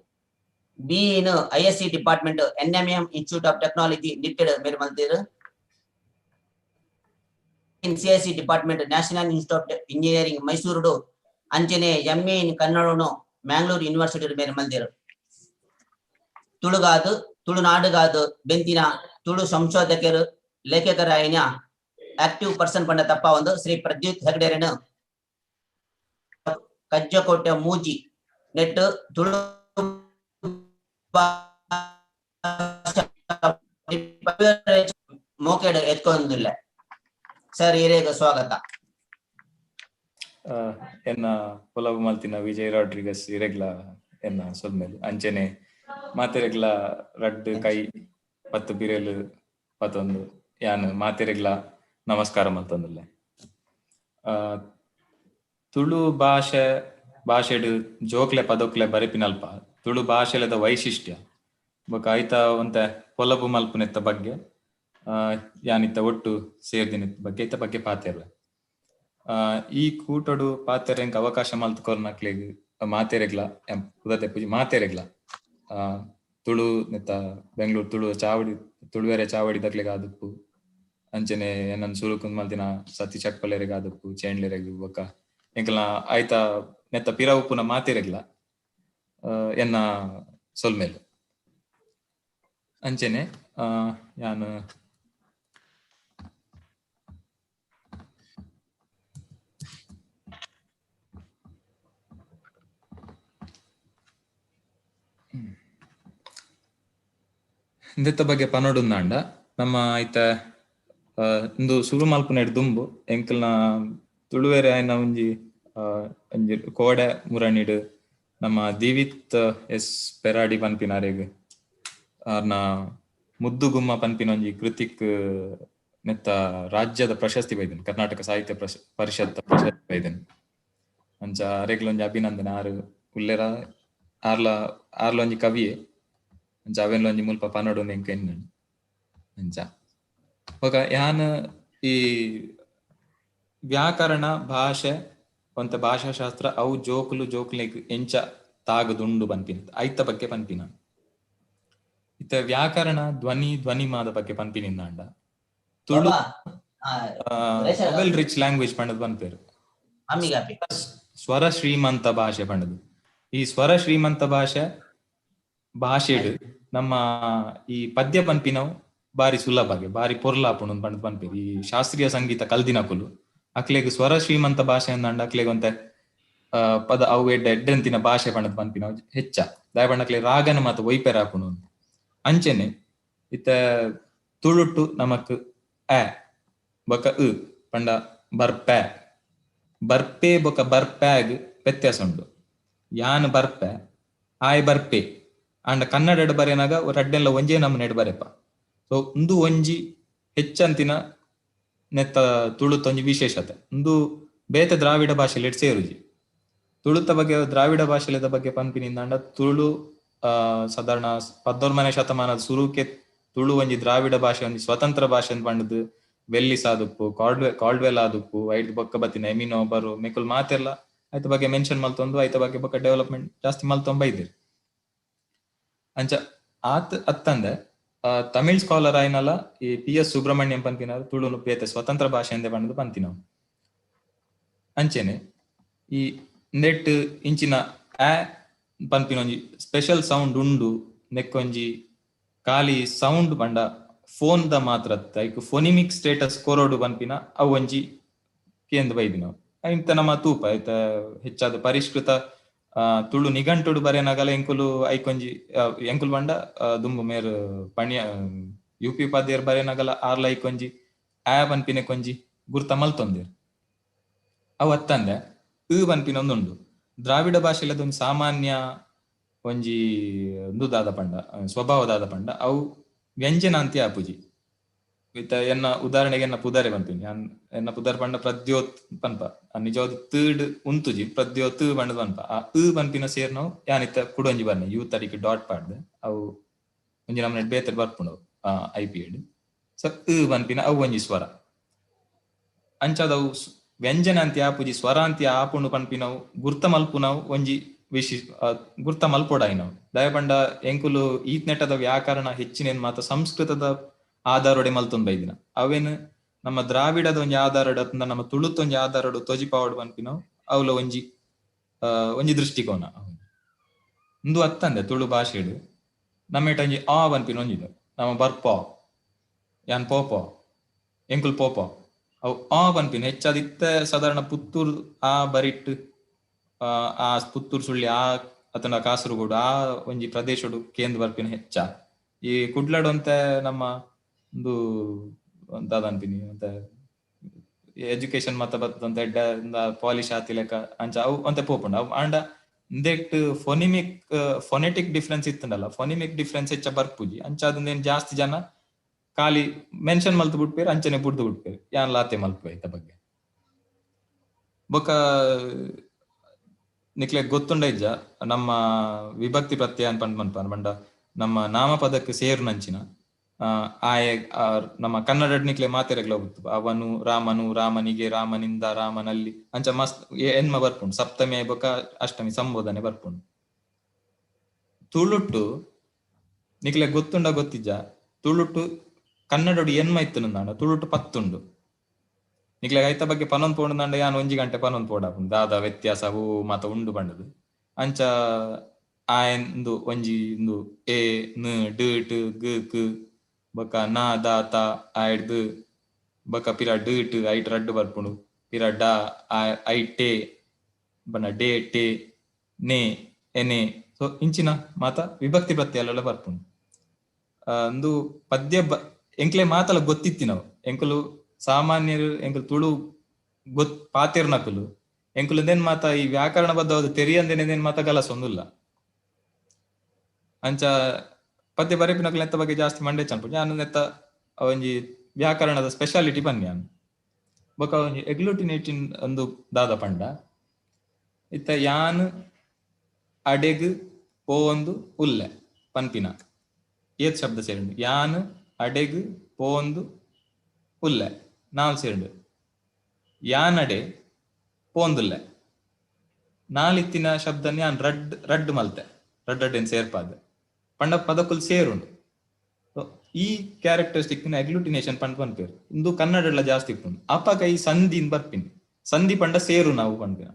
B in ISC department NMM institute of technology knitted ಮೇರೆ ಮಲ್ದಿರು. In CSC department national institute of engineering Mysuru ಅಂಚನೆ ಎಂಎ ಇನ್ ಕನ್ನಡನು ಮ್ಯಾಂಗ್ಳೂರ್ ಯೂನಿವರ್ಸಿಟಿ ಮೇರೆ ಮಲ್ದಿರು. ತುಳುಗಾದು ತುಳುನಾಡುಗಾದು ಬೆಂತಿನ ತುಳು ಸಂಶೋಧಕರು ಲೇಖಕರಾಯಿನ ಆಕ್ಟಿವ್ ಪರ್ಸನ್ ಪಂಡ ತಪ್ಪ ಒಂದು ಶ್ರೀ ಪ್ರದ್ಯುತ್ ಹೆಗಡೆರನು ಕಜ್ಜಕೋಟೆ ಮೂಜಿ ನೆಟ್ ತುಳು ಮೋಕೆಡ್ ಎತ್ಕೊಂದಿಲ್ಲ. ಸರ್, ಹಿರೇಗ ಸ್ವಾಗತ. ಎನ್ನ ಪೊಲಬು ಮಲ್ತಿನ ವಿಜಯ್ ರಾಡ್ರಿಗಸ್ ಇರೆಗ್ಲ ಎನ್ನ ಸೊಲ್ಮೆಲ್. ಅಂಚೆನೆ ಮಾತೆರೆಗ್ಲ ರಡ್ಡ್ ಕೈ ಪತ್ತು ಬಿರೆಲ್ ಪತ್ತೊಂದು ಯಾನ್ ಮಾತೆರೆಗ್ಲ ನಮಸ್ಕಾರ ಮಲ್ತೊಂದುಲ್ಲೆ. ತುಳು ಭಾಷೆ ಭಾಷೆಡ್ ಜೋಕ್ಲೆ ಪದೊಕ್ಲೆ ಬರೆಪಿನಲ್ಪ ತುಳು ಭಾಷೆಲದ ವೈಶಿಷ್ಟ್ಯ ಬೊಕ ಐತ ಒಂತೆ ಪೊಲಬು ಮಲ್ಪುನೆತ್ತ ಬಗ್ಗೆ ಯಾನಿತ್ತ ಒಟ್ಟು ಸೇರ್ದಿನ ಬಗ್ಗೆ ಐತ ಬಗ್ಗೆ ಪಾತೆರ್ವೆ. ಈ ಕೂಟೊಡು ಪಾತೆರೆಂಕ್ ಅವಕಾಶ ಮಲ್ತ್ ಕೊರ್ನಕ್ಲೆಗ್ ಮಾತೆರೆಗ್ಲ ಪುದತೆ ಮಾತೆರೆಗ್ಲ ತುಳು ನೆತ್ತ ಬೆಂಗಳೂರು ತುಳು ಚಾವಡಿ ತುಳುವೆರೆ ಚಾವಡಿ ದಕ್ಲೆಗ್ ಆದುಪ್ಪು ಅಂಚನೆ ಎನ್ನನ್ ಸುರುಕುಂದ್ ಮಲ್ತಿನ ಸತೀಶ್ ಅಕ್ಪಲೆರೆಗ್ ಆದುಪ್ಪು ಚೇಂಡ್ಲೆರೆಗ್ ಬೊಕ್ಕ ಎಂಕಲ್ನ ಆಯ್ತ ನೆತ್ತ ಪಿರ ಉಪ್ಪುನ ಮಾತೆರೆಗ್ಲ ಎನ್ನ ಸೊಲ್ಮೆಲ್. ಅಂಚೆನೆ ಯಾನ್ ಇಂದೆತ್ತ ಬಗ್ಗೆ ಪನೊಡುಂದಾಂಡ ನಮ್ಮ ಐತ ಇಂದು ಸುರು ಮಲ್ಪುನೆಡ್ ದುಂಬು ಎಂಕಲ್ನ ತುಳುವೆರೆ ಆಯ್ನ ಒಂಜಿ ಒಂಜಿ ಕೋಡೆ ಮುರಣಿಡ್ ನಮ್ಮ ದೀವಿತ್ ಎಸ್ ಪೆರಾಡಿ ಪನ್ಪಿನಾರೆಗ್ ಆರ್ನ ಮುದ್ದುಗುಮ್ಮ ಪನ್ಪಿನ ಒಂಜಿ ಕೃತಿಕ್ ನೆತ್ತ ರಾಜ್ಯದ ಪ್ರಶಸ್ತಿ ಬೈದನ್, ಕರ್ನಾಟಕ ಸಾಹಿತ್ಯ ಪರಿಷತ್ ಪ್ರಶಸ್ತಿ ಬೈದನ್. ಅಂಚ ಅರೆಗ್ಲ ಒಂಜಿ ಅಭಿನಂದನೆ. ಆರು ಉಲ್ಲೆರ ಆರ್ಲ ಆರ್ಲ ಒಂಜಿ ಕವಿಯೇ. ಅಂಚ ಅವೆನ್ಲ ಒಂಜಿ ಮುಲ್ಪ ಪನೊಡು ಎಂಕ್ ಎನ್ನನ್. ಅಂಚ ಬೊಕ ಯಾನ್ ಈ ವ್ಯಾಕರಣ ಭಾಷೆ ಒಂತೆ ಭಾಷಾಶಾಸ್ತ್ರ ಅವು ಜೋಕುಲು ಜೋಕುಲೆಗ್ ಎಂಚ ತಾಗದುಂಡು ಪನ್ಪಿನ ಐತ ಬಗ್ಗೆ ಪನ್ಪಿನ. ಇತ್ತೆ ವ್ಯಾಕರಣ ಧ್ವನಿ ಧ್ವನಿಮಾದ ಬಗ್ಗೆ ಪನ್ಪಿನಿಂದಾಂಡ ತುಳು ವೆಲ್ ರಿಚ್ ಲ್ಯಾಂಗ್ವೇಜ್ ಪಂಡದ್ ಪನ್ಪೇರು, ಸ್ವರ ಶ್ರೀಮಂತ ಭಾಷೆ ಪಂಡದು. ಈ ಸ್ವರ ಶ್ರೀಮಂತ ಭಾಷೆ ಭಾಷೆಡ್ ನಮ್ಮ ಈ ಪದ್ಯ ಪನ್ಪಿನವು ಬಾರಿ ಸುಲಭಗೆ ಬಾರಿ ಪೊರ್ಲಾಪುಂಡು ಪಂಡ್ ಪನ್ಪೇರು. ಈ ಶಾಸ್ತ್ರೀಯ ಸಂಗೀತ ಕಲ್ದಿನಕುಲು ಅಕ್ಲೆಗ್ ಸ್ವರ ಶ್ರೀಮಂತ ಭಾಷೆ ಅಂದಂಡ ಅಕ್ಲೆಗ್ ಒಂತೆ ಪದ ಅವು ಎಡ್ಡೆ ಎಡ್ಡೆಂತಿನ ಭಾಷೆ ಪಂಡದ್ ಪನ್ಪಿನವು ಹೆಚ್ಚ ದಾಯ ಪಂಡ ಅಕ್ಲೆ ರಾಗನ ಮಾತ ಒಯ್ಪೆರ ಆಪುಂಡು. ಅಂಚೆನೆ ಇತ್ತ ತುಳುಟ್ಟು ನಮಕ್ ಅ ಬೊಕ ಅ ಪಂಡ ಬರ್ಪೆ ಬರ್ಪೆ ಬೊಕ ಬರ್ಪ್ಯಾಗ್ ವ್ಯತ್ಯಾಸ ಉಂಡು. ಯಾನ್ ಬರ್ಪೆ ಆಯ್ ಬರ್ಪೆ ಆಂಡ ಕನ್ನಡಡ್ ಬರೆನಾಗ ರಡ್ಡೆಲ್ಲ ಒಂಜೇ ನಮೂನೆಡ್ ಬರೆಪ. ಸೊ ಉಂದು ಒಂಜಿ ಹೆಚ್ಚಂತಿನ ನೆತ್ತ ತುಳುತ ಒಂಜಿ ವಿಶೇಷತೆ. ಉಂದು ಬೇತೆ ದ್ರಾವಿಡ ಭಾಷೆಲೆಡ್ ಸೇರುಜಿ. ತುಳುತ ಬಗ್ಗೆ ದ್ರಾವಿಡ ಭಾಷೆಲೆದ ಬಗ್ಗೆ ಪನ್ಪಿನಿಂದಾಂಡ ತುಳು ಸಾಧಾರಣ 19ನೇ ಶತಮಾನದ ಸುರುಕೆ ತುಳು ಒಂಜಿ ದ್ರಾವಿಡ ಭಾಷೆ ಒಂಜಿ ಸ್ವತಂತ್ರ ಭಾಷೆ ಅಂತ ಪಂಡುದು ವೆಲ್ಲಿಸ್ ಆದುಪ್ಪು, ಕಾಲ್ಡ್ವೆಲ್ ಆದುಪ್ಪು, ಐದು ಬೊಕ್ಕ ಬತ್ತಿನ ಎಮಿನೋ ಬರು ಮೆಕುಲ್ ಮಾತೆಲ್ಲ ಐತ ಬಗ್ಗೆ ಮೆನ್ಷನ್ ಮಲ್ತೊಂದು ಐತ ಬಗ್ಗೆ ಬೊಕ್ಕ ಡೆವಲಪ್ಮೆಂಟ್ ಜಾಸ್ತಿ ಮಲ್ತೊಂಬ ಇದ್ದೀರಿ. ಅಂಚ ಆತ್ ಅತ್ತಂದೆ ತಮಿಳ್ ಸ್ಕಾಲರ್ ಆಯ್ನಲ್ಲ ಈ ಪಿ ಎಸ್ ಸುಬ್ರಹ್ಮಣ್ಯಂ ಪನ್ಪಿನಾರು ತುಳುನು ಬೇತೆ ಸ್ವತಂತ್ರ ಭಾಷೆ ಎಂದೇ ಪಂಡುದು ಪಂತಿನವು. ಅಂಚೆನೆ ಈ ನೆಟ್ ಇಂಚಿನ ಆ ಪನ್ಪಿನ ಒಂಜಿ ಸ್ಪೆಷಲ್ ಸೌಂಡ್ ಉಂಡು. ನೆಕ್ಕೊಂಜಿ ಖಾಲಿ ಸೌಂಡ್ ಪಂಡ ಫೋನ್ the ಮಾತ್ರ ಐಕ್ ಫೋನಿಮಿಕ್ ಸ್ಟೇಟಸ್ ಕೊರೊಡು ಪನ್ಪಿನ ಅವು ಒಂಜಿ ಕೇಂದ್ರ ಬೈದಿನವು. ಇಂತ ನಮ್ಮ ತೂಪ ಐತ ಹೆಚ್ಚಾದ ಪರಿಷ್ಕೃತ ತುಳು ನಿಘಂಟುಡು ಬರೆನಗಲ ಎಂಕುಲು ಐಕೊಂಜಿ ಎಂಕುಲು ಪಂಡ ದುಂಬು ಮೇರ್ ಪಣಿಯ ಯು ಪಿ ಉಪಾಧ್ಯಾಯರು ಬರೆನಗಲ ಆರ್ಲ ಐಕೊಂಜಿ ಆ ಪನ್ಪಿನ ಕೊಂಜಿ ಗುರ್ತ ಮಲ್ತೊಂದಿರ್. ಅವು ಅತ್ತಂದೆ ಇ ಪನ್ಪಿನ ಒಂದುಂಡು. ದ್ರಾವಿಡ ಭಾಷೆಲದ ಒಂಜಿ ಸಾಮಾನ್ಯ ಒಂಜಿ ಉಂದು ದಾದ ಪಂಡ ಸ್ವಭಾವ ದಾದ ಪಂಡ ಅವು ವ್ಯಂಜನ ಅಂತ್ಯ ಆಪುಜಿ. ಇತ್ತ ಎನ್ನ ಉದಾಹರಣೆಗೆ ಎನ್ನ ಪುದಾರೆ ಪನ್ಪಿನಿ, ಎನ್ನ ಪುದರ್ ಪಂಡ ಪ್ರದ್ಯೋತ್ ಪನ್ಪ, ನಿಜವಾದ ತೀಡ್ ಉಂತುಜಿ ಪ್ರದ್ಯೋತ್ ಪಂಡ ಪನ್ಪ. ಆ ಇ ಪನ್ಪಿನ ಸೇರ್ನವು ಯಾನಿತ್ತ ಕುಡೊಂಜಿ ಬರ್ನೆ you ತಡಿಕ್ ಡಾಟ್ ಪಾಡ್ದೆ ಅವು ಒಂಜಿ ನಮ್ಮನೆ ಬೇತೆ ಬರ್ಪುಂಡು I P Ed. So ಇ ಪನ್ಪಿನ ಅವು ಒಂಜಿ ಸ್ವರ. ಅಂಚಾದವು ವ್ಯಂಜನ ಅಂತ್ಯ ಆಪುಜಿ ಸ್ವರ ಅಂತ್ಯ ಆಪುಂಡು ಪನ್ಪಿನವು ಗುರ್ತ ಮಲ್ಪುನವು ಒಂಜಿ ವಿಶೇಷ ಗುರ್ತ ಮಲ್ಪೊಡಾಯಿನವು. ದಯ ಪಂಡ ಎಂಕುಲು ಈತ್ ನೆಟ್ಟದ ವ್ಯಾಕರಣ ಹೆಚ್ಚಿನೇನ್ ಮಾತ ಸಂಸ್ಕೃತದ ಆಧಾರೊಡೆ ಮಲ್ತೊಂದು ಬೈದಿನ. ಅವೇನು ನಮ್ಮ ದ್ರಾವಿಡದ ಒಂಜಿ ಆಧಾರಡ್ ಅತ್ಂಡ ನಮ್ಮ ತುಳುತ ಒಂಜಿ ಆಧಾರಡು ತೊಜಿಪಾವಡ್ ಪನ್ಪಿನವು ಅವ್ಲ ಒಂಜಿ ಒಂಜಿ ದೃಷ್ಟಿಕೋನ. ಉಂದು ಅತ್ತಂದೆ ತುಳು ಭಾಷೆಡ್ ನಮ್ಮೇಟ ಒಂಜಿ ಆ ಪನ್ಪಿನ ಒಂಜಿ ನಮ್ಮ ಬರ್ಪೋ ಯಾನ್ ಪೋಪೋ ಎಂಕುಲು ಪೋಪೋ ಅವು ಆ ಪನ್ಪಿನ ಹೆಚ್ಚಾದ ಇತ್ತ ಸಾಧಾರಣ ಪುತ್ತೂರು ಆ ಬರಿಟ್ ಆ ಪುತ್ತೂರು ಸುಳ್ಳಿ ಆ ಅತನ ಕಾಸರಗೋಡು ಆ ಒಂಜಿ ಪ್ರದೇಶಡು ಕೇಂದ್ರ ಬರ್ಪಿನ ಹೆಚ್ಚ. ಈ ಕುಡ್ಲಡು ಅಂತ ನಮ್ಮ ಒಂದು ದಾದ ಅನ್ಪಿನಿ ಅಂತ ಎಜುಕೇಶನ್ ಮತ್ತ ಬತ್ತಂತ ಎಡ್ಡ ಪಾಲಿಶ್ ಆತಿಲೆಕ ಅಂಚ ಅವು ಅಂತೆ ಪೋಪುಂಡು. ಅವು ಆಂಡ ಇಂದೆಟ್ ಫೊನಿಮಿಕ್ ಫೊನೆಟಿಕ್ ಡಿಫ್ರೆನ್ಸ್ ಇತ್ತಂಡಲ್ಲ ಫೊನಿಮಿಕ್ ಡಿಫ್ರೆನ್ಸ್ ಹೆಚ್ಚ ಬರ್ಪುಜಿ. ಅಂಚ ಅದನ್ನ ಜಾಸ್ತಿ ಜನ ಖಾಲಿ ಮೆನ್ಷನ್ ಮಲ್ತು ಬಿಟ್ಪೇರು ಅಂಚನೆ ಬುಡ್ದು ಬಿಟ್ಪೇರು ಯಾನ್ ಲಾತೆ ಮಲ್ಪು ಐತ ಬಗ್ಗೆ. ಬೊಕ ನಿಕ್ಲೆ ಗೊತ್ತುಂಡ ಇಜ್ಜ ನಮ್ಮ ವಿಭಕ್ತಿ ಪ್ರತ್ಯಯ ಅಂತ ಪಂಡ್ ಪನ್ಪ ಪಂಡ ನಮ್ಮ ನಾಮಪದಕ್ಕೆ ಸೇರುನಂಚಿನ ಆಯ ನಮ್ಮ ಕನ್ನಡ ನಿಕ್ಲೆ ಮಾತೆರೆಗ್ಲ ಗೊತ್ತು ಅವನು ರಾಮನು ರಾಮನಿಗೆ ರಾಮನಿಂದ ರಾಮನಲ್ಲಿ ಅಂಚ ಮಸ್ತ್ ಎನ್ಮ ಬರ್ಪುಂಡು. ಸಪ್ತಮಿ ಬೊಕ ಅಷ್ಟಮಿ ಸಂಬೋಧನೆ ಬರ್ಪುಂಡು. ತುಳುಟ್ಟು ನಿಕ್ಲೆ ಗೊತ್ತುಂಡ ಗೊತ್ತಿಜ್ಜ ತುಳುಟ್ಟು ಕನ್ನಡೋಡು ಎನ್ಮ ಇತ್ತು ನಂದಾಂಡ ತುಳುಟ್ಟು ಪತ್ತುಂಡು. ನಿಕ್ಲೆ ಐತ ಬಗ್ಗೆ ಪನೊಂದು ಪೋಂಡು ಯಾನ್ ಒಂಜಿ ಗಂಟೆ ಪನೊಂದು ಪೋಡಾಪುಂಡು ದಾದ ವ್ಯತ್ಯಾಸ ಅವು ಮಾತ ಉಂಡು ಪಂಡದು. ಅಂಚ ಆಯಂದು ಒಂಜಿ ಇಂದು ಎ ನ ಡ್ ಟ್ ಗ್ ಕ್ ಬೊಕ ನ the ತ ಆಯ್ಡ್ದು ಬೊಕ ಪಿರ ಡ್ ಟ್ ಐಟ್ ರಡ್ಡು ಬರ್ಪುಂಡು ಪಿರ ಡ I ಟೆ ಬಣ್ಣ ಡೇ ಟೆ ನೆ ಎನೆ. ಸೊ ಇಂಚಿನ ಮಾತ ವಿಭಕ್ತಿ ಪ್ರತ್ಯಯ ಬರ್ಪುಂಡು. ಅಂದು ಪದ್ಯ ಎಂಕ್ಲೆ ಮಾತಲ ಗೊತ್ತಿತ್ತಿನವು ಎಂಕುಲು ಸಾಮಾನ್ಯರು ಎಂಕುಲು ತುಳು ಗೊತ್ ಪಾತೆರ್ನಕುಲು ಎಂಕುಲು ದೇನ್ ಮಾತ ಈ ವ್ಯಾಕರಣಬದ್ಧವಾದ ತೆರಿಯಂದೇನೆ ಮಾತ ಗಲಸೊಂದುಲ್ಲ. ಅಂಚ ಪದ್ಯ ಬರೆಪಿನಕುಲು ನೆತ್ತ ಬಗ್ಗೆ ಜಾಸ್ತಿ ಮಂಡೆ ಚಂಪು ಯಾನ್ ನೆತ್ತ ಒಂಜಿ ವ್ಯಾಕರಣದ ಸ್ಪೆಷಾಲಿಟಿ ಪನ್ನಿ ಯಾನ್. ಬೊಕ ಒಂಜಿ ಎಗ್ಲೂಟಿನೇಟಿನ್ ಒಂದು ದಾದ ಪಂಡ ಇತ್ತ ಯಾನ್ ಅಡೆಗ್ ಪೋವೊಂದು ಉಲ್ಲೆ ಪನ್ಪಿನ ಏತ್ ಶಬ್ದ ಸೇರುಂಡು? ಯಾನ್ ಅಡೆಗ್ ಪೋವೊಂದು ಉಲ್ಲೆ ನಾಲ್ ಸೇರುಂಡು. ಯಾನಡೆ ಪೋಂದುಲ್ಲೆ ನಾಲಿತ್ತಿನ ಶಬ್ದನ್ ಯಾನ್ ರಡ್ಡ್ ರಡ್ಡ್ ಮಲ್ತೆ, ರಡ್ಡ್ ರಡ್ಡೆನ್ ಸೇರ್ಪಾದ್ ಪಂಡ ಪದಕುಲು ಸೇರುಂಡು. ಈ ಕ್ಯಾರೆಕ್ಟರಿಸ್ಟಿಕ್ ಅಗ್ಲುಟಿನೇಷನ್ ಪಂಡ್ ಪನ್ಪೆರ್. ಇಂದು ಕನ್ನಡಡ್ಲ ಜಾಸ್ತಿ ಇಪ್ಪುಂಡು. ಅಪಗ ಈ ಸಂಧಿನ್ ಬರ್ಪಿನಿ. ಸಂಧಿ ಪಂಡ ಸೇರು ನಾವು ಪನ್ಪಿನ.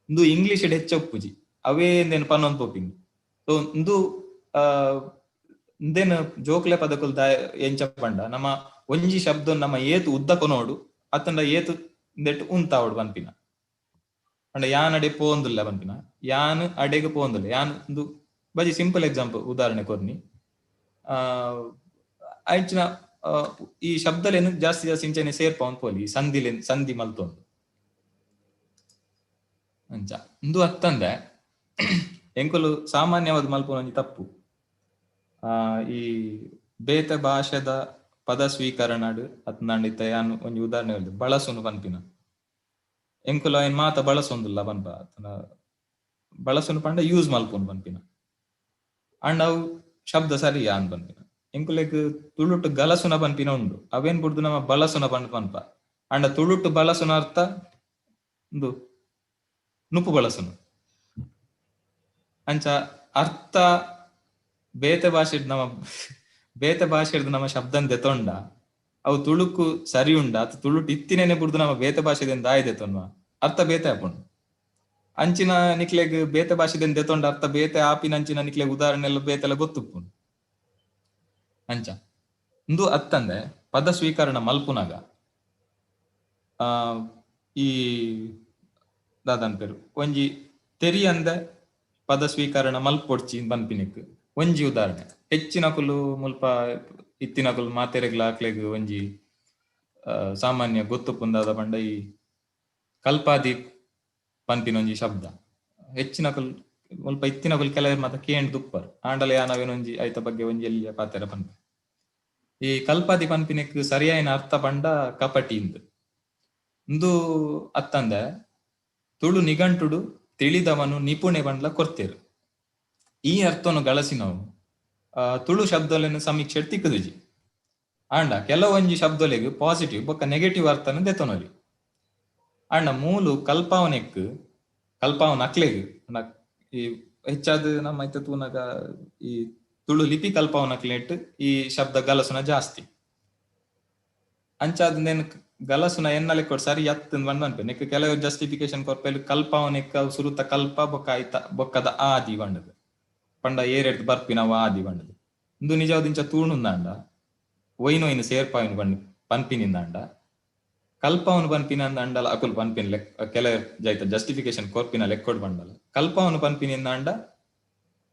ಇಂದು ಇಂಗ್ಲಿಷ್ ಹೆಚ್ಚ ಉಪ್ಪುಜಿ, ಅವೇ ಇಂದೆನ್ ಪನೊಂದು ಪೋಪಿನಿ. ಸೊ ಇಂದು ಇಂದೆನ್ ಜೋಕ್ಲೆ ಪದಕುಲು ಎಂಚ ಪಂಡ ನಮ್ಮ ಒಂಜಿ ಶಬ್ದ ನಮ್ಮ ಏತ್ ಉದ್ದ ಕೊನೋಡು ಅತ್ತಂಡ ಏತ್ ಇಂದೆಟ್ ಉಂತಾವೊಡು ಪನ್ಪಿನ. ಪಂಡ ಯಾನ್ ಅಡೆ ಪೋಂದುಲ್ಲ ಪನ್ಪಿನ, ಯಾನ್ ಅಡೆಗ್ ಪೋಂದುಲ್ಲ. ಯಾನ್ ಇಂದು ಬಜಿ ಸಿಂಪಲ್ ಎಕ್ಸಾಂಪಲ್ ಉದಾಹರಣೆ ಕೊರ್ನಿ. ಅಂಚಿನ ಈ ಶಬ್ದಲೇನು ಜಾಸ್ತಿ ಜಾಸ್ತಿ ಇಂಚನೆ ಸೇರ್ಪವನ್ ಪೋಲಿ ಸಂಧಿಲೇನ್ ಸಂಧಿ ಮಲ್ತೊಂದು ಅಂಚ. ಇಂದು ಅತ್ತಂದೆ ಎಂಕುಲು ಸಾಮಾನ್ಯವಾದ ಮಲ್ಪುನ ಒಂಜಿ ತಪ್ಪು ಈ ಬೇತೆ ಭಾಷೆದ ಪದ ಸ್ವೀಕರಣಡ್ ಅತ್ನಾಂಡ ಇತ್ತೆ ಯಾನ್ ಒಂಜಿ ಉದಾಹರಣೆ ಹೇಳ್ದೆ ಬಳಸುನು ಪನ್ಪಿನ. ಎಂಕುಲು ಐನ್ ಮಾತ ಬಳಸೊಂದುಲ್ಲ ಪನ್ಪ, ಅತ್ನ ಬಳಸುನು ಪಂಡ ಯೂಸ್ ಮಲ್ಪುನು ಪನ್ಪಿನ. ಅಂಡ ಅವು ಶಬ್ದ ಸರಿ ಯಾನ್ ಪನ್ಪಿನ. ಎಂಕುಲೆಗ್ ತುಳುಟು ಗಲಸುನ ಪನ್ಪಿನ ಉಂಡು, ಅವೇನ್ ಬುಡ್ದು ನಮ್ಮ ಬಳಸುನ ಪಂಡ್ ಪನ್ಪ. ಅಂಡ ತುಳುಟು ಬಳಸುನ ಅರ್ಥ ಉಂದು ನುಪ್ಪು ಬಳಸುನು. ಅಂಚ ಅರ್ಥ ಬೇತೆ ಭಾಷೆಡ್ ನಮ್ಮ ಬೇತೆ ಭಾಷೆಡ್ದು ನಮ್ಮ ಶಬ್ದನ್ ದೆತೊಂಡ ಅವು ತುಳುಕು ಸರಿ ಉಂಡ ಅತ್ ತುಳುಟು ಇತ್ತಿನೇನೆ ಬುಡ್ದು ನಮ್ಮ ಬೇತೆ ಭಾಷೆದಿಂದ ದಾಯಿ ದೆತೊನ್ವ ಅರ್ಥ ಬೇತೆ ಆಪುಂಡು. ಅಂಚಿನ ನಿಕ್ಲೆಗ್ ಬೇತೆ ಭಾಷೆದಿಂದ ದೆತೊಂಡ ಅರ್ಥ ಬೇತೆ ಆಪಿನ ಅಂಚಿನ ನಿಕ್ಲೆಗ್ ಉದಾಹರಣೆ ಎಲ್ಲ ಬೇತೆಲ್ಲ ಗೊತ್ತುಪ್ಪುಂಡು. ಅಂಚ ಇಂದು ಅತ್ತಂದೆ ಪದ ಸ್ವೀಕರಣ ಮಲ್ಪುನಾಗ ಈ ದಾದನ್ಪೇರು ಒಂಜಿ ತೆರಿಯಂದೆ ಪದ ಸ್ವೀಕರಣ ಮಲ್ಪೊಡ್ಚಿ ಪನ್ಪಿನಿಕ್ ಒಂಜಿ ಉದಾಹರಣೆ. ಹೆಚ್ಚಿನಕುಲು ಮುಲ್ಪ ಇತ್ತಿನಕುಲು ಮಾತೆರೆಗ್ಲ ಅಕ್ಲೆಗ್ ಒಂಜಿ ಸಾಮಾನ್ಯ ಗೊತ್ತುಪ್ಪುಂದಾದ ಪಂಡ ಈ ಕಲ್ಪಾದಿ ಪನ್ಪಿನ ಒಂಜಿ ಶಬ್ದ ಹೆಚ್ಚಿನಕುಲು ಮುಲ್ಪ ಇತ್ತಿನಕುಲು ಕೆಲವರು ಮಾತ ಕೇಂಡ್ ದುಪ್ಪರ್. ಆಂಡಲ ಯಾನವೇನೊಂಜಿ ಐತ ಬಗ್ಗೆ ಒಂಜಿ ಎಲ್ಲಿಯ ಪಾತೆರ ಪನ್ಪೆ. ಈ ಕಲ್ಪಾದಿ ಪನ್ಪಿನೆಕ್ ಸರಿಯಾಯಿನ ಅರ್ಥ ಪಂಡ ಕಪಟಿ ಇಂದ್. ಇಂದು ಅತ್ತಂದೆ ತುಳು ನಿಘಂಟುಡು ತಿಳಿದವನು ನಿಪುಣೆ ಪಂಡ್ಲ ಕೊರ್ತೆರ್. ಈ ಅರ್ಥವನ್ನು ಗಳಸಿನವು ತುಳು ಶಬ್ದಲೆನ ಸಮೀಕ್ಷೆ ತಿಕ್ಕುದುಜಿ. ಆಂಡ ಕೆಲವೊಂಜಿ ಶಬ್ದಲೆಗ್ ಪಾಸಿಟಿವ್ ಬೊಕ್ಕ ನೆಗೆಟಿವ್ ಅರ್ಥನ ದೆತೊನೊಲಿ. ಆಂಡ ಮೂಲು ಕಲ್ಪಾವನೆಕ್ ಕಲ್ಪಾವನ ಅಕ್ಲೆಗ್ ಈ ಹೆಚ್ಚಾದ್ ನಮ್ಮ ಇತ್ತೆ ತೂನಗ ಈ ತುಳು ಲಿಪಿ ಕಲ್ಪಾವನಕ್ಲೆಟ್ ಈ ಶಬ್ದ ಗಲಸುನ ಜಾಸ್ತಿ. ಅಂಚಾದ್ ನೇನ್ ಗಲಸುನ ಎನ್ನ ಲೆಕ್ಕೊಡು ಸರಿ ಅತ್ತ್ ಪಂದ್ ಪನ್ಪೆ. ನೆಕ್ ಕೆಲವು ಜಸ್ಟಿಫಿಕೇಶನ್ ಕೊರ್ಪೆಲ್ ಕಲ್ಪಾವನೆಕ್ ಅವು ಸುರುತ ಕಲ್ಪ ಬೊಕ್ಕ ಐತ ಬೊಕ್ಕದ ಆದಿ ಪಂಡದು ಪಂಡ ಏರೆಡ್ದ್ ಬರ್ಪಿನವು ಆದಿ ಪಂಡದು. ಇಂದು ನಿಜವಾದ ಇಂಚ ತೂಣುಂದಾಂಡ ಒಯ್ನೊಯ್ನ ಸೇರ್ಪಾವಿನ ಪಂಡ್ ಪನ್ಪಿನಿಂದಾಂಡ ಕಲ್ಪಾವನು ಪನ್ಪಿನ ಅಂಡಲ ಅಕುಲು ಪನ್ಪಿನ ಲೆಕ್ಕ ಕೆಲ ಜೈತ ಜಸ್ಟಿಫಿಕೇಶನ್ ಕೊರ್ಪಿನ ಲೆಕ್ಕೊಡು ಪಂಡಲ ಕಲ್ಪಾವನು ಪನ್ಪಿನಿಂದಾಂಡ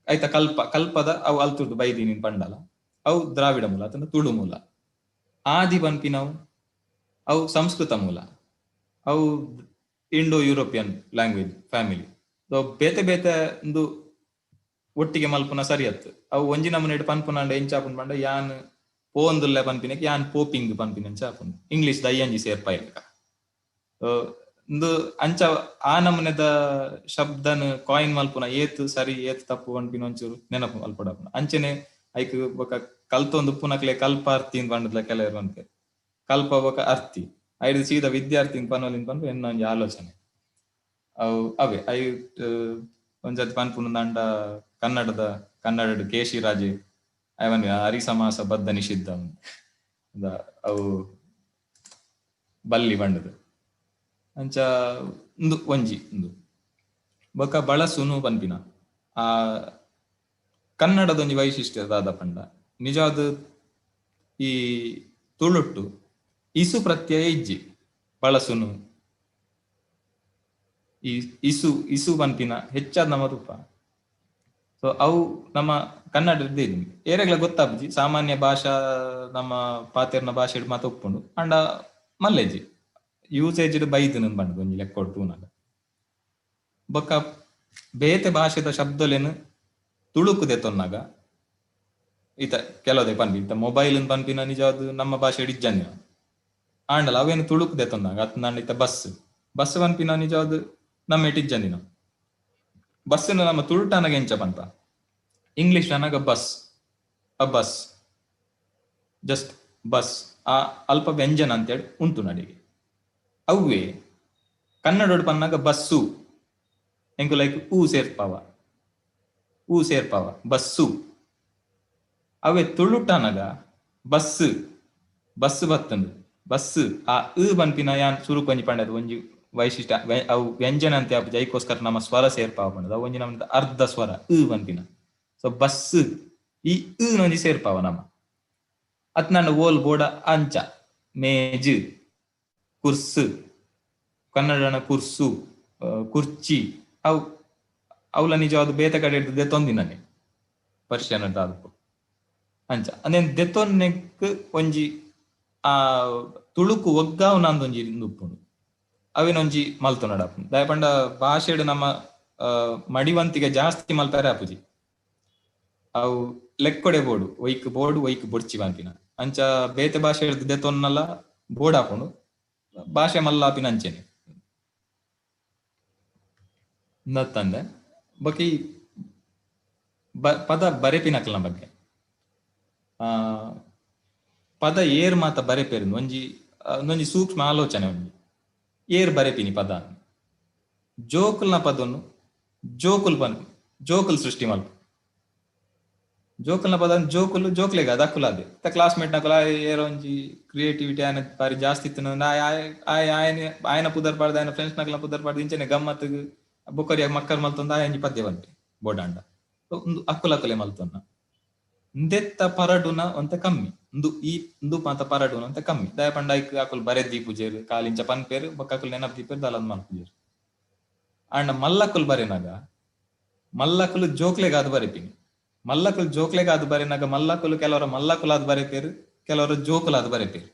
ಐತ ಕಲ್ಪ ಕಲ್ಪದ ಅವು ಅಲ್ತುರ್ದು ಬೈದಿನಿ ಪಂಡಲ ಅವು ದ್ರಾವಿಡ ಮೂಲ ಅಥವಾ ತುಳು ಮೂಲ. ಆದಿ ಪನ್ಪಿನವು ಅವು ಸಂಸ್ಕೃತ ಮೂಲ, ಅವು ಇಂಡೋ ಯುರೋಪಿಯನ್ ಲ್ಯಾಂಗ್ವೇಜ್ ಫ್ಯಾಮಿಲಿ. ಬೇತೆ ಬೇತೆ ಒಂದು ಒಟ್ಟಿಗೆ ಮಲ್ಪುನ ಸರಿಯತ್ತು. ಅವು ಒಂಜಿ ನಮೂನೆಡ್ ಪನ್ಪುನಾಂಡ ಎಂಚ ಆಪುಂಡು ಪಂಡ ಯಾನ್ ಪೋಂದುಲ್ಲೆ ಪನ್ಪಿನಕ್ಕೆ ಯಾನ್ ಪೋಪಿಂಗ್ ಪನ್ಪಿನ ಅಂಚ ಆಪುಂಡು. ಇಂಗ್ಲಿಷ್ ದ ಐಎನ್ಜಿ ಸೇರ್ಪಾಯಿಲೆಕ ಇಂದು ಅಂಚ ಆ ನಮೂನೆದ ಶಬ್ದನ್ ಕಾಯಿನ್ ಮಲ್ಪುನ ಏತ್ ಸರಿ ಏತ್ ತಪ್ಪು ಪನ್ಪಿನ ಒಂಚೂರು ನೆನಪು ಮಲ್ಪೊಡಾಪುಂಡು. ಅಂಚನೆ ಐಕ್ ಬೊಕ ಕಲ್ತೊಂದು ಉಪ್ಪುನಕ್ಲೆ ಕಲ್ಪಾರ್ತಿ ಪಂಡದ್ಲ ಕೆಲವರು ಪನ್ಪೆರ್. ಕಲ್ಪ ಬೊಕ ಅರ್ತಿ ಐಡ್ದ್ ಸೀದಾ ವಿದ್ಯಾರ್ಥಿ ಪನೊಲಿ ಪನ್ಪ ಎನ್ನ ಒಂಜಿ ಆಲೋಚನೆ. ಅವು ಅವೇ I ಒಂಜಾತಿ ಪನ್ಪುನಂಡ ಕನ್ನಡದ ಕನ್ನಡಡ್ ಕೇಶಿರಾಜೆ ಐವನ್ ಹರಿಸಮಾಸ ಬದ್ಧ ನಿಷಿದ್ಧ ಅವು ಬಲ್ಲಿ ಪಂಡದು ಅಂಚ ಉಂದು ಒಂಜಿ ಉಂದು ಬೊಕ ಬಳಸುನು ಪನ್ಪಿನ ಆ ಕನ್ನಡದ ಒಂಜಿ ವೈಶಿಷ್ಟ್ಯ ದಾದ ಪಂಡ ನಿಜವಾದ ಈ ತುಳುಟ್ಟು ಇಸು ಪ್ರತ್ಯಯ ಇಜ್ಜಿ ಬಳಸುನು ಈ ಇಸು ಇಸು ಪನ್ಪಿನ ಹೆಚ್ಚಾದ ನಮ್ಮ ರೂಪ. ಸೊ ಅವು ನಮ್ಮ ಕನ್ನಡದ ಏರೆಗ್ಲ ಗೊತ್ತಾಪುಜಿ ಸಾಮಾನ್ಯ ಭಾಷಾ ನಮ್ಮ ಪಾತೆರ್ನ ಭಾಷೆಡ್ ಮಾತ ಉಪ್ಪುಂಡು ಅಂಡ ಮಲ್ಲೆಜಿ ಯೂಸೇಜ್ ಬೈದಿನ ಪಂಡುದು ಒಂಜಿ ಲೆಕ್ಕೊಡು ತೂನಗ. ಬೊಕ್ಕ ಬೇತೆ ಭಾಷೆದ ಶಬ್ದಲೆನ್ ತುಳುಕು ದೆತೊನ್ನಾಗ ಈತ ಕೆಲವದೆ ಪನ್ಪಿ ಇತ್ತ ಮೊಬೈಲ್ ಪನ್ಪಿನ ನಿಜವಾದ ನಮ್ಮ ಭಾಷೆ ಇಜ್ಜಂದಿನ ಆಂಡಲ ಅವೇನು ತುಳುಕು ದೆತ್ತೊಂದಾಗ ಅತ್ನಾಂಡ ಇತ್ತ ಬಸ್ ಬಸ್ ಪನ್ಪಿನ ನಿಜವಾದ ನಮ್ಮ ಇಜ್ಜಂದಿನ ಬಸ್ ನಮ್ಮ ತುಳುಟಾನಗ ಎಂಚ ಪನ್ಪ English ಅನಗ bus, a bus, just bus, ಆ ಅಲ್ಪ ವ್ಯಂಜನ ಅಂತೇಳಿ ಉಂಟು ನಡಿಗೆ. ಅವ್ವೇ ಕನ್ನಡೋಡು ಪನ್ನಾಗ ಬಸ್ಸು ಎಂಕು ಲೈಕ್ ಊ ಸೇರ್ಪಾವ, ಊ ಸೇರ್ಪಾವ ಬಸ್ಸು. ಅವೇ ತುಳುಟನಗ ಬಸ್, ಬಸ್ ಬತ್ತಂದು ಬಸ್ ಆ ಇ ಪನ್ಪಿನ ಯಾನ್ ಸುರುಕು ಒಂಜಿ ಪಂಡದು ಒಂಜಿ ವೈಶಿಷ್ಟ್ಯ ಅವು ವ್ಯಂಜನ ಅಂತ ಜೈಕೋಸ್ಕರ ನಮ್ಮ ಸ್ವರ ಸೇರ್ಪಾವ ಪಂಡದು ಅವು ಒಂಜಿ ನಮ್ಮ ಅರ್ಧ ಸ್ವರ ಇ ಪನ್ಪಿನ. ಸೊ ಬಸ್ ಈ ಇ ಒಂಜಿ ಸೇರ್ಪಾವ ನಮ್ಮ ಅತ್ನಾಂಡ ಓಲ್ ಬೋಡ ಅಂಚ ಮೇಜು ಕುರ್ಸು ಕನ್ನಡನ ಕುರ್ಸು ಕುರ್ಚಿ ಅವು ಅವಲ ನಿಜವಾದ ಬೇತ ಕಡೆ ಹಿಡ್ದು ದೆತ್ತೊಂದಿನನೆ ಪರ್ಷಿಯನ್ ಆದಪ್ಪು ಅಂಚ ಅಂದೇನ್ ದೆತ್ತೊನ್ನೆಕ್ ಒಂಜಿ ಆ ತುಳುಕು ಒಗ್ಗಾವ್ ನಂದೊಂಜಿ ಉಪ್ಪುಂಡು ಅವಿನೊಂಜಿ ಮಲ್ತೊನಡಾಪುಂಡು. ದಾಯ ಪಂಡ ಭಾಷೆಡ್ ನಮ್ಮ ಮಡಿವಂತಿಗೆ ಜಾಸ್ತಿ ಮಲ್ಪರೆ ಆಪುಜಿ ಅವು ಲೆಕ್ಕೊಡೆ ಬೋಡು ಒಯ್ಕ್ ಬೋಡು ಒಯ್ಕ್ ಬೊಡ್ಚಿ ಪನ್ಪಿನ ಅಂಚ ಬೇತೆ ಭಾಷೆ ದೆತ್ತೊನ್ನಲ ಬೋಡ್ ಆಪುಂಡು ಭಾಷೆ ಮಲ್ಲಾಪಿನ ಅಂಚೆನೆ ನತ್ತಂದೆ. ಬೊಕ ಈ ಪದ ಬರೆಪಿನಕ್ಲನ ಬಗ್ಗೆ ಪದ ಏರ್ ಮಾತ ಬರೆಪೇರು ಒಂಜಿ ಒಂಜಿ ಸೂಕ್ಷ್ಮ ಆಲೋಚನೆ ಒಂಜಿ ಏರ್ ಬರೆಪಿನಿ ಪದ ಜೋಕುಲ್ನ ಪದವನ್ನು ಜೋಕುಲ್ ಪನ್ ಜೋಕುಲ್ ಸೃಷ್ಟಿ ಮಲ್ಪ ಜೋಕುಲ್ನ ಪದ ಜೋಕುಲು ಜೋಕ್ಲೆಗ ಅದು ಅಕುಲಾದೆ ತ ಕ್ಲಾಸ್ಮೇಟ್ ನಕುಲ ಏರ್ ಒಂಜಿ ಕ್ರಿಯೇಟಿವಿಟಿ ಆಯನ ಬಾರಿ ಜಾಸ್ತಿ ಇತ್ತು ಆಯನ ಆಯನ ಪುದರ್ ಪಾಡ್ದು ಆಯನ ಫ್ರೆಂಡ್ಸ್ ನಕಲ ಪುದರ್ ಪಾಡ್ದು ಇಂಚನೆ ಗಮ್ಮತ್ ಬೊಕ್ಕರಿಯಾಗ ಮಕ್ಕರ್ ಮಲ್ತೊಂದು ಆಯ ಒಂಜಿ ಪದ್ಯ ಬಂತೆ ಬೋಡಾಂಡ ಒಂದು ಅಕ್ಕುಲಕುಲೆ ಮಲ್ತೊನ್ನ ಇಂದೆತ್ತ ಪರಡುನ ಒಂತ ಕಮ್ಮಿ ಇಂದು ಈ ಇಂದು ಮಾತ ಪರಡುನ ಅಂತ ಕಮ್ಮಿ ದಯ ಪಂಡ ಐಕ್ ಅಕುಲು ಬರೆದ್ ಪೂಜೆರು ಕಾಲಿಂಚ ಪನ್ಪೇರು ಬೊಕ್ಕ ಅಕುಲು ನೆನಪು ದೀಪೇರು ದಾಲಂದ್ ಮಲ್ಪುಜೆರು. ಆಂಡ ಮಲ್ಲಕುಲು ಬರೆನಾಗ ಮಲ್ಲಕುಲು ಜೋಕ್ಲೆಗಾದ್ ಬರೆಪಿನಿ ಮಲ್ಲಕುಲು ಜೋಕ್ಲೆಗಾದ್ ಬರೆನಾಗ ಮಲ್ಲಕುಲು ಕೆಲವರ ಮಲ್ಲಕುಲಾದ್ ಬರೆಪೇರು ಕೆಲವರು ಜೋಕುಲಾದ್ ಬರೆಪೇರು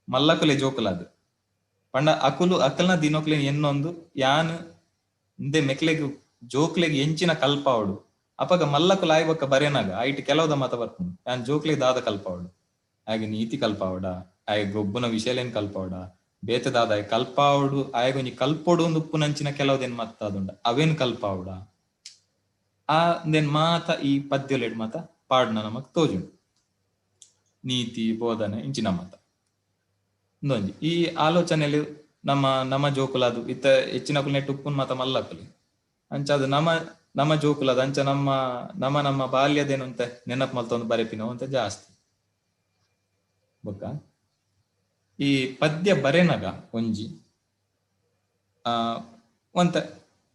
ಮಲ್ಲಕುಲೆ ಜೋಕುಲಾದ್ ಪಂಡ ಅಕುಲು ಅಕಲ್ನ ದಿನೋಕ್ಲೆ ಎನ್ನೊಂದು ಯಾನ್ ಇಂದೆ ಮೆಕ್ಲೆಗ್ ಜೋಕ್ಲೆಗ್ ಎಂಚಿನ ಕಲ್ಪಾವಡು ಅಪಗ ಮಲ್ಲಕುಲು ಆಯ್ ಬೊಕ್ಕ ಬರೆನಾಗ ಐಟ್ ಕೆಲವದ ಮಾತ ಬರ್ಪುಂಡು ಯಾನ್ ಜೋಕ್ಲೆಗ್ ದಾದ ಕಲ್ಪಾವಡು ಆಯಗ್ ನೀತಿ ಕಲ್ಪಾವಡ ಆಯಗ್ ಗೊಬ್ಬುನ ವಿಷಯಲೇನ್ ಕಲ್ಪಾವಡ ಬೇತೆ ದಾದ ಆಯ್ ಕಲ್ಪಾವಡು ಆಯಗ್ ಒಂಜಿ ಕಲ್ಪೊಡು ಒಂದು ಉಪ್ಪುನಂಚಿನ ಕೆಲವದೇನ್ ಮತ್ತಾದುಂಡ ಅವೇನ್ ಕಲ್ಪಾವಡ ಆ ಇಂದೆನ್ ಮಾತ ಈ ಪದ್ಯೊಲೆಡ್ ಮಾತ ಪಾಡ್ನ ನಮಕ್ ತೋಜುಂಡು ನೀತಿ ಬೋಧನೆ ಇಂಚಿನ ಮಾತ ಇಂದೊಂಜಿ ಈ ಆಲೋಚನೆಯಲ್ಲಿ ನಮ್ಮ ನಮ್ಮ ಜೋಕುಲಾದು ಇತ್ತ ಹೆಚ್ಚಿನಕುಲು ನೆಟ್ ಉಪ್ಪುನ್ ಮಾತ ಮಲ್ಲಕುಲು ಅಂಚಾದ ನಮ್ಮ ನಮ್ಮ ಜೋಕುಲಾದ ಅಂಚ ನಮ್ಮ ನಮ್ಮ ನಮ್ಮ ಬಾಲ್ಯದೇನು ಅಂತ ನೆನಪು ಮಲ್ತೊಂದು ಬರೆಪಿನವು ಅಂತ ಜಾಸ್ತಿ. ಬೊಕ್ಕ ಈ ಪದ್ಯ ಬರೆನಗ ಒಂಜಿ ಒಂತ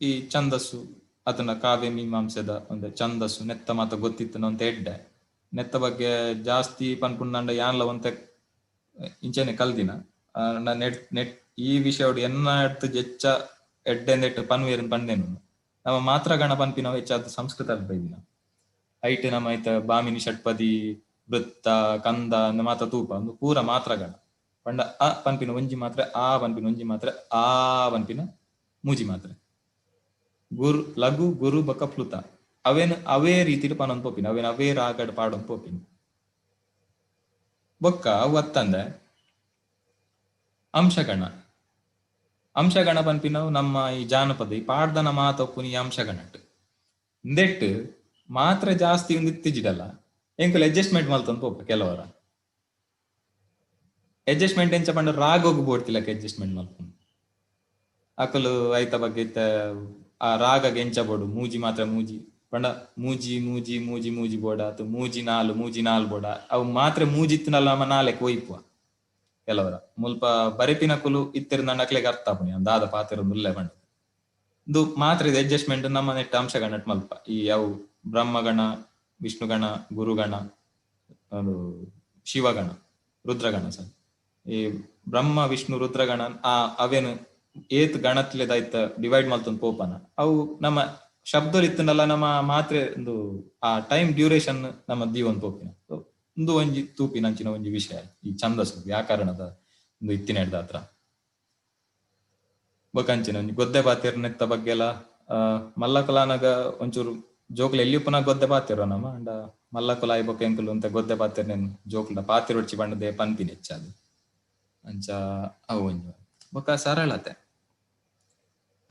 ಈ ಛಂದಸ್ಸು ಅದನ್ನ ಕಾವ್ಯ ಮೀಮಾಂಸೆದ ಒಂದು ಛಂದಸ್ಸು ನೆತ್ತ ಮಾತ ಗೊತ್ತಿತ್ತು ಅಂತ ಎಡ್ಡೆ ನೆತ್ತ ಬಗ್ಗೆ ಜಾಸ್ತಿ ಪನ್ಪುಂಡ ಯಾನ್ಲ ಒಂತ ಇಂಚೆನೆ ಕಲ್ದಿನ ನೆಟ್ ನೆಟ್ ಈ ವಿಷಯ ಎನ್ನ ಎಡ್ತು ಹೆಚ್ಚ ಎಡ್ಡೆ ನೆಟ್ಟು ಪನ್ವೇರನ್ ಪಂದೇನು ನಮ್ಮ ಮಾತ್ರಗಣ ಪನ್ಪಿನವು ಹೆಚ್ಚಾದ ಸಂಸ್ಕೃತ ಬೈದಿನ ಐಟ್ ನಮ್ಮ ಐತ ಬಾಮಿನಿ ಷಟ್ಪದಿ ವೃತ್ತ ಕಂದ ಮಾತ ತೂಪ ಒಂದು ಪೂರ ಮಾತ್ರಗಣ ಪಂಡ ಅ ಪನ್ಪಿನ ಒಂಜಿ ಮಾತ್ರೆ ಆ ಪನ್ಪಿನ ಒಂಜಿ ಮಾತ್ರೆ ಆ ಪನ್ಪಿನ ಮೂಜಿ ಮಾತ್ರೆ ಗುರು ಲಘು ಗುರು ಬಕ ಪ್ಲುತ ಅವೇನು ಅವೇ ರೀತಿಡ್ ಪನೊಂದು ಪೋಪಿನ ಅವೇನು ಅವೇ ರಾಗಡ್ ಪಾಡೊಂದು ಪೋಪಿನ ಬೊಕ್ಕ ಅವು ಅತ್ತಂದೆ ಅಂಶಗಣ ಅಂಶಗಣ ಪನ್ಪಿನವು ನಮ್ಮ ಈ ಜಾನಪದ ಈ ಪಾಡ್ದನ ಮಾತೊಪ್ಪುನಿ ಈ ಅಂಶಗಣಟ್ ಇಂದೆಟ್ ಮಾತ್ರ ಜಾಸ್ತಿ ಒಂದು ಇತ್ತಿಜಿಡಲ್ಲ ಎಂಕುಲು ಅಡ್ಜಸ್ಟ್ಮೆಂಟ್ ಮಲ್ತೊಂದು ಪೋಪ ಕೆಲವರ ಅಡ್ಜಸ್ಟ್ಮೆಂಟ್ ಎಂಚ ಪಂಡ ರಾಗೋಗು ಬೋಡ್ತಿಲಕ ಅಡ್ಜಸ್ಟ್ಮೆಂಟ್ ಮಲ್ಪುನು ಅಕುಲು ಐತ ಬಗ್ಗೆ ಇತ್ತ ಆ ರಾಗಗೆ ಎಂಚ ಬೋಡು ಮೂಜಿ ಮಾತ್ರ ಮೂಜಿ ಪಂಡ ಮೂಜಿ ಮೂಜಿ ಮೂಜಿ ಮೂಜಿ ಬೋಡ ಅಥವಾ ಮೂಜಿ ನಾಲು ಮೂಜಿ ನಾಲು ಬೋಡ ಅವು ಮಾತ್ರ ಮೂಜಿತ್ತಿನಲ್ಲ ನಮ್ಮ ನಾಲೆಕ್ ಒಯ್ಪುವ ಕೆಲವರ ಮುಲ್ಪ ಬರೆಪಿನ ಕುಲು ಇತ್ತಿರ ನಕ್ಲೆಗ್ ಅರ್ಥ ಆಪುನಿ ದಾದ ಪಾತೆರ ಮುಲ್ಲೆ ಪಂಡ ಇದು ಮಾತ್ರ ಇದು ಅಡ್ಜಸ್ಟ್ಮೆಂಟ್ ನಮ್ಮ ನೆಟ್ಟ ಅಂಶಗಣಟ್ ಮಲ್ಪ ಈ ಅವು ಬ್ರಹ್ಮಗಣ ವಿಷ್ಣುಗಣ ಗುರುಗಣ ಅದು ಶಿವಗಣ ರುದ್ರಗಣ ಸರ್ ಈ ಬ್ರಹ್ಮ ವಿಷ್ಣು ರುದ್ರಗಣ ಆ ಅವೇನು ಏತ್ ಗಣತ್ಲೆದಾಯ್ತ ಡಿವೈಡ್ ಮಲ್ತೊಂದು ಪೋಪನ ಅವು ನಮ್ಮ ಶಬ್ದలు ಇತ್ತನಲ್ಲ ನಮ್ಮ ಮಾತ್ರೆ ಒಂದು ಆ ಟೈಮ್ ಡ್ಯೂರೇಷನ್ ನಮ್ಮ ದೀವೊಂದು ಪೋಪಿನ ಒಂದು ಒಂಜಿ ತೂಪಿನಂಚಿನ ಒಂಜಿ ವಿಷಯ ಈ ಛಂದಸ್ಸು ವ್ಯಾಕರಣದ ಒಂದು ಇತ್ತಿನ ಹಿಡ್ದ ಹತ್ರ ಬೊಕಂಚಿನ ಒಂಜಿ ಗೊದ್ದೆ ಪಾತೆರ್ ನೆತ್ತ ಬಗ್ಗೆ ಎಲ್ಲ ಮಲ್ಲಕಲಾನಗ ಒಂಚೂರು ಜೋಕ್ಲು ಎಲ್ಲಿ ಉಪ್ಪುನ ಗೊದ್ದೆ ಪಾತೆರ ನಮ್ಮ ಅಂಡ ಮಲ್ಲ ಕುಲಾಯಿ ಬೊಕ್ಕ ಎಂಕುಲು ಅಂತ ಗೊದ್ದೆ ಪಾತೆರ್ನೆನ್ ಜೋಕುಲ್ಡ ಪಾತೆರೊಡ್ಚಿ ಪಂಡದೆ ಪನ್ಪಿನ ಹೆಚ್ಚಾದ್ ಅಂಚ ಅವು ಒಂಜಿ ಬೊಕ್ಕ ಸರಳತೆ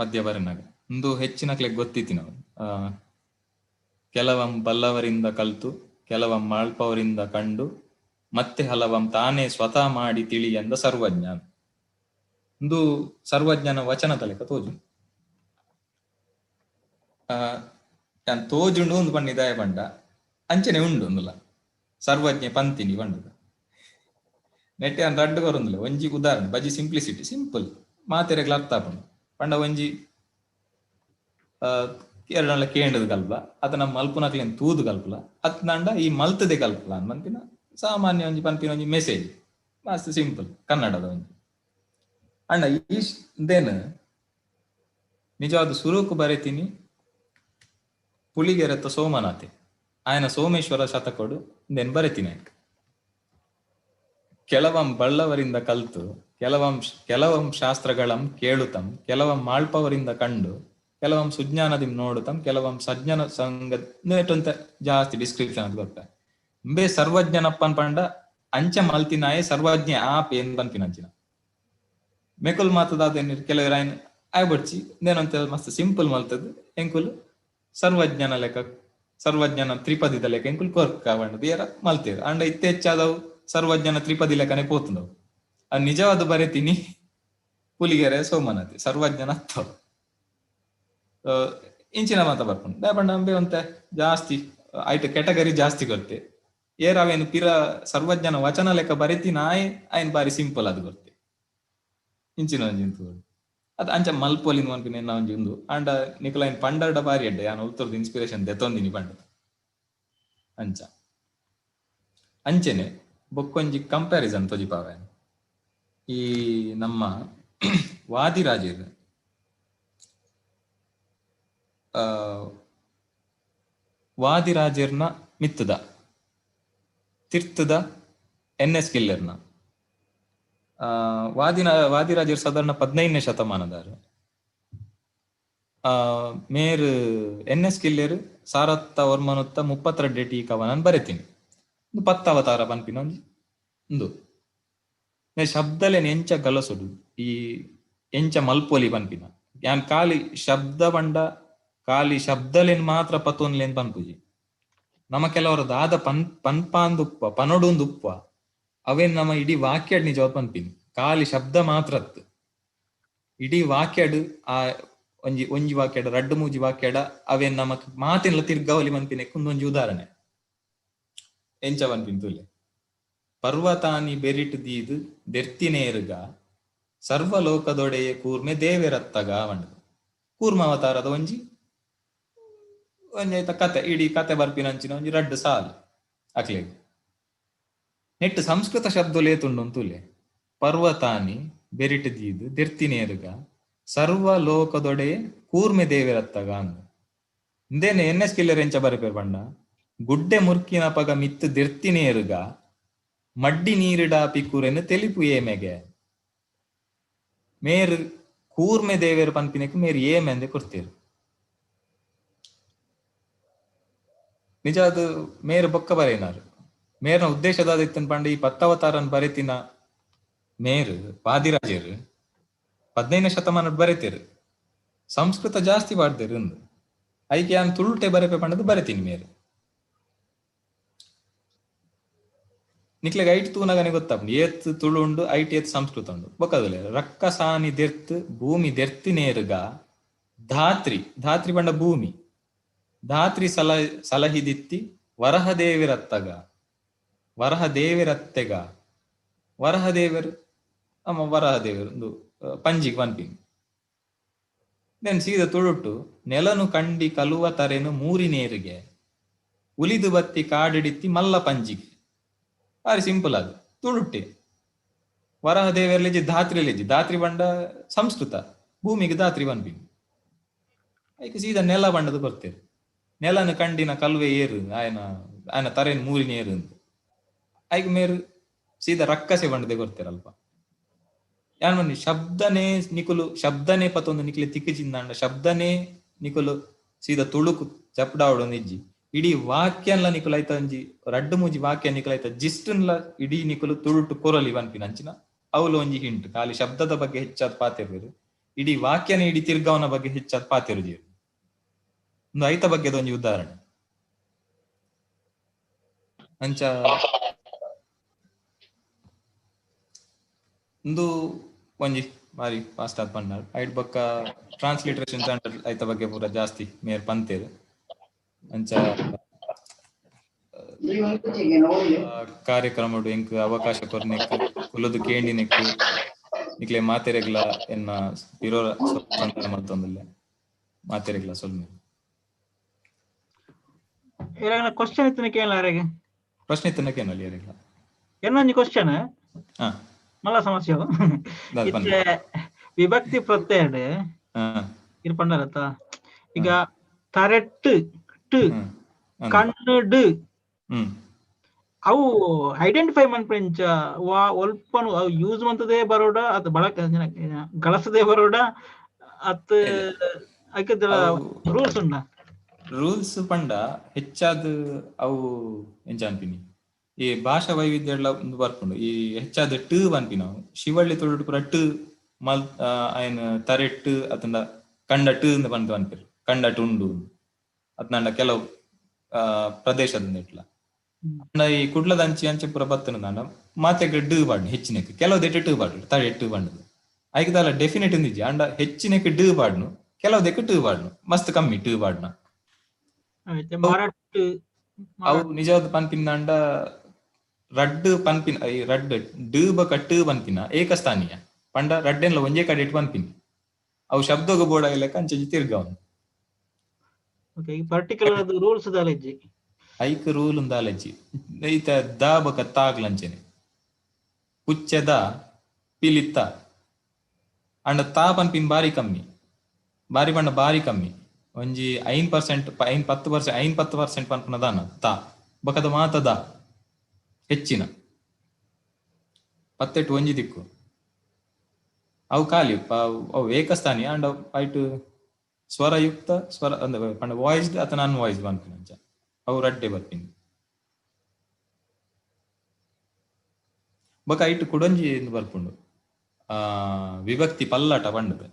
ಪದ್ಯ ಬರೆನಾಗ ಉಂದು ಹೆಚ್ಚಿನಕ್ಲೆಗ್ ಗೊತ್ತಿತ್ತಿನವು. ಕೆಲವಂ ಬಲ್ಲವರಿಂದ ಕಲ್ತು, ಕೆಲವಂ ಮಾಳ್ಪವರಿಂದ ಕಂಡು, ಮತ್ತೆ ಹಲವಂ ತಾನೇ ಸ್ವತಃ ಮಾಡಿ ತಿಳಿಯಂದ ಸರ್ವಜ್ಞ. ಉಂದು ಸರ್ವಜ್ಞನ ವಚನದ ಲೆಕ್ಕ ತೋಜು. ಯಾನ್ ತೋಜುಂಡು ಒಂದು ಪಂಡಿದಾಯ ಪಂಡ ಅಂಚನೆ ಉಂಡು ಒಂದುಲ ಸರ್ವಜ್ಞೆ ಪಂತಿನಿ ಪಂಡದ ನೆಟ್ಟೆ ಯಾನ್ ರಡ್ಡ್ ಕೊರೊಂದುಲ್ಲ. ಒಂಜಿ ಉದಾಹರಣೆ ಬಜಿ ಸಿಂಪ್ಲಿಸಿಟಿ ಸಿಂಪಲ್ ಮಾತೆರೆಗ್ಲ ಅರ್ಥ ಆಪುಂಡು. ಪಂಡ ಒಂಜಿ ಎರಡಲ್ಲ ಕೇಂಡದ ಕಲ್ಪಲ ಅತ ನಮ್ಮ ಮಲ್ಪುನಕ್ಲೆನ್ ತೂದು ಕಲ್ಪಲ ಅತ್ನಾಂಡ ಈ ಮಲ್ತದೆ ಕಲ್ಪಲ ಪನ್ಪಿನ ಸಾಮಾನ್ಯ ಒಂಜಿ ಪನ್ಪಿನ ಒಂಜಿ ಮೆಸೇಜ್ ಮಸ್ತ್ ಸಿಂಪಲ್ ಕನ್ನಡದ ಒಂಜಿ. ಅಣ್ಣ ಈ ದೇನ್ ನಿಜವಾದ ಸುರುಕು ಬರೆತೀನಿ ಪುಲಿಗೆರೆತ್ತ ಸೋಮನಾಥೆ ಆಯನ ಸೋಮೇಶ್ವರ ಶತಕೊಡು ಇಂದೇನ್ ಬರೆತೀನಿ. ಕೆಲವಂ ಬಳ್ಳವರಿಂದ ಕಲ್ತು, ಕೆಲವಂ ಕೆಲವಂ ಶಾಸ್ತ್ರಗಳಂ ಕೇಳುತ್ತಂ, ಕೆಲವಂ ಮಾಳ್ಪವರಿಂದ ಕಂಡು, ಕೆಲವಂ ಸುಜ್ಞಾನದಿಂ ನೋಡುತ್ತಂ, ಕೆಲವಂ ಸಜ್ಞನ ಸಂಗ ಅಂತ ಜಾಸ್ತಿ ಡಿಸ್ಕ್ರಿಪ್ಷನ್ ಅದು ಗೊತ್ತ. ಇಂಬೆ ಸರ್ವಜ್ಞನಪ್ಪನ್ ಪಂಡ ಅಂಚ ಮಲ್ತಿನಾಯೆ ಸರ್ವಜ್ಞ ಆಪ್ ಏನ್ ಪನ್ಪಿನ ಅಂಚಿನ ಮೆಕುಲ್ ಮಾತದಾದ ಕೆಲವರು ಆಯ್ನ ಆಯ್ಬಡ್ಚಿ ಇಂದೇನಂತ ಮಸ್ತ್ ಸಿಂಪಲ್ ಮಲ್ತದ್ ಎಂಕುಲು ಸರ್ವಜ್ಞನ ಲೆಕ್ಕ ಸರ್ವಜ್ಞನ ತ್ರಿಪದಿದ ಲೆಕ್ಕ ಎಂಕುಲು ಕೊರ್ಕ ಪಂಡದು ಏರ ಮಲ್ತೇರು. ಅಂಡ ಇತ್ತೆ ಹೆಚ್ಚಾದವು ಸರ್ವಜ್ಞನ ತ್ರಿಪದಿ ಲೆಕ್ಕನೆ ಪೋತುಂಡವು. ಅದು ನಿಜವಾದ ಬರೆತೀನಿ ಪುಲಿಗೆರೆ ಸೋಮನಾಥಿ ಸರ್ವಜ್ಞನ ಅತ್ತವು ಇಂಚಿನ ಮಾತ ಬರ್ಪುಂಡು. ದಾಯೆ ಅಂಬೆ ಒಂತೆ ಜಾಸ್ತಿ ಐಟ್ ಕೆಟಗರಿ ಜಾಸ್ತಿ ಗೊತ್ತೆ ಏರ್ ಅವೇನು ಪಿರ ಸರ್ವಜ್ಞನ ವಚನ ಲೆಕ್ಕ ಬರೆತಿ ನಾಯೆ ಆಯ್ನ ಬಾರಿ ಸಿಂಪಲ್ ಅದು ಗೊತ್ತೆ ಇಂಚಿನ ಒಂಜಿ ಅದು ಅಂಚ ಮಲ್ಪೊಲಿನ ಪನ್ಪಿನ ಒಂಜಿ ಉಂದು. ಅಂಡ ನಿಕುಲೈನ್ ಪಂಡರ್ಡ ಬಾರಿ ಅಡ್ಡೆ ಯಾನ್ ಉತ್ತರದ ಇನ್ಸ್ಪಿರೇಷನ್ ದೆತ್ತೊಂದಿನಿ ಪಂಡ ಅಂಚ ಅಂಚೆನೆ ಬೊಕ್ಕೊಂಜಿ ಕಂಪ್ಯಾರಿಸನ್ ತೊಜಿಪಾವೆ. ಈ ನಮ್ಮ ವಾದಿರಾಜರು ವಾದಿರಾಜರ್ನ ಮಿತ್ತದ ತಿರ್ತದ ಎನ್ ಎಸ್ ಕಿಲ್ಲರ್ನ ವಾದಿರಾಜರು ಸಾಧಾರಣ 15ನೇ ಶತಮಾನದಾರು. ಮೇರ್ ಎನ್ ಎಸ್ ಕಿಲ್ಲೆರ್ ಸಾರತ್ತ ವರ್ಮನುತ್ತ 32 ಟಿ ಕವನನ್ ಬರೆತೀನಿ. ಒಂದು ಪತ್ತವತಾರ ಪನ್ಪಿನ ಒಂಜಿ ಉಂದು ಶಬ್ದಲೇನ್ ಎಂಚ ಗಲಸುಡು ಈ ಎಂಚ ಮಲ್ಪೊಲಿ ಪನ್ಪಿನ ಯಾನ್ ಖಾಲಿ ಶಬ್ದ ಪಂಡ ಖಾಲಿ ಶಬ್ದಲೇನ್ ಮಾತ್ರ ಪತೊನ್ಲೇನ್ ಪನ್ಪುಜಿ. ನಮ್ಮ ಕೆಲವರು ದಾದ ಪನ್ಪಾಂದುಪ್ಪ ಪನೊಡುಂದುಪ್ಪ ಅವೇನ್ ನಮ್ಮ ಇಡೀ ವಾಕ್ಯಡ್ ನಿಜವಾದ ಪನ್ಪಿನಿ. ಖಾಲಿ ಶಬ್ದ ಮಾತ್ರ ಅತ್ತು ಇಡೀ ವಾಕ್ಯಡ್ ಆ ಒಂಜಿ ಒಂಜಿ ವಾಕ್ಯಡ ರಡ್ಡು ಮೂಜಿ ವಾಕ್ಯಡ ಅವೇನ್ ನಮ್ಮ ಮಾತಿನ ತಿರ್ಗಾವಲಿ ಪನ್ಪಿನ ಒಂದೊಂಜಿ ಉದಾಹರಣೆ ಎಂಚ ಪನ್ಪಿನ ತುಲೆ. ಪರ್ವತಾನಿ ಬೆರಿಟ್ ದೀದು ದೆರ್ತಿನೇರುಗ ಸರ್ವಲೋಕದೊಡೆಯ ಕೂರ್ಮೆ ದೇವೆರತ್ತಗ ಪಂಡುದು. ಕೂರ್ಮ ಅವತಾರದ ಒಂಜಿ ಒಂಜಿ ಐತ ಕತೆ ಇಡೀ ಕತೆ ಬರ್ಪಿನಂಚಿನ ಒಂಜಿ ರಡ್ಡು ಸಾಲು ಅಕ್ಲೆಗ್. ನೆಟ್ಟು ಸಂಸ್ಕೃತ ಶಬ್ದಲೇ ತುಂಡುಂತುಲೆ ಪರ್ವತಾನಿ ಬೆರಿಟ್ ದೀದು ದೆರ್ತಿನೇರುಗ ಸರ್ವ ಲೋಕದೊಡೆಯ ಕೂರ್ಮೆ ದೇವೆರತ್ತಗ ಅಂದು. ಇಂದೇನೆ ಎನ್ ಎಸ್ ಕಿಲ್ಲರ್ ಎಂಚ ಬರೆಪೇರ್ ಪಂಡ ಗುಡ್ಡೆ ಮುರ್ಕಿನ ಪಗ ಮಿತ್ತು ದೆರ್ತಿನೇರುಗ ಮಡ್ಡಿ ನೀರಿಡಾಪಿ ಕೂರೆನು ತೆಲಿಪು ಏಮೆಗೆ. ಮೇರು ಕೂರ್ಮೆ ದೇವೇರು ಪನ್ಪಿನಕ್ಕೆ ಮೇರು ಏಮೆ ಅಂದೆ ಕೊಡ್ತೀರು. ನಿಜ ಅದು ಮೇರು ಬೊಕ್ಕ ಬರೆಯಿನಾರು. ಮೇರ್ನ ಉದ್ದೇಶದಾದ ಇತ್ತನ್ ಪಂಡ ಈ ಪತ್ತವತಾರನ್ ಬರೆತಿನ ಮೇರು ವಾದಿರಾಜರು 15ನೇ ಶತಮಾನ ಬರೆತೀರು. ಸಂಸ್ಕೃತ ಜಾಸ್ತಿ ಪಾಡ್ತೇರು ಇಂದು ಐಕೆ ಯಾನ್ ತುಳುಟೆ ಬರೆಪೆ ಪಂಡದು ಬರೆತೀನಿ ಮೇರು. ನಿಕ್ಲೆಗ್ ಐಟ್ ತೂನಗನೆ ಗೊತ್ತಾಪುಂಡು ಏತ್ ತುಳು ಉಂಡು ಐಟ್ ಏತ್ ಸಂಸ್ಕೃತ ಉಂಡು. ಬೊಕ್ಕದಲೆ ರಕ್ಕಸಾನಿ ದೆರ್ತ್ ಭೂಮಿ ದೆರ್ತಿನೇರುಗ ಧಾತ್ರಿ ಧಾತ್ರಿ ಪಂಡ ಭೂಮಿ ಧಾತ್ರಿ ಸಲಹಿದಿತ್ತಿ ವರಹ ದೇವಿರತ್ತಗ ವರಹ ದೇವಿರತ್ತೆಗ ವರಹ ದೇವರು ಅಮ್ಮ ವರಹ ದೇವರು ಒಂದು ಪಂಜಿಗ್ ಪನ್ಪಿನಿ. Then ಸೀದ ತುಳುಟು ನೆಲನು ಕಂಡಿ ಕಲುವ ತರೆನು ಮೂರಿನೇರಿಗೆ ಉಲಿದು ಬತ್ತಿ ಕಾಡಿಡಿತ್ತಿ ಮಲ್ಲ ಪಂಜಿಗೆ. ಬಾರಿ ಸಿಂಪಲ್ ಅದು ತುಳುಟ್ಟೆ. ವರಹ ದೇವರ್ಲೆಜಿ ಧಾತ್ರಿ ಲೆಜಿ ಧಾತ್ರಿ ಬಂಡ ಸಂಸ್ಕೃತ ಭೂಮಿಗೆ ಧಾತ್ರಿ ಪನ್ಪಿನಿ. ಐಕ್ ಸೀದಾ ನೆಲ ಬಂಡದು ಕೊರ್ತೇರು. ನೆಲನು ಕಂಡಿನ ಕಲ್ವೆ ಏರು ಆಯನ ಆಯನ ತರೇನು ಮೂರಿನ ಏರು ಅಂತ ಐಕ್ ಮೇರು ಸೀದಾ ರಕ್ಕಸೆ ಬಂಡದೆ ಕೊರ್ತೀರಲ್ಪ. ಯಾನ್ ಬನ್ನಿ ಶಬ್ದನೇ ನಿಕುಲು ಶಬ್ದನೇ ಪತೊಂದು ನಿಕ್ಲೆ ತಿಕ್ಕಿಚಿಂದಾಂಡ ಶಬ್ದನೇ ನಿಕುಲು ಸೀದಾ ತುಳುಕು ಚಪ್ಡಾವಡು ನಿಜ್ಜಿ. ಇಡೀ ವಾಕ್ಯನ್ಲ ನಿಕುಲು ಐತ ಒಂಜಿ ರಡ್ಡ್ ಮೂಜಿ ವಾಕ್ಯ ನಿಕುಲು ಐತ ಜಿಸ್ಟ್ನ್ಲ ಇಡೀ ನಿಕುಲು ತುಳುಟು ಕೊರೊಲಿ ಪನ್ಪಿನ ಅಂಚಿನ ಅವ್ಲು ಒಂಜಿ ಹಿಂಟ್. ಖಾಲಿ ಶಬ್ದದ ಬಗ್ಗೆ ಹೆಚ್ಚಾದ್ ಪಾತೆರ್ವೆರ್, ಇಡೀ ವಾಕ್ಯನ ಇಡೀ ತಿರ್ಗಾವನ ಬಗ್ಗೆ ಹೆಚ್ಚಾದ್ ಪಾತೆರುಜೆರ್. ಒಂದು ಐತ ಬಗ್ಗೆದ ಒಂಜಿ ಉದಾಹರಣೆ. ಅಂಚ ಉಂದು ಒಂಜಿ ಬಾರಿ ಫಾಸ್ಟ್ ಆದ್ ಪಂಡ. ಐಟ್ ಬೊಕ್ಕ ಟ್ರಾನ್ಸ್ಲಿಟ್ರೇಷನ್ ಐತ ಬಗ್ಗೆ ಪೂರ ಜಾಸ್ತಿ ಮೇರ್ ಪಂತೇರ್. ಅಂಚ ಕಾರ್ಯಕ್ರಮಡು ಎಂಕ್ ಅವಕಾಶ ಕೊರ್ನೆಕ್ ಕುಲುದು ಕೇಂಡಿನೆಕ್ ನಿಕ್ಲೆ ಮಾತೆರೆಗ್ಲ ಎನ್ನ ಪಿರೋರ ಸಂತಾನ ಮಲ್ತೊಂದುಲ್ಲೆ. ಮಾತೆರೆಗ್ಲ ಸೊಲ್ಮೆ. ಏರಾಗನ ಕ್ವಶನ್ ಇತ್ತಿನ ಕೇಳಲ ಅರೆಗೆ? ಪ್ರಶ್ನೆ ಇತ್ತಿನ ಕೇನೊಲಿ ಎರೆಗ್ಲ. ಎನ್ನೊಂಜಿ ಕ್ವಶನ್ ಮಲ್ಲ ಸಮಸ್ಯೆ ಅವು. ಇತ್ತೆ ವಿಭಕ್ತಿ ಪ್ರತ್ಯಯಡ್ ಇರ್ ಪಂಡರತ್ತ, ಈಗ ತರೆಟ್ ಟ್ ಕಣ್ಣು ಅವು ಐಡೆಂಟಿಫೈ ಮನ್ಪುಂಚ ವಾ ಒಲ್ಪನು ಅವು ಯೂಸ್ ಮಂತದೇ ಬರೋಡ ಅತ್ ಬಳಕ ಗಳಸದೇ ಬರೋಡ ಅತ್ ಐಕೆ ರೂಲ್ಸ್ ಉಂಡ? ರೂಲ್ಸ್ ಪಂಡ ಹೆಚ್ಚಾದ್ ಅವು ಎಂಚ ಅನ್ಪಿನಿ ಈ ಭಾಷಾ ವೈವಿಧ್ಯ ಒಂದು ಬರ್ಪುಂಡು. ಈ ಹೆಚ್ಚಾದ್ ಟ್ ಪನ್ಪಿನವು ಶಿವಳ್ಳಿ ತುಳುಟು ಪೂರ ಟ್ ಮಲ್ ಅಯನ್ ತರೆಟ್ ಅತಂಡ ಕಂಡ ಟ್ ಅಂದ್ ಪಂದ್ ಪನ್ಪೆರ್, ಕಂಡ ಟುಂಡು ಅತ್ನಂಡ ಕೆಲವು ಪ್ರದೇಶದ ಇಟ್ಲ. ಅಂಡ ಈ ಕುಡ್ಲದ ಅಂಚಿ ಅಂಚೆ ಪೂರ ಬತ್ತನ ಮಾತೆಗ್ ಡ್ ಪಾಡ್ನು ಹೆಚ್ಚಿನಕ್, ಕೆಲವು ದೆಟ್ ಟ್ ಪಾಡ್ಲು ತರೆಟ್ ಪಂಡದು ಐಕ್ ದಾಲ ಡೆಫಿನೆಟ್ ಇಂದಿಜ್ಜಿ. ಅಂಡ ಹೆಚ್ಚಿನಕ್ ಡ್ ಪಾಡ್ನು, ಕೆಲವು ದೆಕ್ ಟ್ ಪಾಡ್ನು, ಮಸ್ತ್ ಕಮ್ಮಿ ಟ್ ಪಾಡ್ನ. ಅವು ನಿಜವಾದ ಪನ್ಪಿನ ರಡ್ಡ್ ಪನ್ಪಿನ ರಡ್ಡ್ ಡ್ ಬಕ ಟ್ ಪನ್ಪಿನ ಏಕಸ್ಥಾನೀಯ ಪಂಡ ರಡ್ಡೆನ್ಲ ಒಂಜೇ ಕಡೆಟ್ ಪನ್ಪಿನಿ. ಅವು ಶಬ್ದಗ್ ಬೋಡ ಲೆಕ್ಕ ಅಂಚೆ ತಿರ್ಗಾವನು. ಪರ್ಟಿಕ್ಯುಲರ್ ರೂಲ್ಸ್ ದಾಲ ಇಜ್ಜಿ. ಐಕ್ ರೂಲ್ ದಾಲಜ್ಜಿ. ಐತ the ಬಕ ತಾಗ್ಲಂಚೆನೆ ಪುಚ್ಚೆದ ಪಿಲಿತ್ತ ಅಂಡ ತಾ ಪನ್ಪಿನ ಬಾರಿ ಕಮ್ಮಿ, ಬಾರಿ ಪಂಡ ಬಾರಿ ಕಮ್ಮಿ, ಒಂಜಿ 5% 5-10% 5-10% ಪನ್ಪುನ ದಾನ ತಾ ಬಕದ ಮಾತ the ಹೆಚ್ಚಿನ ಪತ್ತೆಟ್ಟು ಒಂಜಿ ದಿಕ್ಕು ಅವು ಖಾಲಿ ಅವು ಏಕಸ್ಥಾನಿ. ಅಂಡ ಐಟ್ ಸ್ವರಯುಕ್ತ ಸ್ವರ ಅಂದ್ರೆ ಪಂಡ ವಾಯ್ಸ್ಡ್ ಅಥವಾ ನಾನ್ ವಾಯ್ಸ್ಡ್ ಪನ್ಪಿನ ಅಂಚ ಅವು ರಡ್ಡೆ ಬರ್ಪಿನಿ. ಬೊಕ ಐಟ್ ಕುಡೊಂಜಿ ಬರ್ಪುಂಡು ವಿಭಕ್ತಿ ಪಲ್ಲಾಟ ಪಂಡದು.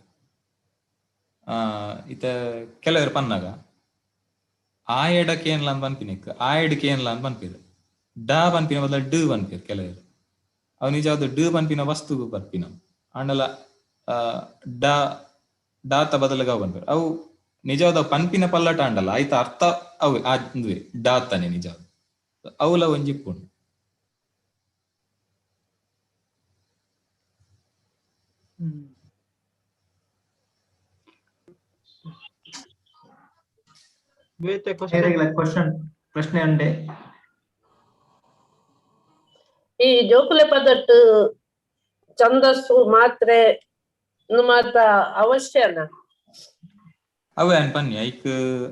ಇತ ಕೆಲವರು ಪನ್ನಾಗ ಆಯಡ ಕೇನ್ಲ ಅಂತ ಪನ್ಪಿನೆಕ್ ಆಯಡ್ ಕೇನ್ಲ ಅಂತ ಪನ್ಪಿರು, ಡ ಪನ್ಪಿನ ಬದಲ ಡ್ ಪನ್ಪಿರು ಕೆಲವರು. ಅವು ನಿಜವಾದ ಡ್ ಪನ್ಪಿನ ವಸ್ತು ಬರ್ಪಿನ ಆಂಡಲ ಡ ಡಾತ ಬದಲಗ ಅವು ಪನ್ಪಿರು. ಅವು ನಿಜವಾದ ಪನ್ಪಿನ ಪಲ್ಲಟ ಆಂಡಲ ಆಯ್ತ ಅರ್ಥ ಅವು ಇಂದುವೆ ಡಾತಾನೆ ನಿಜವಾದ ಅವುಲ ಒಂಜಿ ಇಪ್ಪುಂಡು. ಕ್ವಶನ್ ಪ್ರಶ್ನೆ ಉಂಡೆ. ಈ ಜೋಕುಲೆ ಪದಟ್ಟು ಛಂದಸ್ಸು ಮಾತ್ರೆ ಮಾತ ಅವಶ್ಯನ ಅವೇ ಅನ್ ಪನ್ನಿ ಐಕ್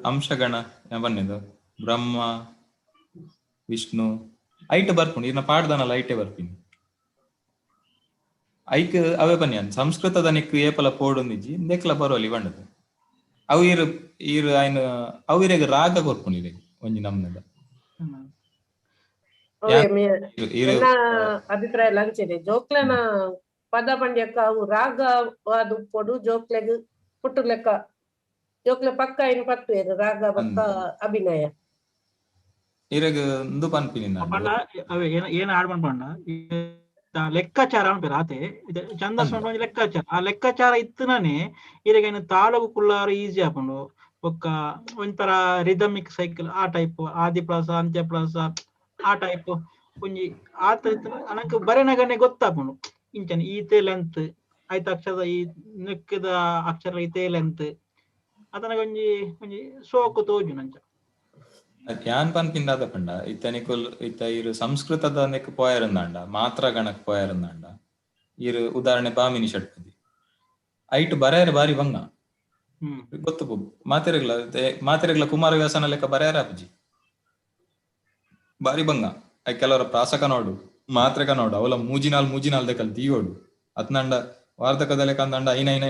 ಅಂಶಗಣ ಪನ್ನಿದು ಬ್ರಹ್ಮ ವಿಷ್ಣು ಐಟ್ ಬರ್ಪುಂಡು. ಇನ್ನ ಪಾಡ್ದನಲ್ಲ ಐಟೆ ಬರ್ಪಿನಿ ಐಕ್ ಅವೇ ಪನ್ನಿ ಅನ್ ಸಂಸ್ಕೃತದ ನಿಕ್ ಏಪಲ ಪೋಡೊಂದಿಜ್ಜಿ ಇಂದೆಕ್ಲ ಬರೋಲಿ ಬಣ್ಣದು. ಅವು ಇರು ಇರು ಐನ ಅವು ಇರೆಗ್ ರಾಗ ಕೊರ್ಪುಂಡು ಇರೆಗ್ ಒಂಜಿ ನಮ್ನದ ಅಭಿಪ್ರಾಯ ಲಂಚನೆ ಜೋಕ್ಲೆನ ಪದ ಪಂಡ್ಯಕ್ಕ ಅವು ರಾಗವಾದ ಉಪ್ಪೊಡು ಜೋಕ್ಲೆಗ್ ಪುಟ್ಟು ಲೆಕ್ಕ ಜೋಕ್ಲೆ ಪಕ್ಕ ಇನ್ ಪತ್ತುವೇರು ರಾಗ ಪಕ್ಕ ಅಭಿನಯ ಇರೆಗ್ ಇಂದು ಪನ್ಪಿನಿ ಪಂಡ ಅವೇ ಏನ್ ಹಾಡ್ ಪಂಡ ಲೆಕ್ಕಾಚಾರ ಅನ್ಪೇರು ಆತೆ ಛಂದಸ್ ಒಂಜಿ ಲೆಕ್ಕಾಚಾರ. ಆ ಲೆಕ್ಕಾಚಾರ ಇತ್ತುನೇ ಇರೆಗ್ ತಾಳಗು ಕುಲ್ಲಾರ ಈಸಿ ಆಪುಂಡು. ಬೊಕ್ಕ ಒಂಥರ ರಿದಮಿಕ್ ಸೈಕಲ್ ಆ ಟೈಪ್ ಆದಿ ಪ್ಲಸ್ ಅಂತ್ಯ ಪ್ಲಸ್ ಆ ಟೈಪ್ ಒಂಜಿ ಆತ ಅನಕ್ ಬರೆನಗನೆ ಗೊತ್ತಾಪುಂಡು. ಇಂಚನೆ ಈತೆ ಲೆಂತ್ ಆಯ್ತ ಅಕ್ಷರದ ಈ ನೆಕ್ಕದ ಅಕ್ಷರ ಈತೆ ಲೆಂತ್ ಅದನಗ ಒಂಜಿ ಒಂಜಿ ಸೋಕು ತೋಜುನಂಚ. ಯಾನ್ ಪನ್ಪಿಂದಾದ ಪಂಡ ಇತ್ತ ನಿಕುಲ್ ಇತ್ತ ಇರು ಸಂಸ್ಕೃತದ ನೆಕ್ ಪೋಯರಂದಾಂಡ ಮಾತ್ರ ಗಣಕ್ ಪೋಯರಂದಾಂಡ ಇರು ಉದಾಹರಣೆ ಬಾಮಿನಿ ಷಟ್ಪದಿ ಐಟ್ ಬರೆಯರ ಬಾರಿ ಬಂಗ ಗೊತ್ತು ಮಾತೆರೆಗ್ಲ ಮಾತೆರೆಗ್ಲ ಕುಮಾರವ್ಯಾಸನ ಲೆಕ್ಕ ಬರೆಯರ ಅಪ್ಜಿ ಬಾರಿ ಬಂಗ. I ಕೆಲವರ ಪ್ರಾಸಕ ನೋಡು ಮಾತ್ರಕ ನೋಡು ಅವಲ ಮೂಜಿನಾಲ್ ಮೂಜಿನಾಲ್ ದೆಕಲ್ ದಿಯೋಡು ಅತ್ನಂಡ ವಾರ್ತಕದ ಲೆಕ್ಕ ಅಂದಂಡ ಐನ ಐನ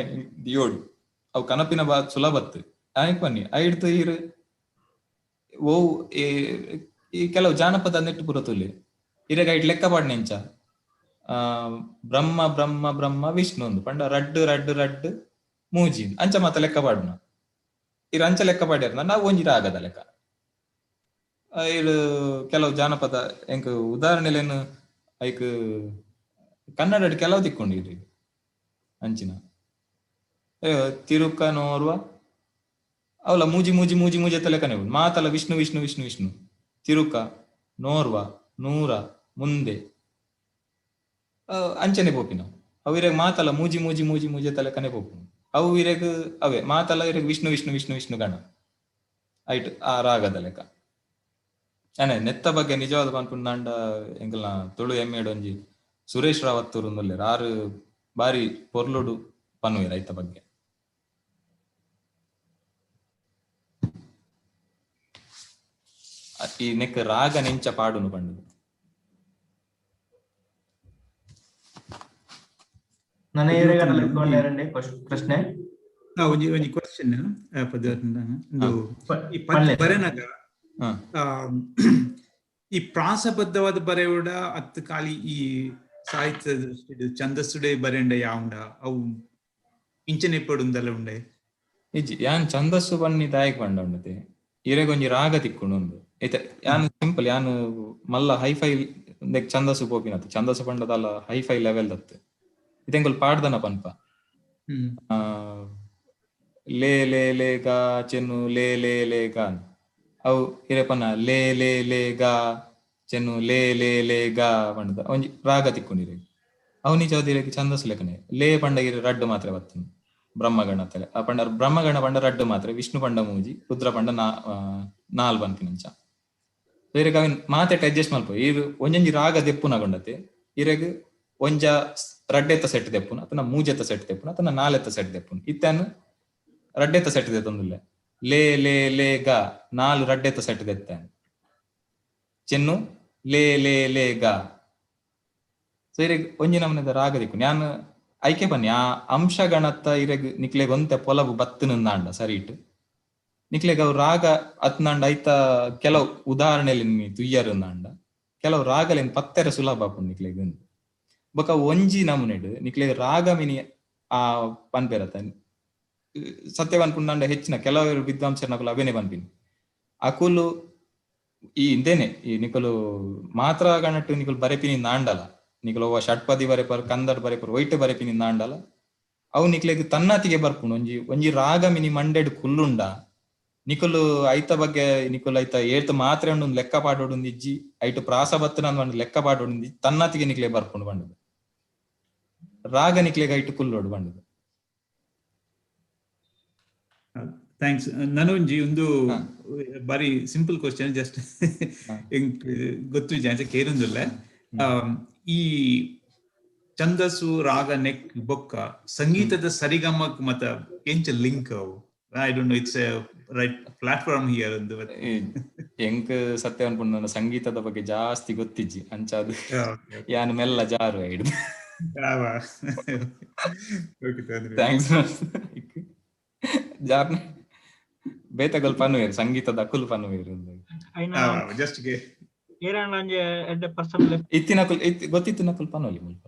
ದಿಯೋಡು ಅವು ಕನಪಿನ ಬಾ ಸುಲಭತ್ತು ಆಯ್ಕ್ ಬನ್ನಿ ಐಡ್ತು ಇರು ಓ ಈ ಕೆಲವು ಜಾನಪದ ನೆಟ್ಟು ಪೂರ ತುಲೆ ಇರೆಗ್ ಐಟ್ ಲೆಕ್ಕ ಪಾಡ್ನೆಂಚ ಬ್ರಹ್ಮ ಬ್ರಹ್ಮ ಬ್ರಹ್ಮ ವಿಷ್ಣು ಒಂದು ಪಂಡ ರಡ್ಡು ರಡ್ಡು ರಡ್ಡು ಮೂಜಿ ಅಂಚ ಮಾತ ಲೆಕ್ಕ ಪಾಡ್ನ ಇರ್ ಅಂಚ ಲೆಕ್ಕ ಪಾಡ್ಯಾರ ನಾವು ಒಂಜಿ ರಾಗದ ಲೆಕ್ಕ. ಇರು ಕೆಲವು ಜಾನಪದ ಎಂಕ್ ಉದಾಹರಣೆಲೇನು ಐಕ್ ಕನ್ನಡ ಕೆಲವು ತಿಕ್ಕೊಂಡು ಇರ್ರಿ ಅಂಚಿನ ತಿರುಕ ನೋರ್ವ ಅವಲ ಮೂಜಿ ಮೂಜಿ ಮೂಜಿ ಮೂಜಿ ಲೆಕ್ಕನೆ ಮಾತಲ ವಿಷ್ಣು ವಿಷ್ಣು ವಿಷ್ಣು ವಿಷ್ಣು ತಿರುಕ ನೋರ್ವ ನೂರ ಮುಂದೆ ಅಂಚನೆ ಪೋಪಿನ ಅವು ಇರೆಗ್ ಮಾತಲ ಮೂಜಿ ಮೂಜಿ ಮೂಜಿ ಮೂಜಿ ಲೆಕ್ಕನೆ ಪೋಪು ಅವು ಇರೆಗ್ ಅವೇ ಮಾತಲ ಇರೆಗ್ ವಿಷ್ಣು ವಿಷ್ಣು ವಿಷ್ಣು ವಿಷ್ಣು ಗಣ ಐಟ್ ಆ ರಾಗದ ಲೆಕ್ಕ. ಅನೆ ನೆತ್ತ ಬಗ್ಗೆ ನಿಜವಾದ ಪನ್ಪುಂಡ ಎಂಕಲ್ನ ತುಳು ಎಮ್ಮೆಡ್ ಒಂಜಿ ಸುರೇಶ್ ರಾವತ್ತೂರು ಉಲ್ಲೆರ್ ಆರು ಬಾರಿ ಪೊರ್ಲುಡು ಪನ್ನುವೆರ್ ಐತ ಬಗ್ಗೆ. ಈ ನೆಕ್ ರಾಗ ನೆಂಚ ಪಾಡುನು ಪಂಡುದು. ನನ್ನ ಏರಿಯಾದಲ್ಲಿ ಪ್ರಶ್ನೆ ಒಂಜಿ ಒಂಜಿ ಕ್ವಶನ್ ಈ ಪದ ಬರೆನಗ ಈ ಪ್ರಾಸಬದ್ಧವಾದ ಬರೆಯುಡ ಅತ್ ಖಾಲಿ ಈ ಸಾಹಿತ್ಯ ದೃಷ್ಟಿಡ್ ಛಂದಸ್ಸುಡೆ ಬರೆಂಡ ಯಾವುಂಡ ಅವು ಇಂಚನೆ ಪಡುಂದಲ್ಲ ಉಂಡೆ ಇಜ್ಜಿ ಯಾನ್ ಛಂದಸ್ಸು ಬನ್ನಿ ದಾಯಕ್ ಪಂಡ ಉಂಡತೆ ಇರೆಗೊಂಜಿ ರಾಗ ತಿಕ್ಕುಂಡು ಉಂದು ಐತೆ ಯಾನ್ ಸಿಂಪಲ್ ಯಾನ್ ಮಲ್ಲ ಹೈಫೈ ಛಂದಸ್ಸು ಪೋಪಿನತ್ತು ಛಂದಸ್ಸು ಪಂಡದಲ್ಲ ಹೈಫೈ ಲೆವೆಲ್ ದತ್ತು ಇದೆಂಗುಲ್ ಪಾಡ್ದನ ಪನ್ಪ ಲೇ ಲೇ ಲೇ ಗಾ ಚೆನ್ನು ಲೇ ಲೇ ಲೇ ಗಾ ಅವು ಇರೆಪನ ಲೇ ಲೇ ಲೇ ಗಾ ಚೆನ್ನು ಲೇ ಲೇ ಲೇ ಗಾ ಪಂಡದ ಒಂಜಿ ರಾಗ ತಿಕ್ಕೊಂಡಿರಿ ಅವು ನಿಜವಾದ ಇರೆಗ್ ಛಂದಸ್ಸು ಲೆಕ್ಕನೆ ಲೇ ಪಂಡ ಇರೆ ರಡ್ಡು ಮಾತ್ರ ಬತ್ತನು ಬ್ರಹ್ಮಗಣ ತಲೆ ಆ ಪಂಡ ಬ್ರಹ್ಮಗಣ ಪಂಡ ರಡ್ಡು ಮಾತ್ರ ವಿಷ್ಣು ಪಂಡ ಮೂಜಿ ರುದ್ರ ಪಂಡ ನಾಲ್ ಪನ್ಪಿನಂಚ ಇರೆಗ್ ಅವಿನ್ ಮಾತೆಟ್ ಅಡ್ಜಸ್ಟ್ ಮಲ್ಪ ಇರು ಒಂಜೊಂಜಿ ರಾಗ ದೆಪ್ಪುನಗೊಂಡತೆ ಇರೆಗ್ ಒಂಜ ರಡ್ಡೆತ್ತ ಸೆಟ್ ದೆಪ್ಪುನ ಅತನ ಮೂಜೆತ್ತ ಸೆಟ್ ದೆಪ್ಪುನ ಅತನ ನಾಲೆತ್ತ ಸೆಟ್ ದೆಪ್ಪುನ ಇತ್ತನು ರಡ್ಡೆತ್ತ ಸೆಟ್ ದೆತ್ತೊಂದುಲ್ಲೆ ಲೇ ಲೇ ಲೇ ಗಾ ನಾಲ್ ರಡ್ಡೆತ್ತ ಸೆಟ್ ದೆತ್ತಾನೆ ಚೆನ್ನು ಲೇ ಲೇ ಲೇ ಗಾ. ಸೊ ಇರೆಗ್ ಒಂಜಿ ನಮೂನೆದ ರಾಗ ದಿಕ್ಕು ಯಾನ್ ಐಕೆ ಬನ್ನಿ ಆ ಅಂಶಗಣತ್ತ ಇರೆಗ್ ನಿಕ್ಲೆಗ್ ಒಂತೆ ಪೊಲಬು ಬತ್ತುನಂದಾಂಡ ಸರಿ ಇಟ್ಟು ನಿಕ್ಲೆಗ್ ಅವು ರಾಗ ಅತ್ನಾಂಡ ಐತ ಕೆಲವು ಉದಾಹರಣೆಲಿ ತುಯ್ಯರುಂದಾಂಡ ಕೆಲವು ರಾಗಲೇನ್ ಪತ್ತೆರ ಸುಲಭ ಆಪುಂಡು ನಿಕ್ಲೆಗ್ ಬೊಕ ಒಂಜಿ ನಮೂನೆಡ್ ನಿಕ್ಲೆಗ್ ರಾಗ ಮಿನಿ ಆ ಪನ್ಪೆರತ ಸತ್ಯ ಪನ್ಪುಂಡಾಂಡ ಹೆಚ್ಚಿನ ಕೆಲವರು ವಿದ್ವಾಂಸರನಕುಲು ಅವೇನೆ ಪನ್ಪಿನಿ ಅಕುಲು ಈ ಇಂದೇನೆ ಈ ನಿಕುಲು ಮಾತ್ರ ಗಣಟ್ಟು ನಿಕುಲು ಬರೆಪಿನಿ ನಾಂಡಲ ನಿಕುಲು ಒವ್ವ ಷಟ್ಪದಿ ಬರೆಪರ್ ಕಂದಡ್ ಬರೆಪರ್ ಒಯ್ಟ್ ಬರೆಪಿನಿ ನಾಂಡಲ ಅವು ನಿಕ್ಲೆಗ್ ತನ್ನಾತಿಗೆ ಬರ್ಪುಂಡು ಒಂಜಿ ಒಂಜಿ ರಾಗ ಮಿನಿ ಮಂಡೆಡ್ ಕುಲ್ಲುಂಡ ನಿಕುಲು ಐತ ಬಗ್ಗೆ ನಿಕುಲು ಐತ ಏಳ್ತು ಮಾತ್ರೆ ಉಂಡು ಲೆಕ್ಕ ಪಾಡೋಡು ಇಜ್ಜಿ ಐಟು ಪ್ರಾಸ ಬತ್ತನ ಒಂದು ಲೆಕ್ಕ ಪಾಡೋಡು ತನ್ನಾತಿಗೆ ನಿಕ್ಲೆ ಬರ್ಪುಂಡು ಬಂಡದು ರಾಗ ನಿಕ್ಲೆಗ್ ಐಟು ಕುಲ್ಲೋಡು ಬಂಡದು. Thanks. ನನೊಂಜಿ ಒಂದು ಬಾರಿ ಸಿಂಪಲ್ ಕ್ವಶನ್ ಜಸ್ಟ್ ಗೊತ್ತು ಜಾಸ್ತಿ ಕೇರುಂದಿಲ್ಲ. ಈ ಛಂದಸ್ಸು ರಾಗ ನೆಕ್ ಬೊಕ್ಕ ಸಂಗೀತದ ಸರಿಗಮಕ್ ಮತ ಎಂಚ ಲಿಂಕ್ ಅವು? I don't know it's right platform here ಒಂದು ಎಂಕ್ ಸತ್ಯ ಅನ್ಪುಂಡ ಸಂಗೀತದ ಬಗ್ಗೆ ಜಾಸ್ತಿ ಗೊತ್ತಿಜ್ಜಿ ಅಂಚಾದ್ ಯಾನ್ ಮೆಲ್ಲ ಜಾರು ಹಿಡ್ದು. Thanks. ಜಾರ್ನೆ ಬೇತಗಲ್ ಪನ್ನುವೇರು ಸಂಗೀತದ ಅಕುಲು ಪನ್ನುವೇರು ಜಸ್ಟ್ ಇತ್ತಿನ ಗೊತ್ತಿತ್ತಿನ ಪನ್ನೊಲಿ ಮುಲ್ಪ.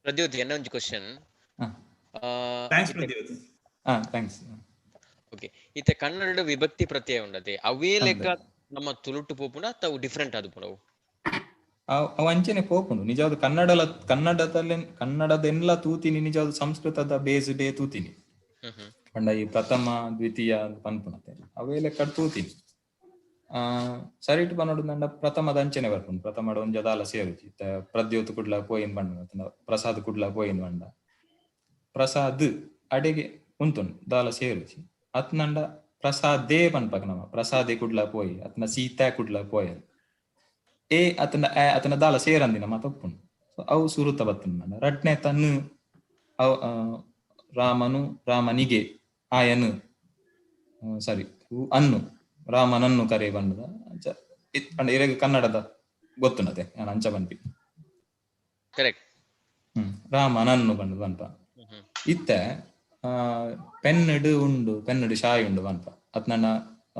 ಪ್ರದ್ಯೋತ್ ಎನ್ನ ಒಂಜಿ question. Thanks Pradyot. Thanks. Okay, ಇತ್ತೆ ಕನ್ನಡ ವಿಭಕ್ತಿ ಪ್ರತ್ಯಯ ಉಂಡತೆ ಅವೇ ಲೆಕ್ಕ ನಮ್ಮ ತುಳುಟು ಪೋಪುಂಡ ಅಥವಾ ಡಿಫರೆಂಟ್ ಅದು ಪುನವು? ಅವು ಅಂಚನೆ ಪೋಪುಂಡು ನಿಜವಾದ ಕನ್ನಡದಲ್ಲೇ ಕನ್ನಡದೆಲ್ಲ ತೂತಿನಿ ನಿಜವಾದ ಸಂಸ್ಕೃತದ ಬೇಸ್ ಡೇ ತೂತಿನಿ ಪಂಡ ಈ ಪ್ರಥಮ ದ್ವಿತೀಯ ಪನ್ಪುನತೆ ಅವೇ ಲೆಕ್ಕ ತೂತಿನಿ. ಸರಿಟ್ ಪನ್ನೊಡು ನಂಡ ಪ್ರಥಮದ ಅಂಚನೆ ಬರ್ಪುಂಡು ಪ್ರಥಮಡ್ ಒಂಜಿ ದಾಲ ಸೇರುಜಿ ಪ್ರದ್ಯೋತ್ ಕುಡ್ಲ ಪೋಯಿನ್ ಪಂಡ ಪ್ರಸಾದ್ ಕುಡ್ಲ ಪೋಯಿನ್ ಪಂಡ ಪ್ರಸಾದ್ ಅಡೆಗೆ ಉಂತುಂಡು ದಾಲ ಸೇರುಜಿ ಅತ್ನಂಡ ಪ್ರಸಾದೇ ಪನ್ಪಕ ನಮ ಪ್ರಸಾದೆ ಕುಡ್ಲ ಪೋಯಿ ಅತ್ನ ಸೀತಾ ಕುಡ್ಲ ಪೋಯ ಎ ಅತನ ಎ ಅತನ ದಾಲ ಸೇರಂದಿನ ಮಾತ ಒಪ್ಪುಂಡು. ಸೊ ಅವು ಸುರುತ ಬತ್ತುಂಡು ರಡ್ನೆ ತನ್ನು ಅವು ರಾಮನು ರಾಮನಿಗೆ ಆಯನು ಸಾರಿ ಅನ್ನು ರಾಮನನ್ನು ಕರೆ ಬಂಡದ ಅಂಚ ಪಂಡ ಇರೆಗ್ ಕನ್ನಡದ ಗೊತ್ತುಂಡತೆ ನಾನು ಅಂಚ ಪನ್ಪಿ ಕರೆಕ್ಟ್. ರಾಮನನ್ನು ಬಂಡದ ಪನ್ಪ ಇತ್ತೆ ಪೆನ್ನುಡು ಉಂಡು, ಪೆನ್ನುಡು ಶಾಯಿ ಉಂಡು ಪನ್ಪ, ಅತ್ನಂಡ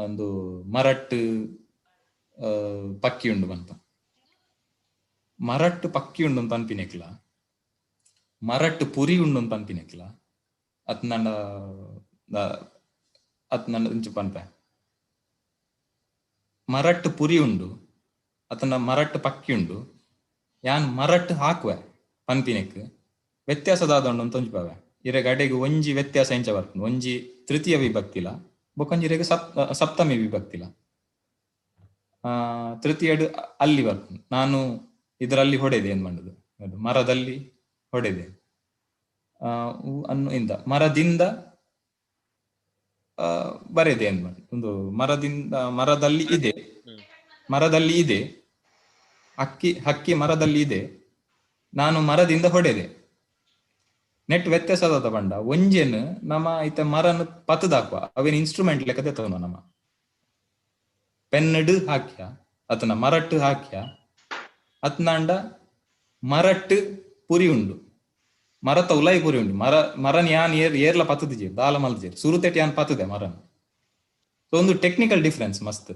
ಒಂದು ಮರಟ್ಟು ಪಕ್ಕಿ ಉಂಡು ಪನ್ಪ. ಮರಟ್ಟು ಪಕ್ಕಿ ಉಂಡು ಪನ್ಪಿನೆಕ್ಲ, ಮರಟ್ಟು ಪುರಿ ಉಂಡು ಪನ್ಪಿನೆಕ್ಲ, ಅತ್ನಂಡ ಅತ್ನಂಡ ಇಂಚ ಪನ್ಪ ಮರಟ್ಟು ಪುರಿ ಉಂಡು ಅತನ ಮರಟ್ಟು ಪಕ್ಕಿ ಉಂಡು, ಯಾನ್ ಮರಟ್ಟು ಹಾಕುವೆ ಪನ್ಪಿನೆಕ್ ವ್ಯತ್ಯಾಸದಾದ ಉಂಡು ಅಂತ ಒಂಜಿ ಇರೆಗ್ ಅಡೆಗ್ ಒಂಜಿ ವ್ಯತ್ಯಾಸ ಎಂಚ ಬರ್ಪುಂಡು, ಒಂಜಿ ತೃತೀಯ ವಿಭಕ್ತಿಲ ಬೊಕೊಂಜಿ ಇರೆಗ್ ಸಪ್ತಮಿ ವಿಭಕ್ತಿಲ. ತೃತೀಯಡು ಅಲ್ಲಿ ಬರ್ಪುಂಡು, ನಾನು ಇದರಲ್ಲಿ ಹೊಡೆದೆ ಏನ್ ಮಾಡುದು, ಮರದಲ್ಲಿ ಹೊಡೆದೆ ಅನ್ನು ಇಂದ ಮರದಿಂದ ಬರೆದೆ ಏನ್ ಮಾಡುದು, ಒಂದು ಮರದಿಂದ ಮರದಲ್ಲಿ ಇದೆ, ಮರದಲ್ಲಿ ಇದೆ, ಹಕ್ಕಿ ಹಕ್ಕಿ ಮರದಲ್ಲಿ ಇದೆ, ನಾನು ಮರದಿಂದ ಹೊಡೆದೆ. ನೆಟ್ ವ್ಯತ್ಯಾಸದ ಬಂಡ ಒಂಜೆನ್ ನಮ್ಮ ಐತ ಮರನ್ ಪತ್ತದಾಕುವ ಅವೇನ್ ಇನ್ಸ್ಟ್ರೂಮೆಂಟ್ ಲೆಕ್ಕದೆ ತೋನು, ನಮ್ಮ ಪೆನ್ನುಡು ಹಾಕ್ಯ ಅತನ ಮರಟ್ಟು ಹಾಕ್ಯ ಅತ್ನಾಂಡ ಮರಟ್ಟು ಪುರಿ ಉಂಡು, ಮರತ ಉಲಾಯಿ ಪುರಿ ಉಂಡು, ಮರ ಮರನ್ ಯಾನ್ ಏರ್ ಏರ್ಲ ಪತ್ತದಿಜೆ ದಾಲ ಮಲ್ದಿಜೆ ಸುರುತೆಟ್ ಯಾನ್ ಪತ್ತದೆ ಮರನ್. ಸೊ ಒಂದು ಟೆಕ್ನಿಕಲ್ ಡಿಫ್ರೆನ್ಸ್ ಮಸ್ತ್.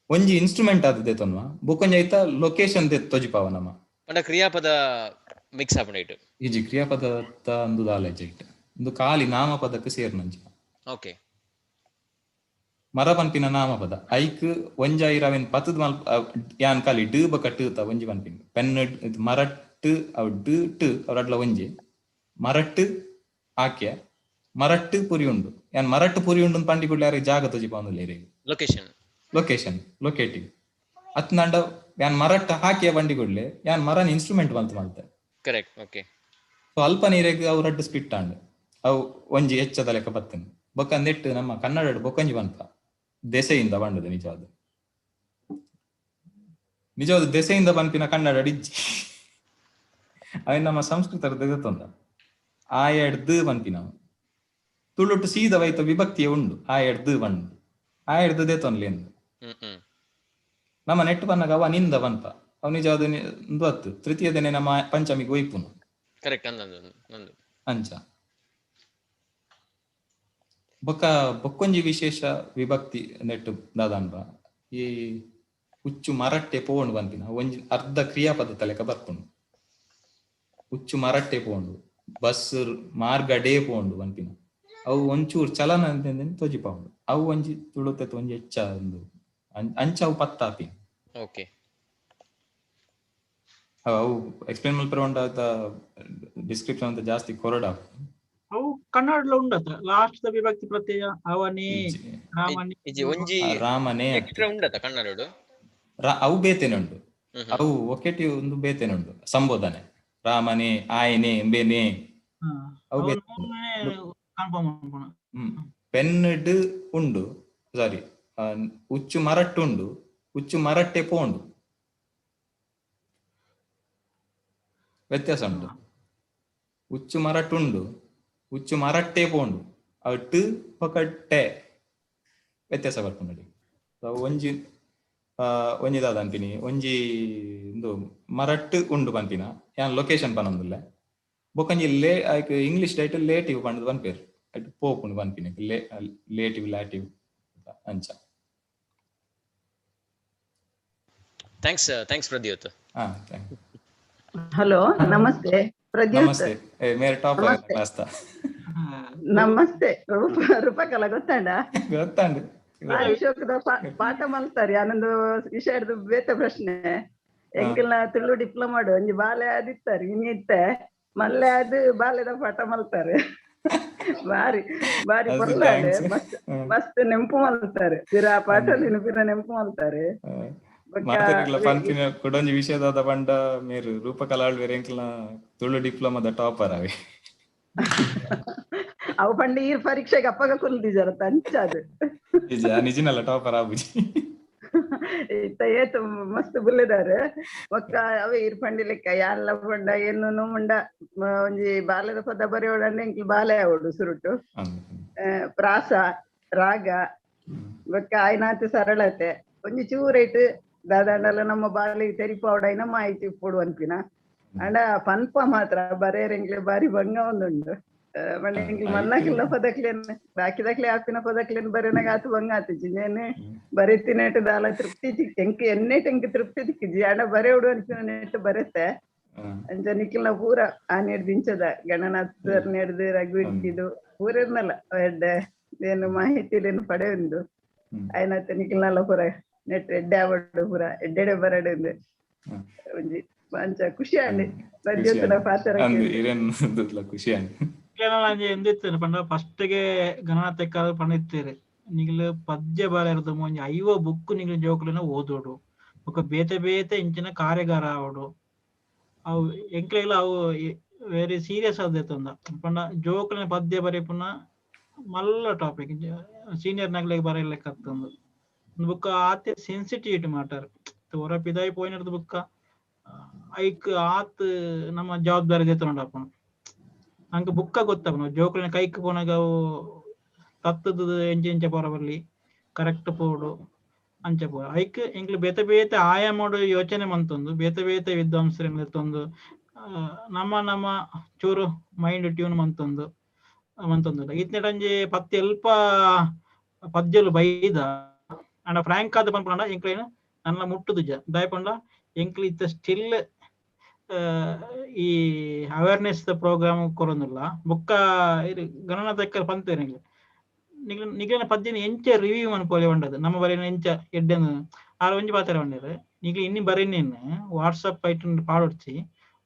ಒಂಜಿ ಇನ್ಸ್ಟ್ರೂಮೆಂಟ್ ಆದದೆ ತೊನ್ವ, ಬೊಕೊಂಜಿ ಐತ ಲೊಕೇಶನ್ ತೊಜಿಪಾವ ನಮ್ಮ ಪಂಡ ಕ್ರಿಯಾಪದ ಮಿಕ್ಸ್ ಆಪುಂಡು ಐಟ್. ಇಜಿ ಕ್ರಿಯಾಪದ ಅಂದು ದಾಲ ಇಜ್ಜಿ, ಒಂದು ಖಾಲಿ ನಾಮಪದಕ್ಕೆ ಸೇರ್ನಂಚ. ಓಕೆ, ಮರ ಪನ್ಪಿನ ನಾಮಪದ ಐಕ್ ಒಂಜಾಯಿರ ಅವೇನ್ ಪತ್ತದ ಮಲ್ಪ ಯಾನ್ ಖಾಲಿ ಡ್ ಬೊಕ ಟ ತ ಒಂಜಿ ಪನ್ಪಿನ ಪೆನ್ ಮರಟ್ಟು ಅವ್ ಡ್ ಟ್ ಅವರಡ್ಲ ಒಂಜಿ ಮರಟ್ಟು ಆಕ್ಯ ಮರಟ್ಟು ಪುರಿ ಉಂಡು, ಯಾನ್ ಮರಟ್ಟು ಪುರಿ ಉಂಡು ಪಂಡಿ ಕೂಡ್ಲೆ ಯಾರಿಗೆ ಜಾಗ ತೊಜಿಪಾವಂದಿಲ್ಲ ಇರೆಗ್ ಲೊಕೇಶನ್ ಲೊಕೇಶನ್ ಲೊಕೇಟಿಂಗ್ ಅತ್ನಾಂಡ ಯಾನ್ ಮರಟ್ಟ ಹಾಕಿಯ ಬಂಡಿ ಕೂಡ್ಲೆ ಯಾನ್ ಮರನ್ ಇನ್ಸ್ಟ್ರೂಮೆಂಟ್ ಬಂತ ಮಲ್ತೆ. Correct, okay. ಸೊ ಅಲ್ಪ ನೀರೆಗ್ ಅವು ರಡ್ಡು ಸ್ಪಿಟ್ ಆಂಡ್ ಅವು ಒಂಜಿ ಹೆಚ್ಚದ ಲೆಕ್ಕ ಬತ್ತನೆ ಬೊಕ್ಕ ನೆಟ್ಟು ನಮ್ಮ ಕನ್ನಡ ಬೊಕ್ಕಂಜಿ ಪನ್ಪ ದೆಸೆಯಿಂದ ಬಂಡದ ನಿಜವಾದ ನಿಜವಾದ ದೆಸೆಯಿಂದ ಪನ್ಪಿನ ಕನ್ನಡ ಇಜ್ಜಿ, ಅವೆ ನಮ್ಮ ಸಂಸ್ಕೃತ ದೆಸೆತೊಂದ ಆ ಎಡ್ದು ಪನ್ಪಿನ ತುಳುಟು ಸೀದ ವೈತ ವಿಭಕ್ತಿಯ ಉಂಡು, ಆ ಎಡ್ದು ಬಂಡು ಆ ಎಡ್ದು ದೇತೊನ್ಲಿ ಎಂದು ನಮ್ಮ ನೆಟ್ಟು ಪನ್ನಗ ಅವ ನಿಂದ ಪನ್ಪ ಅವ ನಿಜವಾದ ಒಂದು ಹತ್ತು ತೃತೀಯ ದಿನ ನಮ್ಮ ಪಂಚಮಿಗೆ ಒಯ್ಪುನು. ಕರೆಕ್ಟ್, ಅಂಚ ಬೊಕ್ಕ ಬೊಕ್ಕೊಂಜಿ ವಿಶೇಷ ವಿಭಕ್ತಿ ನೆಟ್ಟು ದಾದಾನ್ಬ ಈ ಉಚ್ಚು ಮರಟ್ಟೆ ಪೋಂಡು ಪನ್ಪಿನ ಒಂಜಿ ಅರ್ಧ ಕ್ರಿಯಾಪದ ತಲೆಕ ಬರ್ಪುಂಡು. ಉಚ್ಚು ಮರಟ್ಟೆ ಪೋಂಡು, ಬಸ್ ಮಾರ್ಗಡೆ ಪೋಂಡು ಪನ್ಪಿನ ಅವು ಒಂಚೂರು ಚಲನ ಅಂತ ತೋಜಿಪಾವುಂಡು, ಅವು ಒಂಜಿ ತುಳುತೆ ಒಂಜಿ ಹೆಚ್ಚ ಒಂದು ಅಂಚ ಅವು ಪತ್ತಾಪಿ. ಓಕೆ, ಅವು ಎಕ್ಸ್ಪ್ಲೇನ್ ಮಲ್ಪರೆ ಉಂಡ ಡಿಸ್ಕ್ರಿಪ್ಷನ್ ಅಂತ ಜಾಸ್ತಿ ಕೊರಡ. ಅವು ಕನ್ನಡಲ ಉಂಡತ ಲಾಸ್ಟ್ the ವಿಭಕ್ತಿ ಪ್ರತ್ಯಯ ಅವನೇ ರಾಮನೇ ಒಂಜಿ ರಾಮನೇ ಎಕ್ಸ್ಟ್ರಾ ಉಂಡತ ಕನ್ನಡಡು ಅವು ಬೇತೇನೆ ಉಂಡು, ಅವು ಒಕೆಟಿ ಒಂದು ಬೇತೇನೆ ಉಂಡು ಸಂಬೋಧನೆ ರಾಮನೇ ಆಯನೆ ಎಂಬೇನೆ ಅವು ಪೆನ್ನುಡ್ ಉಂಡು, ಸಾರಿ ಉಚ್ಚು ಮರಟ್ಟು ಉಂಡು, ಉಚ್ಚು ಮರಟ್ಟೆ ಪೋಂಡು ವ್ಯತ್ಯಾಸ ಉಂಟು. ಉಚ್ಚು ಮರಟ್ಟುಂಡು, ಉಚ್ಚು ಮರಟ್ಟೆ ಪೋಂಡು ಅಟ್ಟು ಪಕಟ್ಟೆ ವ್ಯತ್ಯಾಸ ಬರ್ಪುಂಡು. ಒಂಜಿ ಒಂಜಿ ದಾದ ಅಂತೀನಿ ಒಂಜಿ ಇಂದು ಮರಟ್ಟು ಉಂಡು ಪನ್ಪಿನ ಯಾನ್ ಲೊಕೇಶನ್ ಪನೊಂದುಲ್ಲೆ, ಬೊಕೊಂಜಿ ಲೇ ಐಕ್ ಇಂಗ್ಲಿಷ್ ಡೈಟ್ ಲೇಟಿವ್ ಪಂಡದು ಪನ್ಪೇರು ಐಟ್ ಪೋಪುಂಡು ಪನ್ಪಿನ ಲೇಟಿವ್ ಲ್ಯಾಟಿವ್ ಅಂಚ. Thanks thanks Pradyut. ಹಾ thank. Hello ನಮಸ್ತೆ ಪ್ರದ್ಯುತ್. ನಮಸ್ತೆ, ಮೇರೆ ಟಾಪರ್ ಕ್ಲಾಸ್ ತ. ನಮಸ್ತೆ ರೂಪಕಲಾ ಗೊತ್ತಾಂಡ? ಗೊತ್ತಾಂಡು. ವಿಶೋಕದ ಪಾಠ ಮಲ್ತಾರೆ ಆನಂದು ವಿಷಯದ ಬೇತೆ ಪ್ರಶ್ನೆ ಎಂಕಲ್ನ ತುಳು ಡಿಪ್ಲೊಮಾಡು ಒಂಜಿ ಬಾಲೆ ಆದಿತ್ತಾರೆ ಇನ್ನಿತ್ತೆ ಮಲ್ಲೆ ಅದು ಬಾಲೆದ ಪಾಠ ಮಲ್ತಾರೆ ಬಾರಿ ಬಾರಿ ಪೊರ್ಲಾಡೆ ಮಸ್ತ್ ಮಸ್ತ್ ನೆಂಪು ಮಲ್ತಾರೆ ಪಿರ ಪಾಠ ಪಿರ ನೆಂಪು ಮಲ್ತಾರೆ. ಪನ್ಪಿನ ಕುಡೊಂಜಿ ವಿಷಯದಾದ ಪಂಡ ಮೇರು ರೂಪಕಲಾ ಆಳ್ವೆರ್ ಎಂಕಲ್ನ ತುಳು ಡಿಪ್ಲೊಮಾದ ಟಾಪರ್ ಅವೆ. ಅವು ಪಂಡ ಈ ಪರೀಕ್ಷೆಗೆ ಅಪ್ಪಗ ಕುಲ್ದಿಜಾರ ಅಂಚಾದು ನಿಜ ನಿಜಿನಲ್ಲ ಟಾಪರ್ ಆಬುಜಿ ಇತ್ತ ಏತು ಮಸ್ತ್ ಬುಲ್ಲೆದಾರೆ ಒಕ್ಕ ಅವೇ ಇರ್ ಪಂಡಿ ಲೆಕ್ಕ ಯಾನ್ಲ ಪಂಡ ಎನ್ನು ಮುಂಡ ಒಂಜಿ ಬಾಲೆದ ಪದ ಬರೆಯೋಡಂಡೆ ಎಂಕ್ಲು ಬಾಲೆ ಅವಡು ಸುರುಟು ಪ್ರಾಸ ರಾಗ ಬೊಕ್ಕ ಆಯ್ನಾತ್ ಸರಳತೆ ಒಂಜಿ ಚೂರೈಟ್ ದಾದಾಂಡಲ ನಮ್ಮ ಬಾಲೆ ತೆರಿಪಾವಡೈನ ಮಾಹಿತಿ ಇಪ್ಪೊಡು ಅನ್ಪಿನ ಅಂಡ ಪನ್ಪ ಮಾತ್ರ ಬರೇರೆಂಗ್ಲೆ ಬಾರಿ ಭಂಗ ಒಂದುಂಡು. ಪಂಡ ಎಂಕ್ಲು ಮನ್ನಾಕಿಲ್ಲ ಪದಕ್ಲೇನ್ ಬಾಕಿದಕ್ಲೆ ಆಪಿನ ಪದಕ್ಲೇನ್ ಬರೆನಾಗ ಆತು ಬಂಗ ಆತಿಜಿ. ನೇನು ಬರೆತಿನೆಟ್ ದಾಲ ತೃಪ್ತಿ ತಿಕ್ ಎಂಕ್ ಎನ್ನೆಟ್ ಎಂಕ್ ತೃಪ್ತಿ ತಿಕ್ಕಿಜಿ. ಅಣ್ಣ ಬರೆಯುಡು ಅನ್ಪಿನ ನೆಟ್ ಬರೆತೆ. ಅಂಚ ನಿಖಿಲ್ನ ಪೂರ ಆ ದಿಂಚದ ಗಣನಾಥ್ ಸರ್ ನೆಡ್ದು ರಘು ಇಟ್ಟಿದ್ದು ಪೂರ ಇರ್ನಲ್ಲ ಎಡ್ಡೆ ಏನು ಮಾಹಿತಿಲೇನು ಪಡೆಯುಂದು ಆಯ್ನತ್ತೆ ನಿಖಿಲ್ನಲ್ಲ ಪೂರ ನೆಟ್ ಎಡ್ಡೆ ಆವಡು ಪೂರ ಎಡ್ಡೆಡೆ ಬರಡು ಒಂಜಿ ಅಂಚ ಖುಷಿ ಆಂಡ್ ಪ್ರತಿಯೊಂದನ ಪಾತ್ರ ಖುಷಿ ಆಂಡ್. ಎಂದಿತ್ತೇನೆ ಪಂಡ ಫಸ್ಟ್ ಗೆ ಗಣನಾಥಕ್ಕಾದ ಪಂಡಿತ್ತೇರೆ ನಿಗ್ಲು ಪದ್ಯ ಬರೆದು ಒಂಜಿ 50 ಬುಕ್ ನಿಗ್ಲು ಜೋಕುಲೆನ ಓದೋಡು ಬೊಕ ಬೇತೆ ಬೇತೆ ಇಂಚಿನ ಕಾರ್ಯಾಗಾರ ಆವಡು ಅವು ಎಂಕ್ಲೆಗ್ಲ ಅವು ವೆರಿ ಸೀರಿಯಸ್ ಆದೆತ್ತಂದ ಪಂಡ ಜೋಕುಲೆನ ಪದ್ಯ ಬರೆಪುನ ಮಲ್ಲ ಟಾಪಿಕ್ ಸೀನಿಯರ್ ನಗ್ಲೆಗ್ ಬರೆಯಲೆಕ್ಕತ್ತಂದು ಬುಕ್ಕ ಆತೆ ಸೆನ್ಸಿಟಿವಿಟಿ ಮ್ಯಾಟರ್ ಹೊರ ಪಿದಾಯಿ ಪೋಯಿನರ್ದು ಬುಕ್ಕ ಐಕ್ ಆತ್ ನಮ್ಮ ಜವಾಬ್ದಾರಿ ದೆತ್ತೊಂಡಾಪುಂಡು. ಅಂಕ ಬುಕ್ಕ ಗೊತ್ತಾಪುಂಡು ಜೋಕುಲೆನ ಕೈಕ್ ಪೋನಗ ಅವು ತತ್ತದ ಎಂಚ ಎಂಚ ಪೋರ ಬರ್ಲಿ ಕರೆಕ್ಟ್ ಪೋಡು ಅಂಚ ಪೋ ಐಕ್ ಎಂಕ್ಲು ಬೇತೆ ಬೇತೆ ಆಯಾಮೋಡು ಯೋಚನೆ ಮಂತೊಂದು ಬೇತೆ ಬೇತೆ ವಿದ್ವಾಂಸರು ಎತ್ತೊಂದು ನಮ್ಮ ನಮ್ಮ ಚೂರು ಮೈಂಡ್ ಟ್ಯೂನ್ ಮಂತೊಂದು ಮಂತೊಂದು ಇತ್ನೆಟಂಜಿ ಪತ್ತಿ ಅಲ್ಪ ಪದ್ಯಲು ಬೈದ ಅಂಡ ಫ್ರಾಂಕ್ ಆದ್ ಪನ್ಪುಂಡ ಎಂಕ್ಲೇನ್ ನನ್ನ ಮುಟ್ಟುದುಜ ದಾಯೆ ಪಂಡ ಎಂಕ್ಲು ಇತ್ತ ಸ್ಟಿಲ್ ಈ ಅವೇರ್ನೆಸ್ ಪ್ರೋಗ್ರಾಮ್ ಕೊರೊಂದುಲ್ಲ ಬೊಕ್ಕ ಗಣನಾಥಕ್ಕ ಪಂತೇರ್ ಎಂಕ್ಲು ನಿಗ್ಲ ನಿಗ್ಲಿನ ಪದ್ಯನ ಎಂಚ ರಿವ್ಯೂ ಮನ್ಪೊಲೆ ಪಂಡದು ನಮ್ಮ ಬರೆನ ಎಂಚ ಎಡ್ಡೆಂದು ಆರ್ ಒಂಜಿ ಪಾತೆರ ಪಂಡೆರ್ ನಿಗ್ಲು ಇನ್ನಿ ಬರೆನೇನ್ ವಾಟ್ಸಪ್ ಐಟು ಪಾಡೊಡ್ಚಿ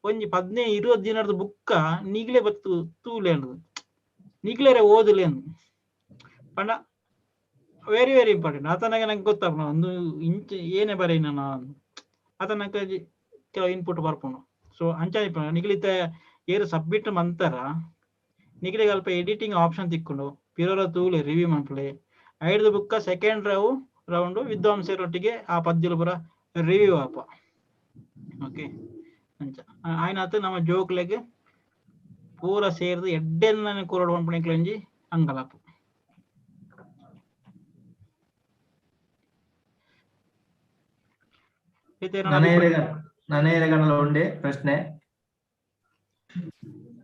ಒಂಜಿ 15 20 ದಿನದ ಬುಕ್ಕ ನಿಗ್ಲೆ ಬತ್ತು ತೂಲೆ ಅಂಡದು ನಿಗ್ಲೆರೆ ಓದುಲೆ ಅಂದ್ ಪಂಡ ವೆರಿ ವೆರಿ ಇಂಪಾರ್ಟೆಂಟ್. ಆತನಾಗ ನಂಗೆ ಗೊತ್ತಾಪುಂಡು ಒಂದು ಇಂಚ ಏನೇ ಬರೆಯಿನ ನಾನು ಆತನಕ ಕೆಲವು ಇನ್ಪುಟ್ ಬರ್ಪುಂಡು. ಸೊ ಅಂಚ ನಿಗ್ಲಿತ ಏರು ಸಬ್ಮಿಟ್ ಮಂತರ ನಿಗ್ಲಿಗ್ ಅಲ್ಪ ಎಡಿಟಿಂಗ್ ಆಪ್ಷನ್ ತಿಕ್ಕೊಂಡು ಪಿರೋರ ತೂಲೆ ರಿವ್ಯೂ ಮನ್ಪುಲೆ ಐಡ್ದು ಬುಕ್ಕ ಸೆಕೆಂಡ್ ರೌಂಡ್ ವಿದ್ವಾಂಸರೊಟ್ಟಿಗೆ ಆ ಪದ್ಯಲು ಪೂರ ರಿವ್ಯೂ ಆಪ. ಓಕೆ ಅಂಚ ಆಯ್ನಾತ್ ನಮ್ಮ ಜೋಕ್ಲೆಗ್ ಪೂರ ಸೇರ್ದು ಎಡ್ಡೆನ್ನ ಕೊರಡು ಪನ್ಪುನ ಒಂಜಿ ಅಂಗಲಾಪು. ನನೇರೆಗಣಲ ಉಂಡೆ ಪ್ರಶ್ನೆ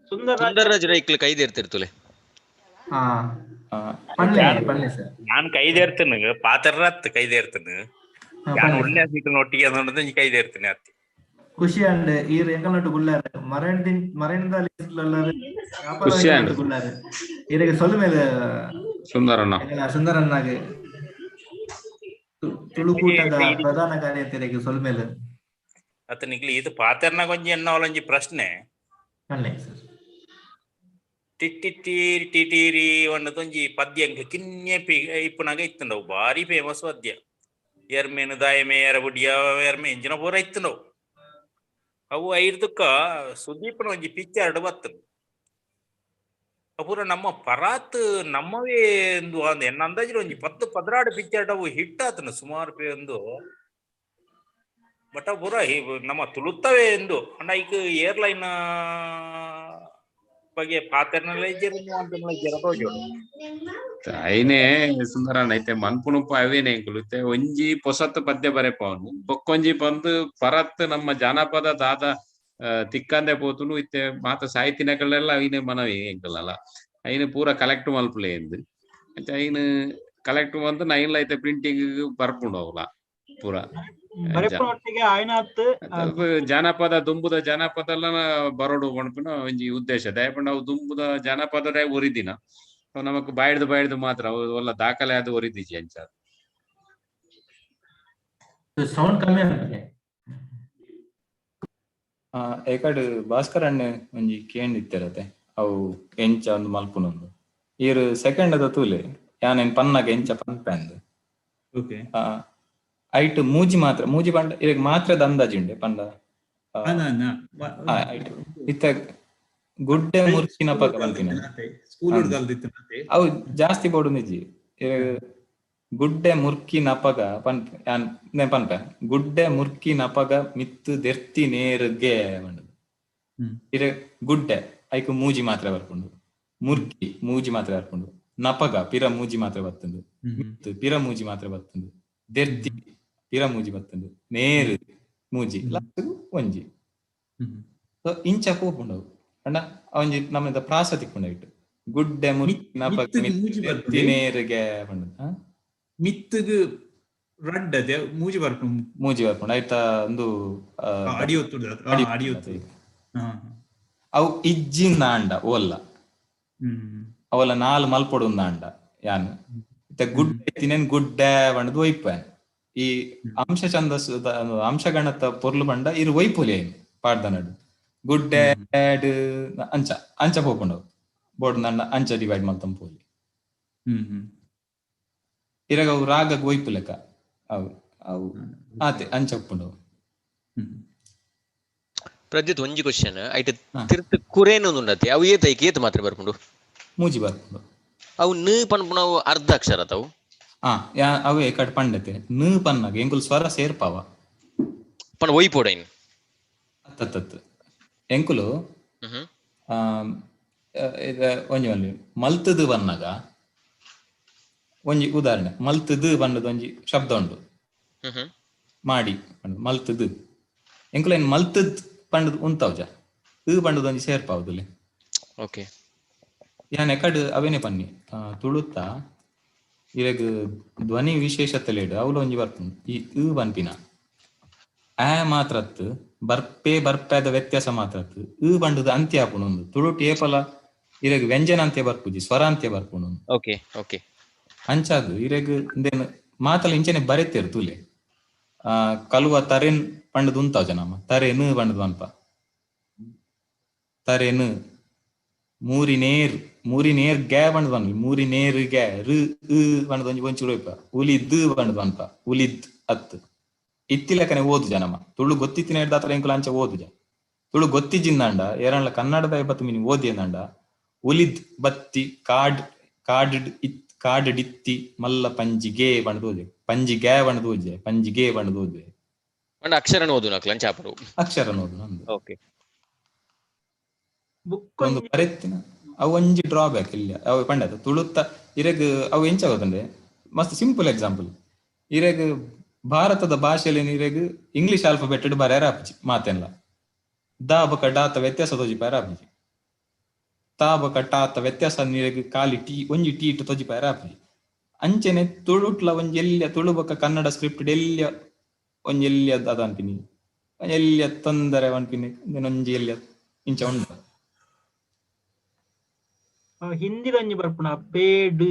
ಸುಂದರರಾಜ್ ರೈಕ್ಲು ಕೈದೇರ್ತಿರ್ತುಲೆ. ನಾನು ಕೈದೇರ್ತೇನೆ ಪಾತ್ರರತ್ ಕೈದೇರ್ತೇನೆ ಯಾನ್ ಉಳ್ಳೆ ಒಟ್ಟಿಗೆ ಅನ್ನೋದು ಕೈದೇರ್ತೇನೆ ಅತ್ತಿ. ಖುಷಿ ಅಂಡ್ ಈರ್ ಎಂಕಲ್ನೊಟ್ಟು ಗುಲ್ಲಾರ ಮರಣಿನ ಮರಣಿದ ಖುಷಿ ಆಂಡ್. ಗುಲ್ಲಾರ ಈರೆಗೆ ಸೊಲ್ಲು ಮೇಲೆ ಸುಂದರಣ್ಣ ಸುಂದರಣ್ಣಗೆ ತುಳುಕೂಟದ ಪ್ರಧಾನ ಕಾರ್ಯತೆರೆಗೆ ಸೊಲ್ಲು ಮೇಲೆ ಅತ್ತ ನಿಕ್ಲಿ ಇದು ಪಾತ್ರನಾಗ ಒಂಜಿ ಎನ್ನವಲೊಂಜಿ ಪ್ರಶ್ನೆ ಪನ್ಲೆ ಸರ್. ಟಿಟ್ಟಿಟೀರಿ ಟಿಟೀರಿ ಒಂಜಿ ಪದ್ಯ ಅಂಕ ಕಿನ್ಯ ಇಪ್ಪುನಾಗ ಇತ್ತುಂಡವು ಭಾರಿ ಫೇಮಸ್ ಪದ್ಯ. ಎರ್ಮೇನು ದಾಯಮೆ ಎರಬುಡಿಯ ಎರ್ಮೆ ಇಂಜಿನ ಪೂರ ಇತ್ತುಂಡವು ಅವು ಐರ್ದಕ್ಕ ಸುದೀಪನ ಒಂಜಿ ಪಿಕ್ಚರ್ ಬತ್ತುಂಡು ಪೂರ ನಮ್ಮ ಪರಾತ್ ನಮ್ಮವೇ ಎಂದು ಅಂದ್ ಎನ್ನ ಅಂದಾಜಿನ ಒಂಜಿ 10 12 ಪಿಕ್ಚರ್ ಅವು ಹಿಟ್ ಆತನ ಸುಮಾರು ಒಂದು ಬಟ್ ಪೂರ ನಮ್ಮ ತುಳುತ್ತವೆ ಎಂದು ಅಂಡ ಐಕ್ ಏರ್ಲೈನ್ ಬಗ್ಗೆ ಪಾತ್ರನಲ್ಲ ಐನೇ ಸುಂದರಣ್ಣ ಐತೆ ಮನ್ಪುನುಪ್ಪ ಅವೇನೆ ಎಂಕುಲು ಇತ್ತೆ ಒಂಜಿ ಪೊಸತ್ ಪದ್ಯ ಬರೆಪವನು ಬೊಕ್ಕೊಂಜಿ ಬಂದು ಪರತ್ ನಮ್ಮ ಜಾನಪದ ದಾದ ತಿಕ್ಕಂದೆ ಪೋತುನು ಇತ್ತೆ ಮಾತ ಸಾಹಿತಿನಗಳೆಲ್ಲ ಐನೆ ಮನವಿ ಎಂಕುಲಲ್ಲ ಐನ ಪೂರ ಕಲೆಕ್ಟ್ ಮಲ್ಪುಲೆ ಎಂದು ಅಂಚ ಐನ್ ಕಲೆಕ್ಟ್ ಬಂದು ನೈನ್ಲ ಐತೆ ಪ್ರಿಂಟಿಂಗ್ ಬರ್ಪುಂಡು ಅವಲ ಪೂರ ಬರೆಪುನೊಟ್ಟಿಗೆ ಆಯ್ನಾತ್ ಜಾನಪದ ದುಂಬುದ ಜಾನಪದ ಎಲ್ಲ ಬರೋಡು ಪನ್ಪಿನ ಒಂಜಿ ಉದ್ದೇಶ. ದಯಪಂಡ ಅವು ದುಂಬುದ ಜಾನಪದ ಒರಿದಿನ ಅವು ನಮಕ್ ಬಾಯ್ದು ಬಾಯ್ದು ಮಾತ್ರ ಅವು ಒಲ್ಲ ದಾಖಲೆ ಅದು ಒರಿದಿಜಿ ಅಂಚ. ಸೌಂಡ್ ಕಮ್ಮಿ ಆಗ್ತದೆ. ಏಕಡ್ ಭಾಸ್ಕರ್ ಅಣ್ಣೆ ಒಂಜಿ ಕೇಂದಿತ್ತೆರತೆ ಅವು ಎಂಚ ಒಂದು ಮಲ್ಪುನೊಂದು ಈರ್ ಸೆಕೆಂಡ್ ಅದ ತೂಲೆ ಯಾನೇನ್ ಪನ್ನಾಗ ಎಂಚ ಪನ್ಪೆ ಅಂದ್. ಓಕೆ. ಐಟ್ ಮೂಜಿ ಮಾತ್ರ ಮೂಜಿ ಪಂಡ ಇರೆಗ್ ಮಾತ್ರದ ಅಂದಾಜಿ ಉಂಡೆ ಪಂಡ ಐಟ್ ಇತ್ತ ಗುಡ್ಡೆ ಮುರ್ಚಿನ ಪಕ್ಕ ಪನ್ಪಿನ ಅವು ಜಾಸ್ತಿ ಬೋಡು ನಿಜಿ ಗುಡ್ಡೆ ಮುರ್ಕಿ ನಪಗ ಪನ್ಪೆ ಯಾನ್ ಪನ್ಪೆ ಗುಡ್ಡೆ ಮುರ್ಕಿ ನಪಗ ಮಿತ್ತು ದೆರ್ತಿ ನೇರುಗೆ ಪಂಡುದು. ಇರೆ ಗುಡ್ಡೆ ಐಕ್ ಮೂಜಿ ಮಾತ್ರ ಬರ್ಪುಂಡು, ಮುರ್ಕಿ ಮೂಜಿ ಮಾತ್ರ ಬರ್ಪುಂಡು, ನಪಗ ಪಿರ ಮೂಜಿ ಮಾತ್ರ ಬತ್ತುಂಡು, ಮಿತ್ತು ಪಿರ ಮೂಜಿ ಮಾತ್ರ ಬತ್ತುಂಡು, ದೆರ್ತಿ ಪಿರ ಮೂಜಿ ಬತ್ತುಂಡು, ನೇರು ಮೂಜಿ ಲಾಸ್ಟ್ ಒಂಜಿ. ಇಂಚ ಪೋಪುಂಡು ಅವು ಅಂಡ ಒಂಜಿ ನಮ್ಮ ಪ್ರಾಸ ತಿಕ್ಕುಂಡು ಐಟ್. ಗುಡ್ಡೆ ಮುತ್ತಿನಪಗ ಮಿತ್ತುಗ್ ಮೂಜಿ ಬರ್ಪುಂಡು. ಮಿತ್ತಿನೇರಿಗೆ ಪಂಡುದು. ಆ? ಮಿತ್ತುಗ್ ರಡ್ಡ್ ಅದೇ ಮೂಜಿ ಬರ್ಪುಂಡು. ಮೂಜಿ ಬರ್ಪುಂಡು ಐತ ಒಂದು ಅಡಿ ಒತ್ತುಡು ಅಡಿ ಅಡಿ ಒತ್ತುಡು. ಅವು ಇಜ್ಜಿಂದಾಂಡ ಓಲ್ಲ ಅವಲ ನಾಲ್ ಮಲ್ಪೊಡು ಅಂಡ ಯಾನ್ ಇತ್ತೆ ಗುಡ್ಡೆ ಇತ್ತಿನೇನ್ ಗುಡ್ಡೆ ಪಂಡುದು ಒಯ್ಪೆ. ಈ ಅಂಶ ಛಂದಸ್ಸು ಅಂಶಗಣತ ಪೊರ್ಲು ಪಂಡ ಇರು ಒಯ್ಪೊಲಿ ಐನ್ ಪಾಡ್ದನಡು ಗುಡ್ಡೆ ಅಂಚ ಅಂಚ ಪೋಪುಂಡು ಬೋರ್ಡ್ ನಂಡ ಅಂಚ ಡಿವೈಡ್ ಮಲ್ತಂ ಪೋಲಿ. ಇರಗ ಅವು ರಾಗಗ್ ಒಯ್ಪು ಲೆಕ್ಕ ಅವು ಅವು ಆತೆ ಅಂಚ ಉಪ್ಪುಂಡು. ಪ್ರದ್ಯುತ್, ಒಂಜಿ ಕ್ವಶನ್. ಐಟ್ ತಿರ್ತ್ ಕುರೇನ್ ಉಂಡತೆ, ಅವು ಏತ್ ಐಕ್ ಏತ್ ಮಾತ್ರ ಬರ್ಪುಂಡು? ಮೂಜಿ ಬರ್ಪುಂಡು. ಅವು ನ ಪನ್ಪುನವು ಅರ್ಧ ಅಕ್ಷರ ಅವು. ಆ ಯಾ ಅವೇ ಕಟ್ ಪಂಡತೆ ನ ಪನ್ನಾಗ ಎಂಕುಲು ಸ್ವರ ಸೇರ್ಪಾವ. ಪಂಡ ಒಯ್ಪೊಡೈನ್. ಅತ್ತತ್ತತ್ತು ಎಂಕುಲು ಒಂಜಿ ಒಂಜಿ ಮಲ್ತದು ಬನ್ನಾಗ ಒಂಜಿ ಉದಾಹರಣೆ, ಮಲ್ತದು ಬಣ್ಣದ ಒಂಜಿ ಶಬ್ದ ಉಂಡು ಮಾಡಿ ಮಲ್ತದು. ಎಂಕುಲು ಏನ್ ಮಲ್ತದ್ ಪಂಡದ್ ಉಂತಾವ್ಜ ಇ ಪಂಡದ ಒಂಜಿ ಸೇರ್ಪಾವುದಿಲ್ಲ. ಓಕೆ. ಯಾನ್ ಎಕಡ್ ಅವೇನೆ ಪನ್ನಿ ತುಳುತ್ತ ಇರೆಗ್ ಧ್ವನಿ ವಿಶೇಷತೆಲೆಡ್ ಅವ್ಲು ಒಂಜಿ ಬರ್ಪುಂಡು. ಈ ಇ ಪನ್ಪಿನ ಆ ಮಾತ್ರತ್ ಬರ್ಪೆ ಬರ್ಪೆದ ವ್ಯತ್ಯಾಸ ಮಾತ್ರತ್ ಇ ಪಂಡದ ಅಂತ್ಯ ಆಪುಂಡು. ಒಂದು ತುಳುಟ್ ಏಪಲ ಇರೆಗ್ ವ್ಯಂಜನ ಅಂತ್ಯ ಬರ್ಪುಜಿ, ಸ್ವರ ಅಂತ್ಯ ಬರ್ಪುಂಡು. ಓಕೆ ಓಕೆ ಅಂಚಾದ್ ಇರೆಗ್ ಇಂದೇನು ಮಾತಲ ಇಂಚನೆ ಬರೆತೇರು ತೂಲೆ. ಕಲುವ ತರೆನ್ ಪಂಡದು ಉಂತಾವ್ ಜನ ತರೆನು ಪಂಡದು ಅನ್ಪ ತರೆನು ಮೂರಿನೇರ್ ಮೂರಿನೇರ್ ಗ್ಯಾ ಪಂಡದು ಅನ್ಲಿ ಮೂರಿನೇರ್ ಗ್ಯಾ ರು ಇ ಪಂಡದು ಒಂಜಿ ಒಂಚೂರು ಒಯ್ಪ ಉಲಿದ್ ಪಂಡದು ಅನ್ಪ ಉಲಿದ್ ಅತ್ ಇತ್ತಿಲೆಕ್ಕನೆ ಓದು ಜನಮ. ತುಳು ಗೊತ್ತಿತ್ತಿನ ಹಿಡ್ದಾತ್ರ ಎಂಕುಲು ಅಂಚ ಓದುಜ. ತುಳು ಗೊತ್ತಿಜಿಂದಾಂಡ ಏರನ್ಲ ಕನ್ನಡದ ಬತ್ತು ಮಿನಿ ಓದಿಯಂದಾಂಡ ಉಲಿದ್ ಬತ್ತಿ ಕಾಡ್ ಕಾಡ್ ಇತ್ ಕಾಡ್ ಡಿತ್ತಿ ಮಲ್ಲ ಪಂಜಿಗೆ ಪಂಡದು ಓದೆ ಪಂಜಿಗೆ ಪಂಡದು ಓಜೆ ಪಂಜಿಗೆ ಪಂಡದು ಓದುವೆ. ಪಂಡ ಅಕ್ಷರನ ಓದು ನಕ್ಲ ಅಂಚ ಆಪುಂಡು. ಅಕ್ಷರನ ಓದು ನಂದು. ಓಕೆ. ಒಂದು ಬರೆತ್ತಿನ ಅವು ಒಂಜಿ ಡ್ರಾಬ್ಯಾಕ್ ಇಲ್ಲ ಅವು ಪಂಡದ ತುಳುತ್ತ ಇರೆಗ್ ಅವು ಎಂಚ ಗೊತ್ತಂಡೆ ಮಸ್ತ್ ಸಿಂಪಲ್ ಎಕ್ಸಾಂಪಲ್. ಇರೆಗ್ ಭಾರತದ ಭಾಷೆಯಲ್ಲಿ ಇರೆಗ್ ಇಂಗ್ಲಿಷ್ ಆಲ್ಫಾಬೆಟ್ ಬರೆಯರ ಆಪುಜಿ ಮಾತೆನ್ಲ. The ಬೊಕ ಡಾತ ವ್ಯತ್ಯಾಸ ತೋಜಿಪಾಯರ ಆಪುಜಿ. ತಾ ಬೊಕ ಟಾತ ವ್ಯತ್ಯಾಸ ನೀರೆಗ್ ಖಾಲಿ ಟಿ ಒಂಜಿ ಟಿ ಇಟ್ಟು ತೋಜಿಪಾಯರ ಆಪುಜಿ. ಅಂಚೆನೆ ತುಳುಟ್ಲ ಒಂಜಿ ಎಲ್ಯ ತುಳು ಬೊಕ ಕನ್ನಡ ಸ್ಕ್ರಿಪ್ಟ್ ಎಲ್ಯ ಒಂಜಿ ಎಲ್ಯ ಅದ ಅನ್ಪಿನಿ ಎಲ್ಯ ತೊಂದರೆ ಅನ್ಪಿನಿ ಒಂಜಿ ಎಲ್ಯ ಇಂಚ ಉಂಟು. ಹಿಂದಿ ಒಂಜಿ ಬರ್ಪುಣ ಪೇಡ್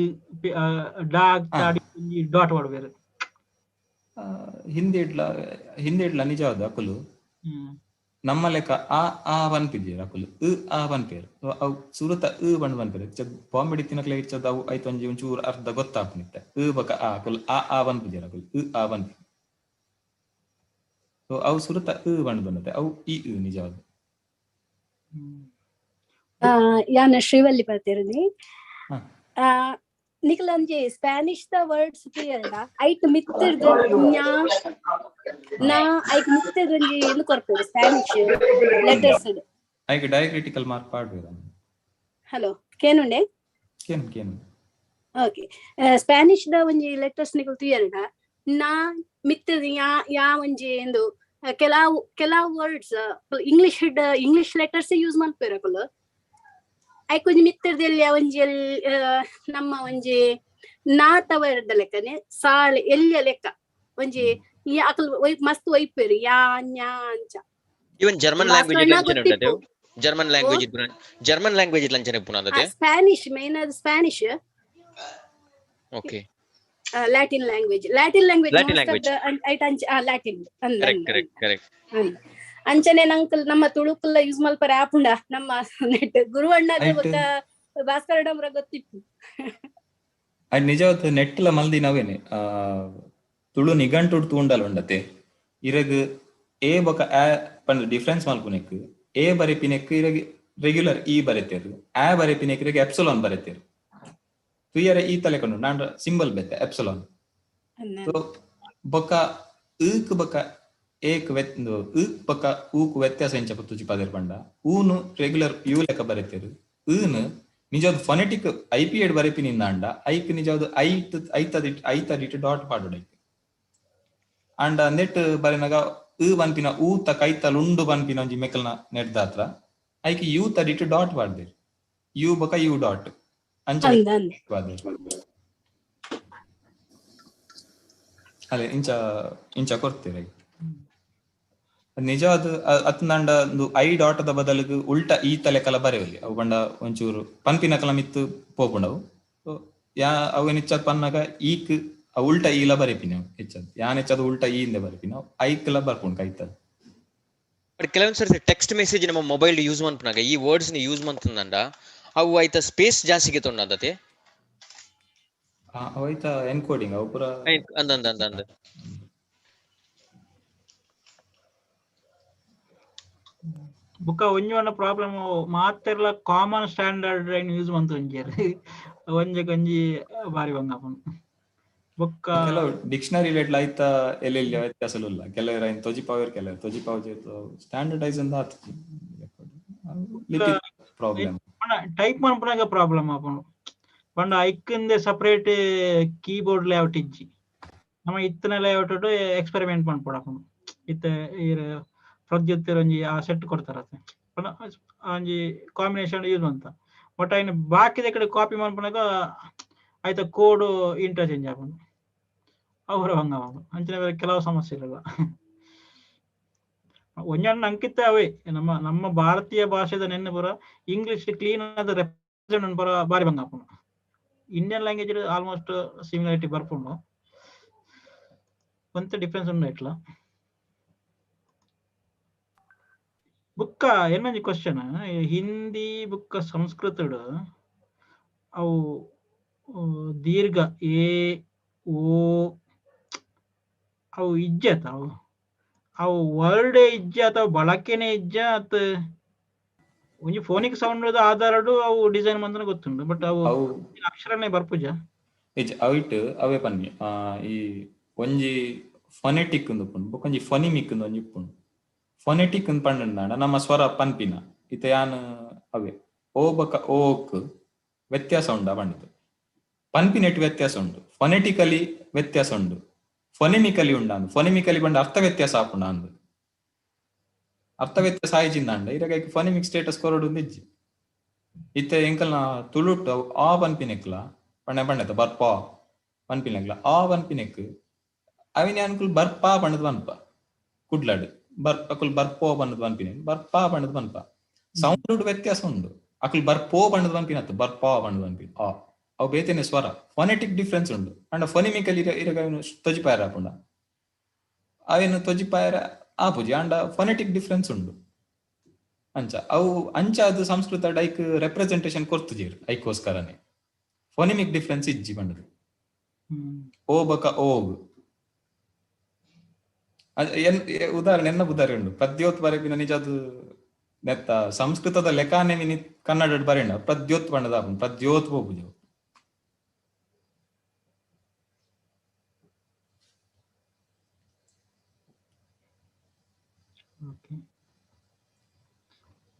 ಡಾಗ್ ಚಾಡಿ ಒಂಜಿ ಡಾಟ್ ಮಾಡ್ಬೇರು. ಹಿಂದಿ ಇಡ್ಲ ಹಿಂದಿ ಇಡ್ಲ ನಿಜವಾದ ಅಕುಲು ನಮ್ಮ ಲೆಕ್ಕ ಆ ಆ ಪನ್ಪಿದ್ದೀರ ಅಕುಲು ಇ ಆ ಪನ್ಪೇರು ಅವು ಸುರುತ ಇ ಪಂಡ್ ಪನ್ಪೇರು. ಬಾಂಬೆ ತಿನ್ನಕ್ಲೆ ಇಚ್ಚದ ಅವು ಐತ ಒಂಜಿ ಒಂಚೂರು ಅರ್ಧ ಗೊತ್ತಾಪುನಿತ್ತೆ ಇ ಬಕ ಆ ಅಕುಲು ಆ ಆ ಪನ್ಪಿದ್ದೀರ ಅಕುಲು ಇ ಆ ಪನ್ಪಿ. ಸೊ ಅವು ಸುರುತ ಇ ಪಂಡ್ ಬಂದತೆ ಅವು ಇ ಇ ನಿಜವಾದ. ಯಾನ ಶ್ರೀವಲ್ಲಿ ಬರ್ತಿರನಿ. ನಿಕಲಂಜಿ ಸ್ಪ್ಯಾನಿಷ್ the words ಕ್ಲಿಯರ್ಡ ಐಟ್ ಮಿತ್ತಿರ್ದು ನ್ಯಾ ನಾ ಐಕ್ ಮಿತ್ತಿರ್ದು ಒಂಜಿ ಇಂದು ಕೊರ್ಪೇರು ಸ್ಪ್ಯಾನಿಷ್ ಲೆಟರ್ಸ್. ಐಕ್ ಡಯಾಕ್ರಿಟಿಕಲ್ ಮಾರ್ಕ್ ಪಾಡ್ಬೇರ. ಹಲೋ ಕೇನುಂಡೆ? ಕೇನು ಕೇನು. ಓಕೆ. ಸ್ಪ್ಯಾನಿಷ್ the ಒಂಜಿ ಲೆಟರ್ಸ್ ನಿಕಲ್ ತುಯರ್ಡ ನಾ ಮಿತ್ತಿರ್ದು ಯಾ ಯಾ ಒಂಜಿ ಇಂದು ಕೆಲವು ಕೆಲವು ವರ್ಡ್ಸ್ ಇಂಗ್ಲಿಷ್ ಲೆಟರ್ಸ್ ಯೂಸ್ ಮಲ್ಪೇರು ಅಕುಲು. ಐಕ್ ಒಂಜಿ ಮಿತ್ತಿರ್ದೆಲ್ಲ ಒಂಜಿ ನಮ್ಮ ಒಂಜಿ ನಾ ತವರದ ಲೆಕ್ಕನೆ ಸಾಲೆ ಎಲ್ಲಿಯ ಲೆಕ್ಕ ಒಂಜಿ ಅಕಲ್ ಮಸ್ತ್ ಒಯ್ಪೇರು ಯಾ ನ್ಯಾ ಅಂಚ. Even German language German language German language ಲಂಚನೆ ಪುನಂದತೆ. ಸ್ಪ್ಯಾನಿಷ್ ಮೇನ್ ಅದು Spanish. Okay. Latin language Latin language Latin language ಐಟ್ ಅಂಚ ಲ್ಯಾಟಿನ್. Correct correct correct. ಅಂಚನೆ ನಂಕಲ್ ನಮ್ಮ ತುಳುಕುಲ್ಲ ಯೂಸ್ ಮಲ್ಪರೆ ಆಪುಂಡ ನಮ್ಮ ನೆಟ್ ಗುರುವಣ್ಣ ಬೊಕ್ಕ ಭಾಸ್ಕರ ಡಂಬ್ರ ಗೊತ್ತಿತ್ತು. ನಿಜವಾದ ನೆಟ್ಲ ಮಲ್ದಿ ನಾವೇನೆ ತುಳು ನಿಘಂಟು ತೂಂಡಲ್ ಉಂಡತೆ ಇರಗ್ ಎ ಬೊಕ ಆ ಪಂಡ ಡಿಫ್ರೆನ್ಸ್ ಮಲ್ಪುನೆಕ್ ಎ ಬರೆಪಿನೆಕ್ ಇರಗ್ ರೆಗ್ಯುಲರ್ ಇ ಬರೆತೇರು, ಆ ಬರೆಪಿನೆಕ್ ಇರಗ್ ಎಪ್ಸಲೋನ್ ಬರೆತೇರು. ತುಯರೆ ಈ ತಲೆ ಕೊಂಡು ನಾಂಡ ಸಿಂಬಲ್ ಬೆತ್ತೆ ಎಪ್ಸಲೋನ್. ಸೊ ಬೊಕ ಇಕ್ ಬೊಕ ಏಕ್ ಇಕ್ ಬೊಕ ಊಕ್ ವ್ಯತ್ಯಾಸ ಎಂಚ ತುಚಿ ಪದೇರ್ ಪಂಡ ಊನು ರೆಗ್ಯುಲರ್ you ಲೆಕ್ಕ ಬರೆತೇರು, ಊನು ನಿಜವಾದ ಫೊನೆಟಿಕ್ I P Ed ಬರೆಪಿನಿಂದಾಂಡ ಐಕ್ ನಿಜವಾದ ಐತ್ ಐತದಿಟ್ ಐತದಿಟ್ ಡಾಟ್ ಪಾಡೋಡು ಐಕ್. ಅಂಡ ನೆಟ್ ಬರೆನಾಗ ಇ ಪನ್ಪಿನ ಊತ ಕೈತಲ್ ಉಂಡು ಪನ್ಪಿನ ಒಂಜಿ ಮೆಕಲ್ನ ನೆಟ್ದಾತ್ರ ಐಕ್ you ತಡಿಟ್ ಡಾಟ್ ಪಾಡ್ದೇರು, you ಬೊಕ ಯು ಡಾಟ್. ಅಂಚ ಅಂದ್ ಅಂದ್. ಅಲೆ ಇಂಚ ಇಂಚ ಕೊರ್ತೀರ ನಿಜವಾದ ಅತ್ನಾಂಡ ಒಂದು I ಡಾಟದ ಬದಲಿಗೆ ಉಲ್ಟಾ ಈ ತಲೆ ಕಲ ಬರೆಯಲಿ ಅವು ಬಂಡ ಒಂಚೂರು ಪನ್ಪಿನ ಕಲ ಮಿತ್ತು ಪೋಪುಂಡವು. ಸೊ ಯಾ ಅವು ಹೆಚ್ಚಾದ್ ಪನ್ನಾಗ ಈಕ್ ಉಲ್ಟಾ ಈಲ ಬರೆಪಿನ ಹೆಚ್ಚದ್ ಯಾನ್ ಹೆಚ್ಚದ ಉಲ್ಟಾ ಈ ಇಂದ ಬರೆಪಿನ ಐಕ್ಲ ಬರ್ಪುಂಡು ಕೈತಲ್. ಬಟ್ ಕೆಲವೊಂದು ಸರ್ತಿ ಟೆಕ್ಸ್ಟ್ ಮೆಸೇಜ್ ನಮ್ಮ ಮೊಬೈಲ್ ಯೂಸ್ ಮನ್ಪುನಾಗ ಈ ವರ್ಡ್ಸ್ ನಿ ಯೂಸ್ ಮಂತಂದಂಡ ಅವು ಐತ ಸ್ಪೇಸ್ ಜಾಸ್ತಿಗೆ ತೊಂಡಂದತೆ. ಅವು ಐತ ಎನ್ಕೋಡಿಂಗ್ ಅವು ಪೂರ. ಅಂದ ಅಂದ ಅಂದ ಅಂದ ಬುಕ್ಕ ಒಂಜಿ ವನ್ನ ಪ್ರಾಬ್ಲಮ್ ಮಾತೆರ್ಲ ಕಾಮನ್ ಸ್ಟ್ಯಾಂಡರ್ಡ್ ಯೂಸ್ ಮಂತೊಂಜೆರ್ ಒಂಜೆಗ್ ಒಂಜಿ ಬಾರಿ ಬಂಗ ಆಪುಂಡು ಬೊಕ್ಕ. ಕೆಲವು ಡಿಕ್ಷನರಿ ಲೇಟ್ಲ ಐತ ಎಲ್ಲೆಲ್ಲಿ ವ್ಯತ್ಯಾಸಲು ಇಲ್ಲ, ಕೆಲವರು ಐನ್ ತೊಜಿಪಾವೆರ್, ಕೆಲವರು ತೊಜಿಪಾವ್, ಸ್ಟ್ಯಾಂಡರ್ಡೈಸ್ ಅಂದ ಆತು ಲಿಪಿ ಪ್ರಾಬ್ಲಮ್. ಟೈಪ್ ಮನ್ಪುನಾಗ ಪ್ರಾಬ್ಲಮ್ ಆಪುಂಡು ಪಂಡ ಐಕ್ಂದೆ ಸಪರೇಟ್ ಕೀಬೋರ್ಡ್ ಲೇಔಟ್ ಇಜ್ಜಿ, ನಮ್ಮ ಇತ್ತಿನ ಲೇಔಟ್ ಎಕ್ಸ್ಪೆರಿಮೆಂಟ್ ಮನ್ಪೊಡು ಇತ್ತೆ ಈರ್ ಪ್ರದ್ಯುತ್ ಒಂಜಿ ಆ ಸೆಟ್ ಕೊಡ್ತಾರ ಪಂಡ ಒಂಜಿ ಕಾಂಬಿನೇಷನ್ ಯೂಸ್ ಮಂತ, ಬಟ್ ಐನ್ ಬಾಕಿದ ಕಡೆ ಕಾಪಿ ಮನ್ಪುನಾಗ ಐತ ಕೋಡ್ ಇಂಟರ್ಚೇಂಜ್ ಆಪುಂಡು ಅವರ ಭಂಗ ಆಪುಂಡು. ಅಂಚಿನ ಬೇರೆ ಕೆಲವು ಸಮಸ್ಯೆ ಇಲ್ಲ. ಒಂಜಣ್ಣ ಅಂಕಿತ ಅವೇ ನಮ್ಮ ನಮ್ಮ ಭಾರತೀಯ ಭಾಷೆದ ನೆನ್ನೆ ಪೂರ ಇಂಗ್ಲಿಷ್ ಕ್ಲೀನ್ ಆದ ರೆಪ್ರೆಸೆಂಟ್ ಪೂರ ಬಾರಿ ಭಂಗ ಆಪುಂಡು. ಇಂಡಿಯನ್ ಲ್ಯಾಂಗ್ವೇಜ್ ಆಲ್ಮೋಸ್ಟ್ ಸಿಮಿಲಾರಿಟಿ ಬರ್ಪುಂಡು, ಒಂತೆ ಡಿಫ್ರೆನ್ಸ್ ಉಂಡು ಇಟ್ಲ. ಬುಕ್ಕ ಏನೊಂಜಿ ಕ್ವಶನ್, ಹಿಂದಿ ಬುಕ್ಕ ಸಂಸ್ಕೃತಡ್ ಅವು ದೀರ್ಘ ಎ ಓ ಅವು ಇಜ್ಜತ, ಅವು ಅವು ವರ್ಡ್ ಇಜ್ಜ ಅಥವಾ ಬಳಕೆನೆ ಇಜ್ಜ ಅತ್ ಒಂಜಿ ಫೋನಿಕ್ ಸೌಂಡ್ ಆಧಾರಡು ಅವು ಡಿಸೈನ್ ಮಂದನ ಗೊತ್ತುಂಡು, ಬಟ್ ಅವು ಅಕ್ಷರನೇ ಬರ್ಪುಜ ಇಜ್ಜ ಅವಿಟ್ ಅವೇ ಪನ್ನಿ. ಈ ಒಂಜಿ ಫೊನೆಟಿಕ್ ಉಂದು ಉಪ್ಪುಂಡು, ಬೊಕ್ಕ ಒಂಜಿ ಫೊನಿಮಿಕ್ ಉಂದು ಒಂಜಿ ಉಪ್ಪುಂಡು. ಫೊನೆಟಿಕ್ ಅಂದ್ ಪಂಡಂಡ ನಮ್ಮ ಸ್ವರ ಪನ್ಪಿನ ಇತ್ತೆ ಯಾನ್ ಅವೇ ಓ ಬೊಕ್ಕ ಓಕ್ ವ್ಯತ್ಯಾಸ ಉಂಡ ಪಂಡದು ಪನ್ಪಿನೆಟ್ ವ್ಯತ್ಯಾಸ ಉಂಡು, ಫೊನೆಟಿಕಲಿ ವ್ಯತ್ಯಾಸ ಉಂಡು, ಫೊನೆಮಿಕಲಿ ಉಂಡ ಅಂದ್ ಫೊನೆಮಿಕಲಿ ಪಂಡ ಅರ್ಥ ವ್ಯತ್ಯಾಸ ಆಪುಂಡ ಅಂದ್ ಅರ್ಥ ವ್ಯತ್ಯಾಸ ಆಯ್ಜಿಂದ ಇರಗ ಫೊನೆಮಿಕ್ ಸ್ಟೇಟಸ್ ಕೊರಡು ಇಜ್ಜಿ. ಇತ್ತೆ ಎಂಕಲ್ನ ತುಳುಟ್ ಆ ಪನ್ಪಿನೆಕ್ಲ ಪಂಡ ಪಂಡತ ಬರ್ಪಾ ಪನ್ಪಿನೆಕ್ಲ ಆ ಪನ್ಪಿನೆಕ್ ಅವಿನ ಅನ್ಕುಲ್ ಬರ್ಪಾ ಪಂಡದ್ ಪನ್ಪ ಕುಡ್ಲಾಡು ಬರ್ ಅಕುಲ್ ಬರ್ಪೋ ಪಂಡದ್ ಪನ್ಪಿನ ಬರ್ಪಾ ಪಂಡದ್ ಪನ್ಪ ಸೌಂಡ್ ವ್ಯತ್ಯಾಸ ಉಂಡು. ಅಕುಲ್ ಬರ್ಪೋ ಪಂಡದ್ ಪನ್ಪಿನತ್ತು ಬರ್ಪಾ ಪಂಡದ್ ಪನ್ಪಿನ ಆ ಅವು ಬೇತೆನೆ ಸ್ವರ ಫೊನೆಟಿಕ್ ಡಿಫ್ರೆನ್ಸ್ ಉಂಡು. ಅಂಡ ಫೊನಿಮಿಕಲಿ ಇರಗ ತೊಜಿಪಾಯರ ಆಪುಂಡ ಅವೇನು ತೊಜಿಪಾಯರ ಆಪುಜಿ, ಅಂಡ ಫೊನೆಟಿಕ್ ಡಿಫ್ರೆನ್ಸ್ ಉಂಡು. ಅಂಚ ಅವು ಅಂಚ ಅದು ಸಂಸ್ಕೃತ ಡೈಕ್ ರೆಪ್ರೆಸೆಂಟೇಷನ್ ಕೊರ್ತುಜೀರ್ ಐಕೋಸ್ಕರನೇ ಫೊನಿಮಿಕ್ ಡಿಫ್ರೆನ್ಸ್ ಇಜ್ಜಿ ಪಂಡದು ಓ ಬಕ ಓಗ್ ಉದಾಹರಣೆ ಎನ್ನ ಉದಾಹರಣೆ ಉಂಡು. ಪ್ರದ್ಯೋತ್ ಬರೆಪಿನ ನಿಜ ಅದು ನೆತ್ತ ಸಂಸ್ಕೃತದ ಲೆಖಾನೆ ಮಿನಿ ಕನ್ನಡ ಬರೆಂಡ ಪ್ರದ್ಯೋತ್ ಪಂಡದ ಪ್ರದ್ಯೋತ್ ಹೋಗುದು.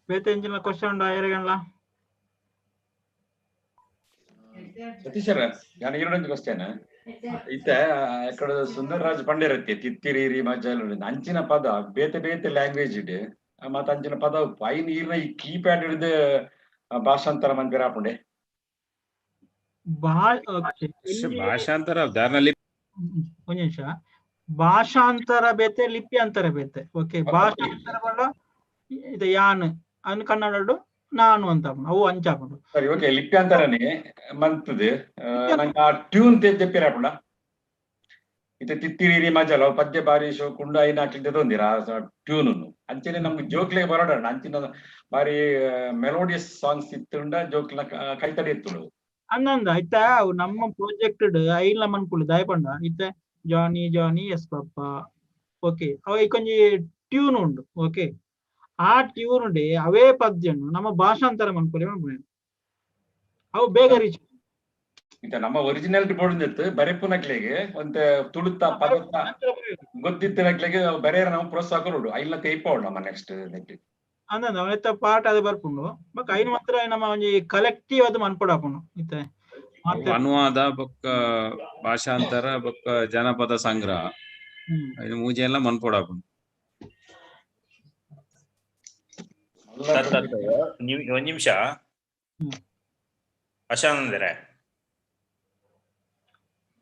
ಬೇತೆ ಎಂಚಿನ ಕ್ವಶನ್ ಉಂಡಾ ಏರೆಗನ್ಲ? ಸತೀಶರ ನಾನು ಎರಡೊಂದು ಕ್ವಶನ್ ಇತ್ತೆ ಎಕಡೆ ಸುಂದರರಾಜ್ ಪಂಡಿರತ್ತೆ ತಿತ್ತಿರಿ ಮಜಲ್ ಅಂಚಿನ ಪದ ಬೇತೆ ಬೇತೆ ಲ್ಯಾಂಗ್ವೇಜ್ ಇಡೆ ಮತ್ತ ಅಂಚಿನ ಪದ ಐನ್ ಈರ್ನ ಈ ಕೀಪ್ಯಾಡ್ ಹಿಡಿದು ಭಾಷಾಂತರ ಮಂದಿರ ಆಪುಂಡೆ ಭಾಷಾಂತರ ದಾರ್ನಲ್ಲಿ ಒಂದ್ ನಿಮಿಷ, ಭಾಷಾಂತರ ಬೇತೆ ಲಿಪ್ಯಾಂತರ ಬೇತೆ. ಓಕೆ, ಭಾಷಾಂತರ ಪಂಡ ಇದು ಯಾನ್ ಅನ್ ಕನ್ನಡ ನಾನು ಅಂತ ಅವು ಅಂಚಾಪುಂಡು. ಸರಿ, ಓಕೆ, ಲಿಪ್ಯಾಂತರನೇ ಮಂತದೆ ನಂಗೆ ಆ ಟ್ಯೂನ್ ತೆಪ್ಪಿರಾಪುಂಡ ಇತ್ತೆ ತಿತ್ತಿರಿ ಮಜಲ ಪದ್ಯ ಬಾರಿ ಶೋಕುಂಡು ಐನ್ ಹಾಕ್ಲಿಕ್ಕೆ ತೊಂದಿರ ಆ ಟ್ಯೂನ್ ಅಂಚನೆ ನಮ್ಗೆ ಜೋಕ್ಲೆ ಬರೋಡ ಅಂಚಿನ ಬಾರಿ ಮೆಲೋಡಿಯಸ್ ಸಾಂಗ್ಸ್ ಇತ್ತುಂಡ ಜೋಕ್ಲ ಕೈತಡಿ ಇತ್ತುಂಡು ಅಂದಂದ ಆಯ್ತಾ. ಅವು ನಮ್ಮ ಪ್ರಾಜೆಕ್ಟ್ ಐನ್ಲ ಮನ್ಪುಳಿ ದಾಯಪಂಡ ಇತ್ತೆ Johnny Johnny yes papa okay ಅವ ಒಂಜಿ ಟ್ಯೂನ್ ಉಂಡು. ಓಕೆ, ಆ ಟ್ಯೂನ್ ಉಂಡೆ ಅವೇ ಪದ್ಯನು ನಮ್ಮ ಭಾಷಾಂತರ ಮನ್ಪುಳಿ ಮನ್ಪುಳಿ ಅವು ಬೇಗ ರೀಚ್. ಇತ್ತೆ ನಮ್ಮ ಒರಿಜಿನಾಲಿಟಿ ಬೋರ್ಡ್ ಬರೆಪುನಕ್ಲೆಗೆ ಒಂತೆ ತುಳುತ್ತ ಪದತ್ತ ಗೊತ್ತಿತ್ತಿನಕ್ಲೆಗೆ ಬರೆಯರ ನಾವು ಪ್ರೋತ್ಸಾಹ ಕೊರಡು ಐಲ ತೇಪೋಡು ನಮ್ಮ ನೆಕ್ಸ್ಟ್ ನೆಟ್ ಅಂದಂದ ಅವನೆತ್ತ ಪಾಠ ಅದು ಬರ್ಪುಂಡು. ಬೊಕ್ಕ ಐನ್ ಮಾತ್ರ ನಮ್ಮ ಒಂಜಿ ಕಲೆಕ್ಟಿವ್ ಅದು ಮನ್ಪೊಡಾಪುಂಡು ಇತ್ತೆ ಅನುವಾದ ಬೊಕ್ಕ ಭಾಷಾಂತರ ಬೊಕ್ಕ ಜನಪದ ಸಂಗ್ರಹ ಐನ್ ಮೂಜೆಲ್ಲ ಮನ್ಪೊಡಾಪುಂಡು. ಒಂದ್ ನಿಮಿಷ, ಅಶಾನಂದರೆ.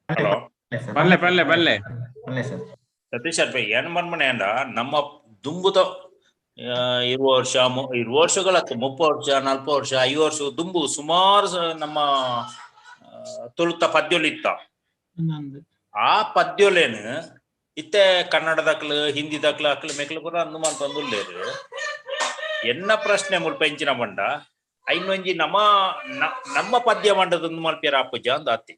ಹಲೋ. ಪಲ್ಲೆ ಪಲ್ಲೆ ಪಲ್ಲೆ. ಪಲ್ಲೆ ಸರ್. ಸತೀಶ್ ಅರ್ಪೆ ಏನ್ ಮನ್ಮನೆ ಅಂಡ ನಮ್ಮ ದುಂಬುದ 20 ವರ್ಷ 20 ವರ್ಷಗಳತ್ತು 30 ವರ್ಷ 40 ವರ್ಷ 5 ವರ್ಷ ದುಂಬು ಸುಮಾರು ನಮ್ಮ ತುಳುತ ಪದ್ಯೊಲಿತ್ತ. ಆ ಪದ್ಯೊಲೇನು ಇತ್ತೆ ಕನ್ನಡದಕ್ಲು ಹಿಂದಿದಕ್ಲು ಅಕ್ಲು ಮೆಕ್ಲು ಕೂಡ ಅಂದು ಮಂತೊಂದುಲ್ಲೇರು. ಎನ್ನ ಪ್ರಶ್ನೆ ಮುಲ್ಪ ಎಂಚಿನ ಬಂಡ ಐನೊಂಜಿ ನಮ್ಮ ನಮ್ಮ ಪದ್ಯ ಮಂಡದೊಂದು ಮಲ್ಪಿಯರ ಅಪ್ಪುಜ ಅಂದ ಅತ್ತಿ.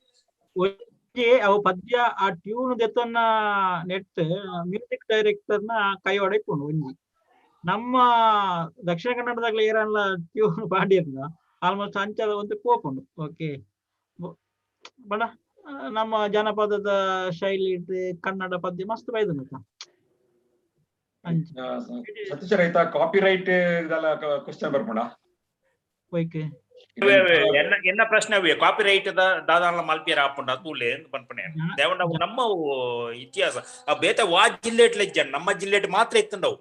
ಅವು ಪದ್ಯ ಆ ಟ್ಯೂನ್ ದೆತ್ತನ್ನ ನೆಟ್ ಮ್ಯೂಸಿಕ್ ಡೈರೆಕ್ಟರ್ನ ಕೈ ಒಡೆಕೊಂಡು ಒಂಜಿ ನಮ್ಮ ದಕ್ಷಿಣ ಕನ್ನಡದಾಗ್ಲೇ ಏರಲ್ಲ ಟ್ಯೂನ್ ಪಾಡಿರ್ನ ಆಲ್ಮೋಸ್ಟ್ ಅಂಚದ ಒಂದು ಕೋಪುಂಡು. ಓಕೆ ಬಡ ನಮ್ಮ ಜನಪದದ ಶೈಲಿ ಕನ್ನಡ ಪದ್ಯ ಮಸ್ತ್ ಬೈದನಕ. ಸತೀಶ್ ರೈತ ಕಾಪಿ ರೈಟ್ ಇದೆಲ್ಲ ಕ್ವಶನ್ ಬರ್ಪುಂಡ. ಓಕೆ ಎನ್ನ ಪ್ರಶ್ನೆ ಅವೇ ಕಾಪಿ ರೈಟ್ ದಾದಾನ್ಲ ಮಲ್ಪಿಯರ ಆಪುಂಡ ತೂಲೆ ಪನ್ಪನೆ ದೇವಣ್ಣ ನಮ್ಮ ಇತಿಹಾಸ ಆ ಬೇತೆ ವಾ ಜಿಲ್ಲೆಟ್ಲ ಇಜ್ಜ ನಮ್ಮ ಜಿಲ್ಲೆಟ್ ಮಾತ್ರ ಇತ್ತುಂಡವು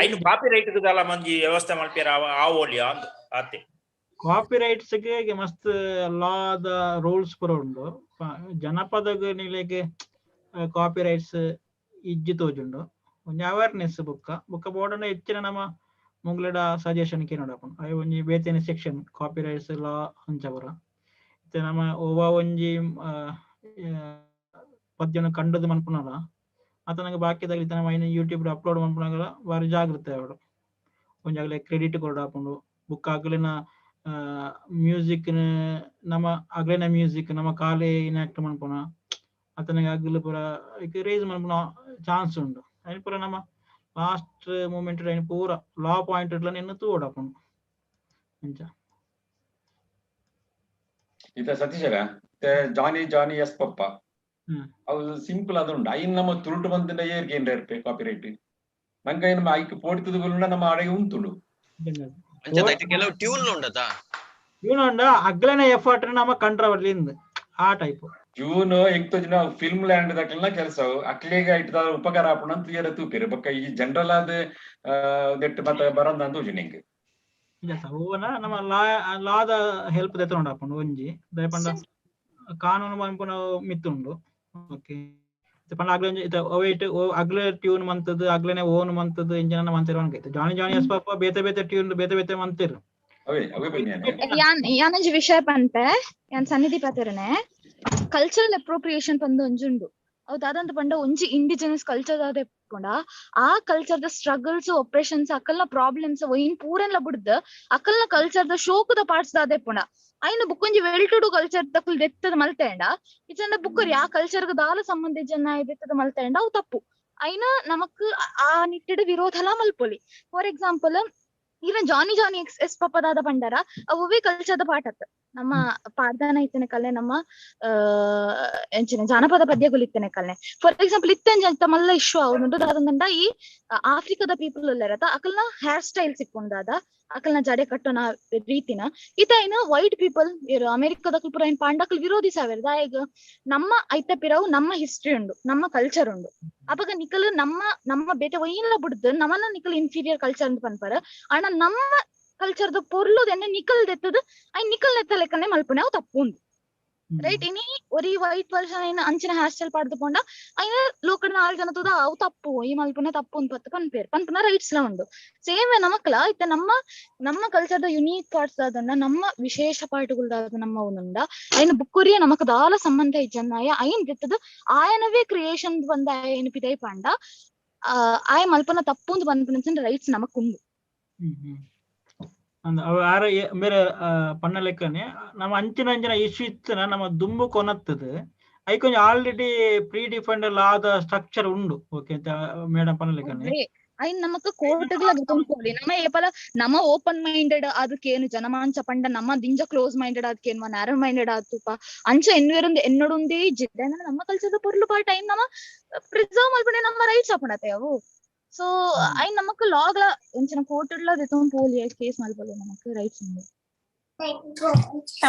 ಐನು ಕಾಪಿ ರೈಟ್ ದಾಲ ಮಂಜಿ ವ್ಯವಸ್ಥೆ ಮಲ್ಪಿಯರ ಆವೋಲಿಯಾ ಅಂದ್ ಆತೆ. ಕಾಪಿ ರೈಟ್ಸ್ ಗೆ ಮಸ್ತ್ ಲಾದ ರೂಲ್ಸ್ ಪೂರ ಉಂಡು. ಜನಪದ ನಿಲೆಗೆ ಕಾಪಿ ರೈಟ್ಸ್ ಇಜ್ಜಿ ತೋಜುಂಡು. ಒಂಜಿ ಅವೇರ್ನೆಸ್ ಬುಕ್ಕ ಬುಕ್ಕ ಬೋರ್ಡನ ಹೆಚ್ಚಿನ ನಮ್ಮ ಮುಂಗ್ಲೆಡ ಸಜೆಷನ್ ಕೇನೋಡಪ್ಪು ಅಯ್ಯ ಒಂಜಿ ಬೇತೇನೆ ಸೆಕ್ಷನ್ ಕಾಪಿ ರೈಟ್ಸ್ ಲಾ ಅಂಚ ಪೂರ ಇತ್ತೆ ನಮ್ಮ ಒವ್ವ ಒಂಜಿ ಪದ್ಯನ ಕಂಡದು ಮನ್ಪುನಲ ಅತ ನಂಗೆ ಬಾಕಿದಾಗ ಇತ್ತೆ ನಮ್ಮ ಐನ ಯೂಟ್ಯೂಬ್ ಅಪ್ಲೋಡ್ ಮನ್ಪುನಾಗಲ ಬಾರಿ ಜಾಗೃತೆ ಅವಡು. ಒಂಜಿ ಆಗಲೆ ಕ್ರೆಡಿಟ್ ಕೊಡಾಪುಂಡು ಬುಕ್ ಆಗ್ಲಿನ ಮ್ಯೂಸಿಕ್ ನಮ್ಮ ಅಗ್ಲಿನ ಮ್ಯೂಸಿಕ್ ನಮ್ಮ ಕಾಲೇ ಇನ್ಯಾಕ್ಟ್ ಮನ್ಪುನ ಅತನಿಗೆ ಅಗ್ಲು ಪೂರ ರೇಸ್ ಮನ್ಪುನ ಚಾನ್ಸ್ ಉಂಡು. ಐನ್ ಪೂರ ನಮ್ಮ ಲಾಸ್ಟ್ ಮೂಮೆಂಟ್ ಐನ್ ಪೂರ ಲಾ ಪಾಯಿಂಟ್ ಇಡ್ಲ ನಿನ್ನ ತೂಡಾಪುಂಡು ಅಂಚ. ಇತ ಸತೀಶರ ಜಾನಿ ಜಾನಿ ಎಸ್ ಪಪ್ಪ ಅವು ಸಿಂಪಲ್ ಅದುಂಡು. ಐನ್ ನಮ್ಮ ತುರುಟು ಬಂದಿನ ಏರ್ಗೆ ಏನ್ರ ಇರ್ಪೆ ಕಾಪಿ ರೈಟ್ ನಂಗೆ ನಮ್ಮ ಐಕ್ ಪೋಡಿತದ ನಮ್ಮ ಅಡೆಗೆ ಉಂಟುಂಡು. ಕೆಲವು ಟ್ಯೂನ್ ಉಂಡತಾ ಟ್ಯೂನ್ ಉಂಡ ಅಗ್ಲನೆ ಎಫರ್ಟ್ ನಮ್ಮ ಕಂಟ್ರೋಲ್ ಆ ಟೈಪ್ ಟ್ಯೂನ್ ಎಂಕ್ತೋಜಿನ ಫಿಲ್ಮ್ ಲ್ಯಾಂಡ್ ದಕ್ಲೆನ ಕೆಲಸ ಅಕ್ಲೆಗೆ ಐಟ್ ಉಪಕಾರ ಆಪುಂಡು ಅಂತ ಏರ ತೂಪೆರ್ ಬೊಕ್ಕ ಈ ಜನರಲ್ ಆದ್ ದೆಟ್ಟ್ ಮತ್ತ ಬರಂದ ಅಂತ ತೋಜುಂಡು ಎಂಕ್. ಓನ ನಮ್ಮ ಲಾ ಲಾದ ಹೆಲ್ಪ್ ದೆತ್ತೊಂಡು ಆಪುಂಡು ಒಂಜಿ ದಾಯೆ ಪಂಡ ಕಾನೂನು ಮನ್ಪುನ ಮಿತ್ತುಂಡು. ಓಕೆ ಪಂಡ ಅಗ್ಲೆ ಒಂಜಿ ಅವೇಟ್ ಅಗ್ಲೆ ಟ್ಯೂನ್ ಮಂತದ್ದು ಅಗ್ಲೆನೆ ಓನ್ ಮಂತದ್ದು ಇಂಜಿನ ಮಂತಿರ್ ಅನ್ಕೈತೆ. ಜಾನಿ ಜಾನಿ ಎಸ್ ಪಾಪ ಬೇತೆ ಬೇತೆ ಟ್ಯೂನ್ ಬೇತೆ ಬೇತೆ ಮಂತಿರು. ಅವೇ ಅವೇ ಬನ್ನಿ ಯಾನ್ ಯಾನೊಂಜಿ ವಿಷಯ ಪನ್ಪೆ ಯಾನ್ ಸನ್ನಿಧಿ ಪಾತೆರನೆ ಕಲ್ಚರಲ್ ಅಪ್ರೋಪ್ರಿಯೇಷನ್ ಪಂದ್ ಒಂಜುಂಡು. ಅವು ದಾದಂತ ಪಂಡ ಒಂಜಿ ಇಂಡಿಜಿನಸ್ ಕಲ್ಚರ್ ದಾದ ಇಪ್ಪುಂಡ ಆ ಕಲ್ಚರ್ ದ ಸ್ಟ್ರಗಲ್ಸ್ ಒಪ್ರೆಷನ್ಸ್ ಅಕಲ್ನ ಪ್ರಾಬ್ಲಮ್ಸ್ ಒಯಿನ್ ಪೂರೆನ್ಲ ಬುಡ್ದ್ ಅಕಲ್ನ ಕಲ್ಚರ್ ದ ಶೋಕುದ ಪಾರ್ಟ್ಸ್ ದಾದ ಇಪ್ಪುಂಡ ಐನ ಬುಕ್ ಒಂಜಿ ವೆಲ್ ಟು do culture ದಕುಲ್ ದೆತ್ತದ ಮಲ್ತೇಂಡ ಇಜ್ಜಂಡ ಬುಕ್ಕರಿ ಆ ಕಲ್ಚರ್ ಗ್ ದಾಲ ಸಂಬಂಧ ಇಜ್ಜನ್ನ ದೆತ್ತದ ಮಲ್ತೇಂಡ ಅವು ತಪ್ಪು. ಐನ ನಮಕ್ ಆ ನಿಟ್ಟಿಡ್ ವಿರೋಧಲ ಮಲ್ಪೊಲಿ. For example even Johnny Johnny yes ಪಪ್ಪದಾದ ಪಂಡರ ಅವೇ ಕಲ್ಚರ್ದ ಪಾಠತ್ ನಮ್ಮ ಪಾಡ್ದಾನ ಇತ್ತನೆ ಕಲ್ಲೆ ನಮ್ಮ ಎಂಚಿನ ಜಾನಪದ ಪದ್ಯಗಳು ಇತ್ತನೆ ಕಲ್ಲೆ. ಫಾರ್ ಎಕ್ಸಾಂಪಲ್ ಇತ್ತೆಂಜ ಮಲ್ಲ ಇಶ್ಯೂ ಆವುಂಡು ದಾದಂಡ ಈ ಆಫ್ರಿಕಾದ ಪೀಪಲ್ ಉಲ್ಲೆರತ ಅಕಲ್ನ ಹೇರ್ ಸ್ಟೈಲ್ ಸಿಕ್ಕೊಂಡಾದ ಅಕಲ್ನ ಜಡೆ ಕಟ್ಟೋನ ರೀತಿನ ಇತ ಏನ ವೈಟ್ ಪೀಪಲ್ ಇರು ಅಮೆರಿಕದ ಪೂರ ಏನ್ ಪಾಂಡಕಲ್ ವಿರೋಧಿಸಾವೆರ್ ದಾಯೆಗ್ ನಮ್ಮ ಐತ ಪಿರವು ನಮ್ಮ ಹಿಸ್ಟ್ರಿ ಉಂಡು ನಮ್ಮ ಕಲ್ಚರ್ ಉಂಡು. ಅಪಗ ನಿಕಲ್ ನಮ್ಮ ನಮ್ಮ ಬೇತೆ ಒಯ್ಯಿನ್ಲ ಬುಡ್ದು ನಮನ ನಿಕಲ್ ಇನ್ಫೀರಿಯರ್ ಕಲ್ಚರ್ ಅಂತ ಪನ್ಪರ ಆಂಡ ನಮ್ಮ ಕಲ್ಚರ್ದ ಪೊರ್ಲುದೆನ್ನೆ ನಿಕಲ್ ದೆತ್ತದ I ನಿಕಲ್ ನೆತ್ತ ಲೆಕ್ಕನೆ ಮಲ್ಪುನೆ ಅವು ತಪ್ಪು ಉಂಡು ರೈಟ್. ಇನಿ ಒರಿ ವೈಟ್ ಪರ್ಸನ್ ಐನ ಅಂಚಿನ ಹೇರ್ ಸ್ಟೈಲ್ ಪಾಡ್ದು ಪೋಂಡ ಐನ ಲೋಕಡ್ ನಾಲ್ ಜನ ತೂದ ಅವು ತಪ್ಪು ಈ ಮಲ್ಪುನೆ ತಪ್ಪು ಅಂತ ಪತ್ತು ಪನ್ಪೇರ್ ಪನ್ಪುನ ರೈಟ್ಸ್ ಲ ಉಂಡು. ಸೇಮ್ ನಮಕ್ಲ ಇತ್ತೆ ನಮ್ಮ ನಮ್ಮ ಕಲ್ಚರ್ದ ಯುನೀಕ್ ಪಾರ್ಟ್ಸ್ ದಾದಂಡ ನಮ್ಮ ವಿಶೇಷ ಪಾರ್ಟ್ಗಳು ನಮ್ಮ ಉಂಡ ಐನ ಬುಕ್ಕುರಿಯ ನಮಕ್ ದಾಲ ಸಂಬಂಧ ಇಜ್ಜನ್ನಾಯ ಐನ್ ದೆತ್ತದ ಆಯನವೇ ಕ್ರಿಯೇಷನ್ ಬಂದ ಆಯನ ಪಿದೈ ಪಂಡ ಆಯ ಮಲ್ಪನ ತಪ್ಪು ಅಂತ ಪನ್ಪುನ ರೈಟ್ಸ್ ನಮಕ್ ಉಂಡು. ಆರ ಬೇರೆ ಪಣ್ಣ ಲೆಕ್ಕನೆ ನಮ್ಮ ಅಂಚಿನ ಅಂಚಿನ ಇಶ್ಯೂ ಇತ್ತನ ನಮ್ಮ ದುಂಬು ಕೊನತ್ತದು ಐಕೊಂಜ ಆಲ್ರೆಡಿ ಪ್ರೀ ಡಿಫೈನ್ಡ್ ಲಾದ ಸ್ಟ್ರಕ್ಚರ್ ಉಂಡು. ಓಕೆ ಮೇಡಮ್ ಪಣ್ಣ ಲೆಕ್ಕನೆ ಐನ್ ನಮಕ್ ಕೋರ್ಟ್ಗಳ ತುಂಬೋಲಿ ನಮ್ಮ ಏಪಲ ನಮ್ಮ ಓಪನ್ ಮೈಂಡೆಡ್ ಅದಕ್ಕೇನು ಜನಮಾಂಚ ಪಂಡ ನಮ್ಮ ದಿಂಜ ಕ್ಲೋಸ್ ಮೈಂಡೆಡ್ ಅದಕ್ಕೇನು ನ್ಯಾರೋ ಮೈಂಡೆಡ್ ಆತುಪ ಅಂಚ ಎನ್ನುವೆರುಂದು ಎನ್ನೊಡುಂದೇ ಇಜ್ಜಿದ್ದೆ ನಮ್ಮ ಕಲ್ಚರ್ದ ಪೊರ್ಲು ಪಾರ್ಟ್ ಐನ್ ನಮ್ಮ ಪ್ರಿಸರ್ವ್ ಮಲ್ಪುನೆ ನಮ್ಮ ರೈಟ್ಸ್ ಆಪುಂಡತೆ ಅವು. ಸೊ ಐನ್ ನಮಕ್ ಲಾಗ್ಲ ಎಂಚಿನ ಕೋರ್ಟ್ಲ ದೆತೊಂದು ಪೋಲಿ ಕೇಸ್ ಮಲ್ಪೊಲಿ ನಮಕ್ ರೈಟ್ಸ್ ಉಂಡು.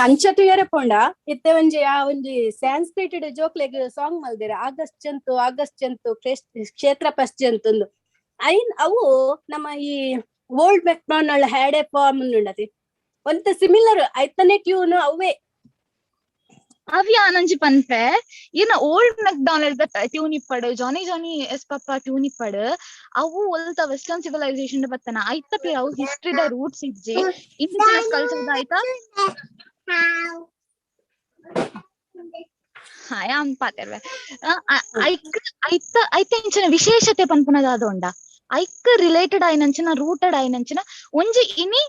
ಅಂಚ ತೂಯರೆ ಪೋಂಡ ಇತ್ತೆ ಒಂಜಿ ಆ ಒಂಜಿ ಸ್ಯಾನ್ಸ್ಕ್ರಿಟ್ ಜೋಕ್ಲೆಗ್ ಸಾಂಗ್ ಮಲ್ದೆರ್ ಆಗಸ್ಟ್ ಜಂತು ಆಗಸ್ಟ್ ಜಂತು ಕ್ಷೇತ್ರ ಪಶ್ಚಂತುಂದು ಐನ್ ಅವು ನಮ್ಮ ಈ old MacDonald had a farm ಉಂಡತಿ ಒಂತ ಸಿಮಿಲರ್ ಐತನೆ ಟ್ಯೂನ್ ಅವೇ. ಅವಿ ಆನಂಜಿ ಪನ್ಪೆ ಈರ್ನ ಓಲ್ಡ್ ಮೆಕ್ಡಾನಲ್ಡ್ ದ ಟ್ಯೂನ್ ಇಪ್ಪಡು, ಜಾನಿ ಜಾನಿ ಎಸ್ ಪಪ್ಪ ಟ್ಯೂನ್ ಇಪ್ಪಡು, ಅವು ಒಲ್ತ ವೆಸ್ಟರ್ನ್ ಸಿವಿಲೈಸೇಷನ್ ಬತ್ತನ ಐತ ಪೇರ್ ಅವು ಹಿಸ್ಟ್ರಿ the roots ಇಜ್ಜಿ, ಇಂಡಿಜಿನಸ್ ಕಲ್ಚರ್ the ಐತ. ಹಾ ಯಾನ್ ಪಾತೆರ್ವೆ ಐಕ್ ಐತ ಐತ ಇಂಚಿನ ವಿಶೇಷತೆ ಪನ್ಪುನದಾದ ಉಂಡ ಐಕ್ ರಿಲೇಟೆಡ್ ಆಯಿನಂಚಿನ ರೂಟೆಡ್ ಆಯಿನಂಚಿನ ಒಂಜಿ ಇನಿ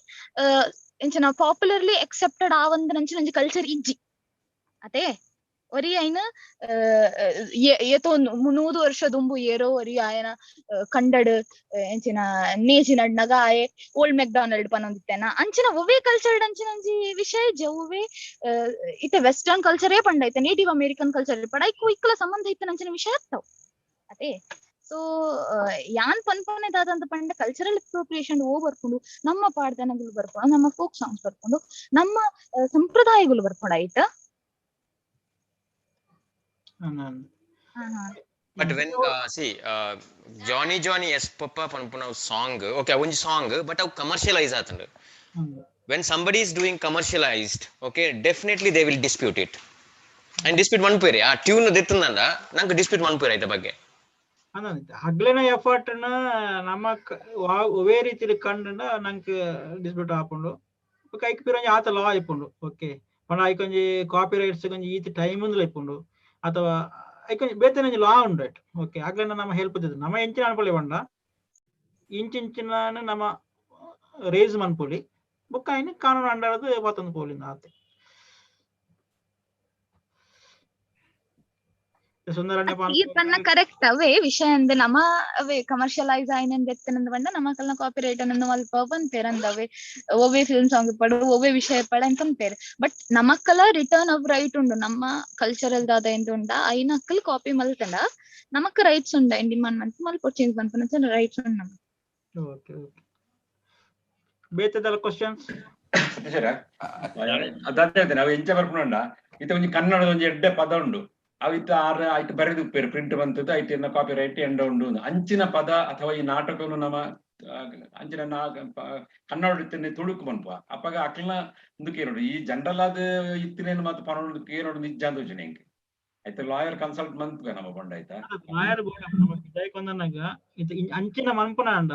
ಇಂಚಿನ ಪಾಪ್ಯುಲರ್ಲಿ ಅಕ್ಸೆಪ್ಟೆಡ್ ಆವಂದನಂಚಿನ ಒಂಜಿ ಕಲ್ಚರ್ ಇಜ್ಜಿ. ಅದೇ ಒರಿ ಐನ ಏತೋ 300 ವರ್ಷ ದುಂಬು ಏರೋ ಒರಿ ಆಯನ ಕಂಡಡ್ ಎಂಚಿನ ನೇಜಿ ನಡ್ನಗ ಆಯೆ ಓಲ್ಡ್ ಮೆಕ್ಡಾನಲ್ಡ್ ಪನೊಂದಿತ್ತೇನ ಅಂಚಿನ ಒವ್ವೇ ಕಲ್ಚರ್ಡ್ ಅಂಚಿನ ಒಂಜಿ ವಿಷಯ ಇಜ್ಜಿ. ಒವ್ವೇ ಇತ್ತೆ ವೆಸ್ಟರ್ನ್ ಕಲ್ಚರೇ ಪಂಡ ಐತೆ ನೇಟಿವ್ ಅಮೇರಿಕನ್ ಕಲ್ಚರ್ ಪಂಡ ಐಕು ಇಕ್ಕಲ ಸಂಬಂಧ ಇತ್ತನ ಅಂಚಿನ ವಿಷಯ ಇರ್ತಾವ. ಅದೇ ಸೊ ಯಾನ್ ಪನ್ಪನೆದಾದಂತ ಪಂಡ ಕಲ್ಚರಲ್ ಅಪ್ರೋಪ್ರಿಯೇಷನ್ ಓ ಬರ್ಕೊಂಡು ನಮ್ಮ ಪಾಡ್ದನಗಳು ಬರ್ಕೊಂಡು ನಮ್ಮ ಫೋಕ್ ಸಾಂಗ್ಸ್ ಬರ್ಕೊಂಡು ನಮ್ಮ ಸಂಪ್ರದಾಯಗಳು ಬರ್ಕೊಂಡು ಆಯ್ತಾ. But when see Johnny Johnny Yes Papa ಪನ್ಪುನ song, okay ಒಂಜಿ ಸಾಂಗ್ ಬಟ್ ಅವು commercialise ಆತಂಡು. When somebody is doing commercialized, okay, definitely they will dispute it and dispute ಮನ್ಪೇರಿ ಆ ಟ್ಯೂನ್ ದೆತ್ತಂದ ನಂಗೆ ಡಿಸ್ಪ್ಯೂಟ್ ಮನ್ಪೇರಿ ಐತ ಬಗ್ಗೆ. ಹಗ್ಲಿನ ಎಫರ್ಟ್ ನ ನಮ್ಮ ಒವೇ ರೀತಿಲಿ ಕಂಡ ನಂಗೆ ಡಿಸ್ಪ್ಯೂಟ್ ಆಪುಂಡು ಕೈಕ್ ಪಿರ ಒಂಜಿ ಆತ ಲಾ ಇಪ್ಪುಂಡು. ಓಕೆ ಪಂಡ ಐಕೊಂಜಿ ಕಾಪಿ ರೈಟ್ಸ್ ಒಂಜಿ ಈತ ಟೈಮ್ ಒಂದುಲ ಇಪ್ಪುಂಡು ಅಥವಾ ಐಕೊಂಜಿ ಬೇತೆ ಒಂಜಿ ಲಾ ಉಂಡು ರೈಟ್. ಓಕೆ ಅಗ್ಲಿನ ನಮ್ಮ ಹೆಲ್ಪ್ ನಮ್ಮ ಎಂಚಿನ ಅನ್ಪೊಲಿ ಪಂಡ ಇಂಚಿಂಚಿನ ನಮ್ಮ ರೇಸ್ ಮನ್ಪೊಲಿ ಬೊಕ್ಕ ಐನ್ ಕಾನೂನು ಅಂಡಾಡದು ಬತ್ತೊಂದು ಪೋಲಿಂದ ಆತೆ. ಸುಂದರಣ್ಣ ಪನ್ನ ಕರೆಕ್ಟ್ ಅವೇ ವಿಷಯ ಅಂದೆ ನಮ್ಮ ಅವೇ ಕಮರ್ಷಿಯಲೈಸ್ ಆಯ್ನಂದ ಎತ್ತನಂದ ಬಂದ ನಮ್ಮ ಕಲ್ನ ಕಾಪಿ ರೈಟ್ ಅನ್ನ ಅಲ್ಪ ಪನ್ಪೇರ್ ಅಂದವೆ ಒವ್ವೇ ಫಿಲ್ಮ್ ಸಾಂಗ್ ಇಪ್ಪಡು ಒವ್ವೇ ವಿಷಯ ಇಪ್ಪಡು ಅಂತ ಪನ್ಪೇರ್. ಬಟ್ ನಮಕ್ಕಲ ರಿಟರ್ನ್ ಆಫ್ ರೈಟ್ ಉಂಡು ನಮ್ಮ ಕಲ್ಚರಲ್ ದಾದ ಎಂತ ಉಂಡ ಐನ ಅಕ್ಕಲ್ ಕಾಪಿ ಮಲ್ತಂಡ ನಮಕ್ ರೈಟ್ಸ್ ಉಂಡ ಡಿಮಾಂಡ್ ಮಂತ್ ಮಲ್ಪ ಚೇಂಜ್ ಮನ್ಪುನ ರೈಟ್ಸ್ ಉಂಡು ನಮ. ಓಕೆ ಓಕೆ ಬೇತೆದಲ್ಲ ಕ್ವಶನ್ಸ್ ಅದೇ ನಾವು ಎಂಚ ಬರ್ಪುಂಡ ಇತ್ತ ಒಂಜಿ ಕನ್ನಡದ ಒಂಜಿ ಎಡ್ಡೆ ಪದ ಉಂಡು ಅವಿತ್ತ ಆರ್ ಐಟ್ ಬರೆದು ಉಪ್ಪೇರು ಪ್ರಿಂಟ್ ಬಂತದ್ದು ಐಟ್ ಎನ್ನ ಕಾಪಿ ರೈಟ್ ಎಂಡ ಉಂಡು ಅಂಚಿನ ಪದ ಅಥವಾ ಈ ನಾಟಕವನ್ನು ನಮ್ಮ ಅಂಚಿನ ಕನ್ನಡ ಇತ್ತನೆ ತುಳುಕು ಮನ್ಪ ಅಪ್ಪಗ ಅಕ್ಲನ ಮುಂದಕ್ಕೆ ಈ ಜನರಲ್ ಆದ ಇತ್ತಿನೇನು ಮಾತು ಪನೋಡು ಕೇನೋಡು ನಿಜ ಅಂತ ಯೋಚನೆ ಹೆಂಗೆ ಆಯ್ತು ಲಾಯರ್ ಕನ್ಸಲ್ಟ್ ಮಂತ್ ನಮ್ಮ ಬಂಡ ಆಯ್ತಾ ಲಾಯರ್ ಬೋರ್ಡ್ ಅಂಚಿನ ಮನ್ಪುನ ಅಂಡ